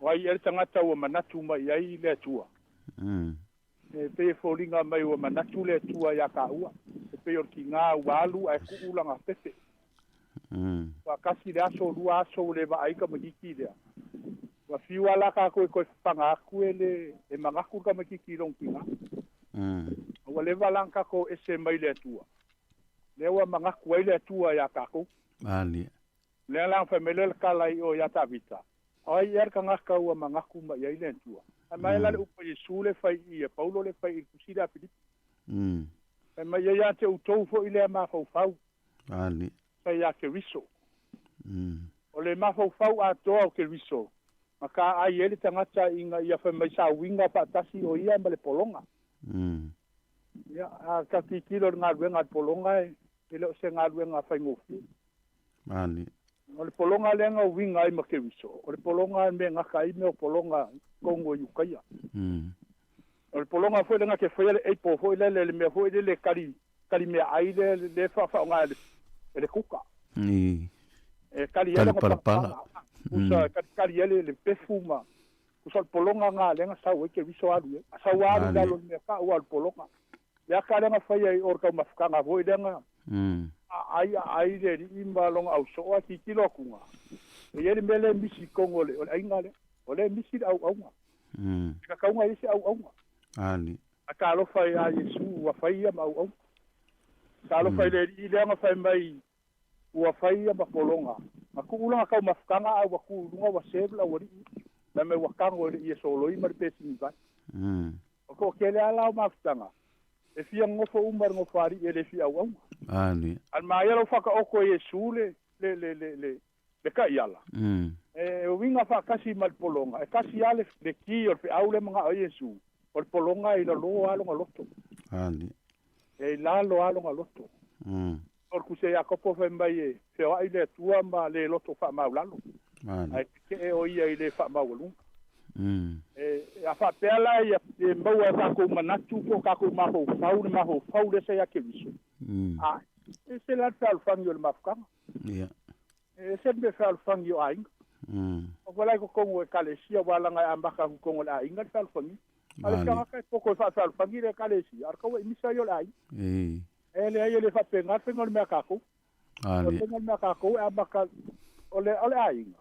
o ai ea le tagata ua manatu mai i ai le Atua? E pei e foliga mai ua manatu le Atua ia taua, e pei o le tiga ua alu ae tuu lana pepe. Ua tasi le aso, lua aso ua le vaai tamaititi lea. Ua fiu lava la tatou e toe fafaga atu e le e manatu le tamaititi i lona tiga. Ua leva la ona tatou ese mai le Atua. Lea ua manatu ai le Atua ia tatou. Malie. Lea la na fai mai lea le tala i o ia Tavita, O ai ea le tagata ua manatu mai i ai le Atua? Fai mai la le upu a Iesu le fai i a Paulo le fai i le tusi lea a Pilipi. Fai mai ia ia te outou foi lea mafaufau. Malie. Sa ia Keriso. O le mafaufau atoa o Keriso, na taai ai le tagata ina ia fai mai sa uiga faatasi o ia ma le pologa. Ia, a ta tilotilo i le galuega a le pologa, e le o se galuega faigofie. Malie. O le pologa lea na uiga ai ma Keriso, o le pologa e mea gata ai mea o pologa i totonu o Iutaia. O le pologa foi lea na te faia le apple foi lele, le mea foi lele e kali, kali meaai lea, lea e faaaoga e le, e le kuka. I. E kali ai lona palapala. Pusa, e kali ai le, le pefu ma, pusa o le pologa na lea na sau ai Keriso alu i ai. A sau lava alu i lalo o le mea kau a o le pologa. Le aka lea na fai ai i o le taumafataga foi lea na aai aai le alii ma lona ausoo ae tilotilo atu e i ai le mea lea e misi i totonu o le o le aiga lea. O lea e misi le auauga. E tatau ona i ai se auauga. Ae talofa ia Iesu ua fai ia ma auauga. Talofa i le alii lea na fai mai ua fai ia ma pologa. Na tuu lana taumafataga ae ua tu i luga ua serve le aualii fai mai ua tago e le ie soloi ma le pesini vai. O toatele lava la o mafutaga e fia nonofo uma i le nofoalii e le fia auauga. Ae maia lou fakaoto e Iesu le le le le le le taiala. E uiga faatasi ma le pologa, e tasi lava le le ki o le feau lea e manao ai Iesu, o le pologa e i lalo lava lona loto. E i lalo lava lona loto. O le tusi a Iakopo fai mai e feoai le Atua ma le loto faamaulalo, ae tetee o ia i le faamaualuga. E, a faapea la ia e maua e tatou manatu po o tatou mafaufau le mafaufau lea sa ia Keriso, a e ese la le fealofani o le mafutaga. E ese le mea fealofani o aiga. O la i totonu o Ekalesia, aua leaga e amata atu i totonu o le aiga le fealofani. A o le tagata e poto e faafealofani le Ekalesia, a o le tau e misa ia o le aiga. E leai, e le faapena le faiga o le mea a tatou. O le faiga o le mea a tatou e amata, o le, o le aiga,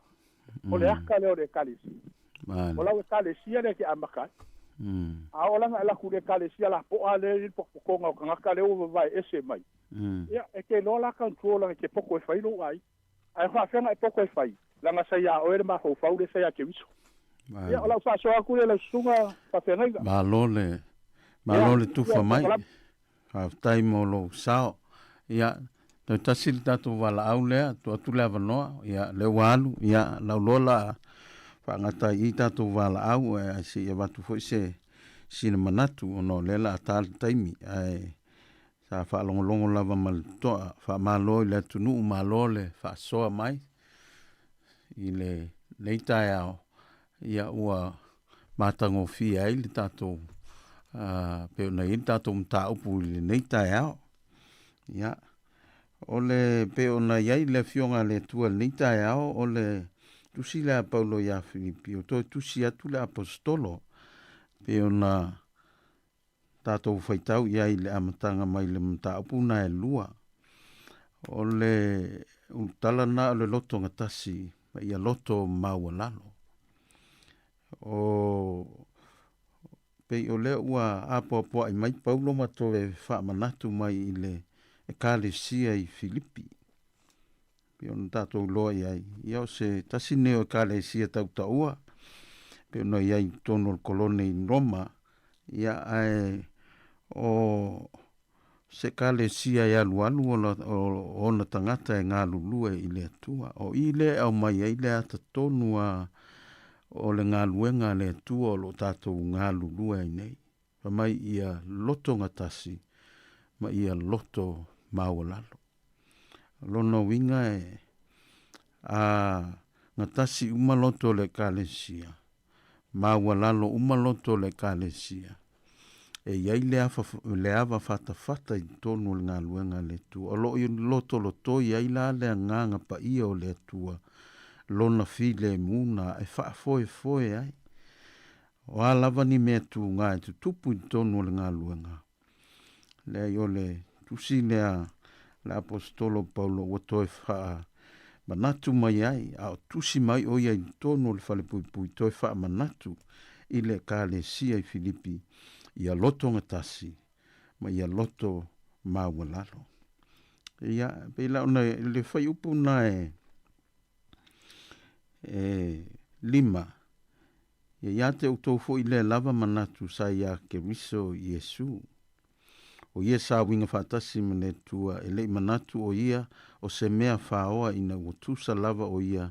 o le aka lea o le Ekalesia. O lau Ekalesia lea e te amata ai. A oo la ina e alu atu i le Ekalesia lapoa lea e i ai le potopotoga o tagata lea ua vavae ese mai, ia, e te iloa la control leaga e te poto e fai lou aiga. Ae faafefea na e poto e fai, leaga sa ia oe le mafaufau lea sa ia Keriso. Ia, o lau faasoa atu lea i lau susuga faafeagaiga. Malo le, malo le tufa mai. Faafetai mo lou sao. Ia, toe tasi le tatou valaau lea, tuu atu le avanoa, ia, lea ua alu, ia, lau loa la faagata ai i tatou valaau, ae se i avatu foi se sina manatu, ona o lea la a ta le taimi, ae sa faalogologo lava ma le totoa. Faamalo i le atunuu, malo le faasoa mai i lenei taeao, ia ua matagofie ai le tatou pei ona i ai le tatou mataupu i lenei taeao. Ia, o le pei ona i ai le Afioga a le Atua i lenei taeao, o le Tusi lea a Paulo iā Filipi, o toe tusi atu le Aposetolo, pei ona tatou faitau i ai i le amataga mai le mataupu na e lua. O le ulutala na o le loto gatasi ma ia loto maualalo. O pei o lea ua apoapoai mai Paulo ma toe faamanatu mai i le Ekalesia i Filipi. Pei ona tatou iloa i ai, ia o se tasi lenei o Ekalesia tautaua, pei ona i ai i totonu o le kolone i Roma, ia ae o se Ekalesia e alualu o ona tagata e galulue i le Atua. O i lea e aumai ai le ata tonu a o le galuega a le Atua o lo o tatou galulue ai nei. Fai mai ia loto gatasi ma ia loto maualalo. O lona uiga e a gatasi uma loto o le Ekalesia, maualalo uma loto o le Ekalesia, e i ai le afa, le ava fatafata i totonu o le galuega a le Atua. O lo o lotolotoi ai la le agaga paia o le Atua, lona filemu na e faafoefoe ai. O a lava ni mea tuga e tutupu i totonu o le galuega, leai o le tusi lea le Aposetolo Paulo ua toe faamanatu mai ai, a o tusi mai o ia i totonu o le falepuipui toe faamanatu i le Ekalesia i Filipi, ia loto gatasi ma ia loto maualalo. Ia, pei la ona le fuaiupu na e e 5, Ia ia te outou foi lea lava manatu sa iā Keriso Iesu. O ia sa uiga faatasi ma le Atua, e le i manatu o ia o se mea faoa ina ua tusa lava o ia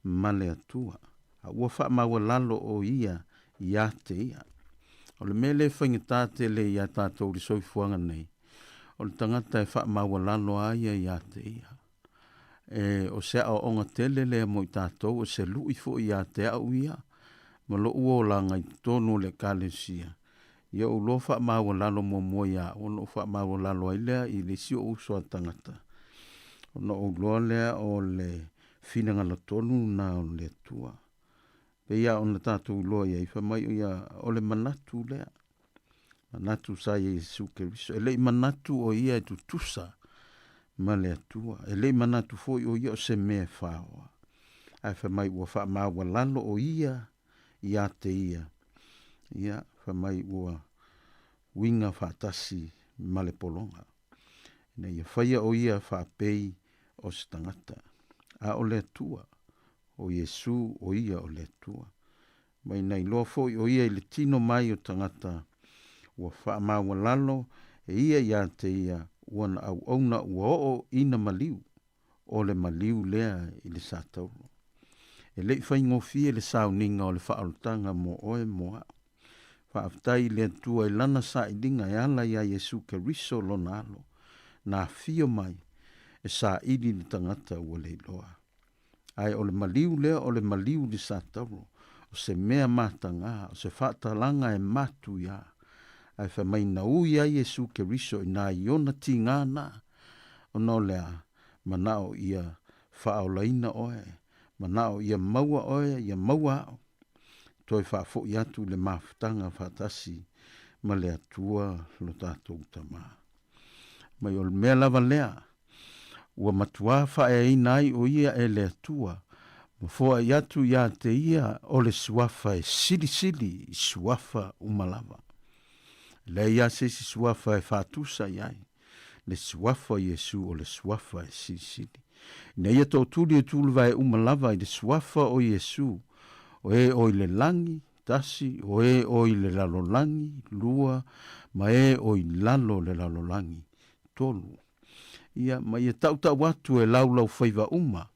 ma le Atua, a ua faamaualalo o ia ia te ia. O le mea lea e faigata tele iā tatou i le soifuaga nei, o le tagata e faamaualalo a ia ia te ia. E, o se aoaoga tele lea mo i tatou, o se luʻi foi ia te au ia, ma loʻu olaga i totonu o le Ekalesia. Ia ou loa faamaualalo muamua ia au, ona ou faamaualalo ai lea i le isi ou uso a tagata, ona ou iloa lea o le finagalo tonu lena o le Atua. Pei lava ona tatou iloa i ai, fai mai o ia, o le manatu lea, manatu sa ia Iesu Keriso. E le i manatu o ia e tutusa ma le Atua. E le i manatu foi o ia o se mea e faoa. Ae fai mai ua faamaualalo o ia ia te ia. Ia, fai mai ua uiga faatasi ma le pologa. Ina ia faia o ia faapei o se tagata. A o le Atua, o Iesu o ia o le Atua. Mai na iloa foi o ia i le tino mai o tagata ua faamaualalo e ia ia te ia ua na auauna ua oo ina maliu, o le maliu lea i le satauro. E le i faigofie le sauniga o le faaolataga mo oe mo a'u. Faafetai i le Atua i Lana sailiga e ala iā Iesu Keriso Lona Alo, na afio mai e saili le tagata ua le iloa. Ae o le maliu lea o le maliu i le satauro, o se mea matagā, o se faatalaga e matuiā. Ae fai mai na ui ai Iesu Keriso i nā i ona tigā na, ona o le a, manao ia faaolaina oe, manao ia maua oe, ia maua a'u, toe faafoi atu i le mafutaga faatasi ma le Atua lo tatou Tamā. Mai o le mea lava lea, ua matuā faaeaina ai o ia e le Atua, ma foai atu iā te ia o le suafa e silisili i suafa uma lava. E leai lava se isi suafa e faatusa i ai, le suafa o Iesu o le suafa e silisili. Ina ia tootuli e tuluvae uma lava i le suafa o Iesu, o e o i le lagi, tasi, o e o i le lalolagi, lua, ma e o i lalo o le lalolagi, tolu. Ia, ma ia tautau atu e laulaufaiva uma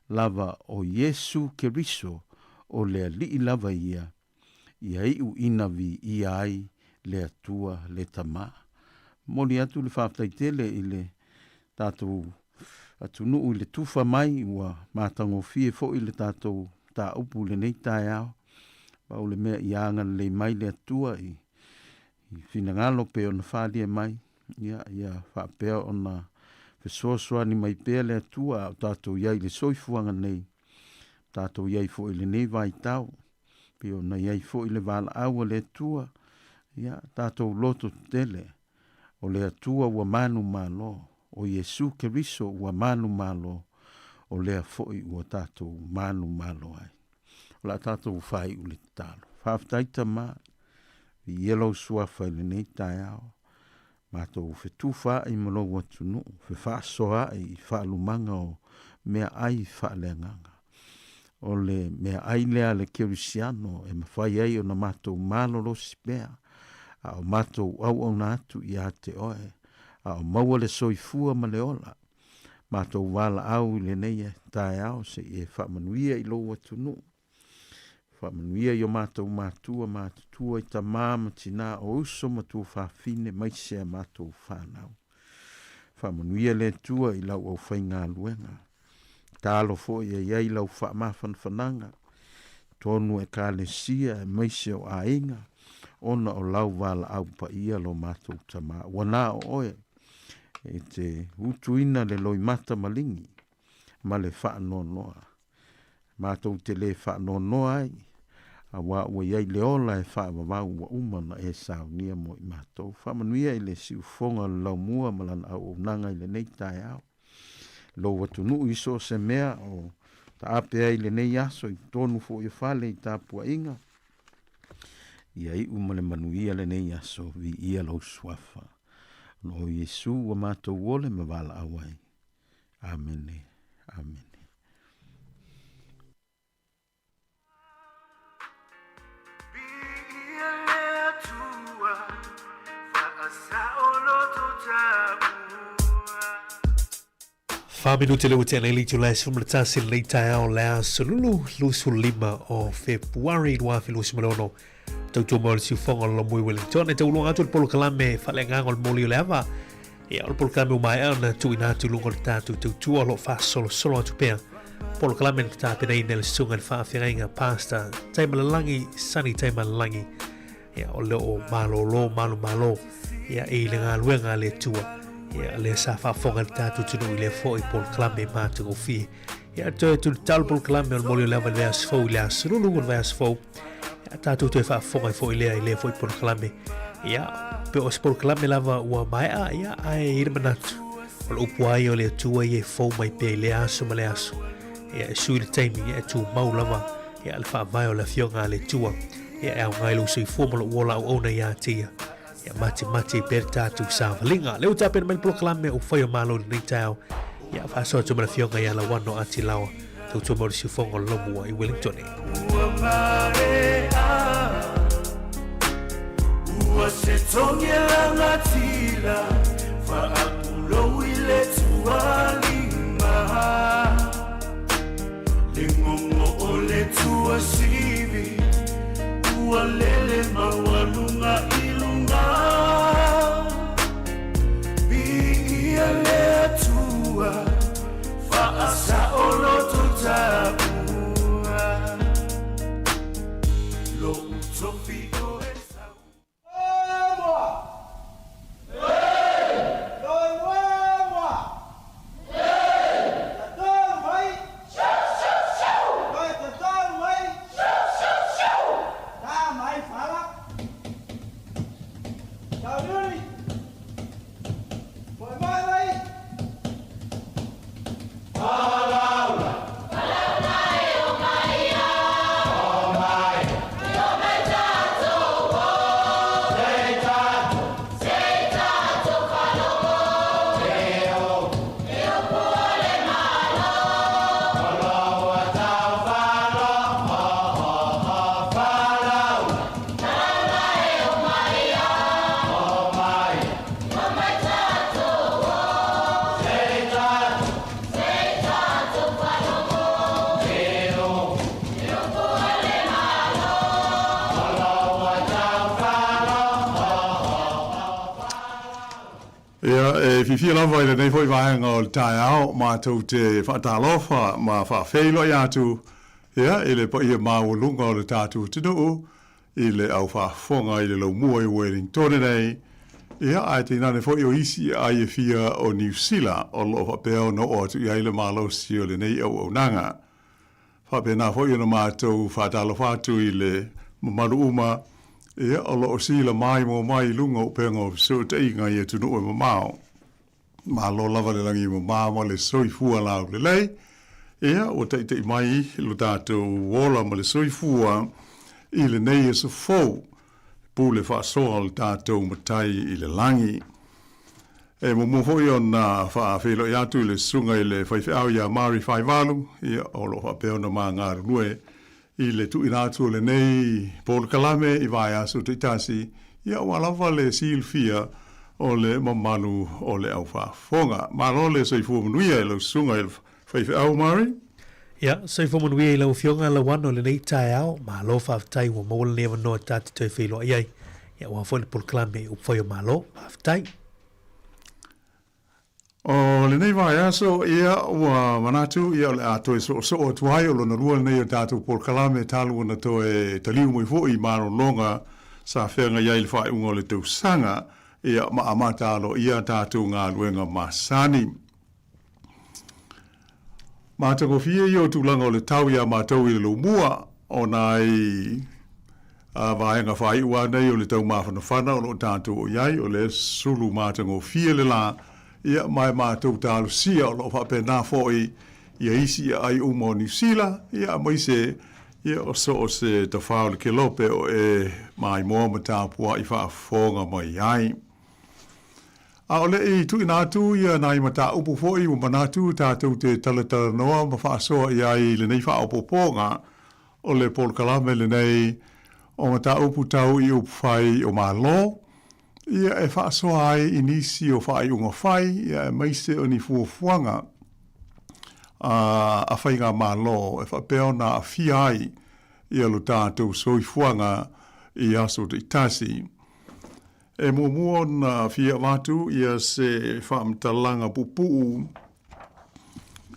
lava o Iesu Keriso o le Alii lava ia, ia iu ina viia ai le Atua le Tama. Momoli atu le faafetai tele i le tatou atunuu i le tufa mai, ua matagofie foi le tatou mataupu i lenei taeao. Pau le mea ia agalelei mai le Atua i finagalo pei ona falia mai, ia, ia faapea ona fesoasoani mai pea le Atua a o tatou i ai i le soifuaga nei. Tatou i ai foi i lenei vaitau, pei ona i ai foi le valaau a le Atua, ia, tatou loto tetele, o le Atua ua manumalo, o Iesu Keriso ua manumalo, o lea foi ua tatou manumalo ai. O le a tatou faaiu le tatalo. Faafetai Tama, viia lou suafa i lenei taeao, matou fetufaai ma lou atunuu, fefaasoaai i faalumaga o meaai faaleagaga. O le meaai lea a le kerisiano e mafai ai ona matou malolosi pea, a o matou auauna atu ia te oe, a o maua le soifua ma le ola. Matou valaau i lenei taeao se i e faamanuia i lou atunuu. Faamanuia i o matou matua matutua i tamā ma tinā o uso ma tuafafine maise a matou fanau. Faamanuia le Atua i lau aufaigaluega. Talo foi e i ai lau faamafanafanaga, tonu Ekalesia aemaise o aiga, ona o lau valaau paia lo matou Tamā. Ua na o oe e te utuina le loimata maligi ma le faanoanoa. Matou te lē faanoanoa ai, auā ua i ai le ola e faavavau ua uma ona e saunia mo i matou. Faamanuia i le siufofoga o le laumua ma lana auaunaga i lenei taeao. Lou atunuu i so o se mea o taape ai i lenei aso i totonu foi o fale i tapuaiga, ia iu ma le manuia lenei aso, viia lou suafa. Ona o Iesu ua matou ole ma valaau ai. Amene. Amene. Fa minute le ua tea nei le itula e 11 lenei taeao le aso lulu 25 o Fepuari 2026. Tautua mai o le siufoga o le Lomui Wellington e tauluga atu le polokalame faaleagaga o le moli o le ava. Ia, o le polokalame ua maea ona tuuina atu i luga o le tatou tautua o lo o faasolosolo atu pea. Polokalame na tapenaina e le Susuga i le Faafeagaiga Pastor Taimalalagi Sonny Taimalalagi. Ia, o lo o malōlō malomalo ia, i le galuega a le Atua. Ia, lea sa faafofoga le tatou atunuu i lea foi polokalame matagofie. Ia, toe tulitalo polokalame o le moli o le ava i le vaiaso fou i le aso lulu o le vaiaso fou. Ia, tatou toe faafofoga ai foi lea i lea foi polokalame. Ia, pe o se polokalame lava ua maea, ia, ae i ai le manatu, o le upu lava ia o le Atua ia e fou mai pea i lea aso ma lea aso. Ia, e sui le taimi, ia, e tumau lava, ia, le faavae o le Afioga a le Atua. Ia, e aoga ai lou soifua ma lou ola auauna ia te ia. Ia matimati ai pea le tatou savaliga. Lea ua tapena mai le polokalame o Fai o Malo i lenei taeao. Ia faasoa atu ma le Afioga ia Lauano Atilaoa, tautua mai o le siufofoga o le Lomua i Wellington. Ua marea Ua se togi e langatila Faapulou i le tualima Le gongo o le tuasivi Ua lele maualuga i luga Viia le Atua Faasaoloto taua Lou tofi o Esau. Ia, e fiafia lava i lenei foi vaega o le taeao matou te faatalofa ma faafeiloai atu, ia, i le paia maualuga o le tatou atunuu, i le au faafofoga i le laumua i Wellingtone nei, ia, ae tainane foi o isi aai e fia o Niu Sila o lo o faapea ona oo atu i ai le malosi o lenei auaunaga. Faapena foi ona matou faatalofa atu i le mamalu uma ia o lo o sila maimoa mai i luga o upega o fesootaiga i atunuu e mamao. Malo lava le lagi mama ma le soifua laulelei. Ia, ua taitai mai lo tatou ola ma le soifua i lenei aso fou, pule faasoa o le tatou Matai i le lagi. E muamua foi ona faafeiloai atu i le susuga i le faifeau ia Mari Faivalu, ia, o lo o faapea ona ma galulue i le tuuina atu o lenei polokalame i vaiaso taitasi, ia aua lava le silafia o le mamalu o le au faafofoga. Malo le soifua manuia i lau susuga i le faifeau Mari. Ia, soifua manuia i lau Afioga Lauano i lenei taeao. Malo faafetai ua maua lenei avanoa ta te toe feiloai ai. Ia, aua foi le polokalame i upufai o Malo. Faafetai. O lenei vaiaso, ia, ua manatu, ia, o le a toe soosoo atu ai, o lona lua lenei o tatou polokalame talu ona toe taliu mai foi i malologa sa feagai ai i le faaiuga o le tausaga, ia, ma amata aloaia a tatou galuega masani. Matagofie ia o tulaga o le tau iā matou i le Lomua, o nai vaega faaiu lava nei o le tau mafanafana o lo o tatou o i ai, o lea e sulu matagofie le la, ia, ma e matou talosia o lo o faapena foi ia isi aai uma o Niu Sila, ia, aemaise ia, o so o se tafā o le kelope o e maimoa ma tapuai faafofoga mai ai. A o le i tuuina atu ia nai mataupu foi ua manatu tatou te talatalanoa ma faasoa i ai i lenei faaopoopoga o le polokalame lenei o mataupu tau i upufai o Malo, ia e faasoa ai i nisi o faaiuga fai ia aemaise o ni fuafuaga a faigamalo e faapea ona aafia ai ia lo tatou soifuaga i aso taitasi. E muamua ona fia avatu ia se faamatalaga puupuu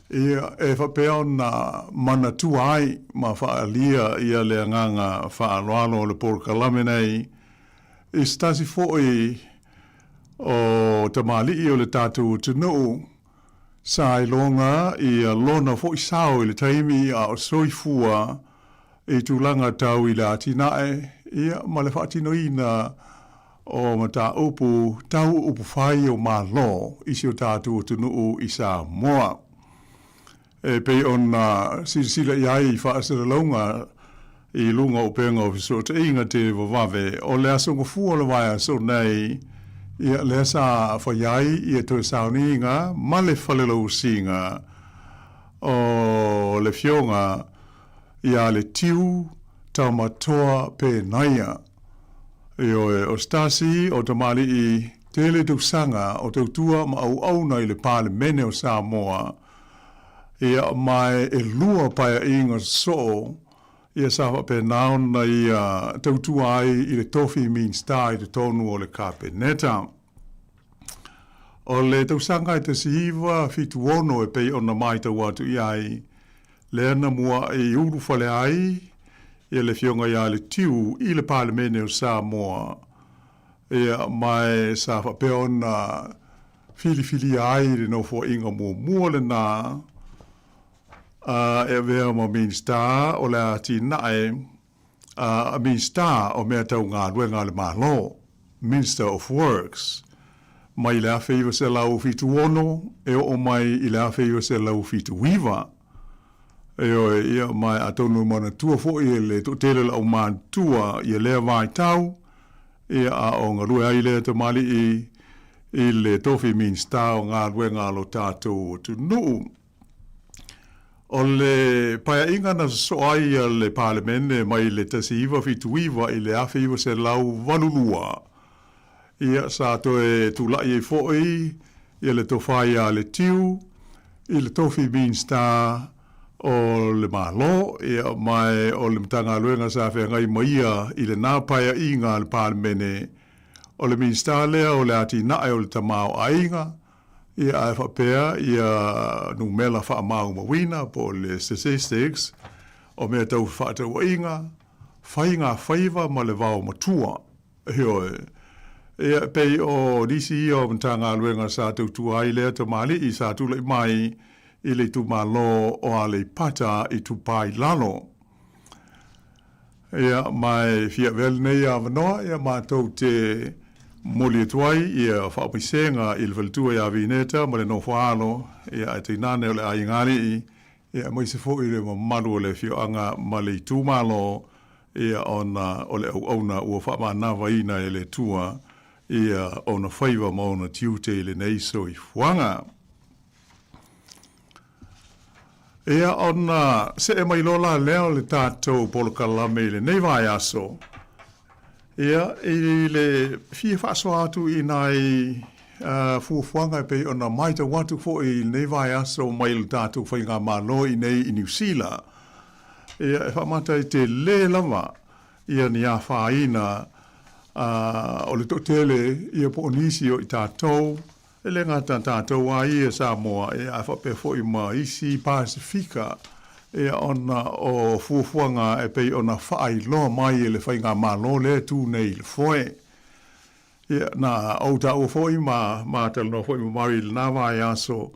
ia e faapea ona manatua ai ma faaalia ia le agaga faaaloalo o le polokalame nei i se tasi foi o tamalii o le tatou atunuu sa iloga ia lona foi sao i le taimi a o soifua i tulaga tau i le atinae ia ma le faatinoina o mataupu tau upufai o Malo i si o tatou atunuu i Samoa. E pei ona silasila i ai i faasalalauga i luga o upega o fesootaiga televavave, o le Aso Gafua o le vaiaso nei, ia lea sa fai ai ia toe sauniga ma le falelausiga o le Afioga ia Letiu Tamatoa Penaia. Ioe, o se tasi o tamalii tele tausaga o tautua ma auauna i le Palemene o Samoa, ia, ma e lua paeaiga sosoo ia sa faapena ona ia tautua ai i le tofi Minisita i totonu o le Kapeneta. O le tausaga e 1976 e pei ona matau atu i ai, lea na mua'i ulufale ai ia le Afioga ia Letiu i le Palemene o Samoa, ia, ma e sa faapea ona filifilia ai i le Nofoaiga muamua lena, a e avea ma Minisita o le Atinae, a Minisita o Mea Tau Galuega a le Malo, Minister of Works, mai le 1976 e oo mai i le 1979. Ioe, ia, ma atonu e manatua foi e le toatele o le aumatutua ia lea vaitau, ia, a o galue ai lea tamalii i le tofi Minisita o Galuega a lo tatou atunuu. O le paeaiga na sosoo ai le Palemene mai le 1979 i le 1982, ia, sa toe tulai ai foi ia le tofa ia Letiu i le tofi Minisita o le Malo, ia, ma o le Matagaluega sa feagai ma ia i lena paeaiga a le Palemene, o le Minisita lea o le Atinae o le Tamaoaiga, Ia, ae faapea ia numera faamaumauina po o le statistics o mea tau fefaatauaiga, faiga faiva ma le vao matua. Ioe. Ia, e pei o nisi ia o Matagaluega sa tautua ai lea tamalii sa tulai mai. i le itumalo o Aleipata Itupa i Lalo. Ia, ma e fia avea lenei avanoa, ia, matou te momoli atu ai ia faamaisega i le faletua ia Vineta ma le nofo alo, ia, ae tainane o le aiga alii, ia, aemaise foi le mamalu o le afioaga ma le itumalo, ia, ona o le auauna ua faamanavaina e le Atua ia ona faiva ma ona tiute i lenei soifuaga. Ia, ona see mai loa la lea o le tatou polokalame i lenei vaiaso, ia, i le fia faasoa atu i nai fuafuaga e pei ona matau atu foi i lenei vaiaso mai le tatou faigamalo i inei i Niu Sila. Ia, e faamata ai tele lava ia ni afaina o le toatele ia po o nisi o i tatou E le gata tatou a ia Samoa, ia ae faapea foi ma isi Pasefika, ia ona o fuafuaga e pei ona faailoa mai e le Faigamalo lea e tu nei i le foe. Ia, na ou taua foi ma ma talanoa foi ma Murray i lena vaiaso,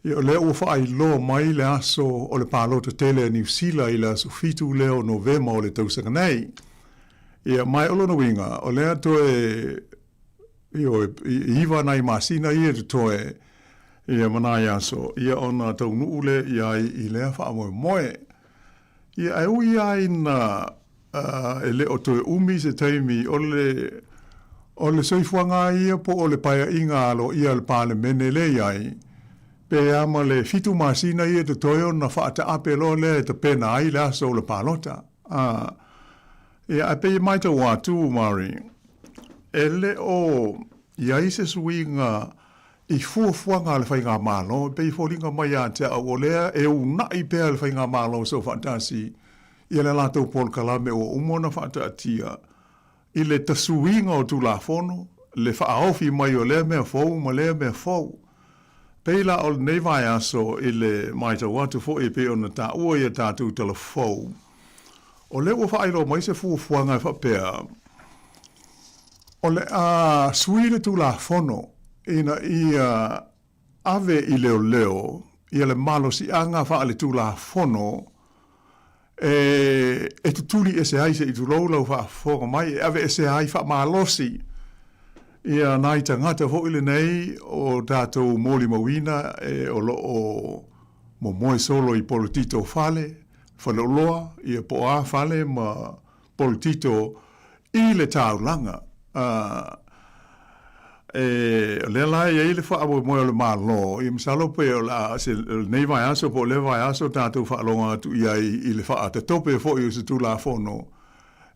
ia o lea ua faailoa mai le aso o le palota tele a Niu Sila i le aso 7 lea o Novema o le tausaga nei. Ia, ma o lona uiga, o lea toe Ioe, e iva nai masina ia e totoe, ia ma nai aso, ia ona taunuu lea i ai i lea faamoemoe. Ia, ae ui lava ina e le o toe umi se taimi, o le, o le soifuaga lava ia po o le paeaiga aloaia a le Palemene lea e i ai, pe a ma le fitu masina ia e totoe ona faataape loa lea e tapena ai le aso o le palota. Ia, ae pei e matau atu, Mari, e le o i ai se suiga i fuafuaga a le Faigamalo, e pei e foliga mai ia te au o lea e uunai pea le Faigamalo Soofaatasi i le latou polokalame ua uma ona faataatia i le tasuiga o Tulafono, le faaofi mai o lea mea fou ma lea mea fou. Pei la o lenei vaiaso i le matau atu foi e pei ona taua i a tatou tala fou, O lea ua faailoa mai se fuafuaga e faapea, o le a sui le Tulafono ina ia ave i leoleo ia le malosiaga faaletulafono e e tutuli ese ai, se i tulou lau faafofoga mai, e aveesea ai faamalosi ia nai tagata foi lenei o tatou molimauina e o lo o momoe solo i polotito fale, faleoloa, ia po o a fale ma polotito i le taulaga. E, o lea la e i ai le faamoemoe o le Malo, ia masalo pe o le a se, lenei vaiaso po o lea vaiaso tatou faalogo atu i ai i le faatatopea foi o se Tulafono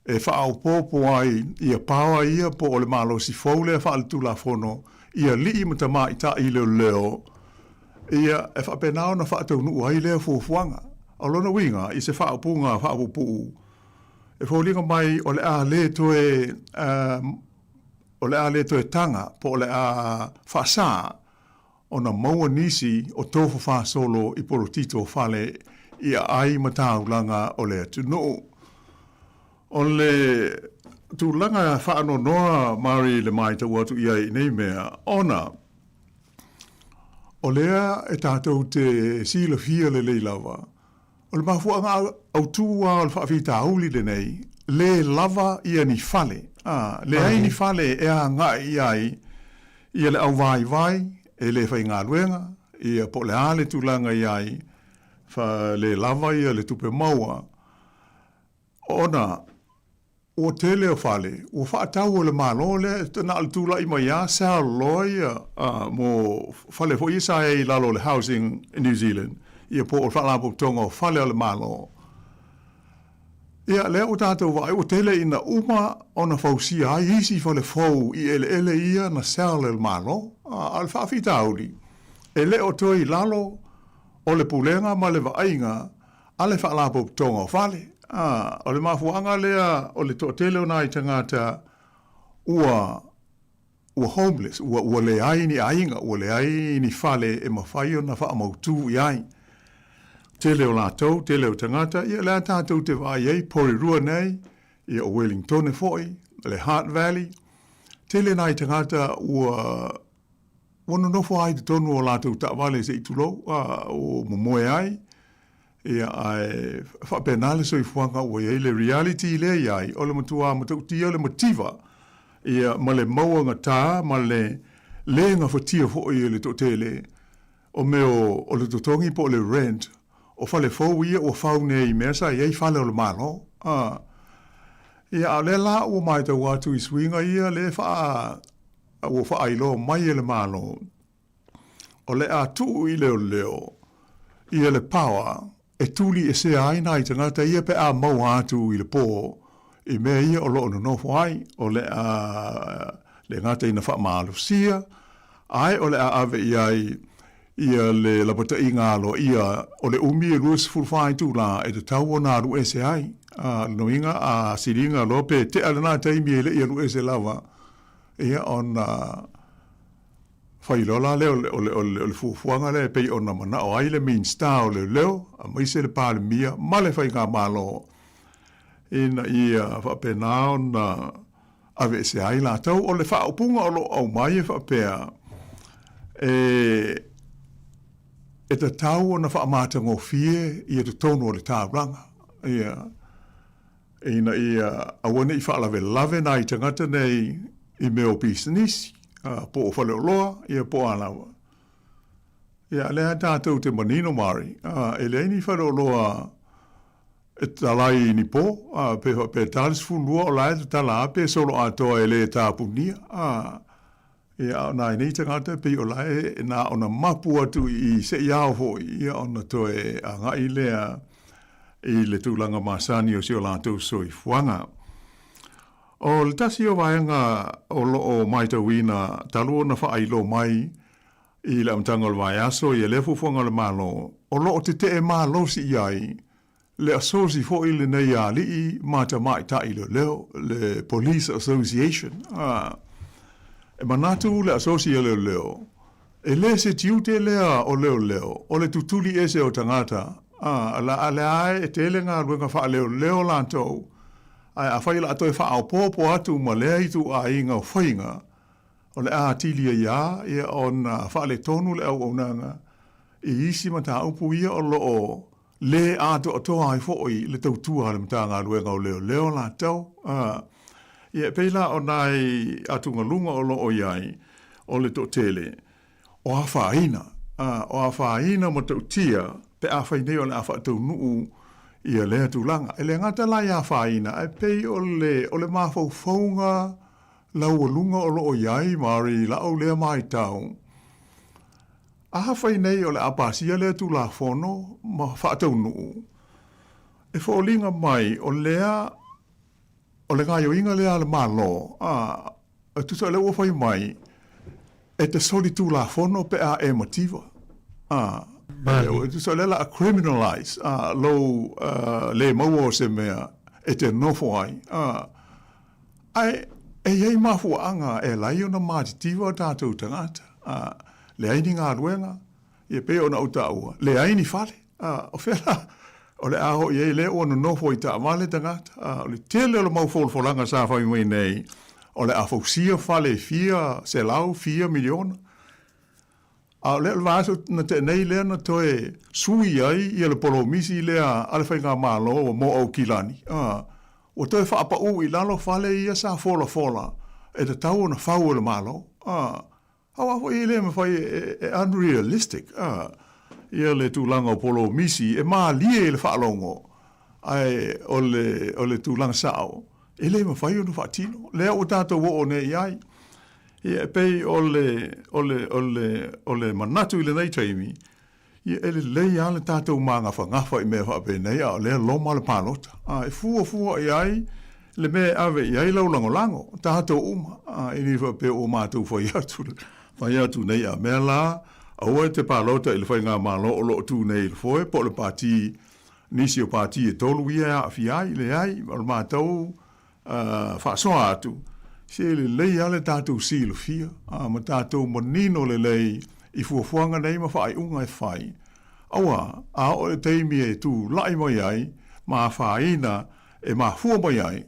e faaopoopo ai ia power ia po o le malosi fou lea faaletulafono i alii ma tamaitai leoleo Ia, e faapena ona faataunuu ai lea fuafuaga. O lona uiga, i se faaupuga faapuupuu, e foliga mai o le a le toe, o le a le toe taga po o le a faasā ona maua nisi o tofu fasolo i polotito fale i aai ma taulaga o le atunuu. O le tulaga faanoanoa Mari i le matau atu i ai i nei mea, ona O lea e tatou te silafia lelei lava, o le mafuaaga autū lava o le faafitauli lenei, le lava ia ni fale, ā, leai ni fale e agai i ai ia le auvaivai e le faigaluega, ia po o le a le tulaga i ai, fa, le lava ia le tupe maua, ona Ua tele o fale ua faatau e le Malo lea na o le tulai mai lava sell loa ia mo fale foi ia sa i ai i lalo o le Housing New Zealand ia po o le Faalapotopotoga o Fale a le Malo. Ia lea ua tatou vaai ua tele ina uma ona fausia ai isi fale fou i eleele ia na sell e le Malo. A o le faafitauli, e le o toe i lalo o le pulega ma le vaaiga a le Faalapotopotoga o Fale. A, o le mafuaaga lea o le toatele o nai tagata ua ua homeless, ua ua leai ni aiga, ua leai ni fale e mafai ona faamautu i ai. Tele o latou, tele o tagata, ia lea tatou te vaai ai Porirua nei, ia o Wellingtone foi, le Hutt Valley, tele nai tagata ua. ua nonofo lava i totonu o latou taavale se i tulou, a, ua momoe ai, ia, ae faapena le soifuaga ua i ai le reality lea e i ai, o le matua matautia le mativa, ia, ma le mauagata ma le le gafatia foi e le toatele o mea o le totogi po o le rent o fale fou ia ua fau nei i mea sa i ai fale o le Malo. A, ia, a o lea la ua matau atu i suiga ia lea e faa, ua faailoa mai e le Malo, o le a tuu i leoleo ia le power e tuliesea ai nai tagata ia pe a maua atu i le po i mea ia o lo o nonofo ai, o le a le gata ina faamalosia, ae o le a ave i ai ia le lapataiga aloaia o le umi e 24 itula e tatau ona alu ese ai. A, lona uiga, a siliga loa pe tea lena taimi e le i alu ese lava, ia ona fai loa la lea o le, o le, o le, o le fuafuaga lea e pei ona manao ai le Minisita o Leoleo, aemaise le Palemia ma le Faigamalo ina ia faapena ona aveesea ai latou. O le faaupuga o lo o aumai e faapea, e, e tatau ona faamatagofie ia totonu o le taulaga, ia, ina ia aua ne i faalavelave nai tagata nei i mea o pisinisi, po o faleoloa, ia po o a lava. Ia, o lea tatou te manino, Mari, e leai ni faleoloa e tatala ai i ni po, pe faapea e ta le 12 o la e tatala lava pe solo atoa e le tapunia. Ia, a o nai nei tagata e pei o la e na ona mapu atu i i seia ao foi, ia ona toe agai lea i le tulaga masani o si o latou soifuaga. O le tasi o vaega o lo o matauina talu ona faailoa mai i le amataga o le vaiaso ia lea fuafuaga a le Malo, o lo o tetee malosi i ai le asosi foi lenei a alii ma tamaitai leoleo, le Police Association. A, e manatu le asosi a leoleo, e le se tiute lea o leoleo o le tutuli ese o tagata, a, la, a lea e tele galuega faaleoleo latou, ae afai o le a toe faaopoopo atu ma lea ituaiga o faiga, o le a atili ai lava ia ona faaletonu le auaunaga i isi mataupu ia o lo o lē atoatoa ai foi le tautua a le Matagaluega o Leoleo latou. A, ia e pei la o nai atugaluga o lo o i ai o le toatele, o afaina, a, o afaina matautia pe afai nei o le a faataunuu ia lea tulaga. E le gata la i afaina, ae pei o le, o le mafaufauga laualuga o lo o i ai, Mari, i la'u lea maitau, Afai nei o le a pasia lea Tulafono ma faataunuu, e foliga mai o lea, o le gaoioiga lea a le Malo, a, e tusa o lea ua fai mai, e te soli Tulafono pe a e mativa. A, e tusa o lea o le a criminalize, a, lou le maua o se mea e te nofo ai. A, Ae e i ai mafuaaga e ala ai ona matitiva o tatou tagata, a, leai ni galuega, ia pei ona ou taua, leai ni fale. A, o fea la o le a oo i ai lea ua nonofo i taavale tagata? A, o le tele o le mau folafolaga sa fai mai nei, o le a fausia fale e fia selau, fia miliona. A o lea o le vaiaso na tea nei lea na toe sui ai ia le polomisi lea a le Faigamalo ua mo Aukilani, a, ua toe faapaū i lalo fale ia sa folafola e tatau ona fau e le Malo, a, aua foi e le mafai e unrealistic, a, ia le tulaga o polomisi e malie i le faalogo, ae o le, o le tulaga sao, e le mafai ona faatino. Lea ua tatou oo nei i ai. Ia, e pei o le, o le, o le, o le manatu i lenei taimi, ia e lelei lava le tatou magafagafa i mea faapenei a o lea loma le palota. A, e fuafua i ai le mea e ave i ai lau lagolago, tatou uma. A, e le faapea ua matou fai atu, fai atu nei a mea la, aua e te palota i le faigamalo o lo o tu nei i le foe po o le pati, nisi o pati e tolu ia e aafia ai. Leai, o le matou faasoa atu, se e lelei lava le tatou silafia ma tatou manino lelei i fuafuaga nei ma faaiuga e fai, aua a oo i le taimi e tulai mai ai ma afaina e mafua mai ai,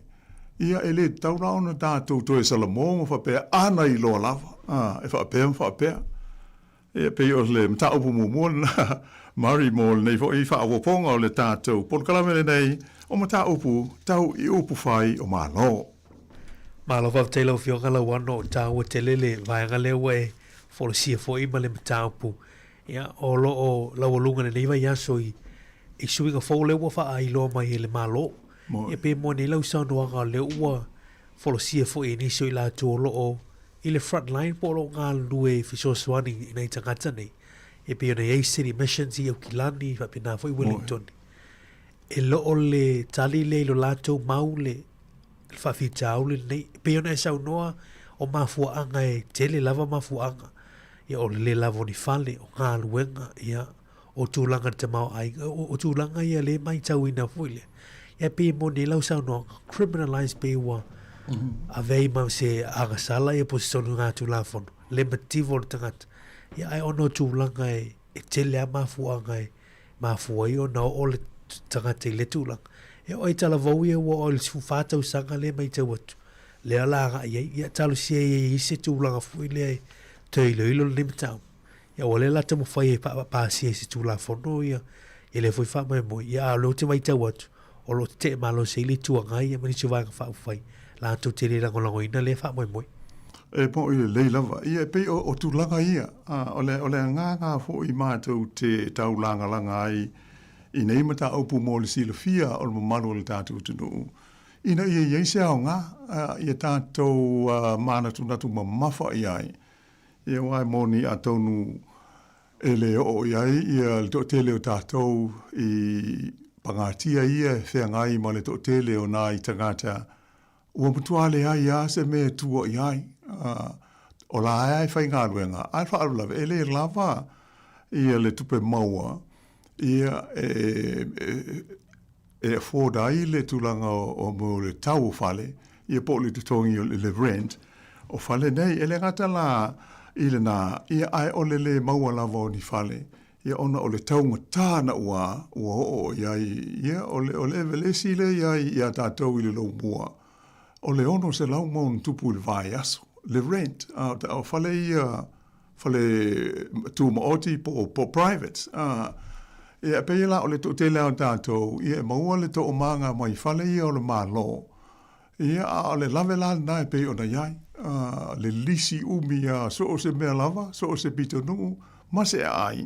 ia e le tatau la ona tatou toe salamo ma faapea, a na iloa lava, e faapea ma faapea. Ia, pei o le mataupu muamua lena, Murray, mo lenei foi faaopoopoga o le tatou polokalame lenei o mataupu tau i upu fai o Malo. Malo faafetai lau Afioga Lauano, o taua tele le vaega lea ua e folasia foi ma le mataupu. Ia, o lo o laualuga i lenei vaiaso i i suiga fou lea ua faailoa mai e le Malo. Ia pe moni ai lau saunoaga o lea ua folasia foi e nisi o i latou o lo o i le front line po o lo o galulue e fesoasoani i nai tagata nei, e pei ona i ai City Missions i Aukilani faapena foi Wellington. E le o le tali lea i lo latou mau le faafitauli lenei. E pei ona e saunoa o mafuaaga e tele lava mafuaaga. Ia o le le lava o ni fale, o galuega, ia o tulaga i le tamaoaiga, o tulaga ia lea e matauina foi lea. Ia pei e moni ai lau saunoaga, criminalize pei ua ave ai ma se agasala ia po o se soligatulafono, le mativa o le tagata. Ia ae ona o tulaga e tele lava mafuaaga e mafua ai ona oo le tagata i lea tulaga. E oo i talavou ia ua oo i le 14 tausaga lea e matau atu, lea o le a agai ai. Ia talosia ia i ai se tulaga foi lea e toe iloilo lenei mataupu. Ia ua lea la taumafai e pasia i se Tulafono ia lea foi faamoemoe. Ia a o lea ou te matau atu, o lo o tetee malosi ai le Itu Agai ia ma nisi o Vaega Faaupufai latou te le lagolagoina lea faamoemoe. E poʻi lelei lava. Ia e pei o tulaga ia, o le o le agaga foi matou te taulagalaga ai i nei mataupu mo le silafia o le mamalu o le tatou atunuu, ina ia i ai se aoga ia tatou manatunatu mamafa i ai Ia aua e moni atonu e le oo i ai ia le toatele o tatou i pagatia ia e feagai ma le toatele o nai tagata ua matua leai lava se mea e tua i ai. O la e faigaluega, ae faalavelave e le lava ia le tupe maua ia e e afford ai le tulaga o le tau o fale, ia po o le totogi o le rent o fale nei. E le gata la i lena, ia ae o le le maua lava o ni fale, ia ona o le taugata naua ua oo i ai, ia o le o le Everesi lea i ai ia tatou i le Lomua, o le $600+ i le vaiaso le rent, a o fale ia fale tumaoti po o po private. A, ia, e pei la o le toatele lava o tatou, ia e maua le toomaga mai fale ia o le Malo, ia, a o le lave la lena e pei ona i ai. A, le lisi umi lava, so o se mea lava, so o se pitonuu ma se aai,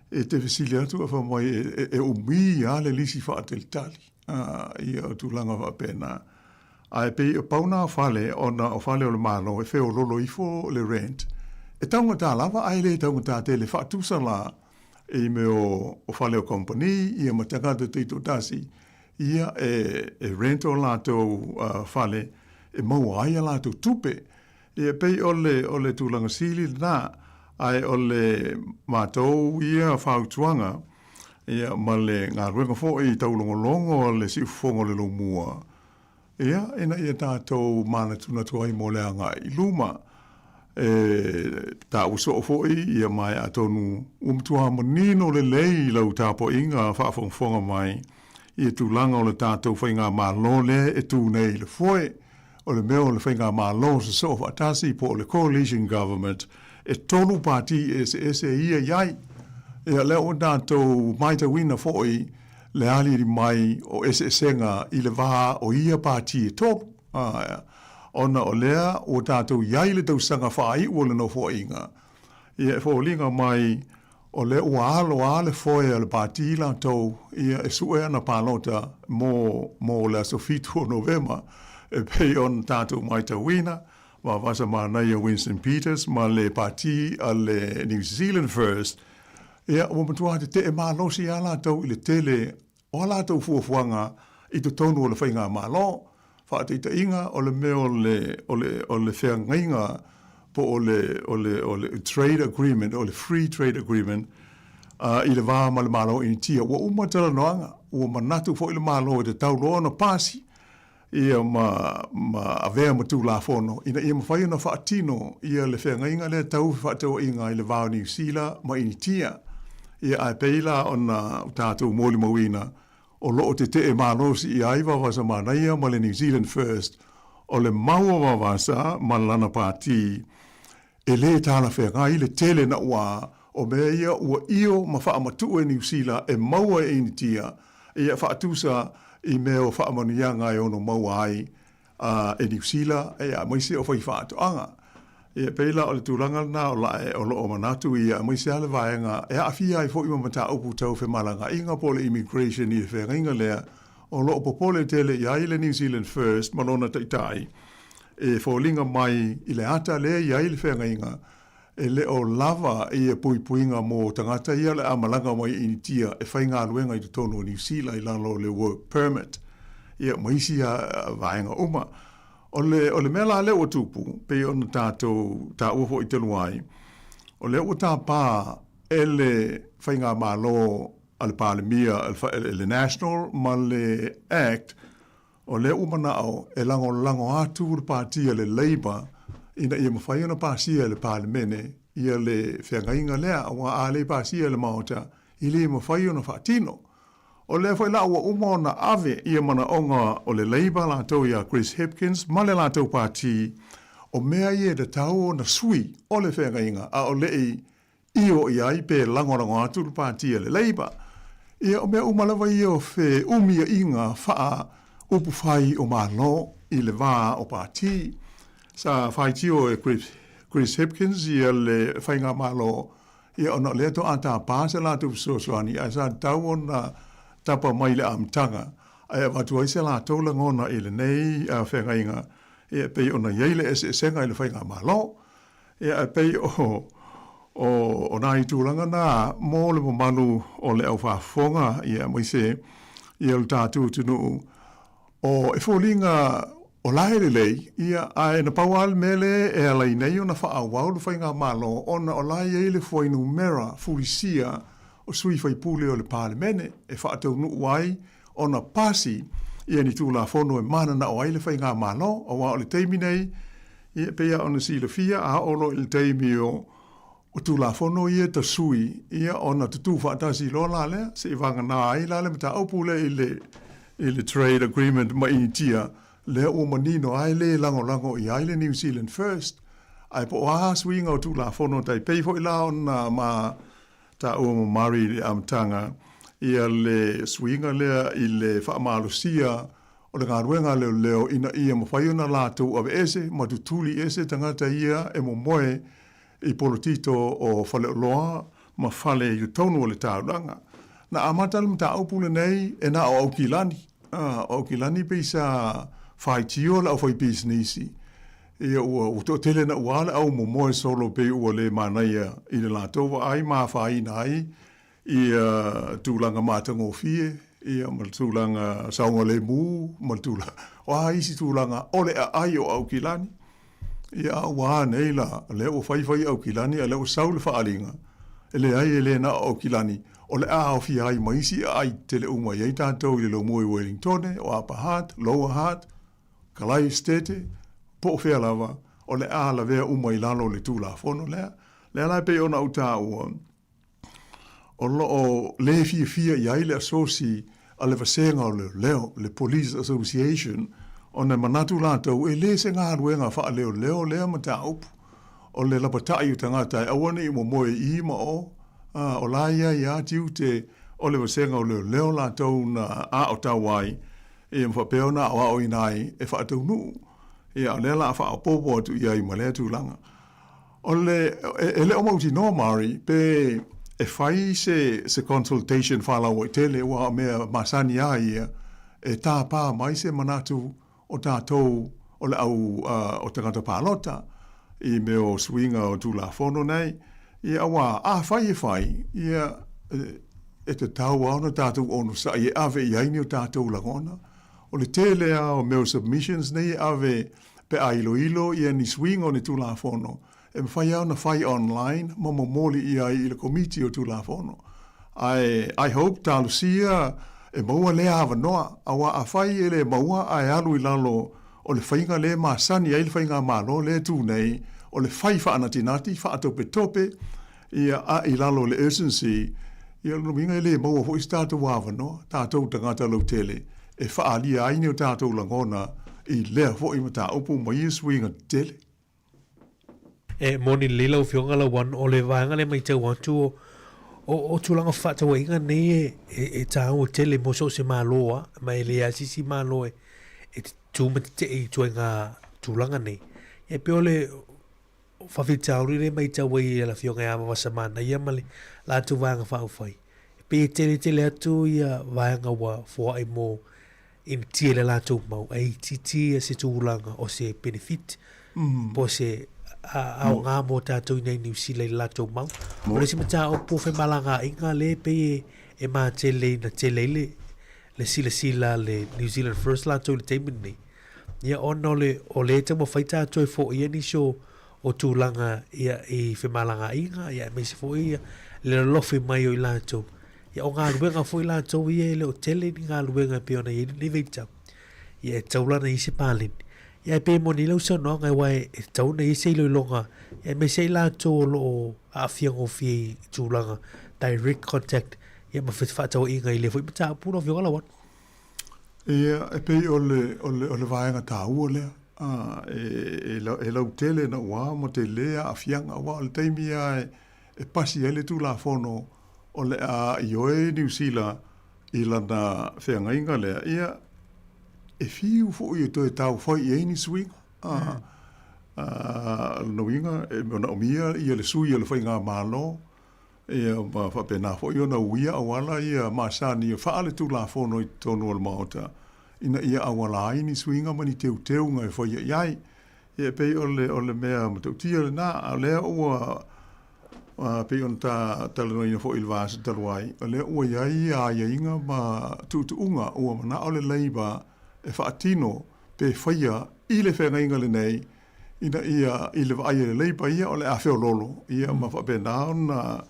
e te fesili atu ae fai mai e, e umi lava le lisi faatalitali, a, ia o tulaga faapena. Ae pei e pau na fale ona o fale o le Malo e feololo ifo le rent, e taugata lava ae le taugata tele faatusa la i mea o fale o company ia ma tagata taitoatasi ia e rent o latou fale e maua ai a latou tupe. Ia pei o le o le tulaga sili lena, ae o le matou ia fautuaga ia ma le galuega foi taulogologo a le siufofoga o le Lomua, ia, ina ia tatou manatunatu ai mo le agai i luma. E taua soo foi ia ma e atonu ua matua manino lelei lau tapuaiga faafogafoga mai i tulaga o le tatou faigamalo lea e tu nei i le foe, o le mea o le faigamalo sosoo faatasi po o le coalition government, e tolu pati eseese ia i ai. Ia, lea ua tatou matauina foi le aliali mai o eseesega i le va o ia pati e tolu, ona o lea ua tatou i ai i le tausaga faaiu o le Nofoaiga, ia e foliga mai o lea ua alo lava le foe a le pati latou ia e sue ana palota mo, mo le aso 7 o Novema, e pei ona tatou matauina, Vavasa Manaia Winston Peters ma le pati a le New Zealand First, ia, ua matua tetee malosi lava latou i le tele o a latou fuafuaga i totonu o le faigamalo. Faataitaiga, o le mea o le, o le, o le feagaiga po o le, o le, o le trade agreement, o le free trade agreement i le va ma le Malo o Initia. Ua uma talanoaga, ua manatu foi le Malo e tatau loa ona pasi ia ma, ma avea ma Tulafono ina ia mafai ona faatino ia le feagaiga lea tau fefaatauaiga i le va o Niu Sila ma Initia. Ia ae pei la ona tatou molimauina, o lo o tetee malosi i ai Vavasa Manaia ma le New Zealand First, o le mau o Vavasa ma lana pati. e lē talafeagai le tele naʻuā o mea ia ua io ma faamatuʻu e Niu Sila e maua e Initia, ia faatusa i mea o faamanuiaga e ono maua ai e Niu Sila, ia aemaise o faifaatoaga. Ia pei la o le tulaga lena o lae o loo manatu ia aemaise lava le vaega e aafia ai foi ma mataupu tau femalagaaiga po o le immigration i le feagaiga lea o loo popole tele i ai le New Zealand First ma lona taitai e foliga mai i le ata lea i ai le feagaiga e le o lava ia puipuiga mo tagata ia o le a malaga mai i Initia e faigaluega i totonu o Niu Sila i lalo o le work permit ia ma isi vaega uma. O le, o le mea la lea ua tupu, pei ona tatou taua foi talu ai, o lea ua tapa e le Faigamalo a le Palemia, le National ma le Act, o lea ua manao e lagolago atu le Pati a le Labour ina ia mafai ona pasia e le Palemene ia le feagaiga lea, aua a le pasia e le Maota, e le mafai ona faatino. O lea foi la ua uma ona ave ia manaoga o le Labour latou ia Chris Hipkins ma le latou pati, o mea ia e tatau ona sui o le feagaiga a o lei io i ai pe lagolago atu le pati a le Labour. Ia o mea uma lava ia o feumiaiga faa upu fai o Malo i le va o pati. Sa faitio e Chris Hipkins ia le Faigamalo Ia, ona o lea toa tapa se latou fesoasoani, ae sa tatau ona tapa mai i le amataga, ae avatu ai se latou lagona i lenei feagaiga, ia, e pei ona i ai le eseesega i le faigamalo. Ia, ae pei o, o, o nai tulaga na mo le mamalu o le au faafofoga, ia, aemaise ia lo tatou atunuu, O, e foliga o la e lelei, ia, ae na pau lava le mea lea e ala ai nei ona faaauau le faigamalo ona o la e i ai le fuainumera fulisia o sui faipule o le Palemene e faataunuu ai ona pasi ia ni Tulafono e mananao ai le faigamalo, aua o le taimi nei, ia, e pei lava ona silafia, a oo loa i le taimi o O Tulafono ia ta sui, ia ona tutū faatasi loa la lea, se i vagana ai la le mataupu lea i le, i le trade agreement ma Initia, lea ua manino ai le lagolago i ai le New Zealand First. Ae po o a suiga o Tulafono tai pei foi la ona ma taua ma Murray i le amataga, ia le suiga lea i le faamalosia o le galuega a leoleo ina ia mafai ona latou aveese ma tutuli ese tagata ia e momoe i polotito o faleoloa ma fale i totonu o le taulaga. Na amata le mataupu lenei e na o Aukilani. O Aukilani pei sa faitio le aufaipisinisi, ia ua, ua toatele naua le au momoe solo pei ua le manaia i le latou vaai ma afaina ai ia tulaga matagofie, ia ma le tulaga saogalemu, ma le tulaga, o a isi tulaga o le aai o Aukilani. Ia, a ua a nei la, o lea ua fai fai Aukilani, a o lea ua sau le faaaliga, e leai e le na o Aukilani, o le a aofia ai ma isi aai tetele uma e i ai tatou i le lomua i Wellingtone, o Upper Hutt, Lower Hutt, Kalai Esitete, po o fea lava, o le a lavea uma i lalo o le Tulafono lea. Lea la e pei ona ou taua, o lo o le fiafia i ai le asosi a le Vasega o Leoleo, le Police Association, ona e manatu latou e le se galuega faaleoleo lea mataupu o le lapata'i o tagata e aua ne i momoe i i ma o, a, o la e i ai lava tiute o le Vasega o Leoleo latou na aotau ai, ia ma faapea ona aoaoina ai e faataunuu. Ia, o lea o le a faaopoopo atu i ai ma lea tulaga. O le, e le o mautinoa Mari, pe e fai se, se consultation faalauaitele, aua o mea masani lava ia, e tāpā mai se manatu o tatou o le au o tagata palota i mea o suiga o Tulafono nei. Ia, aua afai e fai, ia, e tatau lava ona tatou onosai e ave i ai ni o tatou lagona. O le tele lava o mea o submissions nei e ave Pe a iloilo ia ni suiga o ni Tulafono, e mafai lava ona fai online ma momoli ʻia ai i le Komiti o Tulafono. Ae I hope talosia e maua lea avanoa, aua afai e le maua ae alu i lalo o le faiga lea e masani ai le faigamalo lea e tu nei, o le fai faanatinati, faatopetope, ia a i lalo o le urgency, ia o lona uiga e le maua foi se tatou avanoa, tatou tagata lautele, e faaalia ai ni o tatou lagona i lea foi mataupu ma ia suiga tetele. E moni lelei lau Afioga Lauano, o le vaega lea e matau atu o, o, o tulaga fefaatauaiga nei e, e, e tāua tele mo so o se Malo lava, ma e leai lava se isi Malo e, e tu ma tetee i ituaiga tulaga nei. E pei o le faafitauli lea e matau ai e le Afioga ia Vasamanaia ma le latou Vaega Faaupufai, e pei e tele tele atu ia vaega ua foai mo initia i le latou mau, ae itiiti ia se tulaga o se benefit po o se aoga mo tatou i inei i Niu Sila i le latou mau. O le isi mataupu o femalagaaiga lea e pei e matele ina tele ai le le silasila a le New Zealand First latou i le taimi lenei, ia ona o le o lea e taumafai tatou e foia nisi o o tulaga ia i femalagaaiga ia aemaise foi ia le lolofi mai o i latou. Ia o galuega foi latou ia e le o tele ni galuega e pei ona i ai lenei vaitau. Ia e tatau la ona i ai se paleni. Ia ae pei e moni ai lau saunoaga aua e tatau ona i ai se iloiloga aemaise ai latou o lo o aafia gofie i tulaga direct contact ia ma fefaatauaiga i lea foi mataupu lau Afioga Lauano. Ia, e pei o le, o le, o le vaega taua lea, a, e, e, e lautele naua ma tele aafiaga, aua o le taimi lava e, e pasi ai le Tulafono o le a ioe Niu Sila i lana feagaiga lea, ia, e fiu foi e toe taufai i ai ni suiga. A, a, o lona uiga, e manaomia ia le sui o le Faigamalo, Ia, ma faapena foi ona uia auala ia masani e faaletulafono i totonu o le Maota, ina ia auala ai ni suiga ma ni teuteuga e faia i ai. Ia, e pei o le, o le mea matautia lena, a o lea ua, a, pei ona ta talanoaina foi i le vaiaso talu ai, o lea ua i ai ia aiaiga ma tuutuuga ua manao le Labour e faatino pe faia i le feagaiga lenei, ina ia, i le vaai a le Labour ia, o le a feoloolo, ia ma faapena ona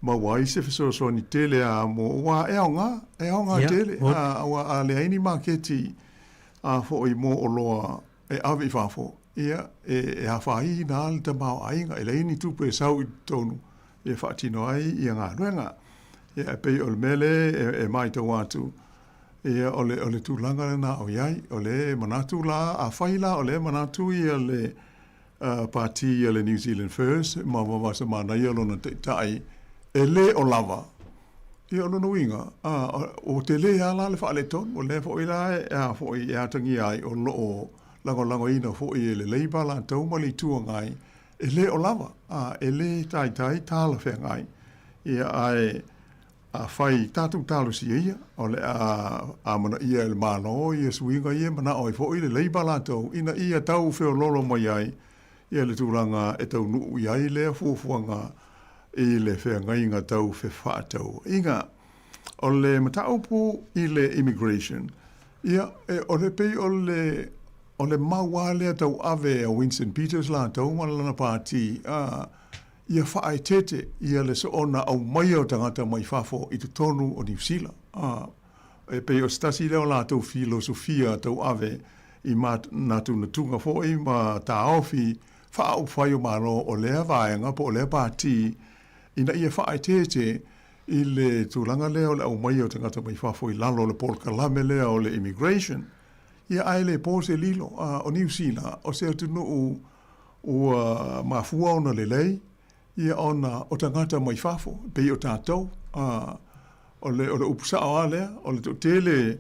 maua ai se fesoasoani tele a mo, aua e aoga, e aoga tele, aua a leai ni maketi a foi mo oloa e ave i fafo, ia, e afaina lava le tamaoaiga, e leai ni tupe e sau i totonu e faatino ai ia galuega. Ia, e pei o le mea lea e matau atu, Ia, o le, o le tulaga lena o i ai. O lea e manatu la, afai la o lea e manatu ia le uh, pati a le New Zealand First ma Vasamanaia lona taitai e lē o lava, ia o lona uiga, uh, ua tele lava la le faaletonu. O lea foi la e, a foi e atagia ai o lo o lagolagoina foi e le Labour latou ma le Itu Agai e lē o lava, uh, e lē taitai talafeagai. Ia, ae Afai tatou talosia ia, o le a amanaia e le Malo ia suiga ia e manao ai foi le Labour latou ina ia tau feoloolo mai ai ia le tulaga e taunuu i ai lea fuafuaga i le feagaiga tau fefaatauaiga. O le mataupu i le immigration, ia, e, o le pei o le, o le mau lava lea tauave a Winston Peters latou ma lana pati, a, ia faaeteete ia le soona aumaia o tagata mai fafo i totonu o Niu Sila. A, e pei o se tasi lea o latou filosofia tauave i manatunatuga foi ma taofi faaupufai o Malo o lea vaega po o lea pati ina ia faaeteete i le tulaga lea o le aumaia o tagata mai fafo i lalo o le polokalame lea o le immigration. Ia ae le po se lilo, a, o Niu Sila o se atunuu Ua mafua ona lelei ia ona o tagata mai fafo, e pei o tatou. A, o le, o le upu sao lava lea, o le toatele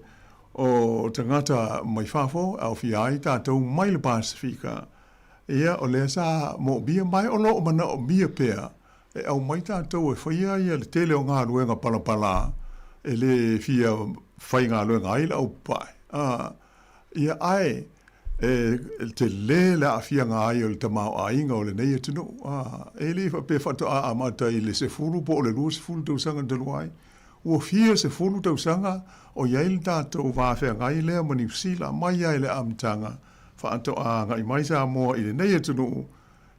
o tagata mai fafo e aofia ai tatou mai le Pasefika, ia o lea sa moomia mai, o lo o manaomia pea e aumai tatou e faia ia le tele o galuega palapala e le fia faigaluega ai le aupapae. A, ia ae E tele le aafiaga ai o le tamaoaiga o lenei atunuu. A, e le faapea faatoa amata i le 10 po o le 20 tausaga talu ai. Ua fia sefulu tausaga o i ai le tatou va feagai lea ma Niu Sila mai lava i le amataga faatoa agai mai Samoa i lenei atunuu,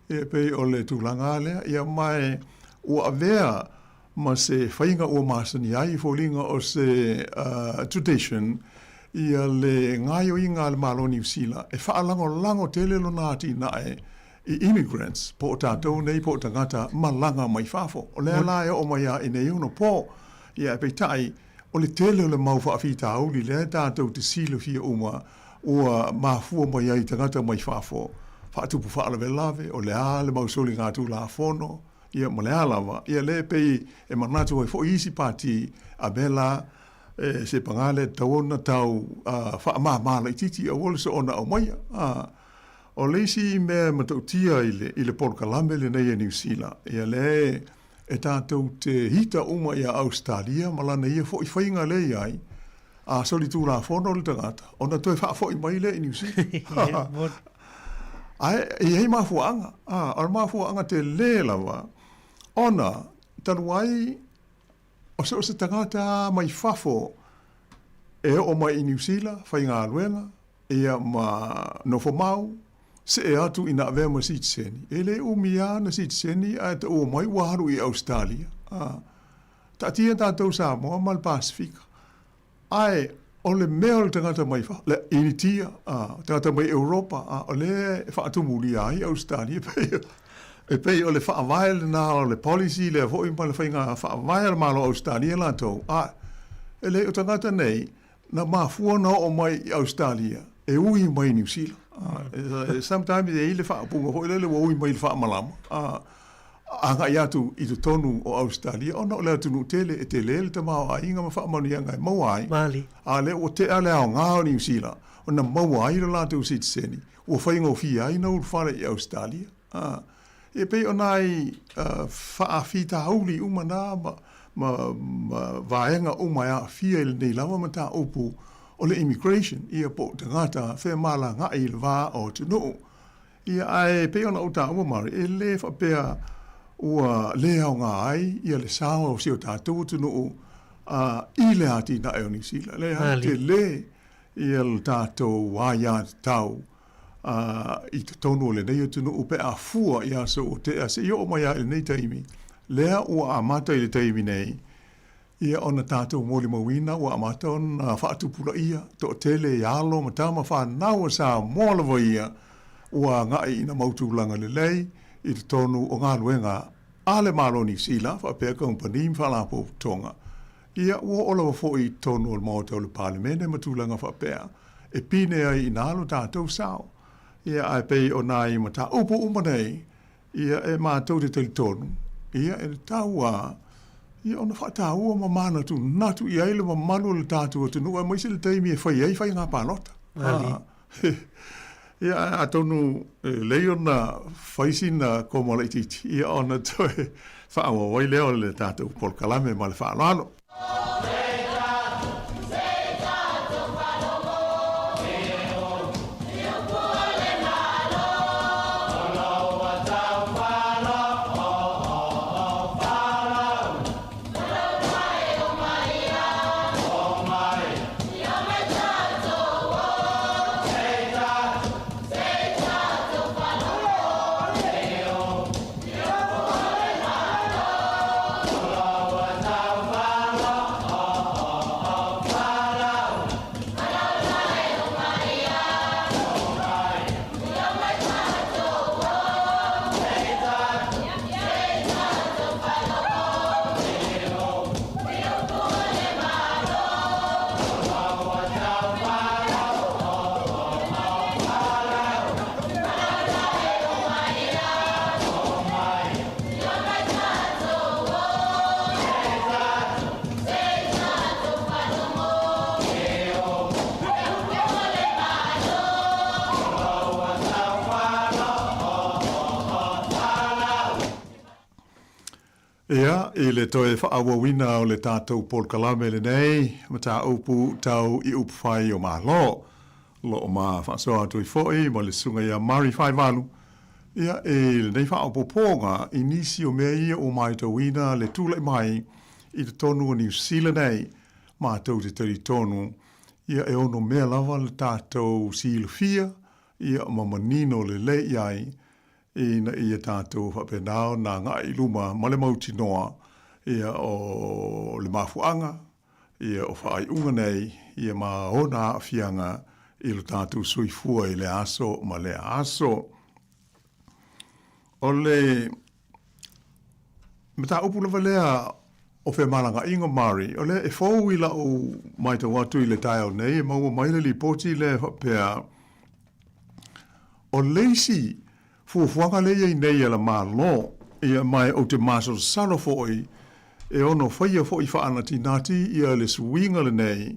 e pei o le tulaga lava lea. Ia ma e ua avea ma se faiga ua masani ai i foliga o se tradition ia le gaoioiga a le Malo o Niu Sila e faalagolago tele lona atinae i immigrants po o tatou nei po o tagata malaga mai fafo. O lea la e oo mai lava i nei ono po. Ia ae peitai, o le tele o le mau faafitauli lea tatou te silafia uma ua mafua mai ai tagata mai fafo. faatupu faalavelave, o le a le mau soligatulafono, ia ma le a lava, ia lea e pei e manatu ai foi isi pati a mea la e se pagā lea e tatau ona tau faamāmā laitiiti aua le soona aumaia. O le isi mea e matautia i le, i le polokalame lenei a Niu Sila, ia lea e tatou te hita uma iā Ausetalia ma lana ia foi faiga lea i ai, a solitulafono le tagata, ona toe faafoi mai lea i Niu Sila. Ae e i ai mafuaaga, a, o le mafuaaga telē lava, ona talu ai o so o se tagata mai fafo e oo mai i Niu Sila, faigaluega, ia ma nofo mau, see atu ina avea ma sitiseni. E le umi lava na sitiseni ae taua mai ua alu i Ausetalia. A, taatia tatou Samoa ma le Pasefika. Ae o le mea o le tagata mai fafo, le Initia, a, tagata mai Europa, a, o lea e faatumulia ai Ausetalia pei e pei o le faavae lena o le policy lea foi ma le faiga faavae a le Malo o Ausetalia latou, a e leai o tagata nei na mafua ona oo mai i Ausetalia e ui mai i Niu Sila. Sometimes e i ai le faaupuga foi lele ua ui mai i le faamalama, agai atu i totonu o Ausetalia ona o le atunuu tele e tele le tamaoaiga ma faamanuiaga e maua ai. A o lea ua tea le aoga o Niu Sila ona maua ai lo latou sitiseni ua faigofie ai ona ulufale i Ausetalia. E pei o nai faafitauli uma na ma, ma, ma vaega uma e aafia i lenei lava mataupu o le immigration, ia po o tagata femalagaai i le va o atunuu. Ia, ae pei ona ou taua Mari, e le faapea ua le aoga ai ia le sao o si o tatou atunuu i le atinae o Niu Sila. Leai, tele ia le tatou aiatatau i totonu o lenei atunuu pe a fua i aso ua tea seia oo mai lava i lenei taimi, lea ua amata i le taimi nei, ia ona tatou molimauina ua amata ona faatupulaia toatele i alo ma tama fanau a Samoa lava ia ua agai ina mau tulaga lelei i totonu o galuega a le Malo o Niu Sila faapea kamupani ma faalapotopotoga. Ia ua oo lava foi i totonu o le Maota o le Palemene ma tulaga faapea e pine ai inā lo tatou sao. Ia ae pei o nai mataupu uma nei, ia e matou te talitonu, ia e tatau lava ia ona faataua ma manatunatu i ai le mamalu o le tatou atunuu aemaise le taimi e fai ai faiga palota. Ia ae atonu e lelei ona fai sina koma laitiiti ia ona toe faaauau ai lea o le tatou polokalame ma le faaaloalo. Ia, i le toe faaauauina o le tatou polokalame lenei, mataupu tau i upufai o Malo. O lo o ma faasoa atu ai foi ma le Susuga ia Murray Faivalu, ia, i lenei faaopoopoga i nisi o mea ia ua matauina le tulai mai i totonu o Niu Sila nei, matou te talitonu, ia, e ono mea lava le tatou silafia, ia, ma manino lelei i ai, ina ia tatou faapena ona agai i luma ma le mautinoa ia o le mafuaaga ia o faaiuga nei ia ma ona aafiaga i lo tatou soifua i lea aso ma lea aso. O le mataupu lava lea o femalagaaiga Mari, o lea e fou i lau matau atu i le taeao nei e maua mai le lipoti lea e faapea, O le isi. fuafuaga lea e i ai nei a le Malo, ia ma ou te masalosalo foi e ono faia foi faanatinati ia le suiga lenei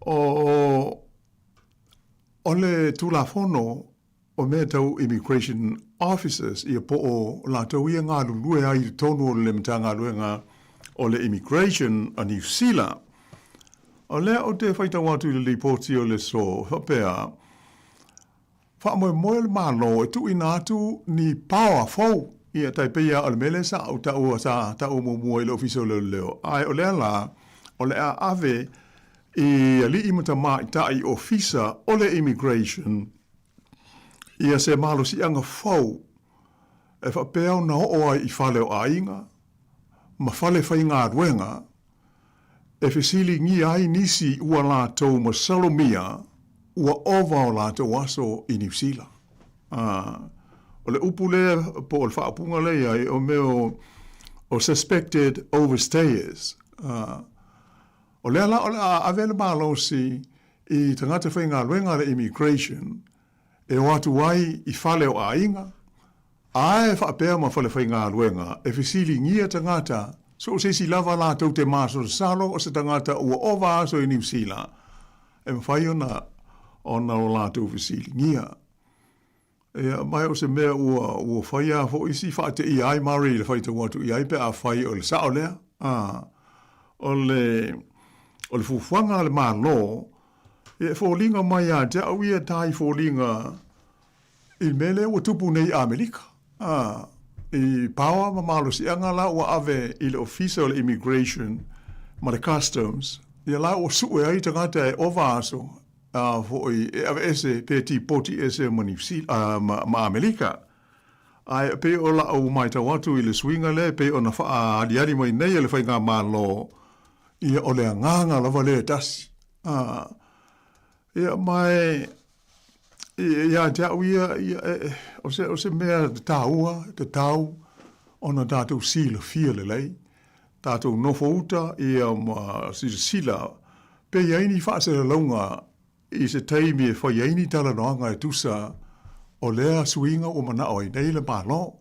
o o le Tulafono o mea tau Immigration Officers, ia po o latou ia galulue ai i totonu o le Matagaluega o le Immigration a Niu Sila. O lea ou te faitau atu i le lipoti o le so, faapea, Faamoemoe le Malo e tuuina atu ni paoa fou, ia tai pei lava o le mea lea sa ou taua, sa taua muamua i le Ofisa o Leoleo, ae o lea la, o le a ave i alii ma tamaitai ofisa o le Immigration ia se malosiaga fou e faapea ona oo ai i fale o aiga ma fale faigaluega e fesiligia ai nisi ua latou masalomia ua ova o latou aso i Niu Sila. O le upu lea po o le faaupuga lea i ai o mea o suspected overstayers. O lea la o le a ave le malosi i tagata faigaluega a le Immigration e o atu ai i fale o aiga, ae faapea ma falefaigaluega e fesiligia tagata so o se isi lava latou te masalosalo o se tagata ua ova aso i Niu Sila e mafai ona ona o latou fesiligia. Ia, ma o se mea ua, ua fai lava foi si faateia ai Murray i le faitau atu i ai pe afai o le sao lea. A, o le, o le fuafuaga a le Malo, ia e foliga mai ia te au ia tai foliga i le mea lea ua tupu nei i Amerika. A, i paoa ma malosiaga la ua ave i le Ofisa o le Immigration ma le Customs, ia la ua sue ai tagata e ova aso a foi e aveese pe tipoti ese ma Niu Sila, ma Amerika. Ae pei o la'u maitau atu i le suiga lea e pei ona faaaliali mai nei e le Faigamalo, ia o le agaga lava lea e tasi. A, ia ma e, ia te au ia, ia e, o se, o se mea taua, tatau ona tatou silafia lelei, tatou nofo uta ia ma silasila pe i ai ni faasalalauga i se taimi e fai ai ni talanoaga e tusa o lea suiga ua manao ai nei le Malo.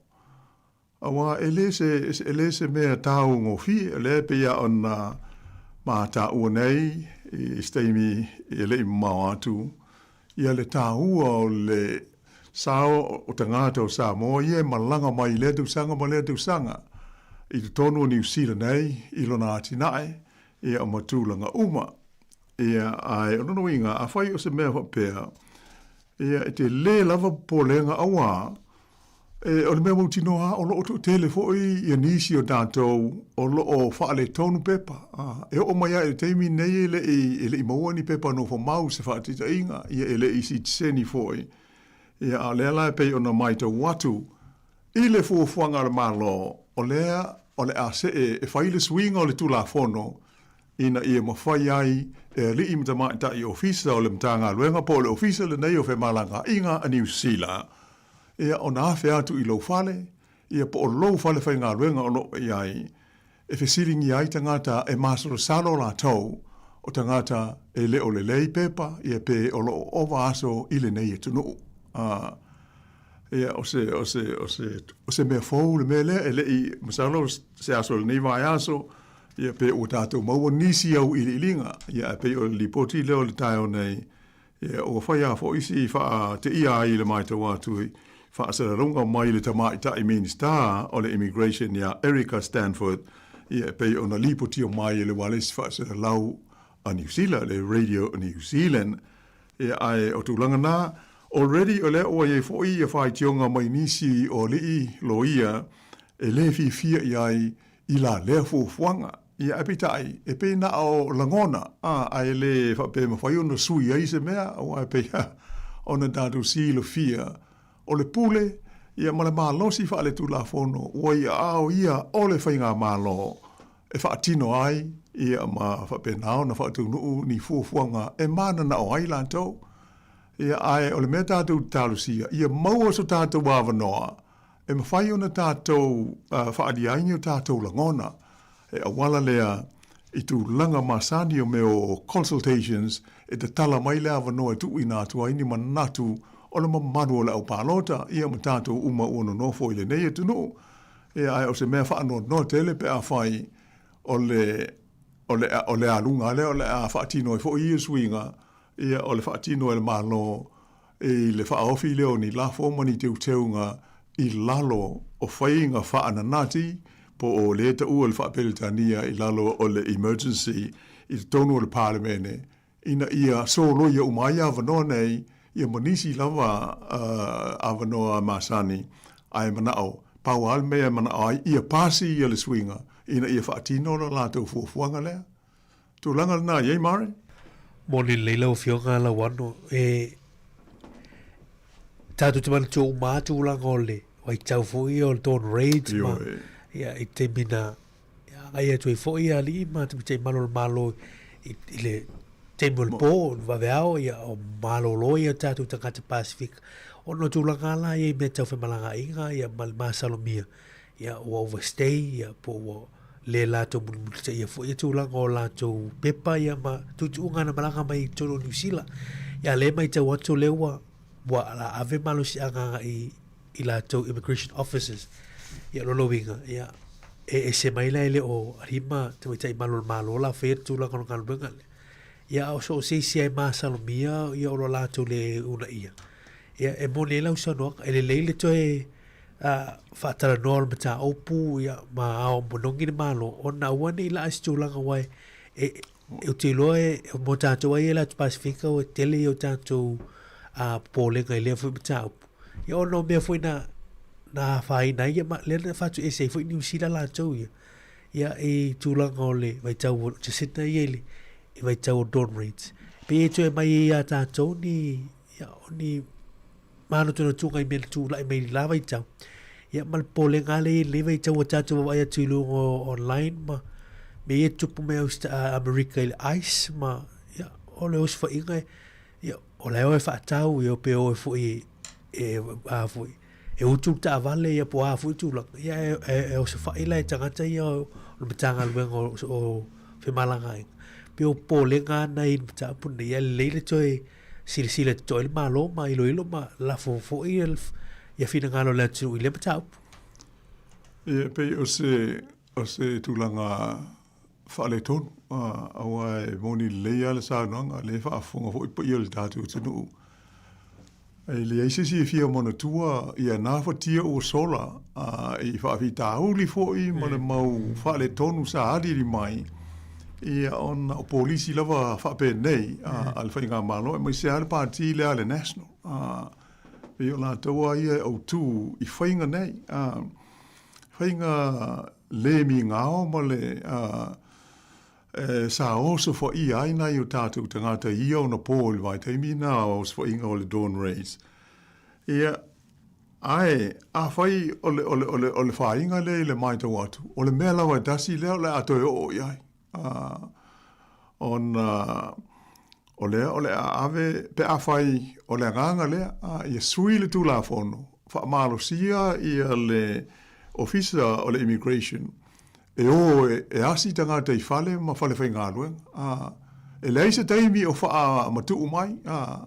Aua e le se, e le se mea taugofie, o lea e pei lava ona mataua nei i se taimi e le i mamao atu, ia le taua o le sao o tagata o Samoa ia e malaga mai i lea tausaga ma lea tausaga i totonu o Niu Sila nei i lona atinae ia ma tulaga uma. Ia, ae o lona uiga, afai o se mea faapea, ia e tele lava popolega auā E, o le mea mautinoa o lo o toatele foi ia nisi o tatou o lo o faaletonu pepa. E oo mai lava i le taimi lenei e le i, e le i maua ni pepa nofomau se faataitaiga, ia e le i sitiseni foi. Ia, a o lea la e pei ona maitau atu i le fuafuaga a le Malo, o lea o le a see e fai le suiga o le Tulafono ina ia mafai ai e alii ma tamaitai ofisa o le Matagaluega po o le Ofisa lenei o Femalagaaiga a Niu Sila ia ona afe atu i lou fale, ia po o lou fale faigaluega o lo o i ai, e fesiligia ai tagata e masalosalo latou o tagata e le o lelei pepa, ia pe o lo o ova aso i lenei atunuu. A, ia o se, o se, o se, o se mea fou le mea lea, e le i, masalo se aso o lenei vaiaso, ia pe ua tatou maua nisi auiliiliga, ia ae pei o le lipoti lea o le taeao nei, Ia, ua fai lava foi si faateia ai i le matau atu i faasalalauga mai le Tamaitai Minisita o le Immigration ia Erica Stanford, ia e pei ona lipotia mai e le ualesi faasalalau a Niu Sila, le Radio New Zealand. Ia, ae o tulaga na, already o lea ua i ai foi ia faitioga mai nisi o alii loia e le fiafia i ai i la lea fuafuaga. Ia, ae peitai, e pei na o lagona, a, ae le faapea e mafai ona sui ai se mea, aua e pei ona tatou silafia, o le pule, ia, ma le malosi faaletulafono ua i aao ia o le faigamalo e faatino ai, ia, ma faapena ona faataunuu ni fuafuaga e mananao ai latou. Ia, ae o le mea tatou te talosia, ia maua so tatou avanoa E mafai ona tatou faaalia ai ni o tatou lagona e auala lea i tulaga masani o mea o consultations e tatala mai le avanoa e tuuina atu ai ni manatu o le mamalu o le au palota, ia ma tatou uma ua nonofo i lenei atunuu. Ia, ae o se mea faanoanoa tele pe afai o le, o le, o le aluga lea o le a faatino ai foi ia suiga, ia o le faatino e le Malo i le faaofi lea o ni lafo ma ni teuteuga i lalo o faiga faananati po o lea e taua i le faa-Peretania i lalo o le emergency i totonu o le Palemene ina ia soloia uma ai avanoa nei ia ma nisi lava avanoa masani ae manao pau lava le mea e manao ai ia pasi ia le suiga ina ia faatino lo latou fuafuaga lea. Tulaga lena i ai Mare? Moni lelei lau Afioga Lauano, e tatou te manatua uma lava tulaga o le vaitau foi ia o le Dawn Raids ma ia i taimi na agai atu ai foi ia alii ma tamaitai malu o le Malo i le taimi o le po, le vaveao, ia o malolo ia tatou tagata Pasefika. Ona o tulaga la ia i mea tau femalagaaiga ia ma le masalomia, ia ua overstay ia po ua le latou mulimulitaia foi ia tulaga o latou pepa ia ma tuutuuga na malaga mai i totonu o Niu Sila. Ia lea e matau atu lea ua ua ave malosiaga agai i latou immigration officers. Ia lona uiga, ia e ese mai la e le o alii ma tamaitai malu o le Malo la faia le tulaga o le galuega lea. Ia a o so o se isi lava e masalomia ia o lo latou le uunaia. Ia e moni ai lau saunoaga, e lelei le toe faatalanoa o le mataupu ia ma ao manogi le Malo ona aua ne i laa se tulaga aua e, e, ou te iloa e, mo tatou ai e le atu Pasefika ua tele ia o tatou popolega i lea foi mataupu. Ia ona o mea foi na, na afaina ai, ia ma, lea na faatuiese ai foi Niu Sila latou ia, ia i tulaga o le vaitau o Jacinda ia i le i vaitau o Dawn Raids. Pei e toe mai ai ia tatou ni, ia, o ni mānatunatuga i mea na tulai mai i le la vaitau. Ia ma le popolega lava lea e i ai i lenei vaitau ua tatou vaavaai atu i luga o online ma mea ia e tutupu mai Amerika i le ICE ma ia, o le osofaiga ia, o la e o e faatau ia pe o e foi e, a foi, e utu le taavale ia po o a foi tulaga. Ia e, e, e osofai la e tagata ia o le Matagaluega o, o Femalagaaiga. Pei o popolega lava na i le mataupu lenei, ia lelei le toe silasila totoa i le Malo ma iloilo ma lafo foi ia finagalo o le atunuu i lea mataupu. Ia, pei o se, o se tulaga faaletonu, aua e moni lelei lava le saunoaga, lea e faafofoga foi le paia o le tatou atunuu. E leai se isi e fia manatua ia na fatia ua sola i faafitauli foi ma le mau faaletonu sa aliali mai, ia ona o polisi lava faapenei a le Faigamalo aemaise lava le Pati lea a le National. Pei o latou lava ia e autu i faiga nei, faiga le migao ma le E sa osofaia ai nai o tatou tagata i ia ona po i le vaitaimi na o osofaiga o le Dawn Raids. Ia, ae afai o le, o le, o le, o le fāiga lea i le matau atu, o le mea lava e tasi lea o le a toe oo i ai. Ona o lea o le a ave, pe afai o le agaga lea, ia sui le Tulafono, faamalosia ia le Ofisa o le Immigration, E o e asi tagata i fale ma fale faigaluega, a e leai se taimi o faamatuu mai, a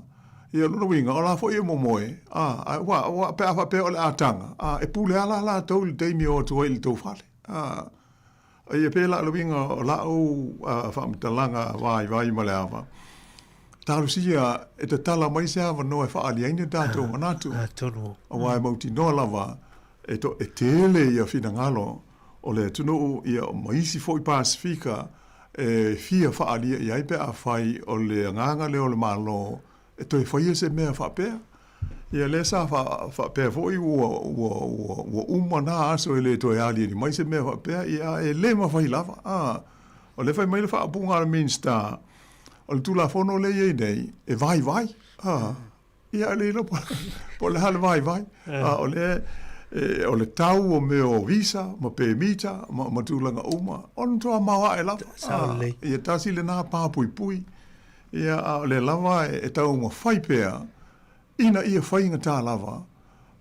ia lona uiga o la foi e momoe, a ae ua, ua, pe a faapea o le a taga, a e pule a la latou i le taimi e o atu ai i le tou fale, a ia pei la o le uiga o la'u faamatalaga vaivai ma le ava, talosia e tatala mai se avanoa e faaali ai ni tatou manatu, aua e mautinoa lava e to, e tele ia finagalo o le atunuu ia ma isi foi Pasefika e fia faaalia i ai pe afai o le agaga lea o le Malo e toe faia se mea faapea. Ia lea sa faapea foi ua, ua, ua, ua uma na aso e le toe aliali mai se mea faapea, ia e le mafai lava. A, o lea fai mai le faaupuga a le Minisita, o le Tulafono lea e i ai nei, e vaivai. A, Ia, e le iloa po o le a le vaivai, a o lea e, o le tau o mea o visa ma pemita ma tulaga uma, o le matua maoae lava. Sao lelei. Ia tasi lena pāpuipui, ia, a o lea lava e taumafai pea ina ia faigata lava,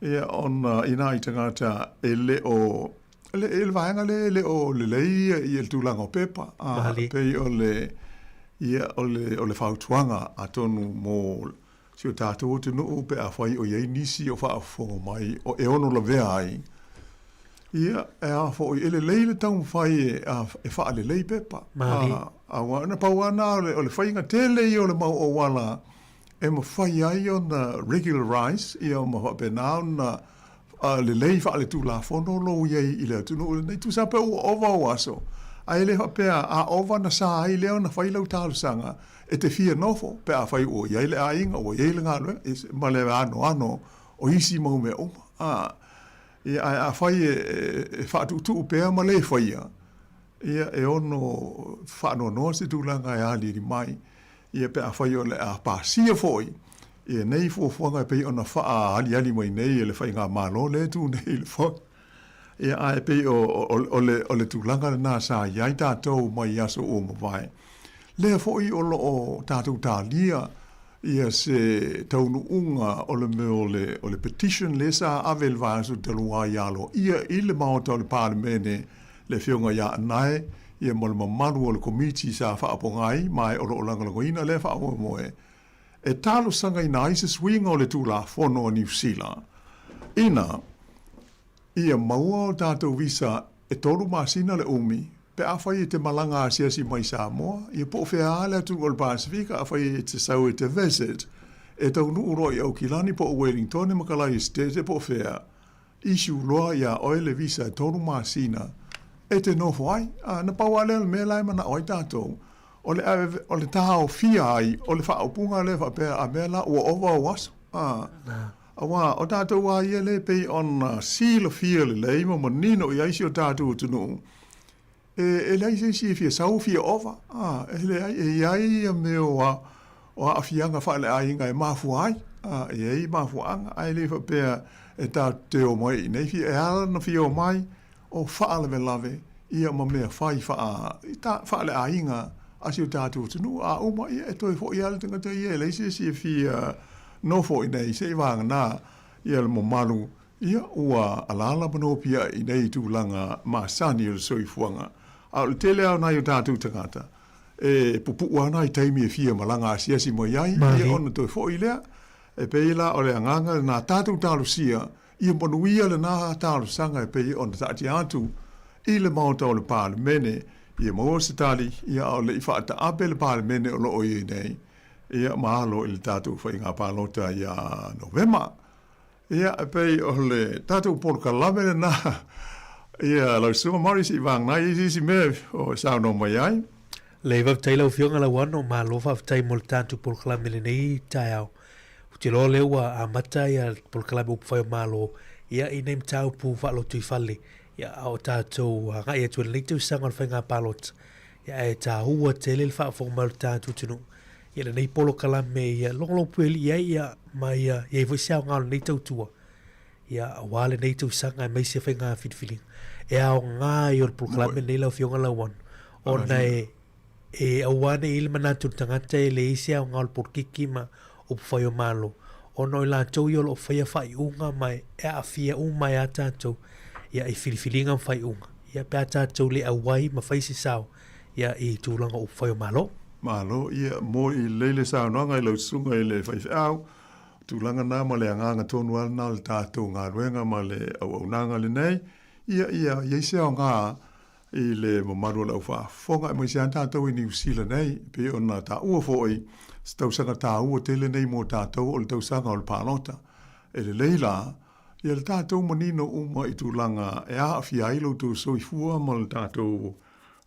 ia, ona i nai tagata e le o, le, le vaega lea e le o lelei ia le tulaga o pepa, a, pei o le, ia, o le, o le fautuaga atonu mo. si o tatou atunuu pe afai o i ai nisi o faafofoga mai o e ono lavea ai, ia, e a foi, e lelei le taumafai e, e faalelei pepa. Malie. Aua, na pau lava lena o le, o le faiga tele ia o le mau auala e mafai ai ona regularize ia ma faapena ona lelei faaletulafono lou i ai i le atunuu lenei. Tusa pe ua ova ou aso, ae le faapea a ova ona sa ai lea ona fai lau talosaga e te fia nofo pe afai ua i ai le aiga, ua i ai le galuega ma le anoano o isi mau mea uma. A, ia, ae afai e faatuutuu pea ma le faia, ia, e ono faanoanoa se tulaga e aliali mai. Ia pe afai o le a pasia foi ia nei fuafuaga e pei ona faaaliali mai nei e le Faigamalo lea e tu nei i le foe. Ia ae pei o, o, o, le, o le tulaga lena sa i ai tatou mai aso ua mavae. Lea foi o lo o tatou talia ia se taunuuga o le mea o le, o le petition lea sa ave i le vaiaso talu ai aloaia i le Maota o le Palemene le Afioga ia Anae ia ma le mamalu o le Komiti sa faapoga ai ma o lo o lagolagoina lea faamoemoe e talosagaina ai se suiga o le Tulafono a Niu Sila ina ia maua o tatou visa e tolu masina le umi pe afai e te malaga asiasi mai Samoa ia po o fea lava le atunuu o le Pasefika afai e te sau e te visit e taunuu loa i Aukilani po o Wellingtone ma Kalaesetete po o fea Issue loa iā oe le visa e tolu masina e te nofo ai. A, na pau lava lea o le mea la e manao ai tatou, o le ave, o le taofia ai o le faaupuga lea faapea, a mea la ua ova ou aso. A, auā, o tatou lava ia lea e pei ona silafia lelei ma manino i ai si o tatou atunuu, E, e leai se isi e fia sau, fia ova, a, e leai, e i ai ia mea o, a, o aafiaga faaleaiga e mafua ai, a, e i ai mafuaaga, ae le faapea e tatou te omai i inei fia, e ala ona fia omai, o faalavelave, ia ma mea fai faa, ta, faaleaiga a si o tatou atunuu, a uma, ia, e toe foi lava le tagata ia, e leai se isi e fia nofo i inei, se i vagana ia le mamalu Ia, ua alaala ma nopiaʻi i nei tulaga masani o le soifuaga, a o le tele lava o nai o tatou tagata, e pupuʻu lava nai taimi e fia malaga asiasi mai ai, ia ona toe foi lea. E pei la o le agaga lenā tatou talosia, ia manuia lenā talosaga e pei ona taatia atu i le Maota o le Palemene, ia maua se tali, ia a o le i faataape le Palemene o lo o i ai nei, ia ma alo i le tatou faiga palota ia Novema. Ia, e pei o le tatou polokalame lena. Ia, lau Susuga Maurice i vāngai ai se isi mea o saunoa mai ai. Leai, faafetai lau Afioga Lauano, malo faafetai mo le tatou polokalame i lenei taeao. Ou te iloa o lea ua amata ia le polokalame Upufai o Malo, ia, i nei mataupu faalotoifale, ia, a o tatou agai atu i lenei tausaga o le faiga palota, ia, ae taua tele le faafofoga mai o le tatou atunuu Ia lenei polokalame ia logologo puelii ai ia ma ia i ai foi se aoga o lenei tautua ia aua lenei tausaga aemaise faiga filifiliga. E aoga ia o le polokalame lenei lau Afioga Lauano ona e e aua ne i le manatu o le tagata e leai se aoga o le polokiki ma upufai o Malo ona o i latou ia o lo o faia faaiuga ma e aafia uma ai lava tatou ia i filifiliga ma faaiuga ia pe a tatou le auai ma fai se sao ia i tulaga o upufai o Malo. Malo, ia, moe i lelei le saunoaga i lau susuga i le faifeau, o tulaga na ma le agaga tonu lava lena o le tatou galuega ma le auaunaga lenei, ia, ia i ai se aoga i le mamalu o le au faafofoga, aemaise lava tatou i Niu Sila nei, e pei ona taua foi, se tausaga taua tele nei mo tatou o le tausaga o le palota. E lelei la, ia le tatou manino uma i tulaga e aafia ai lo outou soifua ma le tatou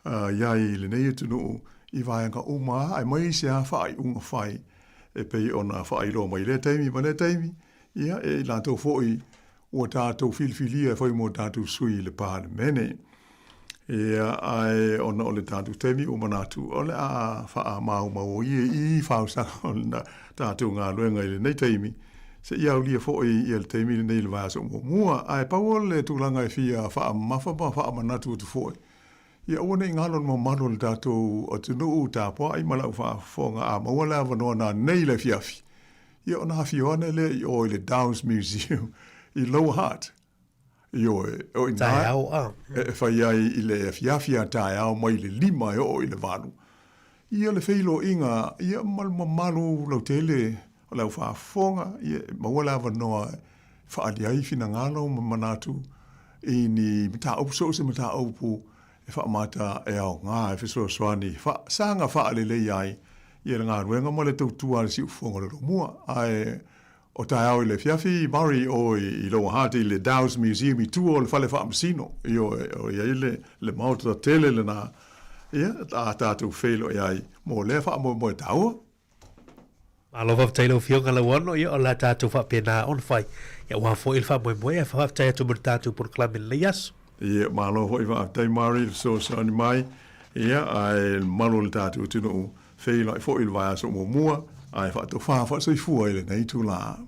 i ai i lenei atunuu i vaega uma lava, aemaise lava faaiuga fai e pei ona faailoa mai i lea taimi ma lea taimi, ia, e i latou foi ua tatou filifilia e fai mo tatou sui i le Palemene. Ia, ae ona o le tatou taimi ua manatu, o le a faamaumau ia i fausaga o le tatou galuega i lenei taimi, seia aulia foi ia le taimi lenei i le vaiaso muamua. Ae pau o le tulaga e fia faamamafa ma faamanatu atu foi, Ia aua ne i galo le mamalu o le tatou atunuu tapuai ma lau faafofoga a maua le avanoa nanei i le afiafi, ia ona afio ane lea i o i le Downs Museum i Lower Hutt. Ioe, o i ina Taeao, a. e fai ai i le afiafi a taeao mai le 5 e oo i le 8. Ia le feiloaiga, ia ma le mamalu lautele. o le au faafofoga, ia, e maua le avanoa e faaali ai finagalo ma manatu i ni mataupu, so o se mataupu e faamata e aoga e fesoasoani e saga faaleleia ai ia le galuega ma le tautua a le siufofoga o le Lomua. Ae o taeao i le afiafi, Murray, o i Lower Hutt i le Dowse Museum i tua o le fale faamasino, ioe, o i ai le, le maota tele lena, ia, a tatou feiloai ai mo lea faamoemoe taua. Malo faafetai i lau Afioga Lauano, ia o le a tatou faapena ona fai, ia aua foi le faamoemoe, ae faafetai atu mo le tatou polokalame i lenei aso. Ia, malo foi faafetai Murray le fesoasoani mai, ia, ae le mamalu o le tatou atunuu, feiloai foi i le vaiaso muamua, ae faatofa faasoifua i lenei itula.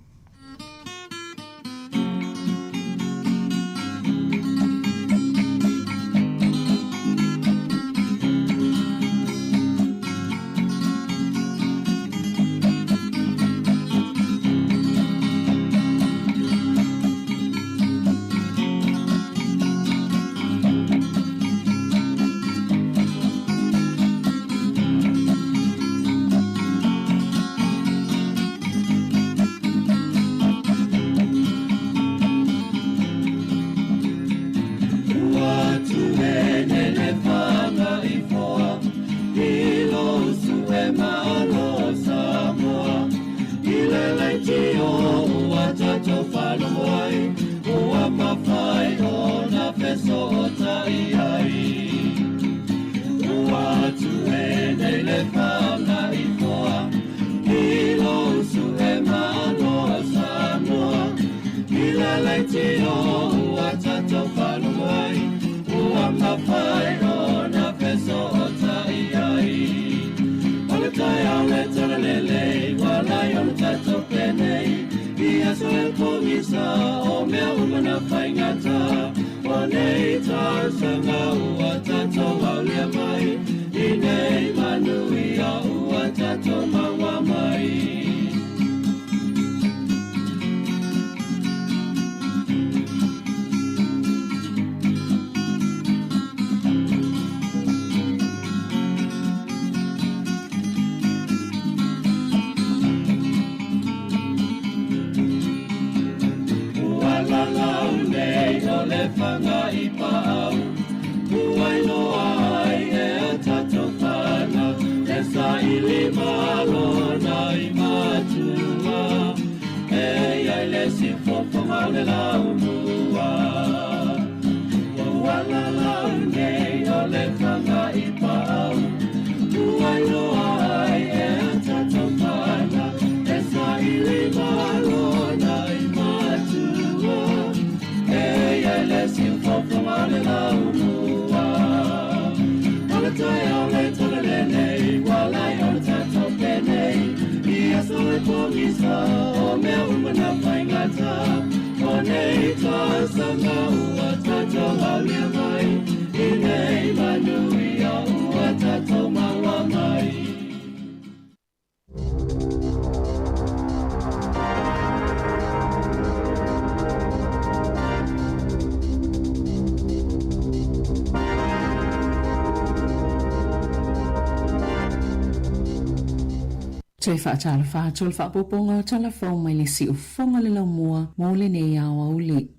Toe faatalofa atu le faaopoopoga o tala fou mai le siufofoga le laumua mo lenei aoauli.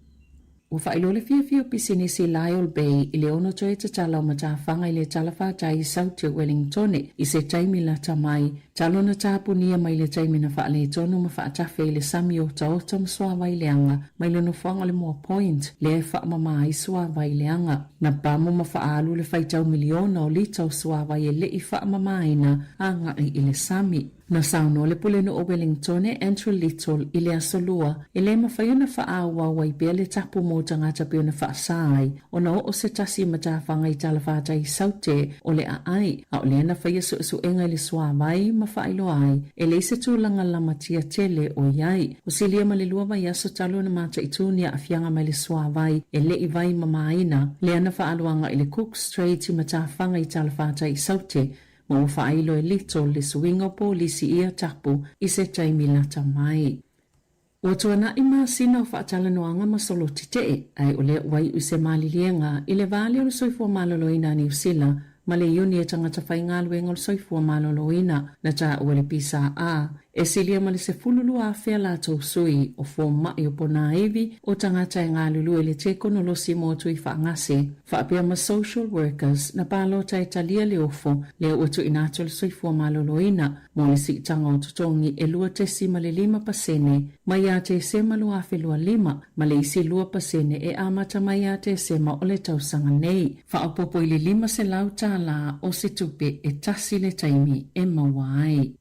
Ua faailoa le fiafia o pisinisi Lyall Bay i le ono toe tatala o matafaga i le talafatai i Saute Wellingtone i se taimi lata mai, talu ona tapunia mai le taimi na faaletonu ma faatafe i le sami otaota ma suavai leaga mai le nofoaga o le Moa Point lea e faamama ai suavai leaga. Na pamo ma faaalu le faitau miliona o lita o suavai e le i faamamaina agai i le sami. Na saunoa le Pulenuu o Wellingtone, Andrew Little, i le Aso Lua, e le mafai ona faaauau ai pea le tapu mo tagata pei ona faasa ai ona oo se tasi i matafaga i talafatai i Saute o le aai, a o lea na faia suesuega i le suavai ma faailoa ai e leai se tulaga lamatia tele o i ai. Ua silia ma le lua vaiaso talu ona mataitu ni aafiaga mai le suavai e le i vai mamaina, lea na faaaluaga i le Cook Strait i matafaga i talafatai i Saute, ma ua faailo e Little le suiga o polisi ia tapu i se taimi lata mai. Ua tuanaʻi masina o faatalanoaga ma solo tetee, ae o lea ua iu i se maliliega i le va lea o le soifua maloloina a Niu Sila. ma le Iuni a Tagata Faigaluega o le Soifua Maloloina, na taua e le PSA, e silia ma le 12,000 a latou sui o fomai o ponaivi o tagata e galulue i le tekonolosi mo tui faagase, faapea ma social workers na palota e talia le ofo lea ua tuuina atu e le Soifua Maloloina mo le siitaga o totogi e 2.5% mai ia Tesema 2025 ma le isi 2% e amata mai ia Tesema o le tausaga nei, faaopoopo i le $500 o se tupe e tasi le taimi e maua ai.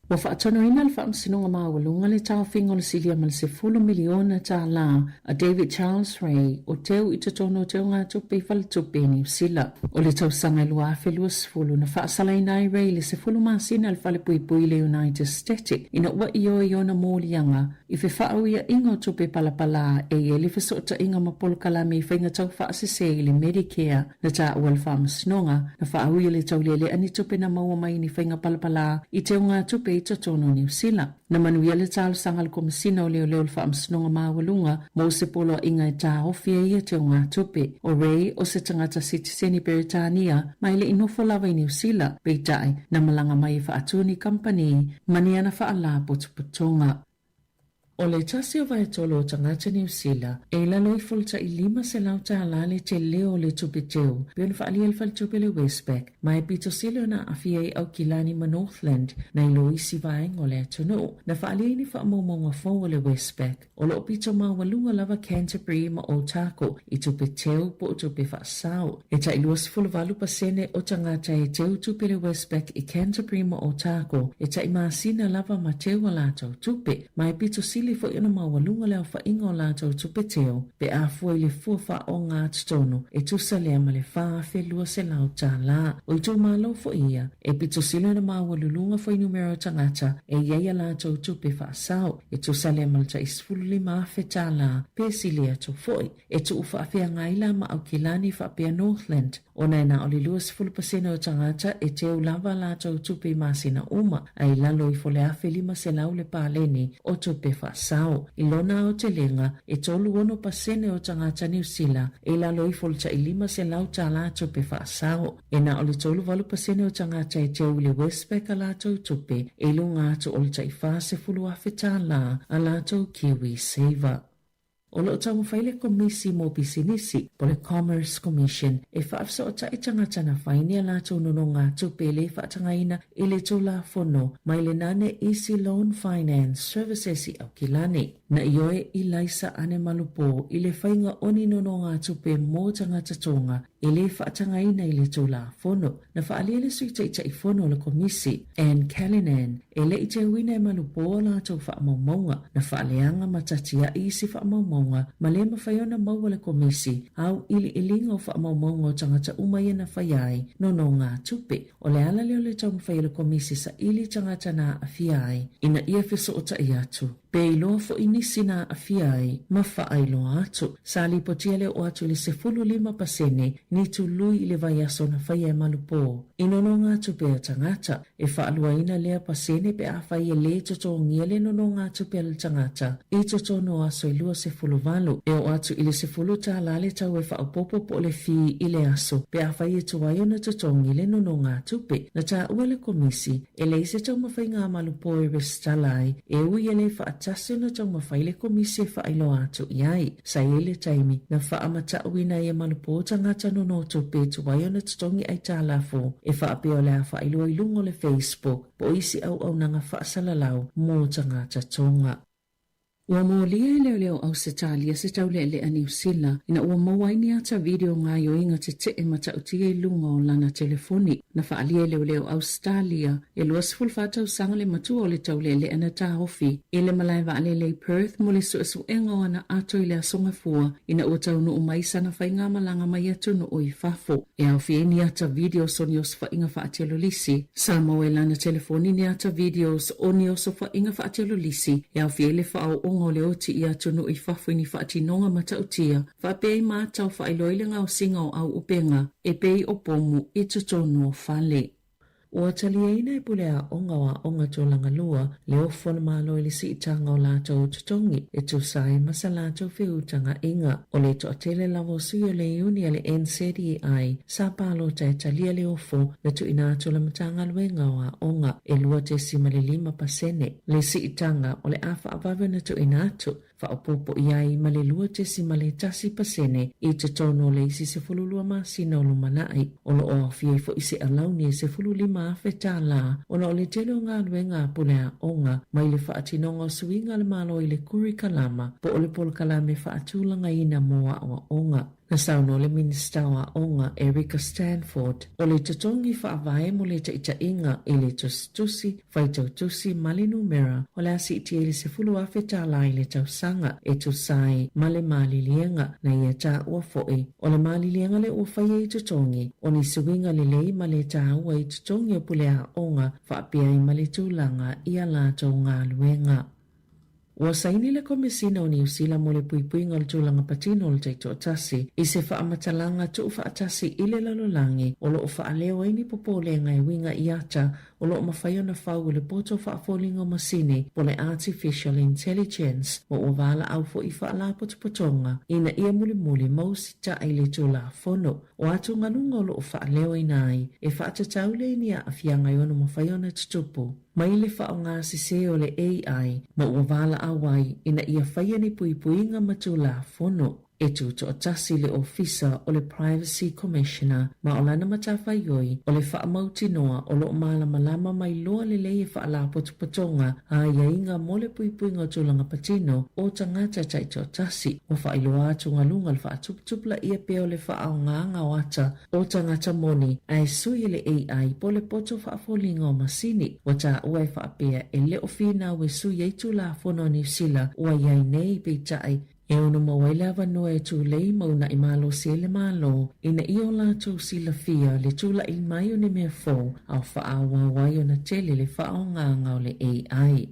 Ua faatonuina le Faamasinoga Maualuga le taofiga o le silia ma le $10 miliona a David Charles Ray o teu i totonu o teugatupe i faletupe i Niu Sila. O le tausaga e 2020 na faasalaina ai Ray i le 10 masina i le falepuipui i le United States ina ua ioe i ona moliaga i fefaauiaʻiga o tupe palapalā e i ai le fesootaiga ma polokalame i faiga taufaasese i le Medicare. Na taua e le Faamasinoga, na faauia le taulealea ni tupe na maua mai i ni faiga palapalā i teugatupe i totonu o Niu Sila. Na manuia le talosaga a le Komesina o Leoleo o le Faamasinoga Maualuga mo se poloaiga e taofi ai ia teugatupe. O Ray o se tagata sitiseni Peretania ma e le i nofo lava i Niu Sila, peitai, na malaga mai e faatu ni kamupani ma ni ana faalapotopotoga. O le tasi o vaetolu o tagata Niu Sila e i lalo ifo o le tai $500 le tele o le tupe teu, pei ona faaalia e le faletupe le Westpac, ma e pito sili ona aafia i Aukilani ma Northland nai lo isi vaega o le atunuu. Na faaalia ai ni faamaumauga fou a le Westpac, o lo o pito maualuga lava Canterbury ma Otago i tupe teu po o tupe faasao. E tai 28% o tagata e teu tupe le Westpac i Canterbury ma Otago e tai masina lava ma teu a latou tupe, ma e pito sili foi ona maualuga le aofaiga o latou tupe teu pe a fua i le fua faaogatotonu e tusa lea ma le $4,200. O itumalo foi ia e pito sili ona maualuluga fuainumera o tagata e i ai a latou tupe faasao e tusa lea ma le tai $15,000 pe sili atu foi. E tuu faafeagai la ma Aukilani faapea Northland, ona e na o le 20% o tagata e teu lava a latou tupe i masina uma, a i lalo ifo le $1,500 le paleni o tupe faasao. I lona aotelega, e 36% o tagata Niu Sila e i lalo ifo o le tai $500 tupe faasao. E na o le 38% o tagata e teu i le Westpac a latou tupe e i luga atu o le tai $40,000 a latou KiwiSaver. O lo o taumafai le Komisi mo Pisinisi, po o le Commerce Commission, e faafesootai tagata na fai ni a latou nonogatupe le faatagaina i le Tulafono mai le nane Easy Loan Finance Services i Aukilani. Na ioe i Laisa Ane Malupo i le faiga o ni nonogatupe mo tagata Tonga e le faatagaina i le Tulafono. Na faaalia le Sui Taitaifono o le Komisi, Anne Callinan, e le i teuina e malupo a latou faamaumauga, na faaleaga ma tatia'i isi faamaumauga ma le mafai ona maua le Komisi auiliiliga o faamaumauga o tagata uma ia na faia ai nonogatupe. O le ala lea o le taumafai a le Komisi saili tagata na aafia ai ina ia fesootai atu. Pe iloa foi nisi na aafia ai ma faailoa atu. Sa lipotia le oo atu i le 15% ni tului i le vaiaso na faia e malupo i nonogatupe a tagata. E faaluaina lea pasene pe afai e lē totogia le nonogatupe a le tagata i totonu o aso e 28. E oo atu i le $10 le tau e faaopoopo po o le fee i le aso pe afai e tuai ona totogi le nonogatupe. Na taua e le Komisi E leai se taumafaiga a malupo e resitala ai, e ui e le faatasi ona taumafai le Komisi e faailoa atu i ai. Sa i ai le taimi na faamatauina ai e malupo tagata nonotupe e tuai ona totogi aitalafu e faapea o le a faailoa i luga o le Facebook po o isi auaunaga faasalalau mo tagata Tonga. Ua molia e leoleo Ausetalia se taulealea Niu Sila ina ua maua ai ni ata video gaoioiga tetee matautia i luga o lana telefoni. Na faaalia e leoleo Ausetalia e 24 tausaga le matua o le taulealea na taofi i le malae vaalele i Perth mo le suesuega o ana ato i le Aso Gafua ina ua taunuu mai sana faigamalaga mai atunuu i fafo. E aofia ai ni ata videos o ni osofaiga faatelolisi. Sa maua i lana telefoni ni ata videos o ni osofaiga faatelolisi e aofia ai le faaooga o le oti i atunuu i fafo i ni faatinoga matautia faapea ai ma ata o faailoa i le gaosiga o auupega e pei o pomu i totonu o fale. Ua taliaina e Pule Aoga o Aoga Tulaga Lua le ofo a le Malo i le siitaga o latou totogi e tusa ai ma sa latou feutagaʻiga. O le toatele lava o sui o le iuni a le NZEI sa palota e talia le ofo na tuuina atu le Matagaluega o Aoga e 2.5% le siitaga o le a faavave ona tuuina atu faaopoopo i ai ma le 2.1% i totonu o le isi 12 masina o lumanai. O lo o aofia ai foi se alauni e $15,000 ona o le tele o galuega a pule aoga mai le faatinoga o suiga a le Malo i le kurikalama po o le polokalame faatulagaina mo aoaoga. Na saunoa le Minisita o Aoga, Erica Stanford, o le totogi faavae mo le taitaiga i le tusitusi, faitau tusi ma le numera o le a siitia i le $10,000 i le tausaga e tusa ai ma le maliliega na ia taua foi. O le maliliega lea ua faia i totogi, o ni suiga lelei ma le taua i totogi o pule aoga faapea ai ma le tulaga i a latou galuega. Ua saini le Komesina o Niu Sila mo le Puipuiga o le Tulaga Patino o le Taitoatasi i se faamatalaga tuufaatasi i le lalolagi o lo o faaleo ai ni popolega e uiga i ata o lo o mafai ona fau e le poto faafoliga o masini po o le Artificial Intelligence ma ua valaau foi i faalapotopotoga ina ia mulimuli ma usitaʻi le Tulafono o atugaluga o lo o faaleoina ai e faatatau lea i ni aafiaga e ono mafai ona tutupu mai le faaaoga sesē o le AI ma ua valaau ai ina ia faia ni puipuiga ma Tulafono e tutoatasi le Ofisa o le Privacy Commissioner ma o lana matafaioi o le faamautinoa o lo o malamalama ma iloa lelei e faalapotopotoga aiaiga mo le puipuiga o tulaga patino o tagata taitoatasi. Ua faailoa atugaluga le faatuputupulaia pea o le faaaogaga o ata o tagata moni ae sui e le AI po o le poto faafoliga o masini. Ua taua e faapea e le o finau e sui ai Tulafono a Niu Sila ua i ai nei, peitai, e ono maua ai le avanoa e tulei ma unaʻi malosi ai le Malo ina ia o latou silafia le tulaʻi mai o ni mea fou a o faaauau ai ona tele le faaaogaga o le AI.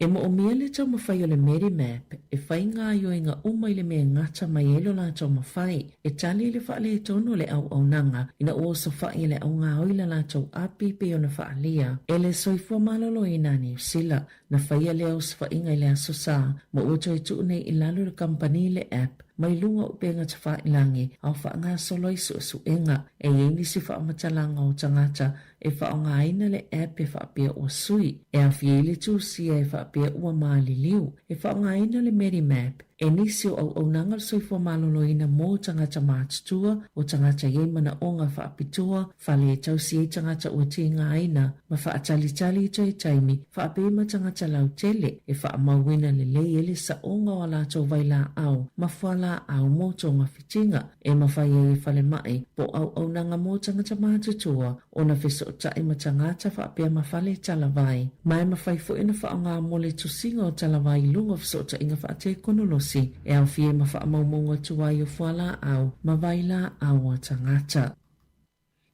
E moomia le taumafai o le Medimap e fai gaoioiga uma i le mea e gata mai ai lo latou mafai e tali i le faaletonu o le auaunaga ina ua osofaʻi e le augaoi la latou api pei ona faaalia e le Soifua Maloloina a Niu Sila. Na faia lea osofaiga i le Aso Sa ma ua toe tuu nei i lalo le kamupani le app mai luga o upega tafailagi a o faagasolo ai suesuega. E i ai nisi faamatalaga o tagata e faaaogaina le app e faapea ua sui, e aofia ai le tusia e faapea ua maliliu. E faaaogaina le Medimap e nisi o auaunaga o le soifua maloloina mo tagata matutua, o tagata i ai manaoga faapitoa, fale e tausi ai tagata ua tigaina ma faatalitali i toe taimi, faapea ma tagata lautele, e faamauina lelei ai le saoga o a latou vailaau ma fualaau mo togafitiga. E mafai ai e falemai po o auaunaga mo tagata matutua ona fesootai ma tagata faapea ma fale talavai. Ma e mafai foi ona faaaoga mo le tusiga o talavai i luga o fesootaiga faatekonolosi e aofia ai ma faamaumauga tuai o fualaau ma vailaau a tagata.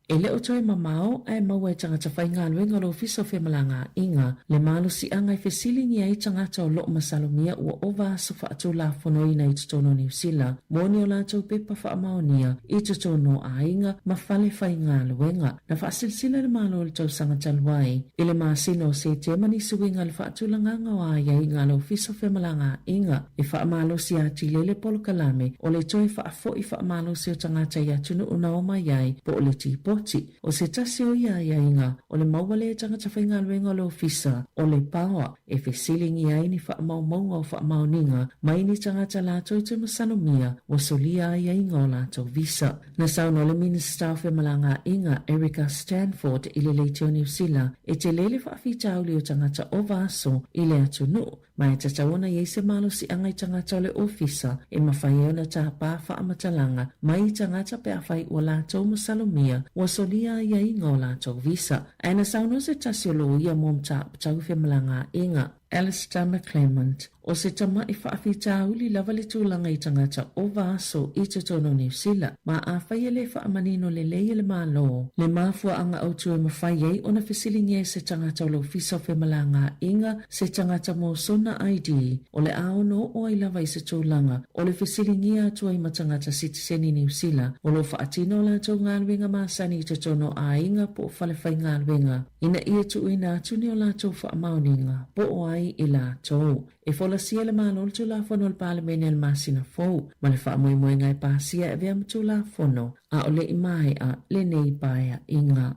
E le o toe mamao ae maua e tagata faigaluega o le Ofisa o Femalagaaiga le malosiaga e fesiligia ai tagata o lo o masalomia ua ova aso faatulafonoina i totonu o Niu Sila mo ni o latou pepa faamaonia i totonu o aiga ma fale faigaluega. Na faasilasila le Malo i le tausaga talu ai i le masina o Setema nisi uiga i le faatulagaga o aiaiga a le Ofisa o Femalagaaiga e faamalosi atili ai le polokalame o le toe faafo'i faamalosi o tagata i atunuu na omai ai po o le tipoti. O se tasi o ia aiaiga o le maua lea e tagata faigaluega o le Ofisa o le Paoa e fesiligia ai ni faamaumauga o faamaoniga mai ni tagata latou te masalomia ua solia aiaiga o latou visa. Na saunoa le Minisita o Femalagaaiga, Erica Stanford i le Leitio Niu Sila e tele le faafitauli o tagata ova aso i le atunuu Ma e tatau ona i ai se malosiaga i tagata o le ofisa e mafai ai ona tāpā faamatalaga mai i tagata pe afai ua latou masalomia ua solia aiaiga o latou visa. Ae na saunoa se tasi o loia mo mataupu tau femalagaaiga. Alistair McClymont, O se tamaʻi faafitauli lava le tulaga i tagata ova aso i totonu o Niu Sila, ma afai e le faamanino lelei e le Malo le mafuaaga autu e mafai ai ona fesiligia e se tagata o le Ofisa o Femalagaaiga se tagata mo sona ID, o le a ono oo ai lava i se tulaga o le fesiligia atu ai ma tagata sitiseni Niu Sila o lo o faatino a latou galuega masani i totonu o aiga po o fale faigaluega. Ina ia tuuina atu ni o latou faamaoniga, po o ai i latou. E folasia e le Malo le Tulafono a le Palemene i le masina fou, ma le faamoemoega e pasia e avea ma Tulafono, a o le i maea lenei paeaiga.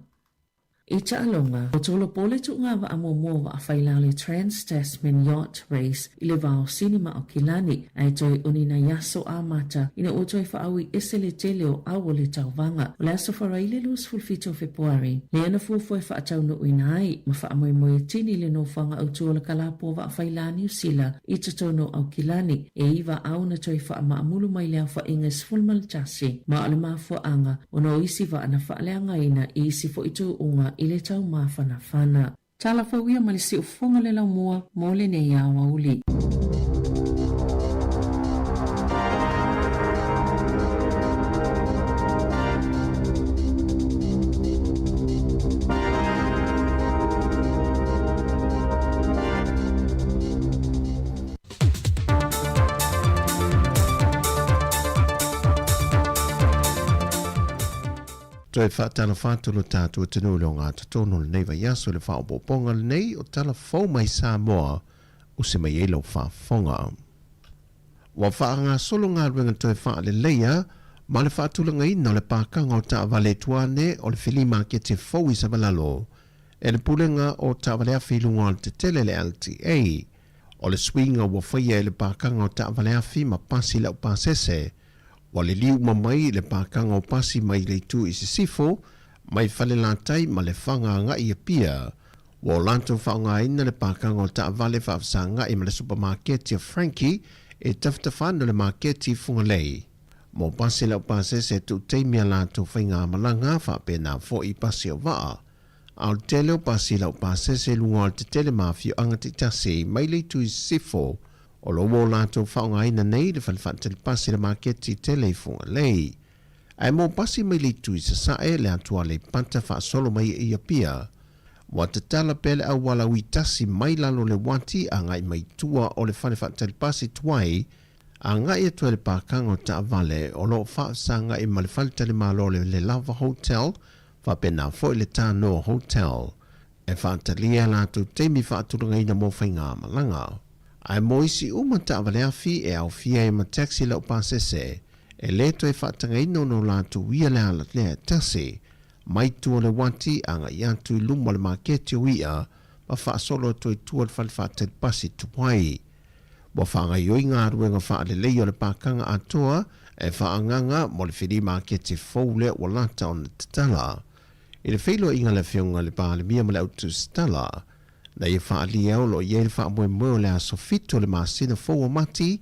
I taaloga, ua tolopo le tuuga vaa muamua o vaa faila o le Trans-Tasman Yacht Race i le vao sinima o Kilani, ae toe uni nai aso amata ina ua toe faaui ese le tele o au o le tauvaga. O le Aso Faraile 27 o Fepuari, lea na fuafua e faataunuuina ai ma faamoemoe tini le nofoaga autu o le kalapu o vaa faila Niu Sila i totonu o Aukilani, e iva au na toe faamaamulu mai le aofaiga e 11, ma o le mafuaaga ona o isi vaa na faaleagaina i isi foi tuuga i le taumafanafana. Tala fou ia ma le siufofoga le laumua mo lenei aoauli. Toe faatalofa atu lo tatou atunuu i le ogatotonu o lenei vaiaso i le faaopoopoga lenei o Tala Fou mai Samoa usi mai ai lau faafofoga. Ua faagasolo galuega toe faaleleia ma le faatulagaina o le pakaga o taavale tuane o le fili maketi fou i Savalalo e le Pulega o Taavale Afi i luga o le tetele le LTA. O le suiga ua faia e le pakaga o taavale afi ma pasi laupasese Ua liliu uma mai le pakaga o pasi mai le itu i sisifo, mai Falelatai ma Lefaga agai i Apia. Ua o latou faaaogaina le pakaga o taavale faafesagai ma le supamaketi a Frankie e tafatafa ana le maketi i Fugalei. Mo pasi laupasese e tuu taimi a latou faigamalaga faapena foi i pasi o vaa. A o le tele o pasi laupasese i luga o le tetele ma afioaga taitasi mai le itu i sisifo, O lo o latou faaaogaina nei le fale faatali pasi le maketi tele i Fugalei. Ae mo pasi mai le itu i Sasae, le atu Aleipata faasolo mai i Apia. Ua tatala pea le auala ui tasi mai lalo o le uati agai mai tua o le fale faatali pasi tuai agai atu ai le pakaga o taavale o lo o faafesagai ma le faletalimalo o le Lelava Hotel faapena foi le Tanoa Hotel. E faatalia e latou taimi faatulagaina mo faigamalaga. Ae mo isi uma taavale afi e aofia ai ma taxi laupasese, e le toe faatagaina ona o latou ia le ala lea e tasi, mai tua o le uati agai atu i luma o le maketi o i'a ma faasolo atu ai tua o le fale faatali pasi tuai. Ua faagaioi galuega faaleleia o le pakaga atoa e faaagaga mo le fili maketi fou lea ua lata ona tatala. I le feiloaiga a le Afioga i le Palemia ma le Au Tusitala, na ia faaalia o lo o i ai le faamoemoe o le aso 7 o le masina fou o Mati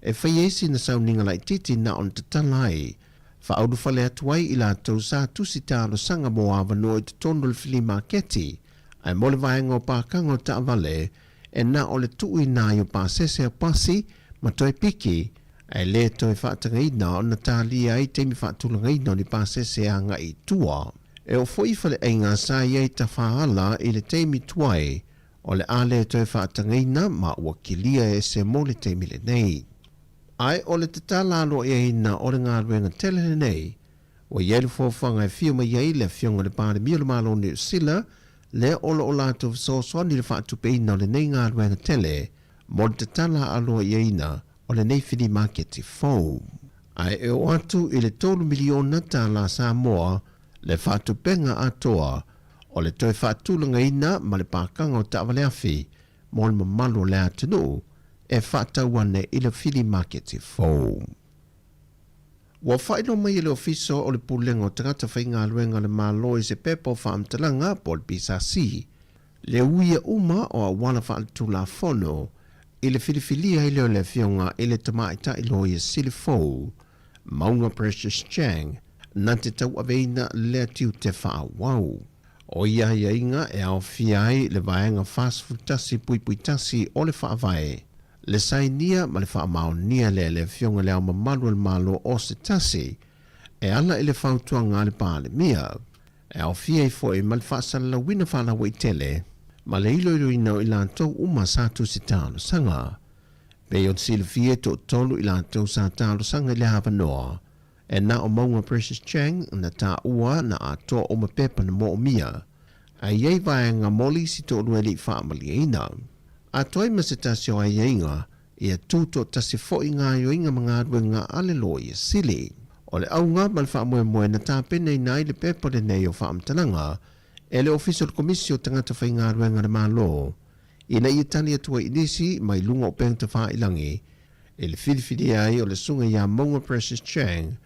e fai ai sina sauniga laitiiti na ona tatala ai, faaulufale atu ai i latou sa tusi talosaga mo avanoa i totonu o le fili maketi, ae mo le vaega o pakaga o taavale, e na o le tuuina ai o pasese o pasi ma toe piki, ae le toe faatagaina ona talia ai taimi faatulagaina o ni pasese agai i tua. E oo foi i faleaiga sa i ai tafaala i le taimi tuai, o le a le toe faatagaina ma ua kilia e ese mo le taimi lenei. Ae o le tatala aloaiaina o le galuega tele lenei, Ua i ai le foafoaga e fia mai ai le Afioga i le Palemia o le Malo o Niu Sila, lea o lo o latou fesoasoani i le faatupeina o lenei galuega tele mo le tatala aloaiaina o lenei fili maketi fou. Ae e oo atu i le $3 miliona tala Samoa le faatupenga atoa o le toe faatulagaina ma le pakaga o taavale afi mo le mamalu o le atunuu e faatau ane i le fili maketi fou. Ua faailoa mai e le Ofisa o le Pulega o Tagata Faigaluega a le Malo i se pepa o faamatalaga po o le PSC le uia uma o auala faaletulafono i le filifilia ai lea o le Afioga i le Tamaitai Loia Sili fou, Mauga Precious Chang, na te tauaveina lea tiute faaauau. O ia aiaiga e aofia ai le Vaega 41.1 o le Faavae, le sainia ma le faamaonia lea e le Afioga i Le Ao Mamalu o le Malo o se tasi, e ala i le fautuaga a le Palemia, e aofia ai foi ma le faasalalauina faalauaitele ma le iloiloina o i latou uma sa tusi talosaga. Pei ona silafia e toatolu i latou sa talosaga i le avanoa, e na o Mauga Precious Chang na taua na atoa uma pepa na moomia, ae i ai vaega moli si toalua e le i faamalieina. Atoa ai ma se tasi o aiaiga, ia tutoatasi foi gaoioiga ma galuega a le Loia Sili. O le auga ma le faamoemoe na tapenaina ai le pepa lenei o faamatalaga e le Ofisa o le Komisi o Tagata Faigaluega a le Malo ina ia tali atu ai i nisi mai luga o upega tafailagi i le filifilia ai o le Susuga ia Mauga Precious Chang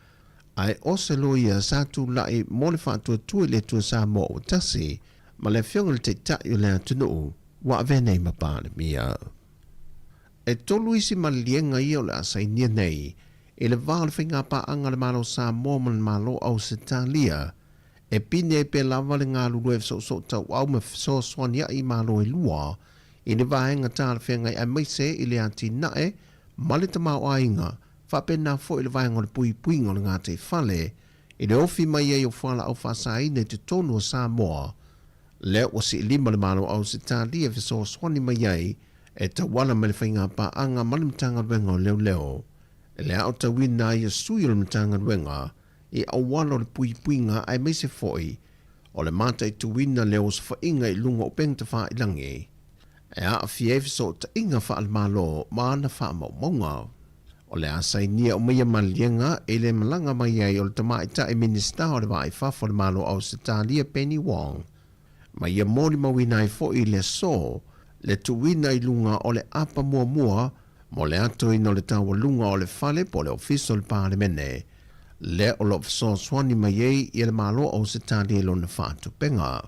ae o se loia sa tulai mo le faatuatua i le Atua Samoa ua tasi ma le Afioga i le Taitai o le atunuu ua avea nei ma Palemia. E tolu isi maliliega ia o le a sainia nei i le va o le faigapaaga a le Malo o Samoa ma le Malo o Ausetalia e pine ai pea lava le galulue fesoosoo tauau ma fesoasoania'i i malo e lua i le vaega talafeagai aemaise i le atinae ma le tamaoaiga faapena foi le vaega o le puipuiga o le gataifale i le ofi mai ai o fualaau faasaina i totonu o Samoa lea ua siilima le Malo o Ausetalia e fesoasoani mai ai e tauala mai le faigapaaga ma le Matagaluega o Leoleo e le aotauina ai e sui o le Matagaluega i auala o le puipuiga aemaise foi o le mataituina le osofaiga i luga o upega tafailagi e aafia ai fesootaiga faale-Malo ma ana faamaumauga. O le a sainia uma ia maliega i le malaga mai ai o le Tamaitai Minisita o le Va i Fafo o le Malo o Ausetalia Penny Wong ma ia molimauina ai foi i le aso le tuuina i luga o le apa muamua mo le atoina o le taualuga o le fale po o le Ofisa o le Palemene lea o lo o fesoasoani mai ai ia le Malo o Ausetalia i lona faatupega.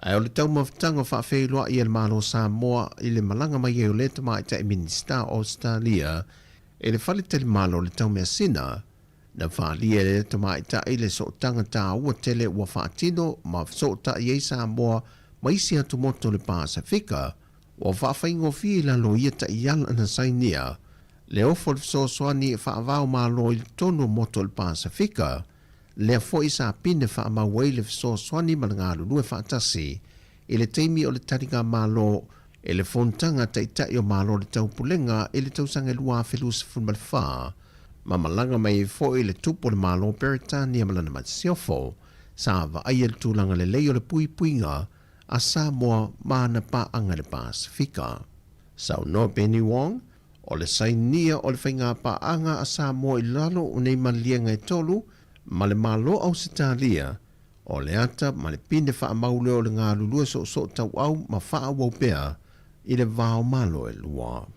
Ae o le taumafataga faafeiloai a le Malo o Samoa i le malaga mai ai o lea tamaitai Minisita o Ausetalia i le faletalimalo o le Taumeasina, na faaalia e lea tamaitai le sootaga taua tele ua faatino ma fesootai ai Samoa ma isi atumotu o le Pasefika, ua faafaigofie i lalo o ia taiala na sainia le ofo o le fesoasoani e faavao malo i totonu o motu o le Pasefika, lea foi sa pine faamau ai le fesoasoani ma le galulue faatasi i le taimi o le taligamalo i le Fonotaga Taitai o Malo o le Taupulega i le tausaga e 2024, ma malaga mai ai foi le Tupu o le Malo o Peretania ma lana Masiofo, sa vaaia le tulaga lelei o le puipuiga a Samoa ma ana paaga i le Pasefika. Saunoa Penny Wong, O le sainia o le faigapaaga a Samoa i lalo o nei maliega e tolu ma le Malo o Ausetalia, o le ata ma le pine faamau lea o le galulue soosoo tauau ma faaauau pea i le va o Malo e lua.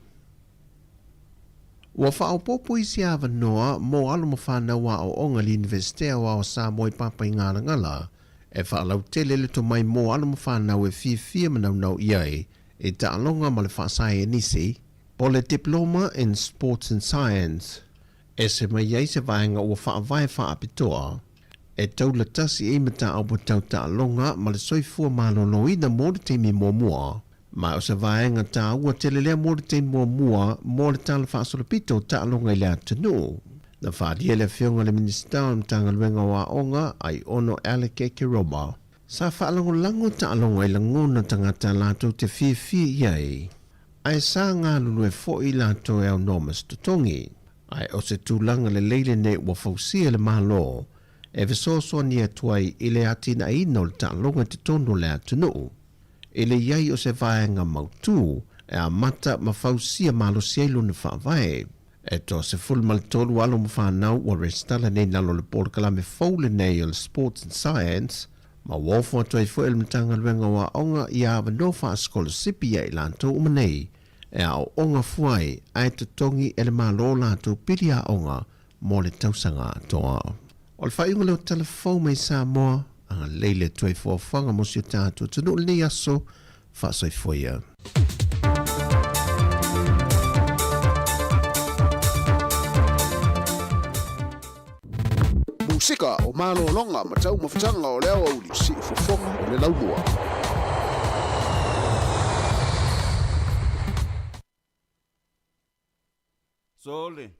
Ua faaopoopo isi avanoa mo alo ma fanau aoaoga i le Iunivesite Aoao o Samoa i Papaigalagala e faalautele le tomai mo alo ma fanau e fiafia ma naunau i ai i taaloga ma le faasaenisi po o le Diploma in Sports and Science. Ese mai ai se vaega ua faavae faapitoa e taula tasi ai mataupu tau taaloga ma le soifua maloloina mo le taimi muamua. Ma o se vaega taua tele lea mo le taimi muamua mo le tala faasolopito o taaloga i le atunuu. Na faaalia e le Afioga i le Minisita o le Matagaluega o Aoga, Aiono Alec Ekeroma, Sa faalagolago taaloga i lagona tagata latou te fiafia i ai, ae sa galulue foi latou e aunoa ma se totogi. Ae o se tulaga lelei lenei ua fausia e le Malo e fesoasoani atu ai i le atinaeina o le taaloga i totonu o le atunuu, i le i ai o se vaega mautū e amata ma fausia malosi ai lona faavae. E 33 alo ma fanau ua resitala nei i lalo o le polokalame fou lenei o le Sports and Science, ma ua ofo atu ai foi e le Matagaluega o Aoga ia avanoa faasikolasipi ia i latou uma nei e aooga fua ai ae totogi e le Malo latou pili aoga mo le tausaga atoa. O le faaiuga lea o tala fou mai Samoa, agalelei le Atua i fuafuaga mo si o tatou atunuu i lenei aso, faasoifua ia. Musika o malologa ma taumafataga o le aoauli, siufofoga o le. Laumua. Sole,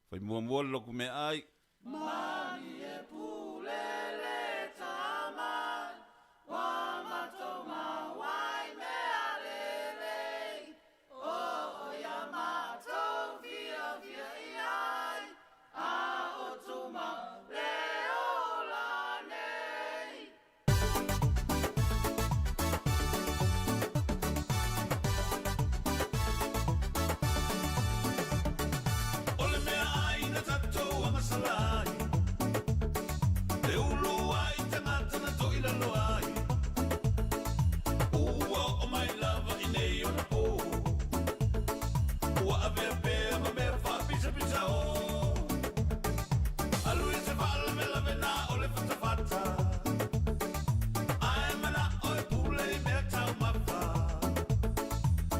fai muamua le loku meaai. Malie pule le tama ua matou maua i mea lelei o ia matou fiafia i ai a o tumau le ola nei. O le meaai na tatou agasala ai, E ulu ai tagata na toilalo ai, Ua oo mai lava i nei ona po, Ua avea pea ma mea faapisapisa o. Alu i se faalavelave na o le fatafata, Ae manao e pule i mea taumafa,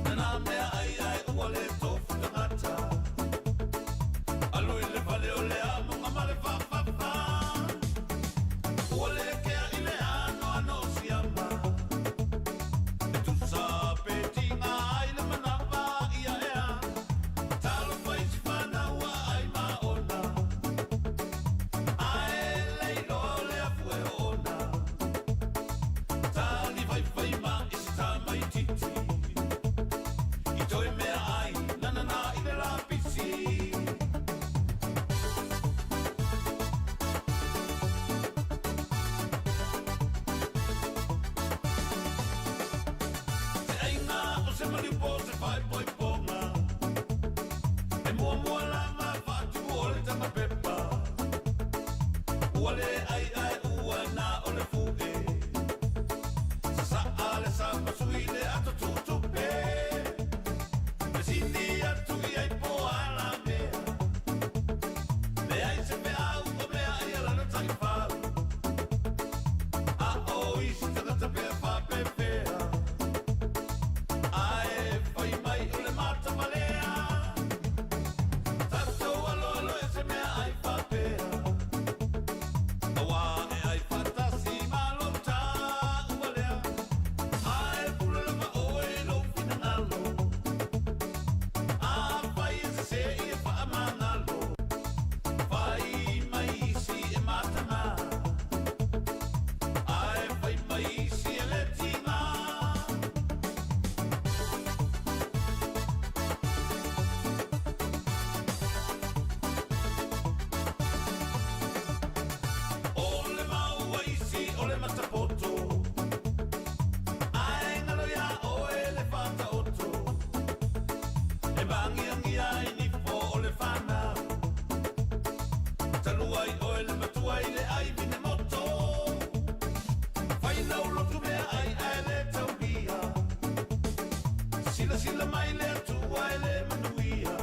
Na nā mea ai ae ua le tofu tagata, Alu i le fale o le amoga ma le faafafa, Ua le kea i le anoano o siama, E tusa pe tiga ai le manava ia ea, Talofa i si fanau a ai ma ona, Ae le iloa o le afu e oona, Talifaifai ma i si tamaititi, I toe mea ai nanana i le lapisi. Se aiga o se maliu po o se faaipoipoga, E muamua lava faatumu o le tagapepa, Ua le ai ae ua na o le fu'e, Sasaa le sapasui le ato tutupe, Fesili atu i ai po o a la mea, Leai se feau o mea ai a lana taifau, A o isi tagata pea faapefea, Ae fai mai o le matamalea, Tatou aloalo e se mea ai faapea, Auā e ai faatasi ma lou taua lea, Ae pule lava ʻoe i lou finagalo, Afai e sesē ia faamagalo, Fai mai isi e mataga, Ae fai mai isi e le tiga. O le mau a isi o le matapoto, Ae galo iā ʻoe le faataoto, E māgiagia ai nifo o le fanau, Talu ai ʻoe le matua i le ʻai vine moto, Fai lau lotu meaai ae le taulia, Silasila mai le Atua e le manuia,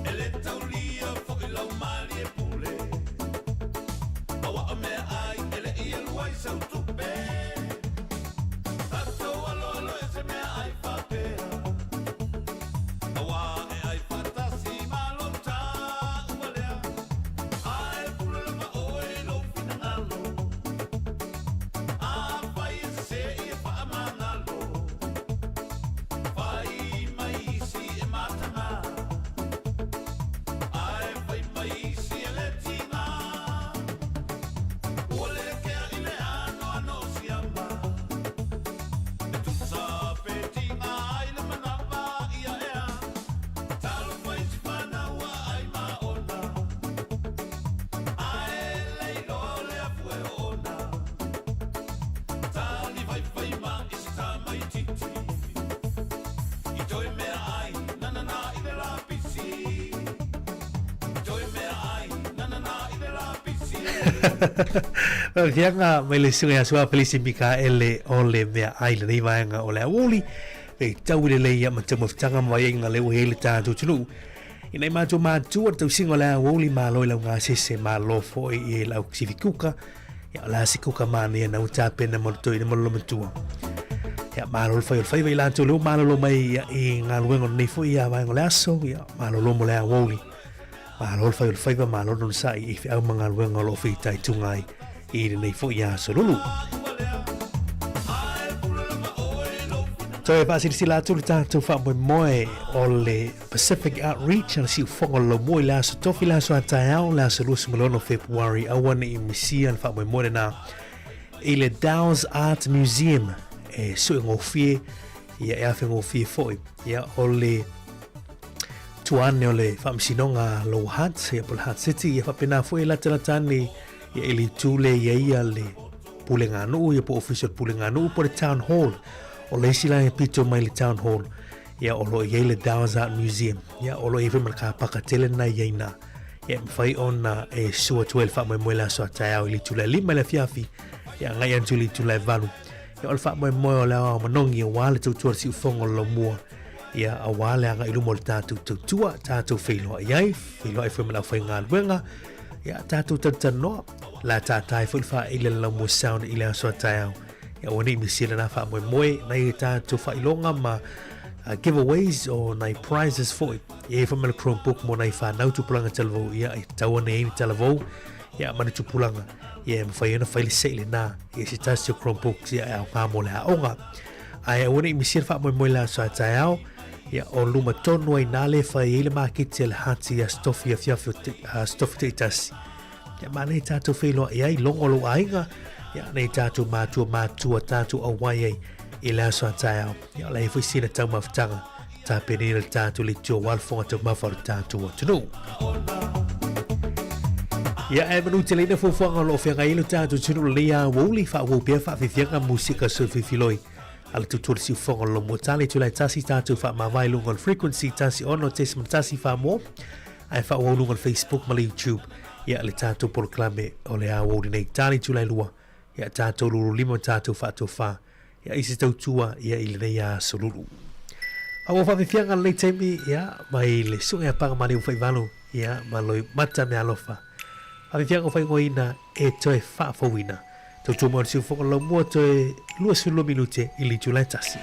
E le taulia foi lau malie pule, Aua o meaai e le i alu ai sau tupe, Tatou aloalo e se meaai faapea, Auā e ai faatasi ma lou taua lea, Ae pule lava ʻoe i lou finagalo, Afai e sesē ia faamagalo, Fai mai isi e mataga, Ae fai mai isi e le tiga, Ua le kea i le anoano o siama, E tusa pe tiga ai le manava ia ea, Talofa i si fanau a ai ma ona, Ae le iloa o le afu e oona, Talifaifai ma i si tamaititi, I toe mea ai nanana i le lapisi, I toe mea ai nanana i le lapisi. Fiaga mai le susuga ia Su'a Felisi Mikaele o le mea ai lenei vaega o le aoauli e tau i lelei ia ma taumafataga ma vaiaiga lea ua i ai le tatou atunuu. Ina i matou matua le tausiga o le aoauli malo i lau gasese malo foi i lau sifi kuka ia o le a se kuka manaia na ua tapena mo le toeaina ma le lolomatua. Ia malo le fai o le faiva i latou lea ua malolo mai ia, i galuega o lenei foi ia vaega o le aso, ia malolo mo le aoauli. Malo le fai o le faiva, malo le onosai i feau ma galuega o lo o fitaituga ai i lenei foi aso lulu. Toe faasilasila atu le tatou faamoemoe o le Pacific Outreach a le Siufogo o le Laumua i le aso Tofi, le aso a taeao, le aso 26 Fepuari, aua ne i misia le faamoemoe lena i le Dow's Art Museum e suegofie ia e afegofie foi ia o le tuane o le faamasinoga Lower Hutt ia po le Hutt City ia faapena foi e latalata ane ia i le itu lea i ai ia le puleganuu ia po ofisa o le puleganuu po le Town Hall o le isi la e pito mai le Town Hall ia o lo o i ai le Dow's Art Museum ia o lo o i ai foi ma le kapaka tele na i ai na ia e mafai ona e sua atu ai le faamoemoe le aso a taeao i le itula e 5 i le afiafi ia agai atu i le itula e 8 ia o le faamoemoe o le aoao manogi aua le tautua le siufogo o le laumua ia aua le agai i luma o le tatou tautua tatou feiloai ai feiloai foi ma le aufaigaluega ia tatou talatalanoa la tātai foi le faaili a le laumua sound i le aso a taeao ia ua nei misia lena faamoemoe nai e tatou faailoga ma giveaways o nai prizes foi ia foi ma le Chromebook mo nai whanau tupulaga talavou ia e tau ane ai ni talavou ia ma ni tupulaga ia e mafai ona fai le sei lena ia se tasi o Chromebooks ia e aoga mo le aoga ae aua nei misia le faamoemoe le aso a taeao ia o luma tonu ai nā le whai ai le maketi a le hati ia stofi afiafi o te, stofi teitasi ia ma nei tātou whailoa i ai longo lou aiga ia nei tātou mātua mātua tātou auai ai i le aso a taeao ia o le ai foi sina taumafataga tāpenina le tātou le tio walefonga taumafa o le tātou atunuu. Ia e manu te leina fuafuaga o lo o feagai ai le tātou atunuu lenei a uauli faaauau pea faafiafiaga musika soififiloi a le tutua le siufoga o le lomo tale tulai tasi tātou faamavae luga o le frequency 16.1 whamoa ae faaauau luga o le Facebook ma le YouTube ia le tātou polokalame o le aoauli nei tali tulai lua ia tātou lulu lima tātou faatofā ia i se tautua ia i lenei aso lulu. A ua faafiafiaga lenei taimi ia mai le suʻe a paga maliu faivalu ia ma loi mata me alofa. Faafiafiaga o faaigoaina e toe faafouina. Tautua mai o le siufogo laumua toe 22 minute i le itula e tasi.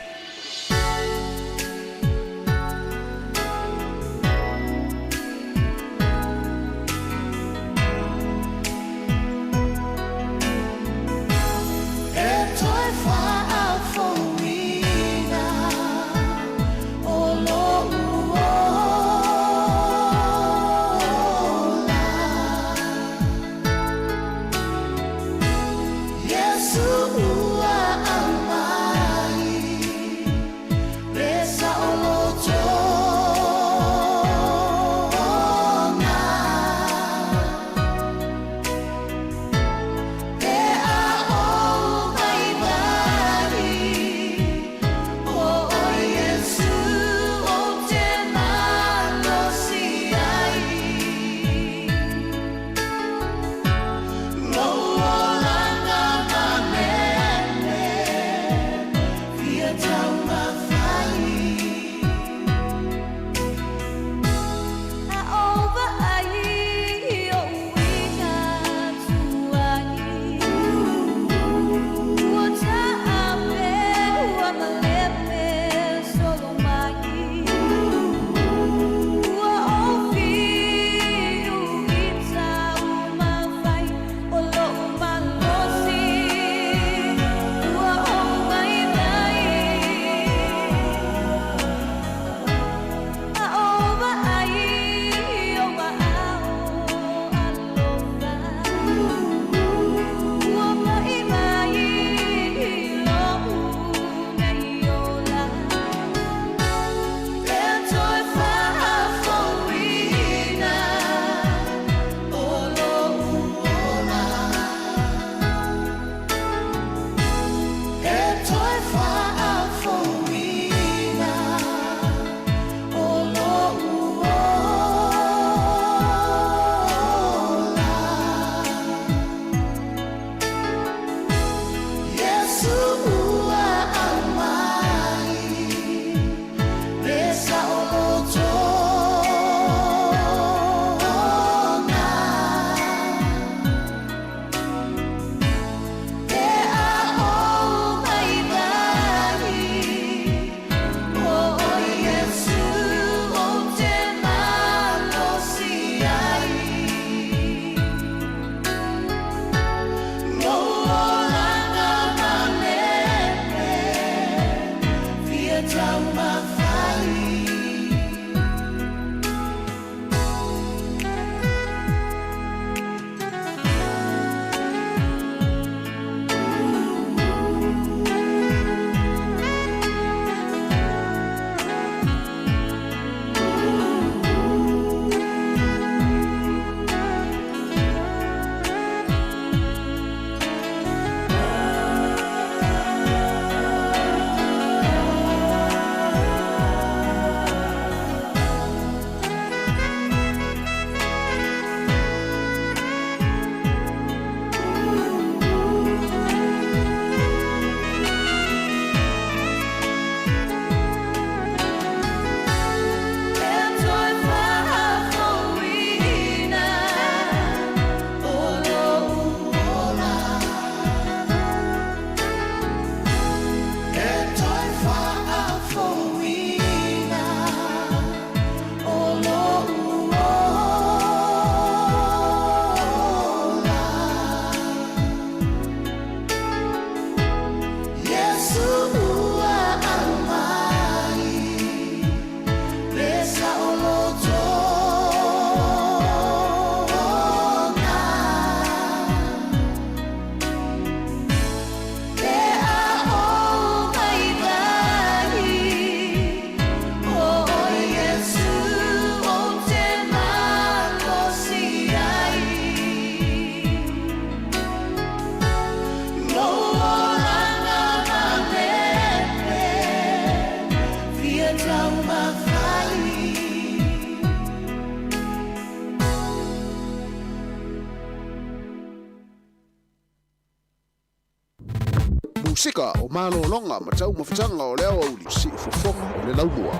Pasika o malologa ma taumafataga o le aoauli siufofoga o le laumua.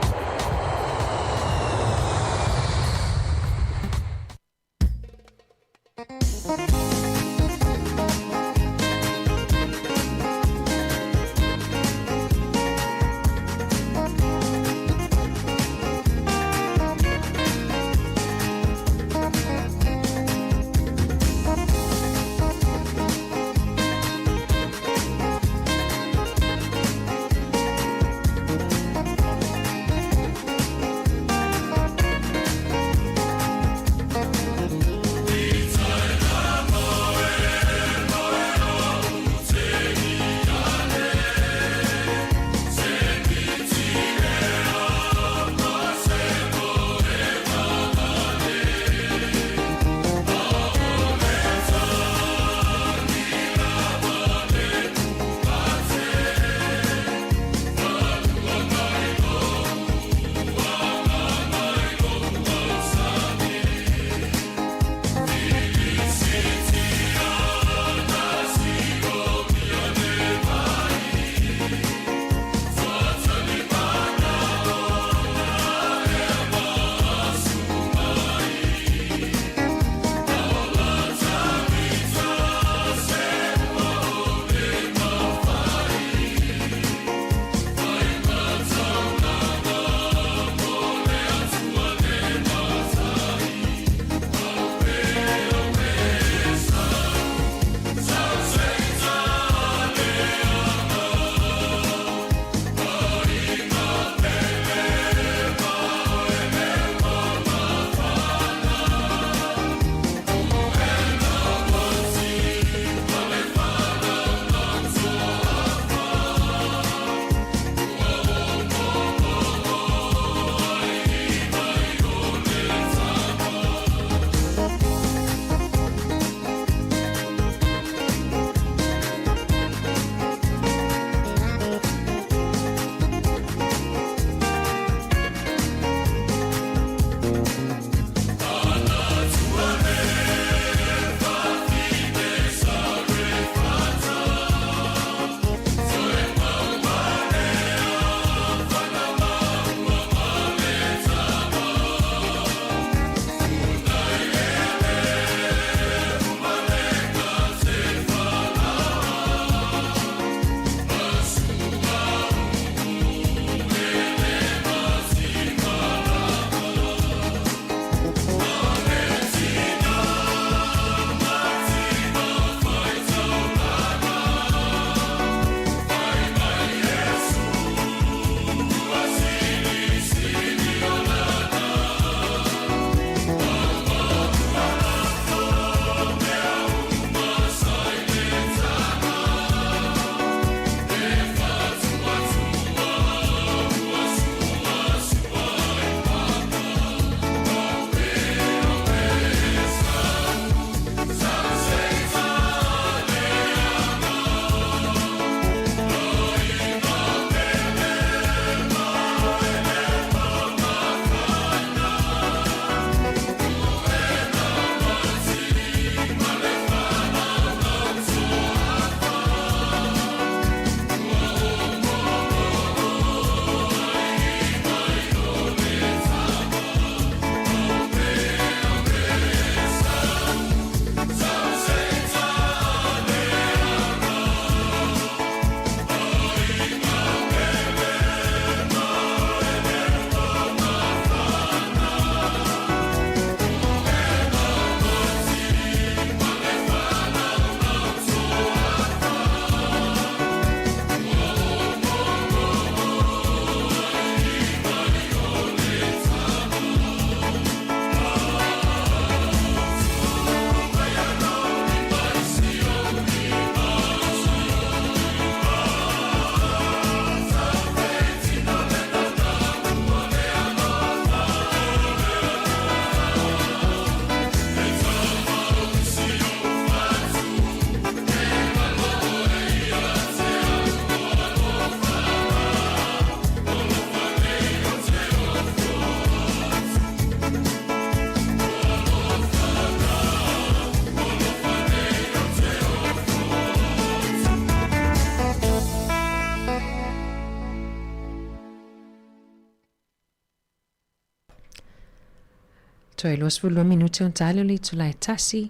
Toe 22 minute ona tali o le itula e tasi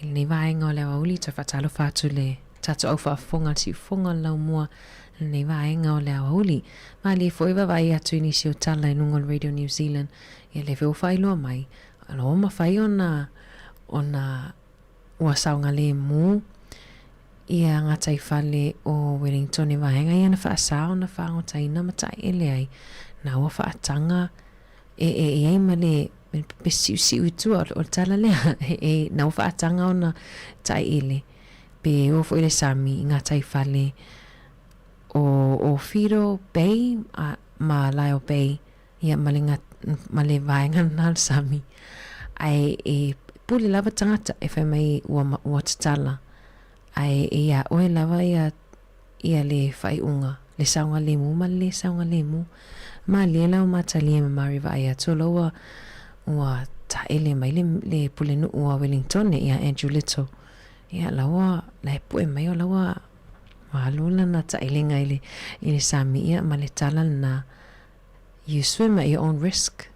i lenei vaega o le aoauli toe faatalofa atu le tatou au faafofoga le siufofoga o le laumua i lenei vaega o le aoauli. Malie foi vaavaai atu i nisi o tala i luga o le Radio New Zealand ia lea foi ua faailoa mai o lo o mafai ona ona ua saogalemu ia gataifale o Wellington i vaega ia na faasa ona faagotaina ma taeele ai na ua faataga e e i ai ma le pepesi siusiu i tua o le tala lea e na ua faataga ona taeele pe oo foi le sami i gataifale o Owhiro Bay a ma Lyall Bay ia ma le ma le vaega lena o le sami ae e pule lava tagata e fai mai ua ua tatala ae e iā oe lava ia ia le faaiuga le saogalemu ma le lē saogalemu. Malie la ua matalia ma Mari vaai atu o la ua ua taele mai le le pulenuu a Wellingtone ia Andrew Little ia la ua la e pue mai o la ua ua alu lana taelega i le i le sami ia ma le tala lena You swim at your own risk.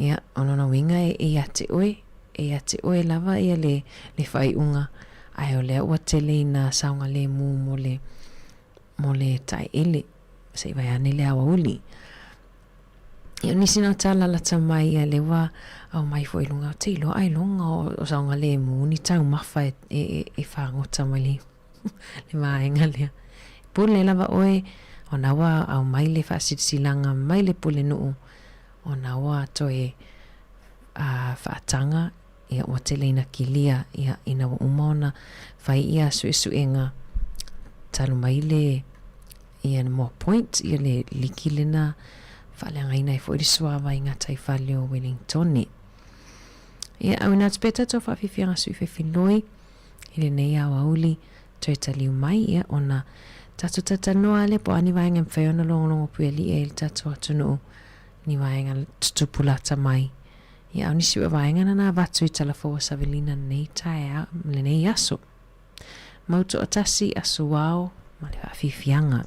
Ia, o lona uiga e ia te oe, e ia te oe lava ia le, le faaiuga, ae o lea ua tele ina saogalemu mo le, mo le taeele, se i vaeane le aoauli. Ia, o nisi na tala lata mai ia lea ua aumai foi i luga, ou te iloa ailoga o, o saogalemu ni taumafa e, e, e, e fagota mai le le vaega lea. Pule lava oe, ona ua aumai le faasilasilaga mai le pulenuu, ona ua toe faataga, ia ua tele ina kilia, ia ina ua uma ona fai ia suesuega talu mai le ia Moa Point, ia le liki lena faaleagaina ai foi le suavai gataifale o Wellingtone. Ia, auina atu pea tatou faafiafiaga sui fefiloi. I lenei aoauli toe taliu mai, ia, ona tatou talatalanoa lea po o a ni vaega e mafai ona logologo puialii ai i le tatou atunuu, ni vaega tutupu lata mai. Ia, a o nisi ua vaega na na avatu i Talafou a Savelina lenei taeao, lenei aso. Mau toatasi, aso ao, ma le faafiafiaga.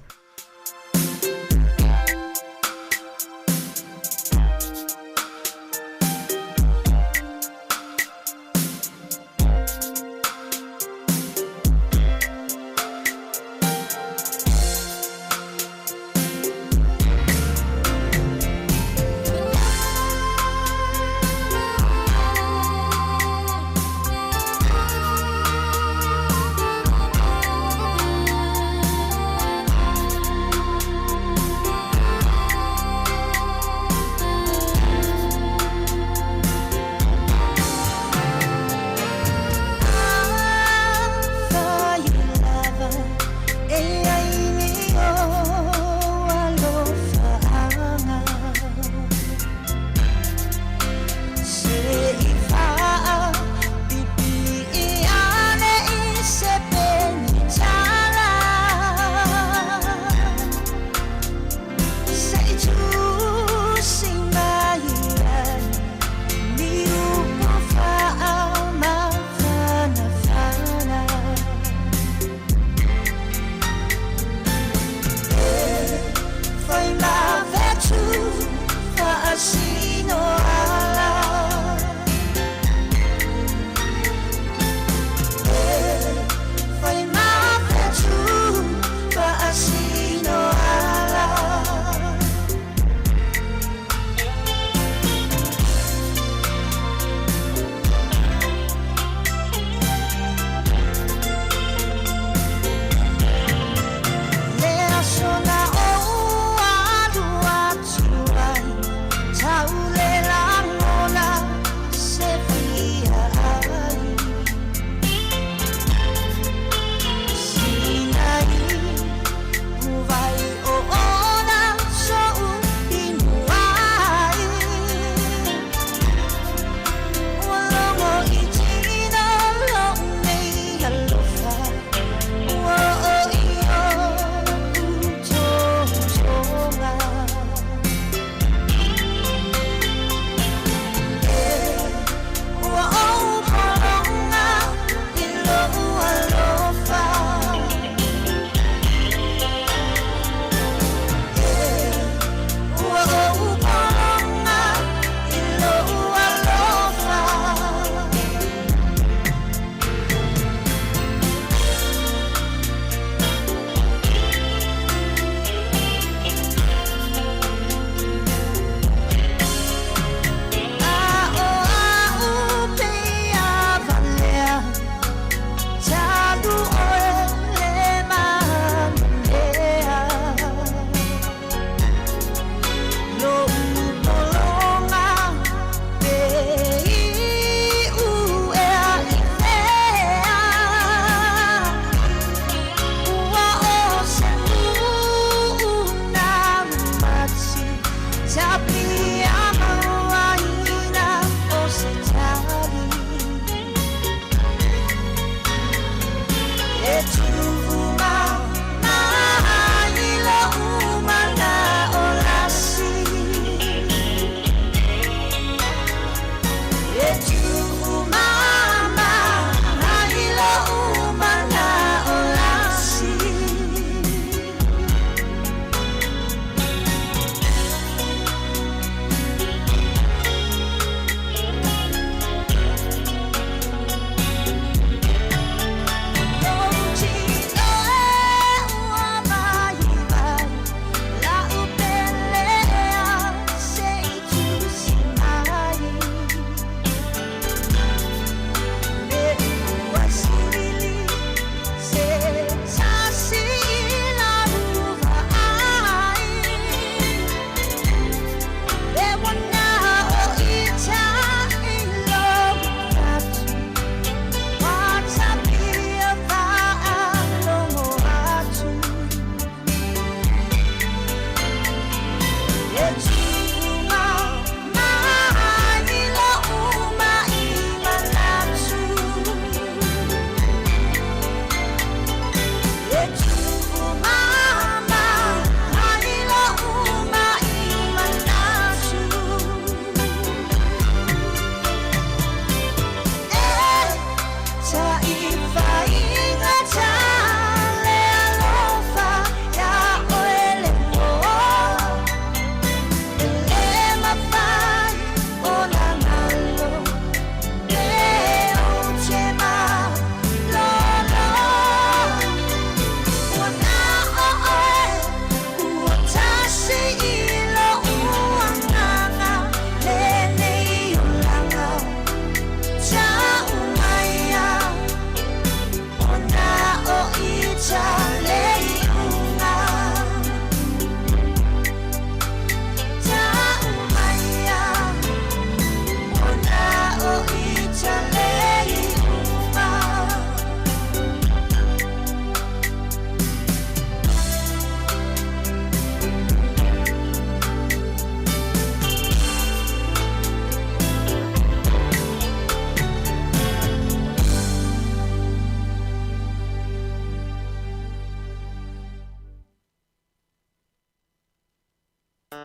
Ua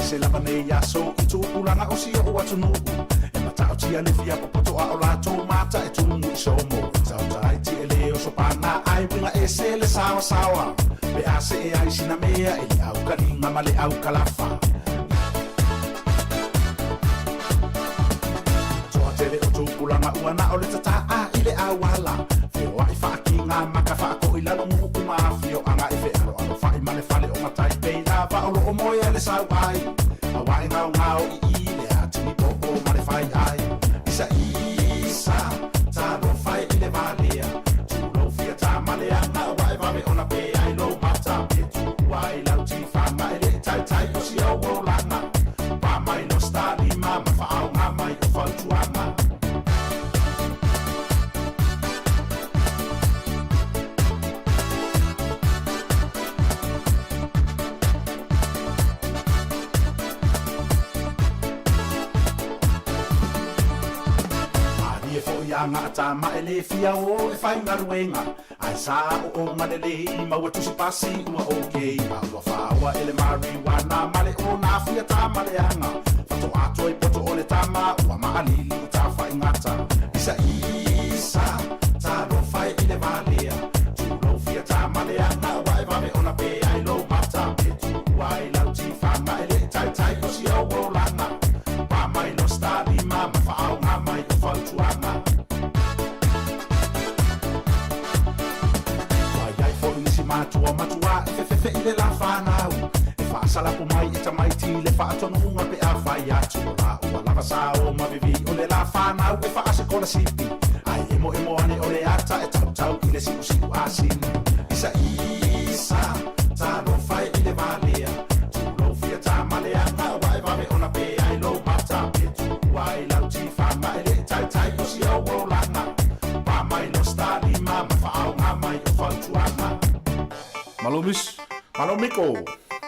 ese lava nei aso i tupulaga o si oʻu atunuu e matautia le fia popoto a o latou mata e tumu i somo taota ai tiʻele o sopana ai uiga ese le saoasaoa pe a see ai sina mea e le aukaliga ma le aukalafa toa tele o tupulaga ua na o le tataʻa i le auala feoaʻi faakiga maka faakoʻi lalo muʻu ma afioaga e fealoalofaʻi ma le fale o matai pei lava o loo moea le sauai auae gaogao ii le atini poʻo ma le fai ai isa isa talofa e i le valea tulou fia tamaleaga ua e vave ona pe ai lou mata pe tuua ai lau tifaga e leʻi taitai o si ou olaga pa mai lo stalima ma faaoga mai o fautuaga. Malie foʻi a gaʻata ma e lē fia o e faigaluega ae sa ooga lelei ma ua tusi pasi ua okei ma ua faoa e le mariuana ma le ona fia tamaleaga fatoʻā toe poto o le tama ua maʻalili i tafaigata isa isa talofa e i le valea tulou fia tamaleaga ua e vave ona pe ai lou mata pe tuua ai lau tifaga e leʻi taitai o si ou olaga pa mai lo stalima ma faaoga mai o fautuaga. Ua iai foʻi nisi matua matuā e fefefeʻi le lafanau e faasalapu mai e tamaiti le faatonuga pe afai atu o la ua lava sa o mavivi o le lafanau e faasekolasipi ae emoemo ane o le ata e tautau i le siʻusiʻu asini isa isa talofa e i le valea tulou fia tamaleaga ua e vave ona pe ai lou mata pe tuua ai lau tifaga e leʻi taitai o si ou olaga pa mai lo stalima ma faaoga mai o fautuaga. Malo mis. Malo Miko.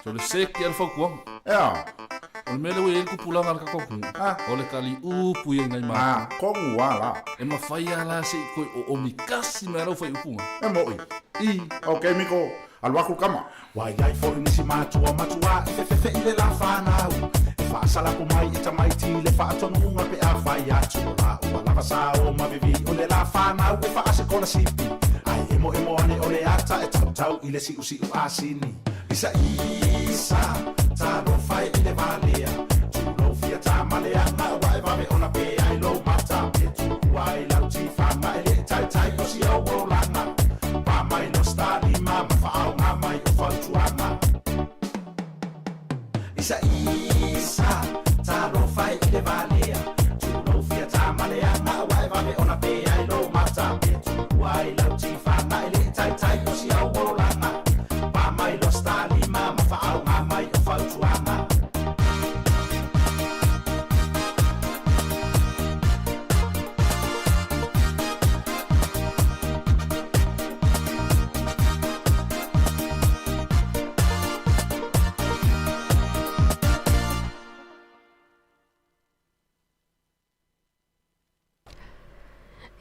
So le seki a le fautuaga. Ea. O le mea lea ua i ai le tupulaga a le tatou atunuu, o le taliupu ia i nai matou. Kogu a la. E mafai lava la se i toe oomi kasi mai a lau faaiupuga. E moʻi. I. Ok Miko, alu atu kama. Ua iai foʻi nisi matua matuā e fefefeʻi le lafanau e faasalapu mai e tamaiti le faatonuga pe afai atu o la ua lava sa o mavivi o le lafanau e faasekolasipi ae emoemo ane o le ata e tautau i le siʻusiʻu asini isa isa talofa e i le valea tulou fia tamaleaga ua e vave ona pe ai lou mata pe tuua ai lau tifaga e leʻi taitai o si ou olaga pa mai lo stalima ma faaoga mai o fautuaga isa isa talofa e i le valea tulou fia tamaleaga ua e vave ona pe ai lou mata pe tuua ai lau tifaga e leʻi taitai o si ou olaga pa mai lo stalima ma faaoga mai o fautuaga.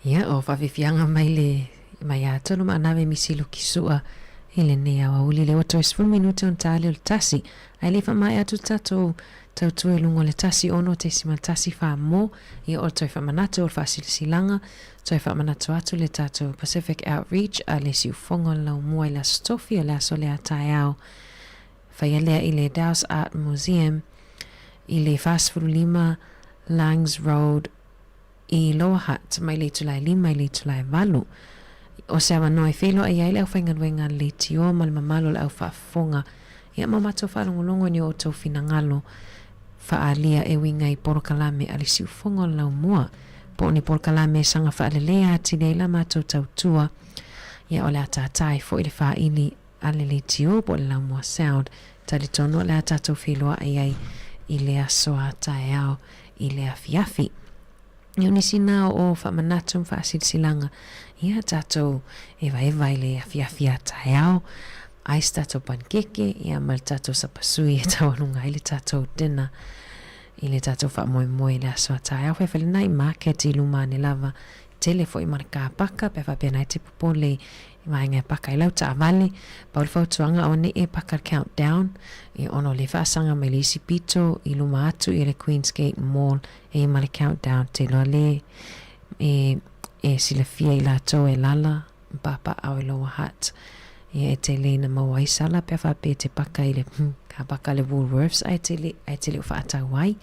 Ia, o faafiafiaga mai le mai atonu ma anave misi luki sua i lenei aoauli le ua toe 10 minute ona ta le o le tasi. Ae le i faamaea atu le tatou tautua i luga o le 16.1 fa mo, ia o le toe faamanatu o le faasilasilaga, toe faamanatu atu le tatou Pacific Outreach a le Siufogo o le Laumua i le Aso Tofi o le aso lea taeao. Faia lea i le Dowse Art Museum i le 45 Langs Road i Lower Hutt mai le itula e 5 i le itula e 8. O se avanoa e feiloai ai le aufaigaluega a le leitio ma le mamalu o le au faafofoga ia ma matou faalogologo i ni o outou finagalo faaalia e uiga i polokalame a le Siufogo o le Laumua po o ni polokalame e saga faaleleia atili ai la matou tautua. Ia o le ataata ai foi le faili a le leitio po o le Laumua Sound. Talitonu o le a tatou feiloai ai i le aso a taeao i le afiafi. Ia o nisi na o faamanatu ma faasilasilaga, ia tatou evaeva i le afiafi a taeao, ai se tatou panikeke, ia ma le tatou sapasui e taualuga ai le tatou dinner i le tatou faamoemoe i le aso a taeao. Faifai lena i market i luma ane lava, tele foi ma le kapaka pe a faapea na e te popole i vaega e paka ai lau taavale. Pau le fautuaga aua nei e paka le countdown, ia ona o le faasaga mai le isi pito i luma atu ia le Queensgate Mall e ma le countdown te iloa le e, e silafia i latou e lala ma papaao i Lower Hutt. Ia e tele ina maua ai sala pe a faapea e te paka i le ka paka le Woolworths ae te, ae te le o faatau ai.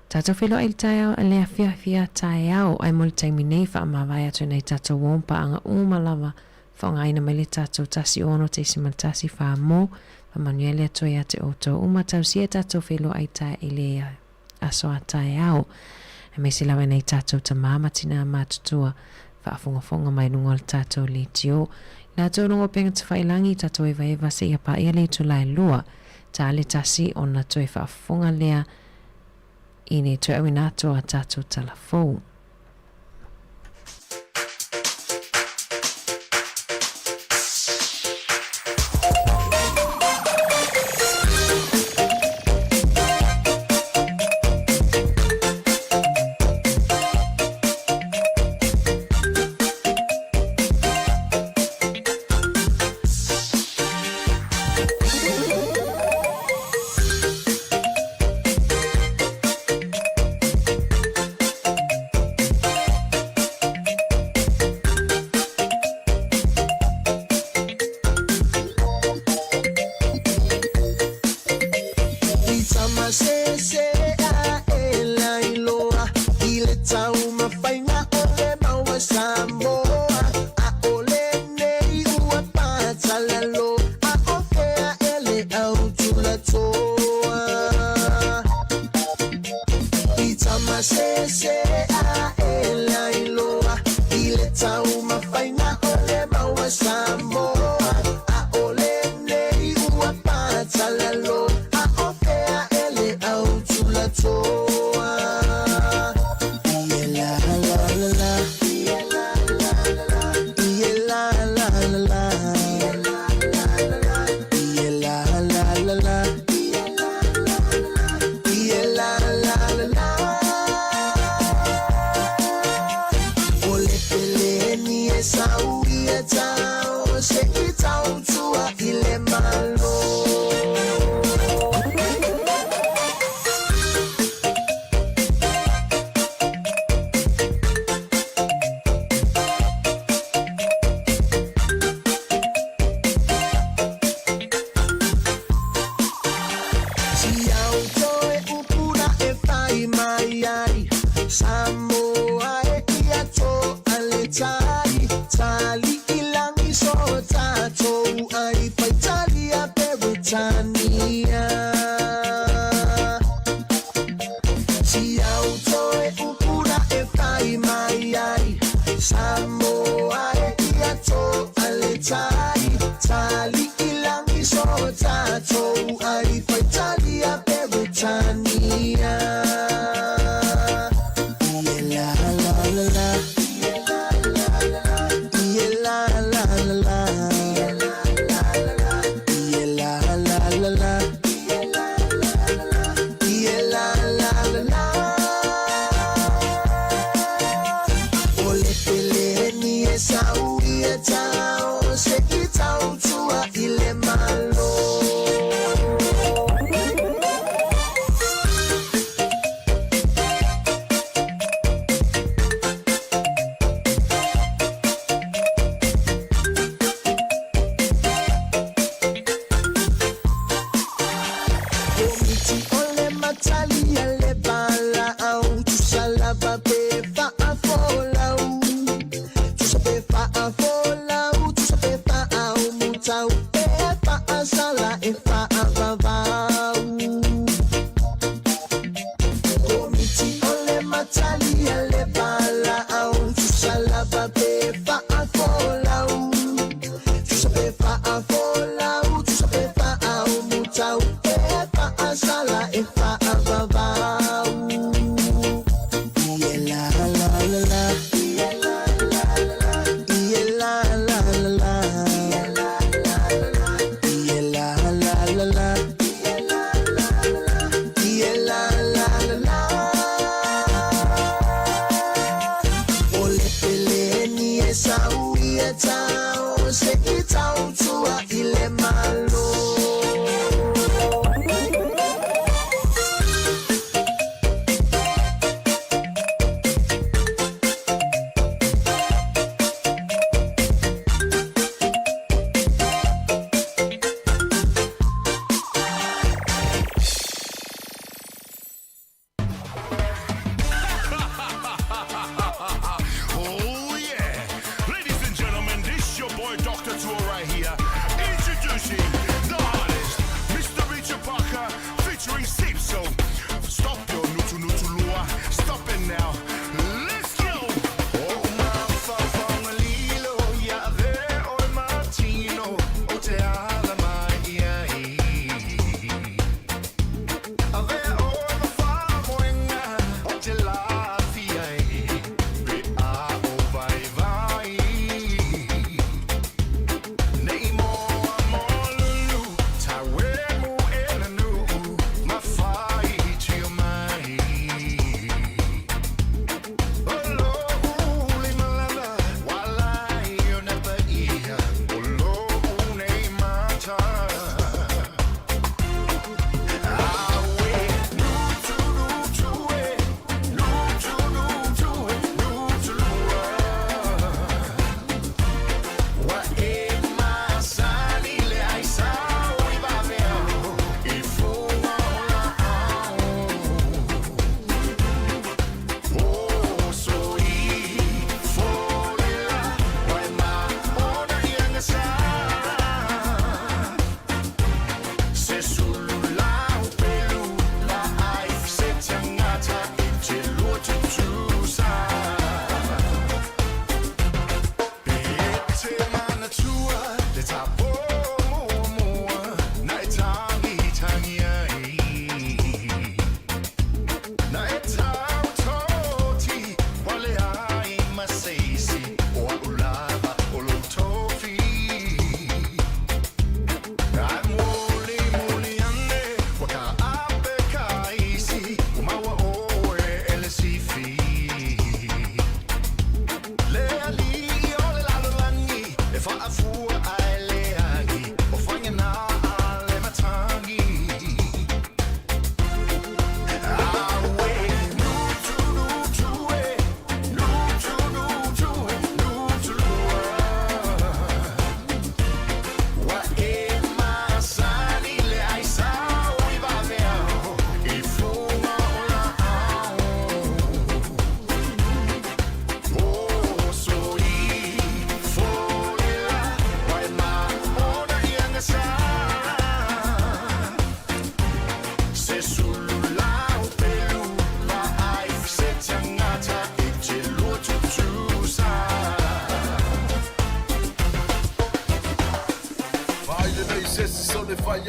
Tatou feiloai i le taeao le afiafi a taeao ae mo le taimi nei faamavae atu nei tatou uo ma paaga uma lava faaaogaina mai le tatou 16.1 fa mo faamanuia le Atua ia te outou uma tausia tatou feiloai tae i le aso a taeao aemaise lava i nai tatou tamā ma tinā matutua faafogafoga mai luga o le tatou leitio i latou luga o upega tafailangi tatou evaeva seia paia le itula e lua ta le tasi ona toe faafofoga lea i le toe auina atu o a tatou tala fou.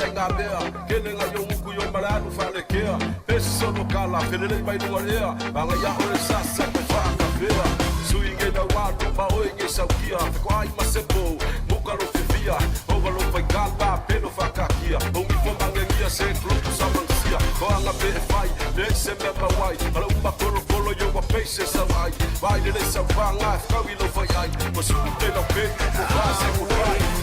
ai ngā mea Kele ngā yo muku yo mala alu whalekea Pesi sono kala, pelele mai lunga ea Manga ia ole sasa koe whakapea Sui nge na wānu ma oe nge saukia Feko ai ma sepo, muka lo fifia Ova lo whaikala, pelo whakakia Hongi fo mangengia se klopu sa mangsia Ko anga pe e whai, le se mea mawai Ala uma kolo kolo yo wa peise sa vai Vai le le sa whanga, whakau i lo whai ai Ko suku te lau pe, ko wha se ko whai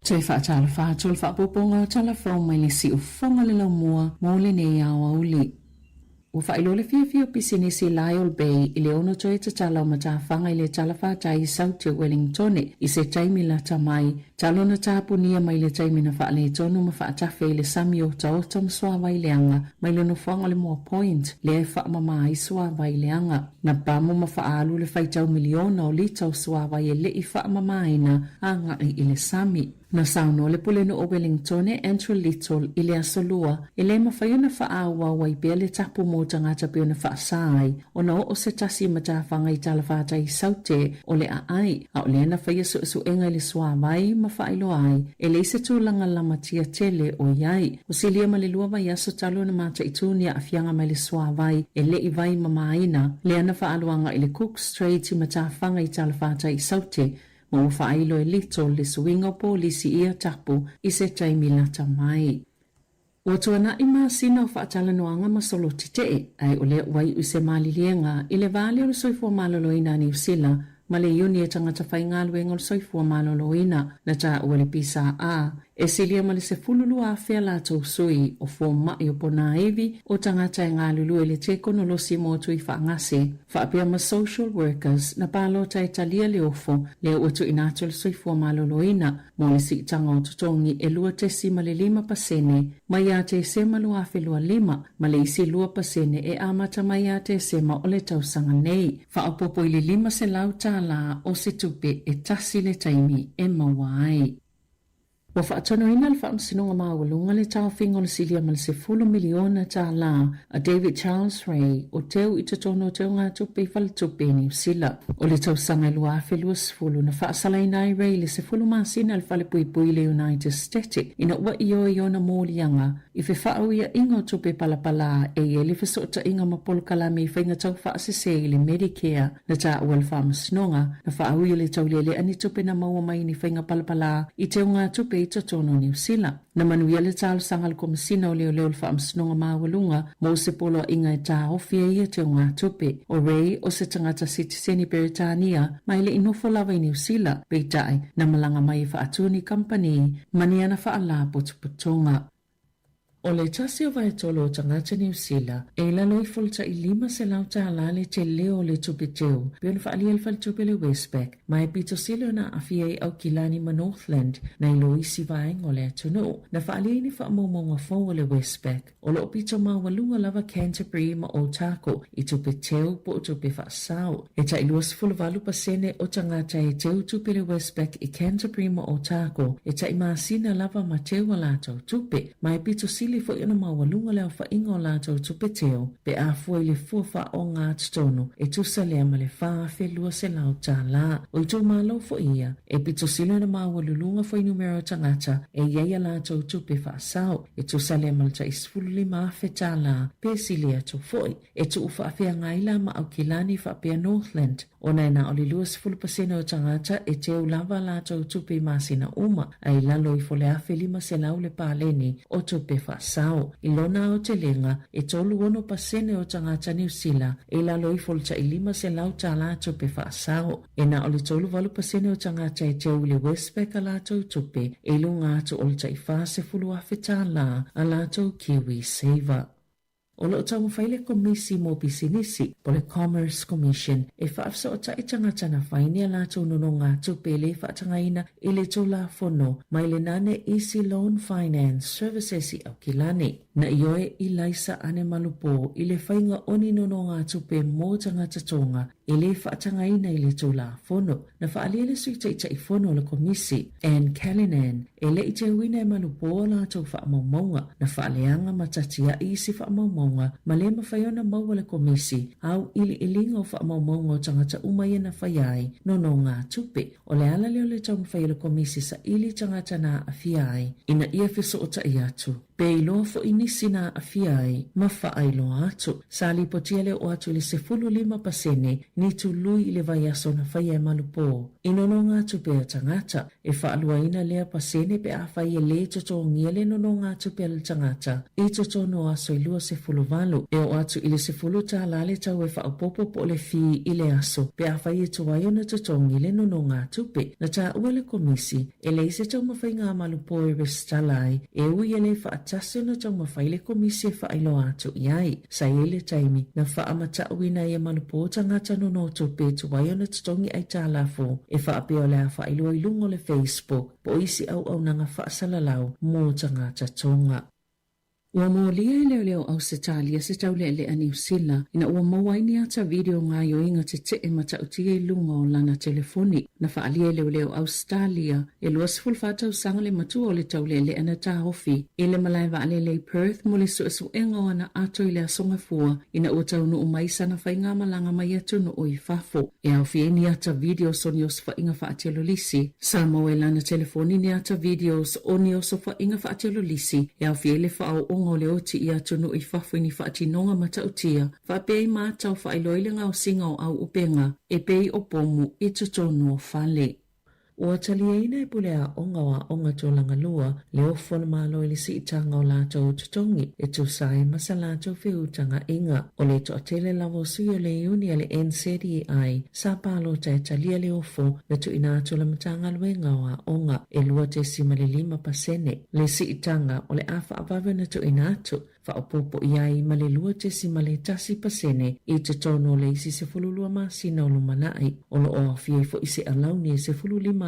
Toe faatalofa atu le faaopoopoga o tala fou mai le siufofoga le laumua mo lenei aoauli. Ua faailoa le fiafia o pisinisi Lyall Bay i le ono toe tatala o matafaga i le talafatai i Saute o Wellingtone i se taimi lata mai, talu ona tapunia mai le taimi na faaletonu ma faatafe i le sami otaota ma suavai leaga mai le nofoaga o le Moa Point lea e faamama ai suavai leaga. Na pamo ma faaalu le faitau miliona o lita o suavai e le i faamamaina agai i le sami. Na saunoa le Pulenuu o Wellingtone, Andrew Little, i le Aso Lua, e le mafai ona faaauau ai pea le tapu mo tagata pei ona faasa ai ona oo se tasi i matafaga i talafatai i Saute o le aai, a o lea na faia suesuega i le suavai ma faailoa ai e leai se tulaga lamatia tele o i ai. Ua silia ma le lua vaiaso talu ona mataitū ni aafiaga mai le suavai e le i vai mamaina, lea na faaaluaga i le Cook Strait i matafaga i talafatai i Saute, ma ua faailo e Little le suiga o polisi ia tapu i se taimi lata mai. Ua tuanaʻi masina o faatalanoaga ma solo tetee, ae o lea ua iu i se maliliega i le va lea o le soifua maloloina a Niu Sila ma le Iuni e Tagata Faigaluega o le Soifua Maloloina na taua e le PSA. E silia ma le 12,000 a latou sui o fomaʻi o ponaivi o tagata e galulue i le tekonolosi mo tui faagase, faapea ma social workers na palota e talia le ofo lea ua tuuina atu e le Soifua Maloloina mo le siitaga o totogi e 2.5% mai ia Tesema 2025 ma le isi 2% e amata mai ia Tesema o le tausaga nei, faaopoopo i le $500 o se tupe e tasi le taimi e maua ai. Ua faatonuina le Faamasinoga Maualuga le taofiga o le silia ma le $10 miliona a David Charles Ray o teu i totonu o teugatupe i faletupe i Niu Sila. O le tausaga e 2020 na faasalaina ai Ray i le 10 masina i le falepuipui i le United States ina ua ioe i ona moliaga i fefaauiaʻiga o tupe palapalā e i ai le fesootaiga ma polokalame i faiga taufaasese i le Medicare. Na taua le Faamasinoga, na faauia le taulealea ni tupe na maua mai i ni faiga palapalā i teugatupe i totonu o Niu Sila. Na manuia le talosaga a le Komesina o Leoleo o le Faamasinoga Maualuga mo se poloaiga e taofi ai ia teugatupe. O Ray o se tagata sitiseni Peretania ma e le i nofo lava i Niu Sila, peitai, na malaga mai e faatu ni kamupani ma ni ana faalapotopotoga. O le tasi o vaetolu o tagata Niu Sila e i lalo ifo o le tai $500 le tele o le tupe teu pei ona faaalia e le faletupe le Westpac ma e pito sili ona aafia ai Aukilani ma Northland nai lo isi vaega o le atunuu. Na faaalia ai ni faamaumauga fou a le Westpac O lo o pito maualuga lava Canterbury ma Otago i tupe teu po o tupe faasao. E tai 28% o tagata e teu tupe le Westpac i Canterbury ma Otago e tai masina lava ma teu a latou tupe, ma e pito sili foi ona maualuga le aofaiga o latou tupe teu pe a fua i le fua faaogatotonu e tusa lea ma le $4,200. O itumalo foi ia e pito sili ona maualuluga fuainumera o tagata e i ai a latou tupe faasao. E tusa lea ma le tai $15,000 pe sili atu foi. E tuu faafeagai la ma Aukilani faapea Northland, ona e na o le 20% o tagata e teu lava a latou tupe i masina uma, a i lalo ifo le $1,500 le paleni o tupe faasao. I lona aotelega, e 36% o tagata Niu Sila e i lalo ifo o le tai $500 tupe faasao. E na o le 38% o tagata e teu i le Westpac a latou tupe e i luga atu o le tai $40,000 a latou KiwiSaver. O lo o taumafai le Komisi mo Pisinisi, po o le Commerce Commission, e faafesootai tagata na fai ni a latou nonogatupe e le faatagaina i le Tulafono mai le nane Easy Loan Finance Services i Aukilani. Na ioe i Laisa Ane Malupo i le faiga o ni nonogatupe mo tagata Tonga e le faatagaina i le Tulafono. Na faaalia le Sui Taitaifono o le Komisi, Anne Callinan, e le i teuina e malupo a latou faamaumauga. Na faaleaga ma tatiaʻi isi faamaumauga ma le mafai ona maua le Komisi auiliiliga o faamaumauga o tagata uma ia na faia ai nonogatupe. O le ala lea o le taumafai a le Komisi saili tagata na aafia ai ina ia fesootai atu. Pe iloa foi nisi na aafia ai ma faailoa atu. Sa lipotia le oo atu i le 15% ni tului i le vaiaso na faia e malupo i nonogatupe a tagata. E faaluaina lea pasene pe afai e lē totogia le nonogatupe a le tagata i totonu o aso e 28. E oo atu i le $10 le tau e faaopoopo po o le fee i le aso pe afai e tuai ona totogi le nonogatupe. Na taua e le Komisi E leai se taumafaiga a malupo e resitala ai, e ui e le faatasi ona taumafai le Komisi e faailoa atu i ai. Sa i ai le taimi na faamatauina ai e malupo tagata nonotupe e tuai ona totogi aitalafu e faapea o le a faailoa i luga o le Facebook po o isi auaunaga faasalalau mo tagata Tonga. Ua molia e leoleo Ausetalia se taulealea Niu Sila ina ua maua ai ni ata video gaoioiga tetee matautia i luga o lana telefoni. Na faaalia e leoleo Ausetalia e 24 tausaga le matua o le taulealea na taofi i le malae vaalele i Perth mo le suesuega o ana ato i le Aso Gafua ina ua taunuu mai sana faigamalaga mai atunuu i fafo. E aofia ai ni ata videos o ni osofaiga faatelolisi. Sa maua i lana telefoni ni ata videos o ni osofaiga faatelolisi e aofia ai le faaooga o le oti i atunuu i fafo i ni faatinoga matautia faapea ai ma ata o faailoa i le gaosiga o auupega e pei o pomu i totonu o fale. Ua taliaina e Pule Aoga o Aoga Tulaga Lua le ofo a le Malo i le siitaga o latou totogi e tusa ai ma sa latou feutagaʻiga. O le toatele lava o sui o le iuni a le NZEI sa palota e talia le ofo na tuuina atu e le Matagaluega o Aoga e 2.5% le siitaga o le a faavave ona tuuina atu faaopoopo i ai ma le 2.1% i totonu o le isi 12 masina o lumanai. O lo o aofia ai foi se alauni e $15,000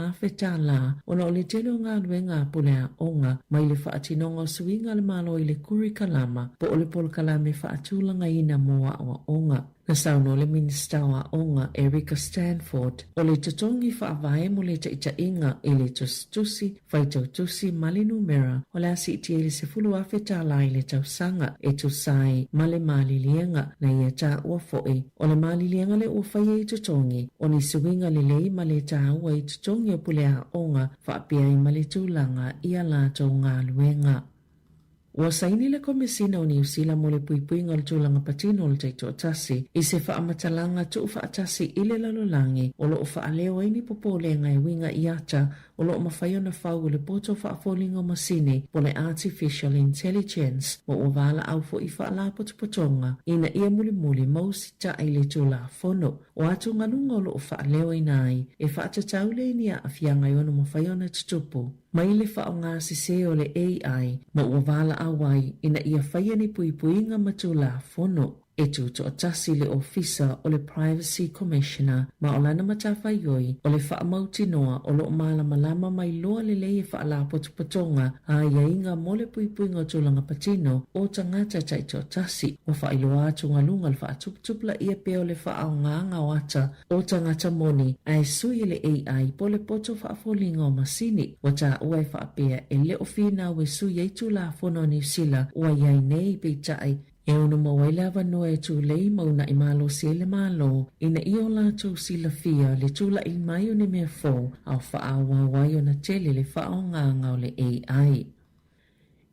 ona o le tele o galuega a pule aoga mai le faatinoga o suiga a le Malo i le kurikalama po o le polokalame faatulagaina mo aoaoga. Na saunoa le Minisita o Aoga, Erica Stanford, o le totogi faavae mo le taitaiga i le tusitusi, faitautusi ma le numera o le a siitia i le $10,000 i le tausaga e tusa ai ma le maliliega. Na ia taua foi, o le maliliega lea ua faia i totogi, o ni suiga lelei ma le taua i totogi o pule aoga faapea ai ma le tulaga i a latou galuega. Ua saini le Komesina o Niu Sila mo le Puipuiga o le Tulaga Patino o le Taitoatasi i se faamatalaga tuufaatasi i le lalolagi o lo o faaleo ai ni popolega e uiga i ata o lo o mafai ona fau e le poto faafoliga o masini po o le Artificial Intelligence ma ua valaau foi i faalapotopotoga ina ia mulimuli ma usitaʻi le Tulafono o atugaluga o lo o faaleoina ai e faatatau lea i ni aafiaga e ono mafai ona tutupu mai le faaaoga sesē o le AI ma ua valaau ai ina ia faia ni puipuiga ma Tulafono e tutoatasi le Ofisa o le Privacy Commissioner ma o lana matafaioi o le faamautinoa o lo o malamalama mai loa lelei e faalapotopotoga a aiaiga mo le puipuiga o tulaga patino o tagata taitoatasi. Ua faailoa atugaluga le faatuputupulaia pea o le faaaogaga o ata o tagata moni ae sui e le AI po o le poto faafoliga o masini. Ua taua e faapea e le o finau e sui ai Tulafono a Niu Sila ua i ai nei, peitai, e ono maua ai le avanoa e tulei ma unaʻi malosi ai le Malo ina ia o latou silafia le tulaʻi mai o ni mea fou a o faaauau ai ona tele le faaaogaga o le AI.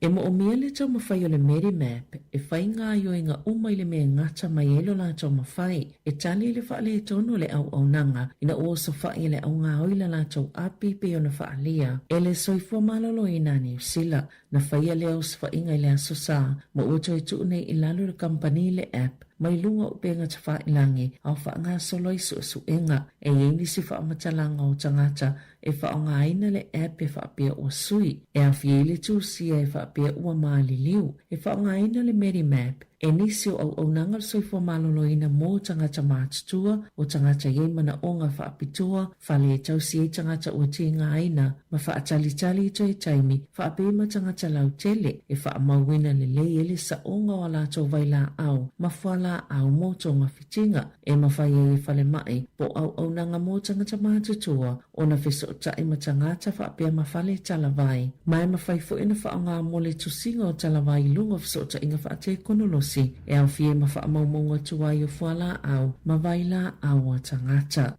E moomia le taumafai o le Medimap e fai gaoioiga uma i le mea e gata mai ai lo latou mafai e tali i le faaletonu o le auaunaga ina ua osofaʻi e le augaoi la latou api pei ona faaalia e le Soifua Maloloina a Niu Sila. Na faia lea osofaiga i le Aso Sa ma ua toe tuu nei i lalo le kamupani le app mai luga o upega tafailangi a o faagasolo ai suesuega. E i ai nisi faamatalaga o tagata e faaaogaina le app e faapea ua sui, e aofia ai le tusia e faapea ua maliliu. E faaaogaina le Medimap e nisi o auaunaga o le soifua maloloina mo tagata matutua, o tagata i ai manaoga faapitoa, fale e tausi ai tagata ua tigaina ma faatalitali i toe taimi, faapea ma tagata lautele, e faamauina lelei ai le saoga o a latou vailaau ma fualaau mo togafitiga. E mafai ai e falemai po o auaunaga mo tagata matutua ona fesootai ma tagata faapea ma fale talavai. Ma e mafai foi ona faaaoga mo le tusiga o talavai i luga o fesootaiga faatekonolosi e aofia ai ma faamaumauga tuai o fualaau ma vailaau a tagata.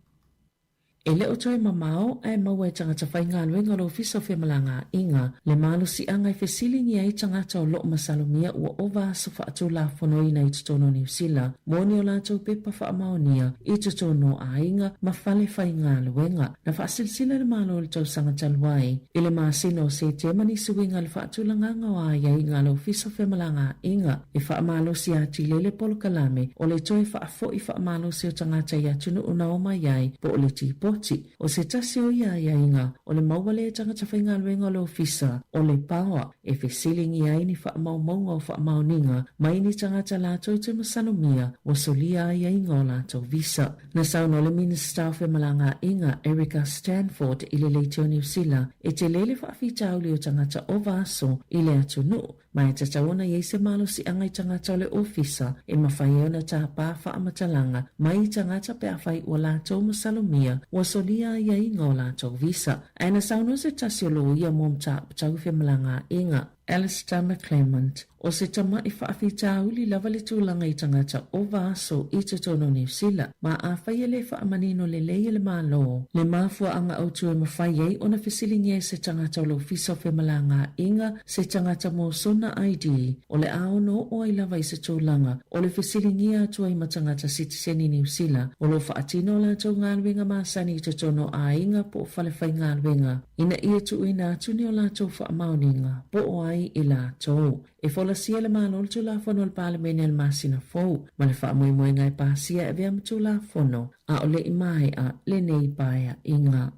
E le o toe mamao ae maua e tagata faigaluega o le Ofisa o Femalagaaiga le malosiaga e fesiligia ai tagata o lo o masalomia ua ova aso faatulafonoina i totonu o Niu Sila mo ni o latou pepa faamaonia i totonu o aiga ma fale faigaluega. Na faasilasila le Malo i le tausaga talu ai i le masina o Setema nisi uiga i le faatulagaga o aiaiga a le Ofisa o Femalagaaiga e faamalosi atili ai le polokalame o le toe faafo'i faamalosi o tagata i atunuu na omai ai po o le tipoti. O se tasi o ia aiaiga o le maua lea e tagata faigaluega o le Ofisa o le Paoa e fesiligia ai ni faamaumauga o faamaoniga mai ni tagata latou te masalomia ua solia aiaiga o latou visa. Na saunoa le Minisita o Femalagaaiga, Erica Stanford i le Leitio Niu Sila e tele le faafitauli o tagata ova aso i le atunuu Ma e tatau ona i ai se malosiaga i tagata o le ofisa e mafai ai ona tāpā faamatalaga mai i tagata pe afai ua latou masalomia ua solia aiaiga o latou visa. Ae na saunoa se tasi o loia mo mataupu tau femalagaaiga. Alistair McClymont, O se tamaʻi faafitauli lava le tulaga i tagata ova aso i totonu o Niu Sila, ma afai e le faamanino lelei e le Malo le mafuaaga autu e mafai ai ona fesiligia e se tagata o le Ofisa o Femalagaaiga se tagata mo sona ID, o le a ono oo ai lava i se tulaga o le fesiligia atu ai ma tagata sitiseni Niu Sila o lo o faatino a latou galuega masani i totonu o aiga po o fale faigaluega. Ina ia tuuina atu ni o latou faamaoniga po o ai i latou. E folasia le Malo le Tulafono a le Palemene i le masina fou, ma le faamoemoega e pasia e avea ma Tulafono a o le i maea lenei paeaiga.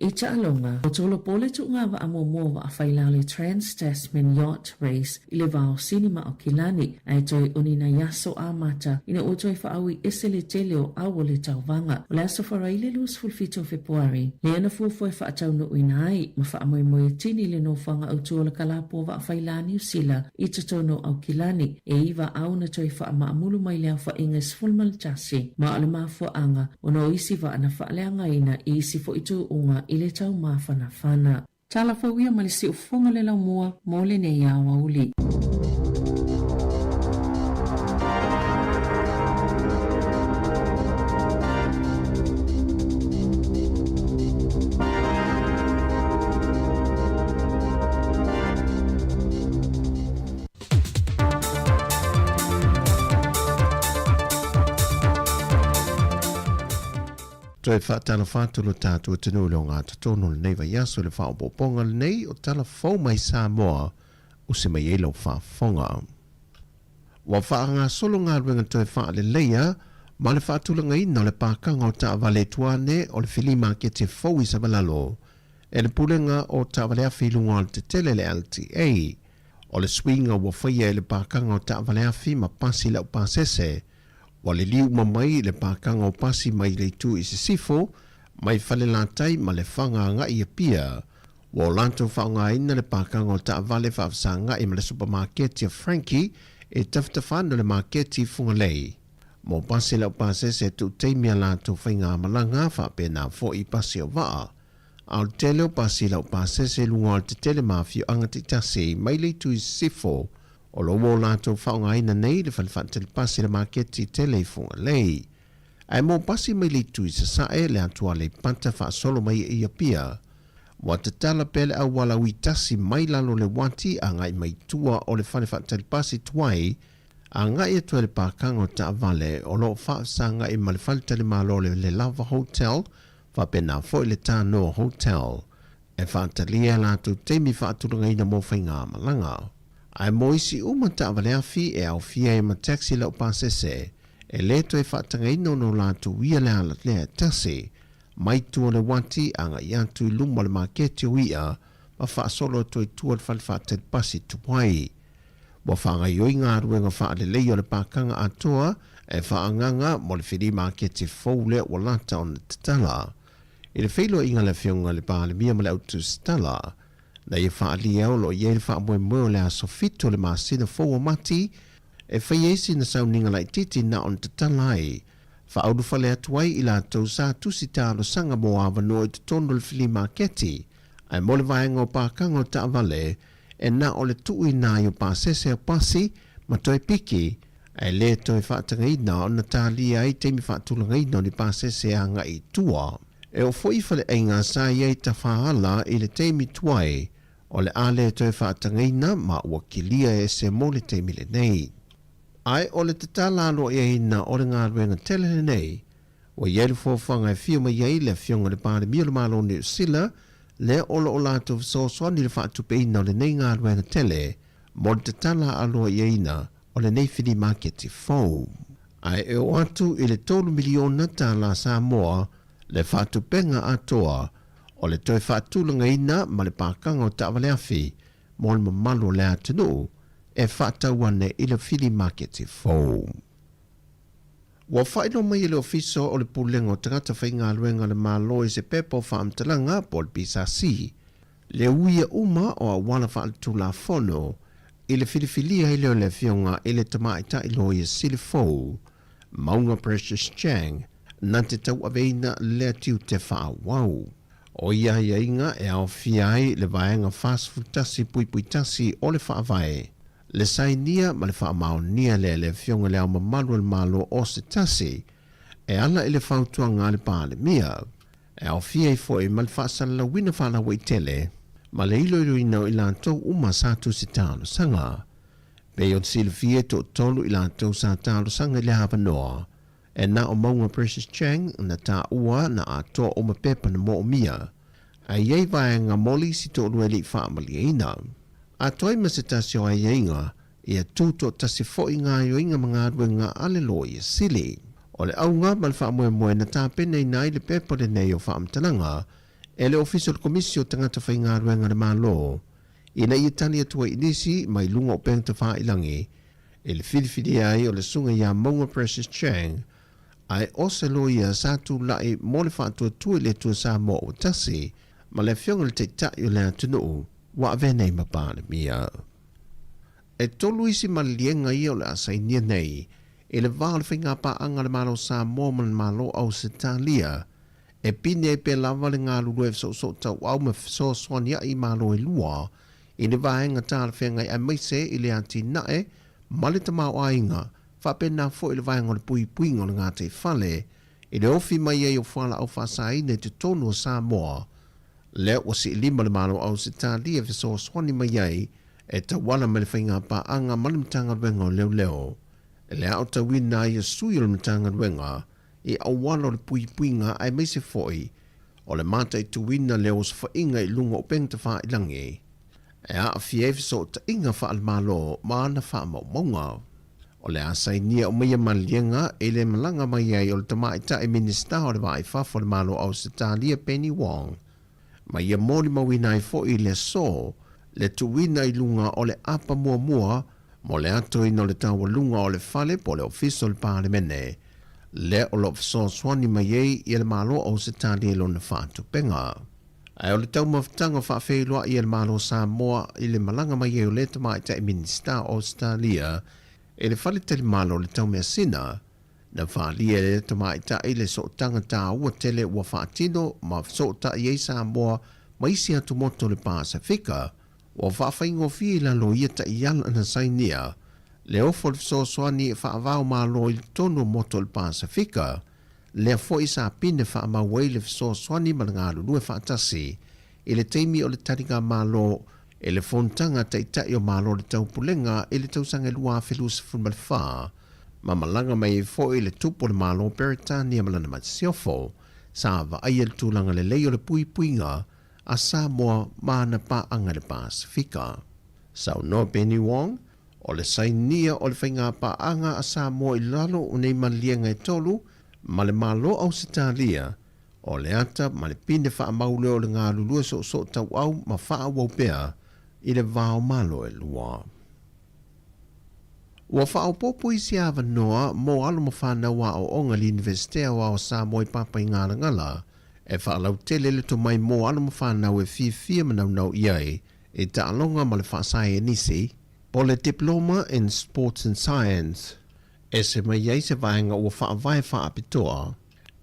I taaloga, ua tolopo le tuuga vaa muamua o vaa faila o le Trans-Tasman Yacht Race i le va o Sini ma Aukilani, ae toe ʻoni nai aso amata ina ua toe faaui ese le tele o au o le tauvaga. O le Aso Faraile 27 o Fepuari, lea na fuafua e faataunuuina ai ma faamoemoe tini le nofoaga autu o le kalapu o vaa faila Niu Sila i totonu o Aukilani, e iva au na toe faamaamulu mai le aofaiga e 11, ma o le mafuaaga ona o isi vaa na faaleagaina i isi foi tuuga i le taumafanafana. Tala fou ia ma le siufofoga o le laumua mo lenei aoauli. Toe faatalofa atu lo tatou atunuu i le ogatotonu o lenei vaiaso i le faaopoopoga lenei o Tala Fou mai Samoa usi mai ai lau faafofoga. Ua faagasolo galuega toe faaleleia ma le faatulagaina o le pakaga o taavale tuane o le fili maketi fou i Savalalo e le Pulega o Taavale Afi i luga o le tetele le LTA. O le suiga ua faia e le pakaga o taavale afi ma pasi laupasese Ua liliu uma mai le pakaga o pasi mai le itu i sisifo, mai Falelatai ma Lefaga agai i Apia. Ua o latou faaaogaina le pakaga o taavale faafesagai ma le supamaketi a Frankie e tafatafa ane o le maketi i Fugalei. Mo pasi laupasese e tuu taimi a latou faigamalaga faapena foi i pasi o vaa. A o le tele o pasi laupasese i luga o le tetele ma afioaga taitasi mai le itu i sisifo, O lo o latou faaaogaina nei le fale faatali pasi le maketi tele i Fugalei. Ae mo pasi mai le itu i Sasae, le atu Aleipata faasolo mai i Apia. Ua tatala pea le auala ui tasi mai lalo o le uati agai mai tua o le fale faatali pasi tuai agai atu ai le pakaga o taavale o lo o faafesagai ma le faletalimalo o le Lelava Hotel faapena foi le Tanoa Hotel. E faatalia e latou taimi faatulagaina mo faigamalaga. Ae mo isi uma taavale afi e aofia ai ma taxi laupasese, e le toe faatagaina ona o latou ia le ala lea e tasi, mai tua o le uati agai atu i luma o le maketi o i'a ma faasolo atu ai tua o le fale faatali pasi tuai. Ua faagaioi galuega faalelei o le pakaga atoa e faaagaga mo le fili maketi fou lea ua lata ona tatala. I le feiloaiga a le Afioga i le Palemia ma le Autusitala, na ia faaalia o lo o i ai le faamoemoe o le aso 7 o le masina fou o Mati e fai ai sina sauniga laitiiti na ona tatala ai, faaulufale atu ai i latou sa tusi talosaga mo avanoa i totonu o le fili maketi, ae mo le vaega o pakaga o taavale, e na o le tuuina ai o pasese o pasi ma toe piki, ae le toe faatagaina ona talia ai taimi faatulagaina o ni pasese agai i tua. E oo foi i faleaiga sa i ai tafaala i le taimi tuai, o le a le toe faatagaina ma ua kilia e ese mo le taimi lenei. Ae o le tatala aloaiaina o le galuega tele lenei, ua i ai le fuafuaga e afio mai ai le Afioga i le Palemia o le Malo o Niu Sila, lea o lo o latou fesoasoani i le faatupeina o lenei galuega tele mo le tatala aloaiaina o lenei fili maketi fou. Ae e oo atu i le $3 miliona Samoa le faatupega atoa o le toe faatulagaina ma le pakaga o taavale afi mo le mamalu o le atunuu e faatau ane i le fili maketi fou. Ua faailoa mai e le Ofisa o le Pulega o Tagata Faigaluega a le Malo i se pepa o faamatalaga po o le PSC le uia uma o auala faaletulafono i le filifilia ai lea o le Afioga i le Tamaitai Loia Sili fou, Mauga Precious Chang, na te tauaveina lea tiute faaauau. O ia aiaiga e aofia ai le Vaega 41.1 o le Faavae, le sainia ma le faamaonia lea e le Afioga i Le Ao Mamalu o le Malo o se tasi, e ala i le fautuaga a le Palemia, e aofia ai foi ma le faasalalauina faalauaitele ma le iloiloina o i latou uma sa tusi talosaga. Pei ona silafia e toatolu i latou sa talosaga i le avanoa, E na o Mauga Precious Chang na taua na atoa uma pepa na moomia, ae i ai vaega moli si toalua e le i faamalieina. Atoa ai ma se tasi o aiaiga, ia tu toatasi foi ngā aioiga ma galuega a le Loia Sili. O le auga ma le faamoemoe na tapenaina ai le pepa lenei o faamatalaga e le Ofisa o le Komisi o Tagata Faigaluega a le Malo ina ia tali atu ai i nisi mai luga o upega tafailangi i le filifilia ai o le susuga ia Mauga Precious Chang, ae o se loia sa tulai mo le faatuatua i le Atua Samoa ua tasi ma le Afioga i le Taitai o le atunuu ua avea nei ma Palemia. E tolu isi maliliega ia o le a sainia nei i le va o le faigapaaga a le Malo o Samoa ma le Malo o Ausetalia e pine ai pea lava le galulue fesoosoo tauau ma fesoasoania'i i Malo e lua i le vaega talafeagai aemaise i le atinae ma le tamaoaiga, faapena foi le vaega o le puipuiga o le gataifale i le ofi mai ai o fualaau faasaina i totonu o Samoa, lea ua siilima le Malo o Ausetalia e fesoasoani mai ai e tauala mai le faigapaaga ma le Matagaluega o Leoleo e le aotauina ai o sui o le Matagaluega i auala o le puipuiga aemaise foi o le mataituina le osofaiga i luga o upega tafailangi e aafia ai fesootaiga faale-Malo ma ana faamaumauga. O le a sainia uma ia maliega i le malaga mai ai o le Tamaitai Minisita o le Va i Fafo o le Malo o Ausetalia Penny Wong ma ia molimauina ai foi le aso le tuuina i luga o le apa muamua mo le atoina o le taualuga o le fale po o le Ofisa o le Palemene lea o lo o fesoasoani mai ai ia le Malo o Ausetalia i lona faatupega. Ae o le taumafataga faafeiloai a le Malo o Samoa i le malaga mai ai o lea tamaitai Minisita o Ausetalia i le faletalimalo o le Taumeasina, na faaalia e lea tamaitai le sootaga taua tele ua faatino ma fesootai ai Samoa ma isi atumotu o le Pasefika, Ua faafaigofie i lalo o ia taiala na sainia le ofo o le fesoasoani e faavao malo i totonu o motu o le Pasefika, lea foi sa pine faamau ai le fesoasoani ma le galulue faatasi i le taimi o le taliga Malo i le Fonotaga a Taitai o Malo o le Taupulega i le tausaga 2024, ma malaga mai ai foi le Tupu o le Malo o Peretania ma lana Masiofo, sa vaaia le tulaga lelei o le puipuiga a Samoa ma ana paaga i le Pasefika. Saunoa Penny Wong, o le sainia o le faigapaaga a Samoa i lalo o nei maliega e tolu ma le Malo Ausetalia, o le ata ma le pine faamau lea o le galulue soosoo tauau ma faaauau pea i le va o Malo e lua. Ua faaopoopo isi avanoa mo alo ma fanau aoaoga i le Iunivesite Aoao o Samoa i Papaigalagala E faalautele le tomai mo alo ma fanau e fiafia ma naunau i ai i taaloga ma le faasaenisi, po le Diploma in Sports and Science. Ese mai ai se vaega ua faavae faapitoa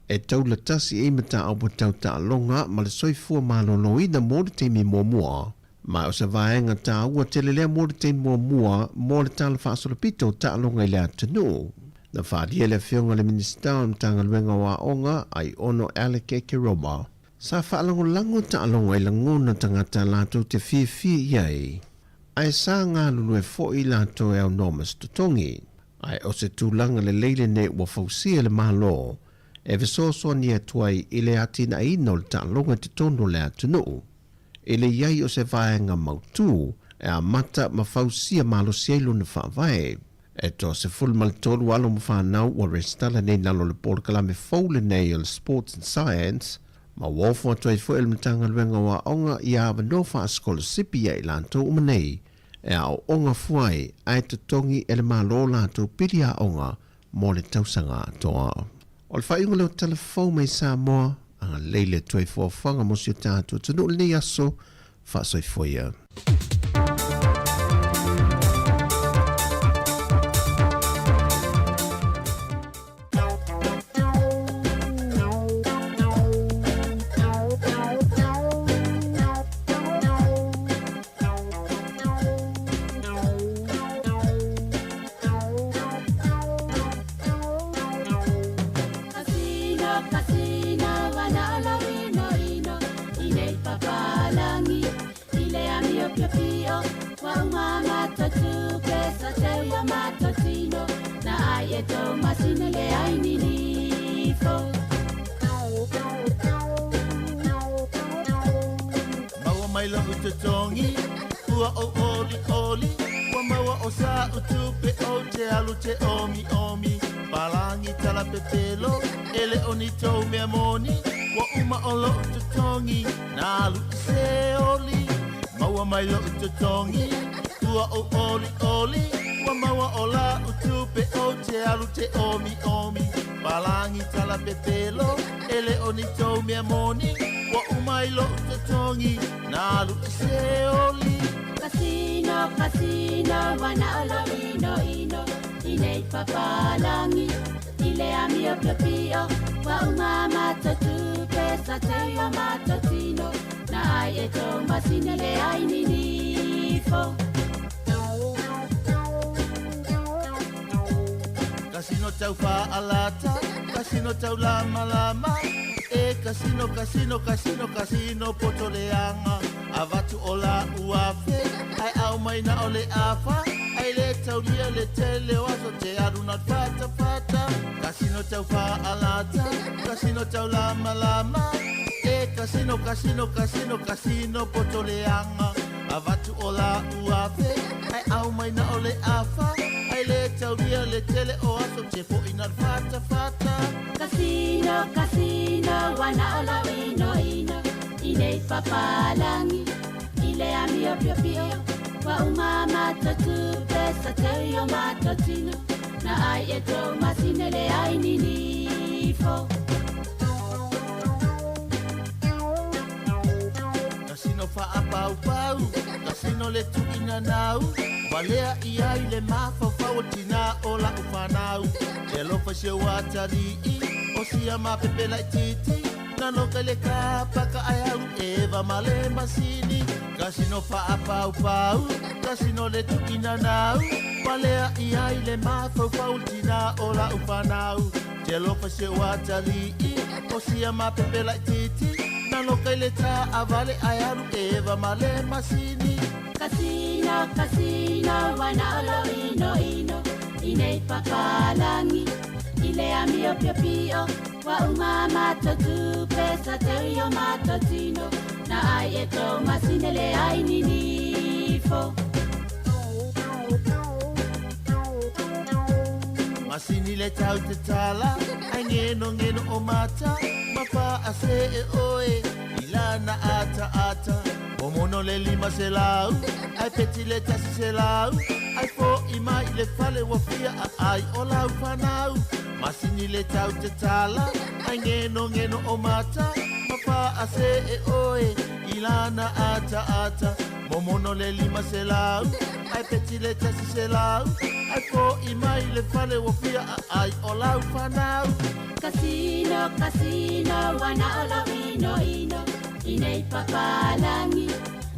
e taula tasi ai mataupu tau taaloga ma le soifua maloloina mo le taimi muamua. Ma o se vaega taua tele lea mo le taimi muamua mo le tala faasolopito o taaloga i le atunuu. Na faaalia e le Afioga i le Minisita o le Matagaluega o Aoga, Aiono Alec Ekeroma, sa faalagolago taaloga i lagona tagata latou te fiafia i ai, ae sa galulue foi latou e aunoa ma se totogi. Ae o se tulaga lelei lenei ua fausia e le Malo e fesoasoani atu ai i le atinaeina o le taaloga i totonu o le atunuu. I le i ai o se vaega mautū e amata ma fausia malosi ai lona faavae. E toa 13 alo ma fanau ua resitala nei i lalo o le polokalame fou lenei o le Sports and Science, ma ua ofo atu ai foi e le Matagaluega o Aoga ia avanoa faasikolasipi ia i latou uma nei e aooga fua ai ae totogi e le Malo latou pili aoga mo le tausaga atoa. O le faaiuga lea o tala fou mai Samoa, agalelei le Atua i foafoaga mo si o tatou atunuu i lenei aso, faasoifua ia. tou masina le ai ninifo. Maua mai lau totogi, ua ou oli oli, ua maua o sa utupe o te alu te omi omi. Palangi tala pepelo, ele o ni tou mea moni, ua uma o lou totogi, na alu i se oli. Maua mai lou totogi, ua ou oli oli, ua maua o la utupe o te alu te omi omi. Palangi tala pepelo, ele o ni tou mea moni, ua uma i lou totogi, na alu i se oli. Kasino, kasino, wana o lo ino ino, i nei papalangi, i le amio pio pio, wa uma mato tupe, sa te o mato tino, na ai e tō masina le ai ninifo. Kasino tau whaalata, kasino tau lama lama, e kasino, kasino, kasino, kasino poto leanga. Avatu o la uafe, ai au mai na o le afa, ai le taulia le tele o aso te aru na fata fata. Kasino tau whaalata, kasino tau lama lama, e kasino, kasino, kasino, kasino poto leanga. Avatu o la uafe, ai au mai na o le afa, ai le taulia le tele o aso te fo ina fata fata. Kasino, kasino, wana o lo ino ino, i nei papalangi, i le amio pio pio, wa uma mato tupe, sa te o mato tino, na ai e tō masina le ai ninifo. Kasino whaapau pau, kasino le tuina nau, walea i ai le mawhawhau o tina o la uwhanau. Te alofa se o atari'i, o sia mapepela i titi, nano ka le kapaka ai alu eva ma le masini. Kasino whaapau pau, kasino le tuina nau, walea i ai le mawhawhau o tina o la uwhanau. Te alofa se o atari'i, o sia mapepela i titi, nano ka le ta avale ai alu eva ma le masini. Kasino, kasino, wana o lo ino ino, i nei papalangi, i le amio pio pio, wa uma mato tupe, sa te o mato tino, na ai e tō masina le ai ninifo. Masini le tau te tala, ai ngeno ngeno o mata, mawha a se e oe, i lana ata ata. Momono le lima se lau, ai peti le tasi se lau, ai fo i mai le fale wafia a ai o lau whanau. Masini le tau te tala, ai ngeno ngeno o mata, mawha a se e oe, i lana ata ata. Momono le lima se lau, ai peti le tasi se lau, ai fo i mai le fale wafia a ai o lau whanau. Kasino, kasino, wana o lo ino ino, i nei papalangi,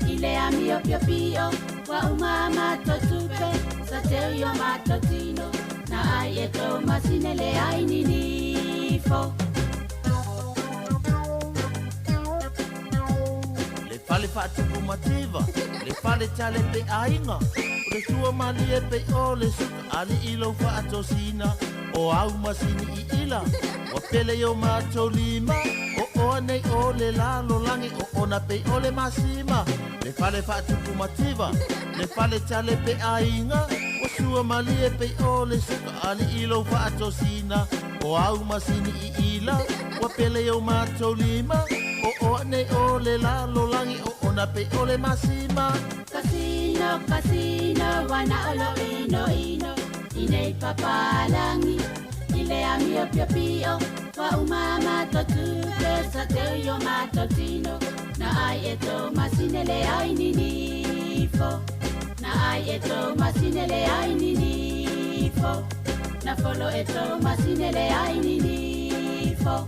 i le amio pio pio, wa uma mato tupe, sa te o mato tino, na ai e tō masina le ai ninifo. Le fale whaatupu mativa, le fale tale pe ainga, o le sua mali e pe o le suka ali i lau whaatosina, o au masini i ila, wa pele yo matou lima, o oa nei o le lalo langi, o ona pe o le masima. Le fale whaatupu mativa, le fale tale pe ainga, o sua mali e pe o le suka ali i lau whaatosina, o au masini i ila, wa pele yo matou lima, o oa nei o le lalo langi, o ona pe o le masima. Kasino, kasino, wana o lo ino ino, i nei papalangi, i le amio pio pio, wa uma mato tupe, sa te o mato tino, na ai e tō masina le ai ninifo. Na ai e tō masina le ai ninifo. Na folo e tō masina le ai ninifo.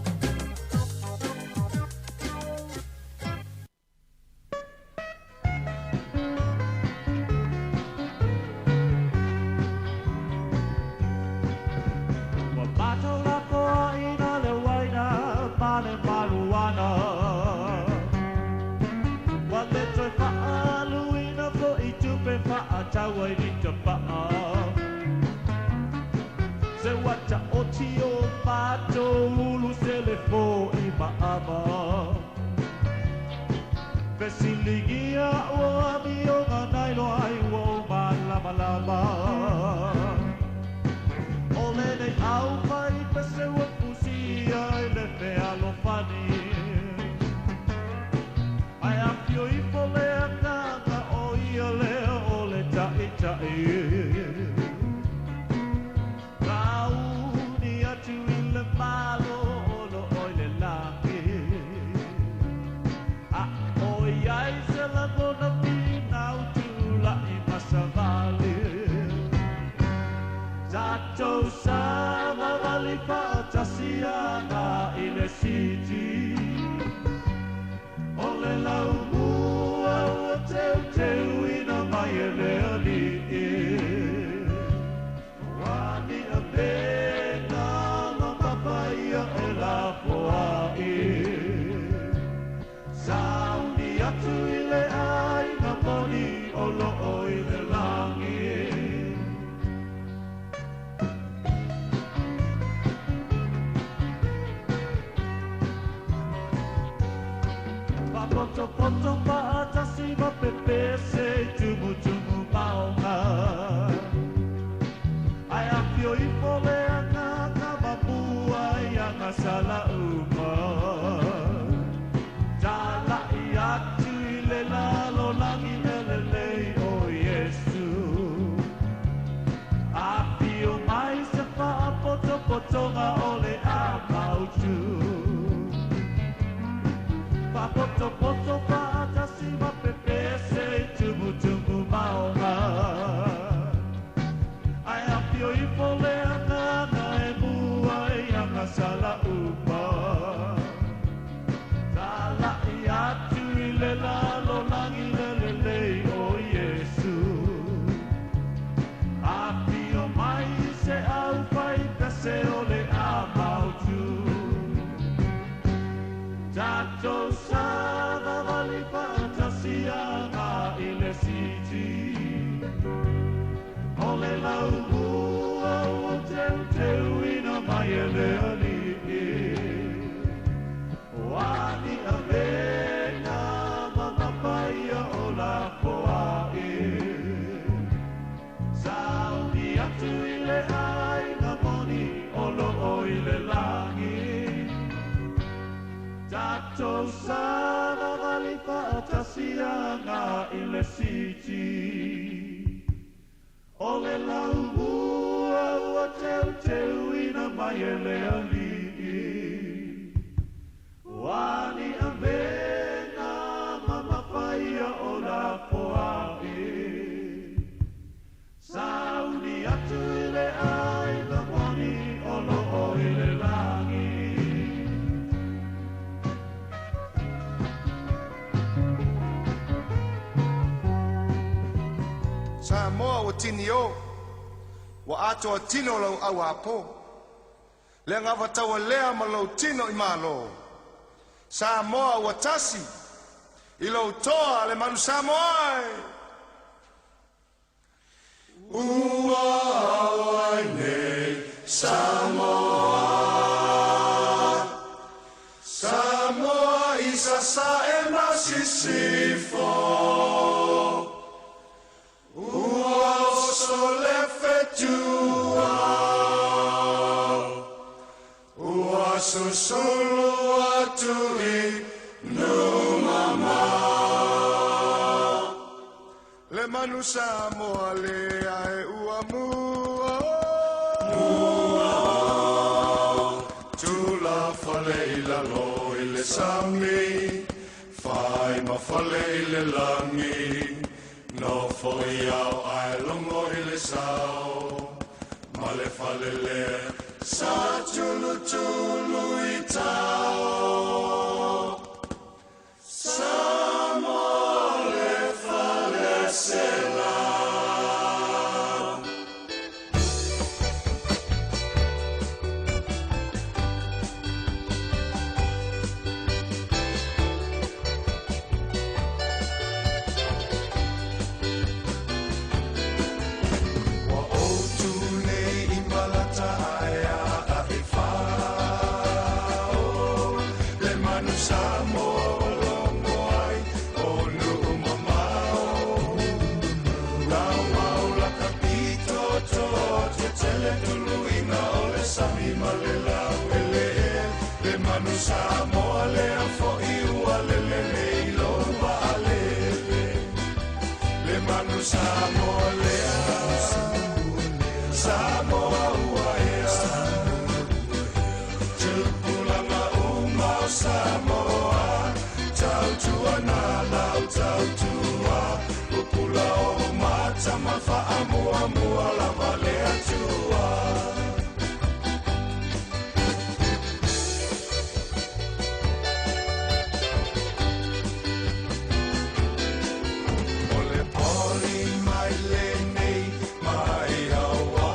Tau ai ni te pa'a. Se wa Tatou ulu se le fo'i ma'ama Fesiligia ua amioga na iloa ai ua ou malamalama O lenei aufai pese ua fusia i le fealofani Ae afio ifo le Agaga o ia lea o le Ta'ita'i Sauni atu i le Malo o lo'o i le lagi A ʻoiai se lagona finau tula'i ma savali Tatou savavali fa'atasi aga'i le Siti O le laumua ua teuteuina mai e le Ali'i Ua ni avega mamafa ia e lafoai Sauni atu i le aiga moni o lo'o i le lagi. Faapotopoto faatasi ma pepese i tumutumu maoga Ae afio ifo le Agaga ma mua i agasala uma Tala'i atu i le lalolagi le lelei o Iesu Afio mai se faapotopotoga o le a mautu Faapotopoto faatasi ma pepese i tumutumu maoga Ae afio ifo le Agaga e mua i agasala uma Tala'i atu i le lalolagi le lelei o Iesu Afio mai se aufai pese o le a mautu Tatou savavali fa'atasi aga'i le Siti O le laumua ua teuteuina mai e le Ali'i Ua ni avega mamafa ia o lafoai Sauni atu i le aiga moni o lo'o i le lagi Tatou savavali fa'atasi aga'i le Siti O le laumua ua teuteuina mai e le Ali'i Ua ni avega mamafa ia o lafoai Sauni atu i le aiga moni o lo'o i le lagi. Samoa ua tini o, ua atoa tino lau auapo. Le agavataua lea ma lou tino i Malo. Samoa ua tasi, i lou toa le manu Samoa e! Ua ao ai nei Samoa Samoa i Sasae ma Sisifo Ua oso le fetua Ua susulu atu i Numamao Le manu Samoa lea e ua mua Mua Tulafale i lalo i le sami Fai ma fale i le lagi Nofo i ao ae logo i le sao Ma le fale lea sa tulutulu i tao Samoa le fale sela. Ua ou tu nei i Malata ae aa i manu Samoa ua logo ai o nuu mamao. Lau au la ka pito toa tetele tuluiga o le sami ma le lau eleele. Le manu Samoa lea fo'i ua lele nei lou vaalele. Le manu Samoa lea, Samoa ua ea. Tupulaga uma o Samoa, tautua na lau tautua. Pupula o mata ma faamuamua lava le Atua. O le poli mai lenei mai Hawaii.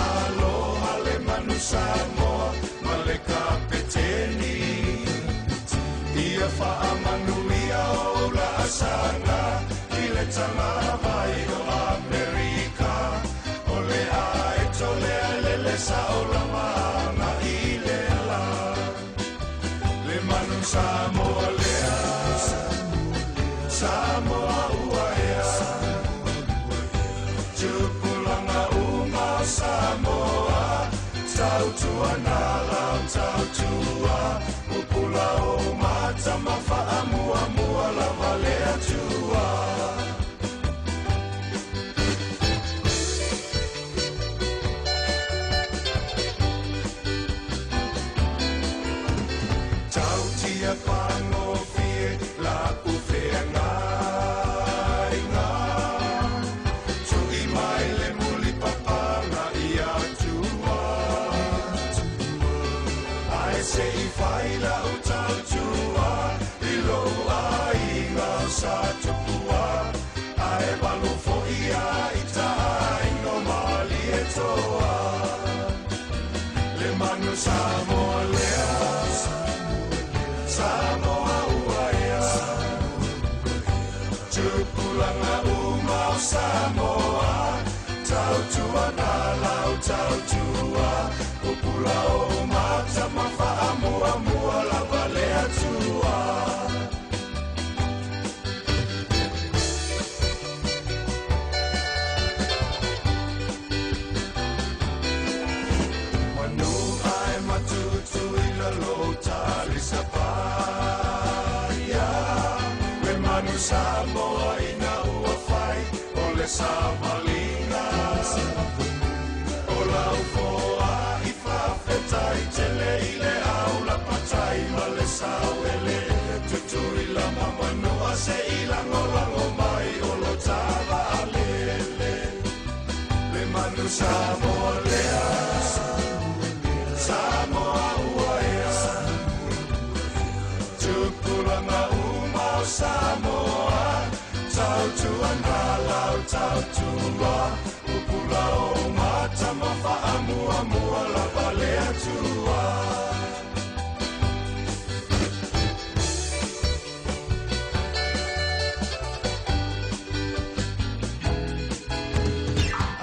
Aloha le manu Samoa ma le kapeteni. Ia faamanuia o laasaga i le tagavai o Amerika. O le aeto lea lele sao lava aga i le la. Le manu Samoa lea, Samoa ua ea. Tupulaga uma o Samoa, tautua na lau tautua. Pupula o mata ma faamuamua lava le Atua. Tautia fagofie la'u feagaiga. Tu'i mai le mulipapaga ia Tua. Ae se'i fai la'u tautua i lou aiga o sa Tupua. Ae valu fo'i ia i taaiga o Malietoa. Le manu Samoa lea, Samoa ua ea. Tupulaga uma o Samoa, tautua na lau tautua. Pupula o mata ma faamuamua lava le Atua. Manu ae matutu i lalo talisapaia. Le manu Samoa ina ua fai o le savaliga. O lau foai faafetai tele i le au lapatai ma le sauele. Tutuila ma Manua se'i lagolago mai o lo tavaalele. Le manu Samoa lea, Samoa ua ea. Tupulaga uma o Samoa, tautua na lau tautua. Pupula o mata ma faamuamua lava le Atua.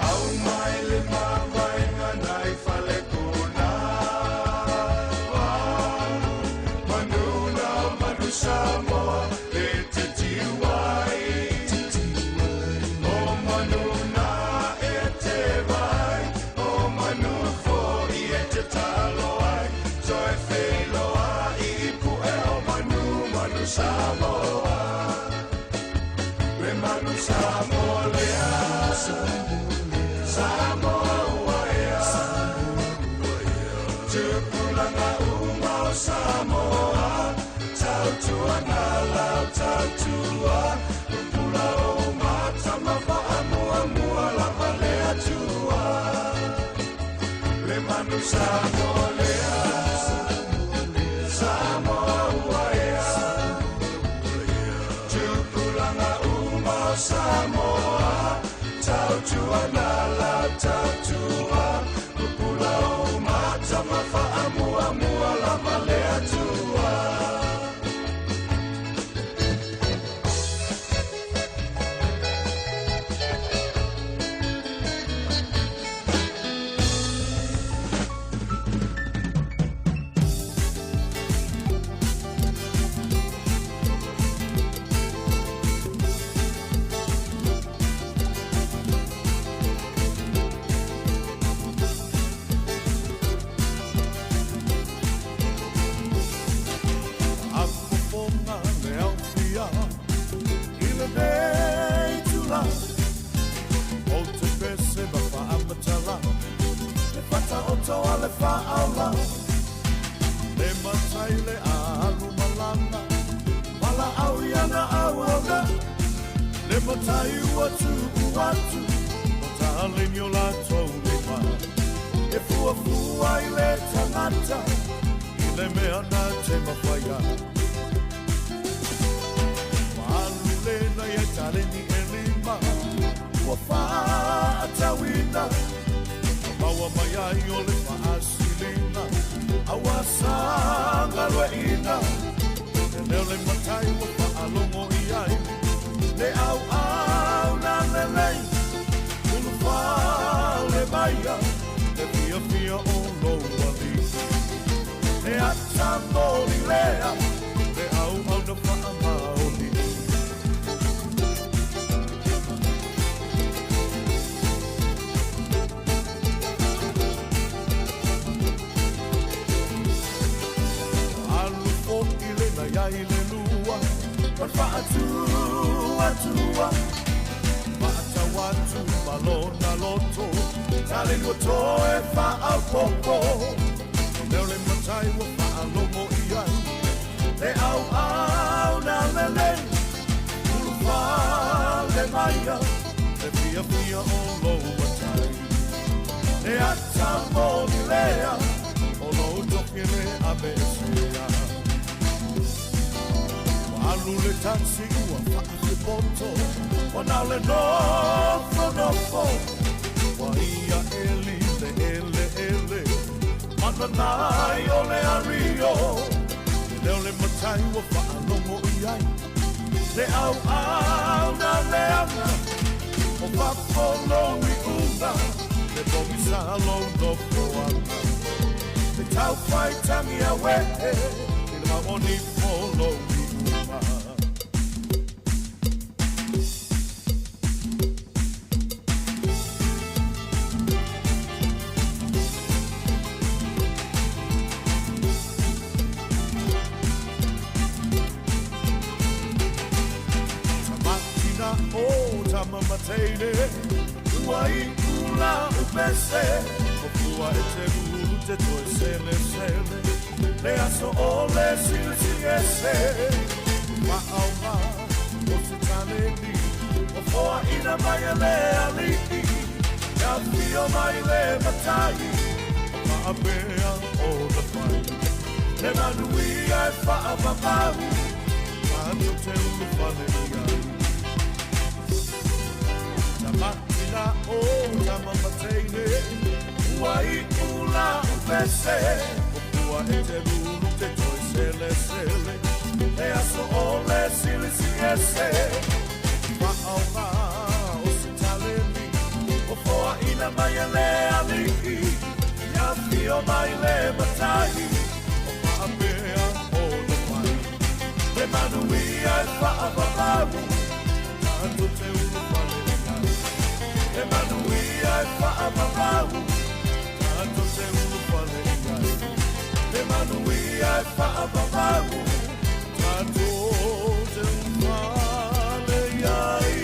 Au mai le mavaega nai falekuna. Manu na o manu Samoa e te tiu ai. O manu na e te vai, o manu fo'i e te talo ai. Toe wheloa i pu'e o manu, manu Samoa. Le manu Samoa lea, Samoa ua ea. Tupulaga uma o Samoa, tautua na lau tautua. Pupula o mata ma faamuamua lava le Atua. Le manu Samoa lea, Samoa ua ea. Tupulaga uma o Samoa, tautua na lau tautua. Pupula o mata ma faamuamua lava le Atua. Fataoto a le faaola Le matai le alu malanga Pala au iana au auna Le matai ua tuu atu O taleni o latou lima E fuafua i le tagata I le mea na te mafaia Ua alu lena ia taleni e lima Ua faatauina Maua mai ai o le faasilina Aua sagalueina Le leo le matai ua faalogo i ai Le auau na lelei Ulufale maia Le fiafia o lou alii Le ata moli lea Le auau na faamaoni Alu fo'i lena iai le lua Ma le faatuatua Faatau atu ma lona loto Taleni ua toe faaopopo Leo le matai ua faalogo i ai Le auau na lelei Ulufale maia Le fiafia o lou matai Le ata moli lea O lou tofi e le aveesea Ua alu le taxi ua faafepoto Ua na o le nofonofo Ua ia eli le eleele Mananai o le ario Le leo le matai ua faalogo i ai Le auau na leaga O fafo lou iuga Le pogisa lou nofoaga Le taufaitagi auee I le maonifo lou iuga Tamatina o tamamateine Ua iu la upese O fua e te lulu te toe sele sele Le aso o le silisili ese Maaoga o se taleni O foaina mai e le alii Ia fio mai le matai O faapea ona fai Le manuia e faavavau Tatou te ulufale i ai Tamatina o tamamateine Ua iu la upese O fua e te lulu te toe selesele Le aso o le silisili ese Maaoga o se taleni O foaina mai e le alii Ia fio mai le matai O faapea ona fai Le manuia e faavavau Tatou te ulufale i ai Le manuia e faavavau Tatou te ulufale i ai Le manuia e faavavau Tatou te ulufale i ai.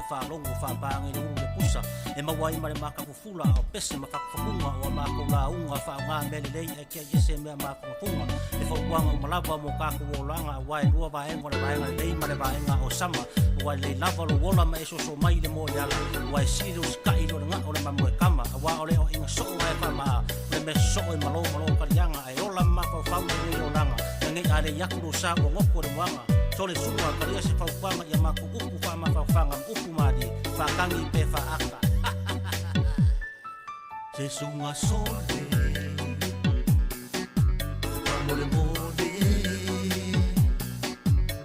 faalogo faapāga i le ulu le pusa e maua ai ma le makafufula o pese ma fakufakuga o a makou lauga faaaogā mea lelei ae kiai ese mea mafugafuga e fautuaga uma lava mo kakou olaga auā e lua vaega o le vaega lelei ma le vaega o sama auā e lelei lava lou ola ma e soso mai i le moe ala auā e sili le usita'i i lo le ga'o le mamoe kama auā o le oa'iga soo ae faamaa o le mea sosoo e malo ma lō kaliaga ae ola ma mafaufau lenei olaga nagei a lei atu lou sa ua goto le moaga sole suga kalia se fautuaga ia matou upu faamafaofaga ma upu malie faatagi pe faaata se suga sole faamolemole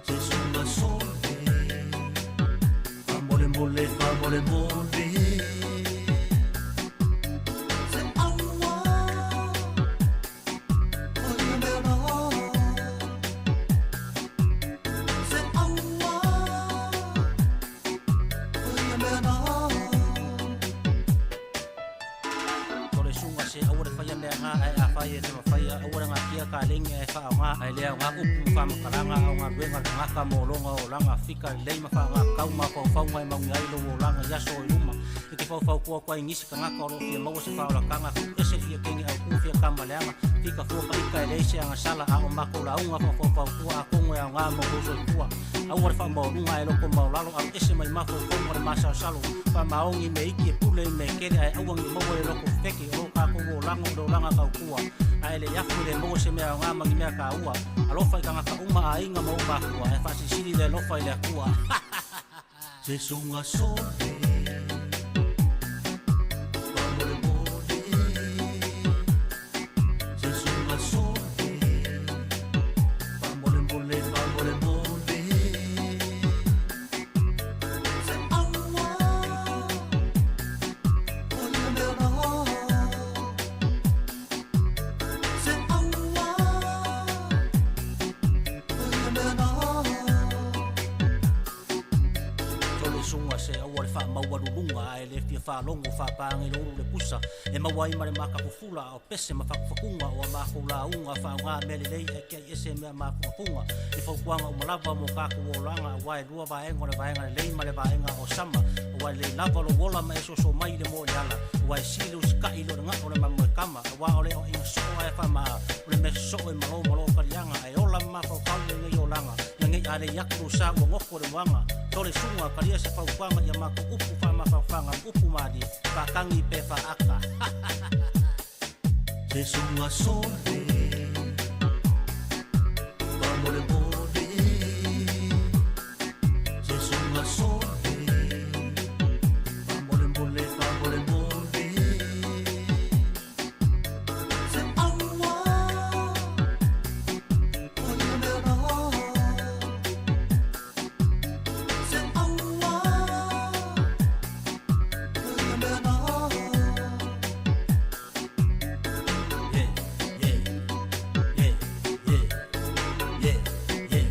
se suga sole faamolemole faamolemole se aua o ia mea na se aua o ia mea na Sole suga se aua le faia mea gā ae afai e te mafaia aua le gatia kalegi ae faaaogā ae le aogā upu ma faamatalaga a o galuega le tagata mo lona olaga fika lelei ma faaaogā tatau mafaufauga e mauni ai lou olaga i aso o i luma e te faufautua atu ai i nisi tagata o lo o fia maua se faaolataga tuu ese le fia kege autū fia kama leaga fika fua ka ika e leai se agasala a o matou lauga faufautua atonu e aogā mo lou soifua aua le faamaualuga ae loto maualalo alu ese mai mafaufauga le masalosalo faamaoni i mea iti e pule i mea tele ae aua nei maua le loto fefeke o lo tatou olaga o le olaga tautua ae le afu e le maua se mea aogā ma ni mea taua alofa i tagata uma aiga ma ou makua ae faasilisili le alofa i le Atua se suga sole faamolemole se suga sole faamolemole faamolemole se aua o ia mea na se aua o ia mea na Sole suga se aua le faamaualuluga ae le fia faalogo faapāga i le ulu le pusa e maua ai ma le makafufula a o pese ma fakufakuga o a makou lauga faaaogā mea lelei ae kiai ese mea mafugafuga e fautuaga uma lava mo tatou olaga auā e lua vaega o le vaega lelei ma le vaega o sama auā e lelei lava lou ola ma e soso mai i le moe ala auā e sili le usita'i i lo le ga'o le mamoe kama auā o le oa'iga soo ae faamaa o le mea sosoo e malo ma lō kaliaga ae ola ma mafaufau lenei olaga nagei a lei atu lou sa ua goto le moaga sole suga kalia se fautuaga ia matou upu faamafaofaga ma upu malie faatagi pe faaata se suga sole faamolemole se suga sole faamolemole faamolemole se aua o ia mea na se aua o ia mea na Yeah, yeah, yeah, yeah, yeah, yeah.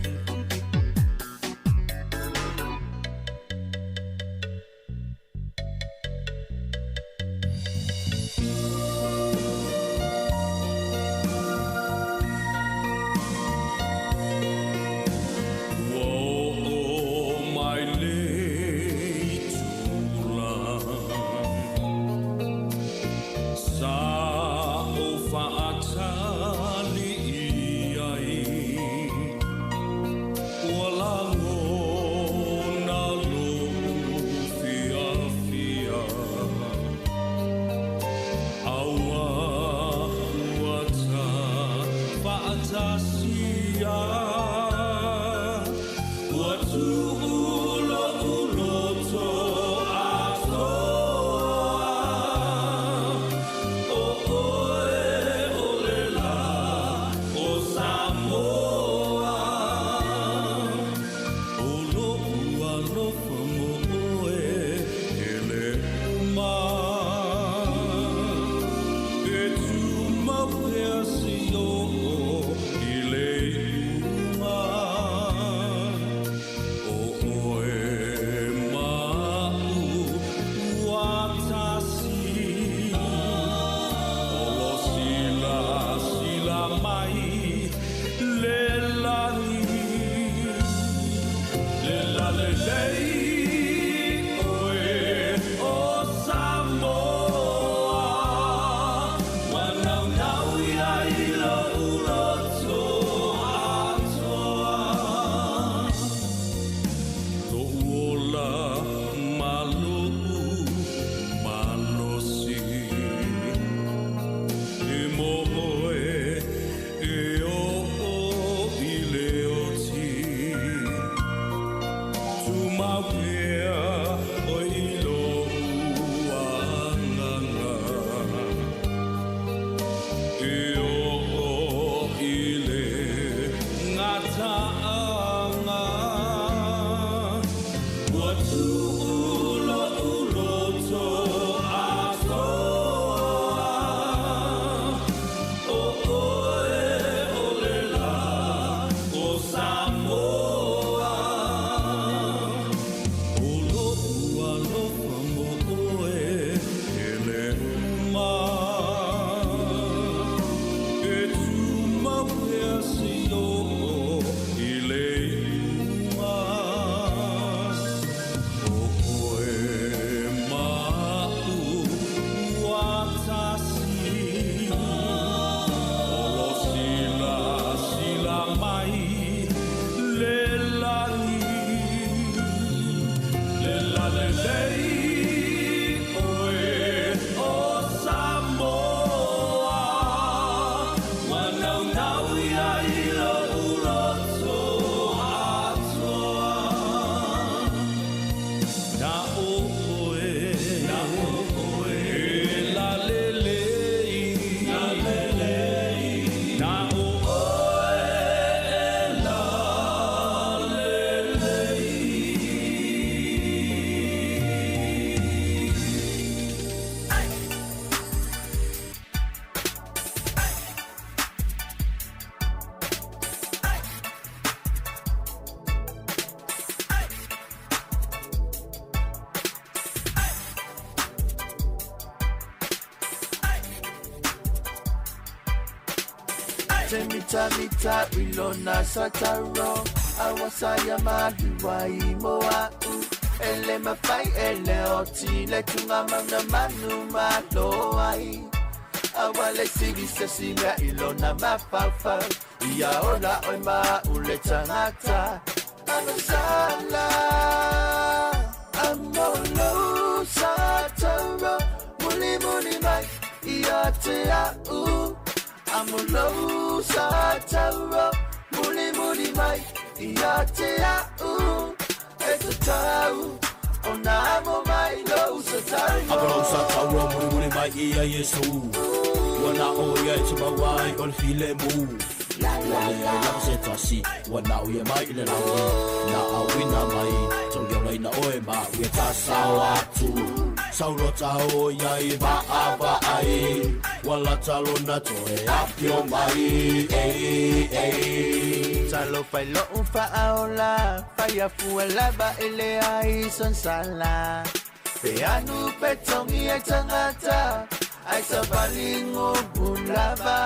Ua oo mai le itula sa ou faatali i ai ua lagona lou fiafia aua ua ta faatasia ua tuu lo'u loto atoa o oe o le la o Samoa o lo'u alofa mo oe e le uma e tumau pea seia oo i le iuga. te mita mita ilona sataro Awasaya maliwa imo au Ele mawhai ele o tile tunga mauna manu malo ai Awale sigi se singa ilona mawhawhau Ia ola oi ma ule tangata Amasala Amolo sataro Muli muli mai ia te au Amolo sataro Muli muli mai ia te au E te tau O nā mo mai lo sa tau Amolo sataro muli muli mai ia Yesu Wana o ia te mawai o le file mu Wale ai lava se tasi Wana o ia mai i le langi Na awina mai Tau ia na oe ma Ue ta sao atu Saulo tau ia i va ai Wala talo na toe apio mai Ei, ei Talo fai lo ufa aola Fai afu lava ele ai son sala Pe anu pe tongi ai tangata Ai sa balingo bulava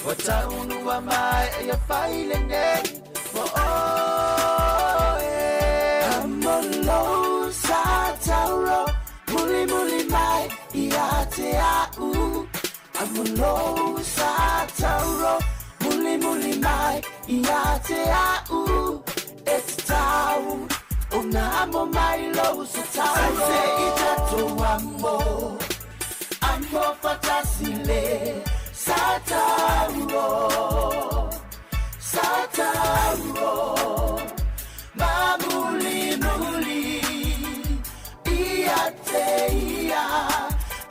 Wa taunu wa mai e a fai le nei Mo oe Amolo sa tauro Muli muli mai ia te au Amolo sa tauro Muli muli mai ia te au E te tau O nā mo mai lo sa tauro Se i tato amo Amo fatasile Satauro Satauro Mamuli muli Ia te ia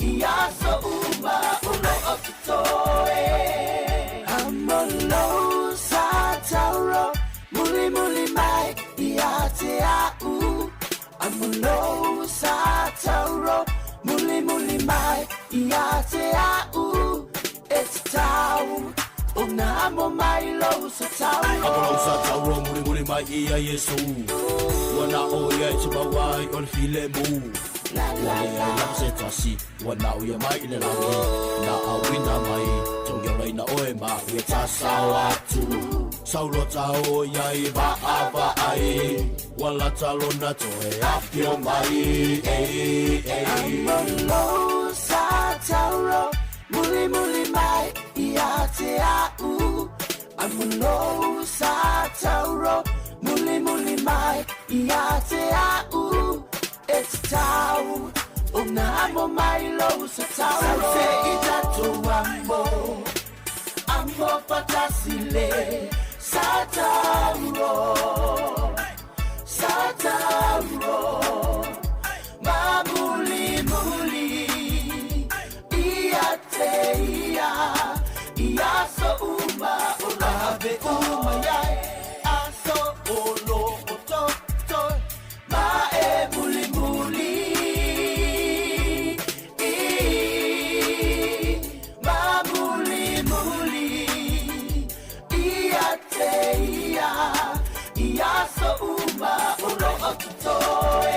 Ia so uma ulo o te toe Amolo satauro Muli muli mai ia te au Amolo satauro Muli muli mai ia te au E te tau O nā mo mai lo sa tauro Amolo sa tauro muli muli mai ia Yesu Wana o ia e te mawai o le file mu Wale ai lava se tasi Wana o ia mai i le langi Na awina mai Tau ia na oe ma Ue ta sao atu Saulo tau ia i va ai Wala talo na toe apio mai Ei, ei Amolo sa tauro Muli muli mai ia te au Amolo sa tauro Muli muli mai ia te au E te tau O nā mo mai lo sa tauro Se i tato amo Amo fatasile Sa tauro Sa tauro Mamuli muli Ia te ia Ia so uma o ave uma iai Aso o lo o to to Ma e muli muli I Ma muli muli Ia te ia Ia so uma o lo o te toe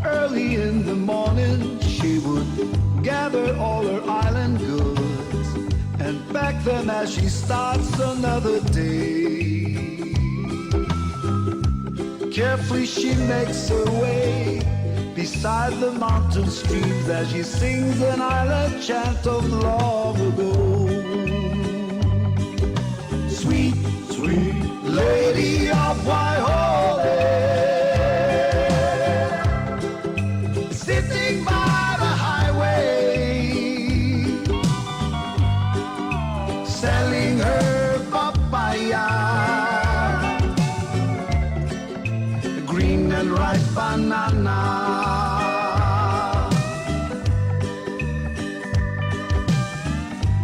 Early in the morning, she would gather all her island goods and pack them as she starts another day. Carefully she makes her way beside the mountain streams as she sings an island chant of long ago. Sweet, sweet lady of Waihole, sitting by the highway, selling her papaya, green and ripe banana.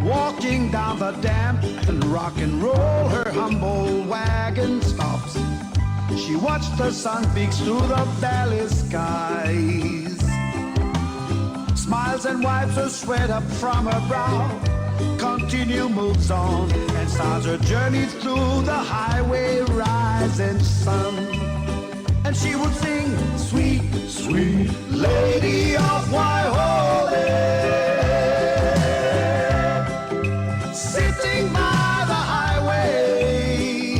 Walking down the damp and rock and roll, her humble wagon stops. She watched the sun peeks through the valley skies. Smiles and wipes her sweat up from her brow. Continue moves on and starts her journey through the highway rising sun. And she would sing, sweet, sweet lady of Waihole. Sitting by the highway,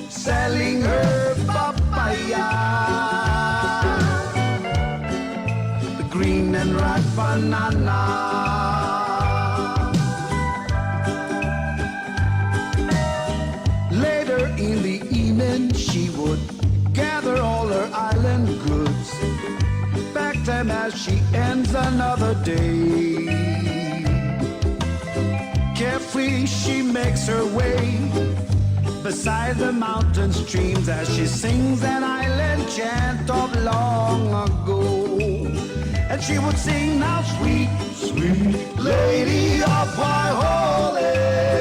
selling her papaya, the green and ripe banana. Later in the evening, she would gather all her island goods, pack them as she ends another day. Carefully she makes her way beside the mountain streams as she sings an island chant of long ago. And she would sing now, sweet, sweet lady of Waihole.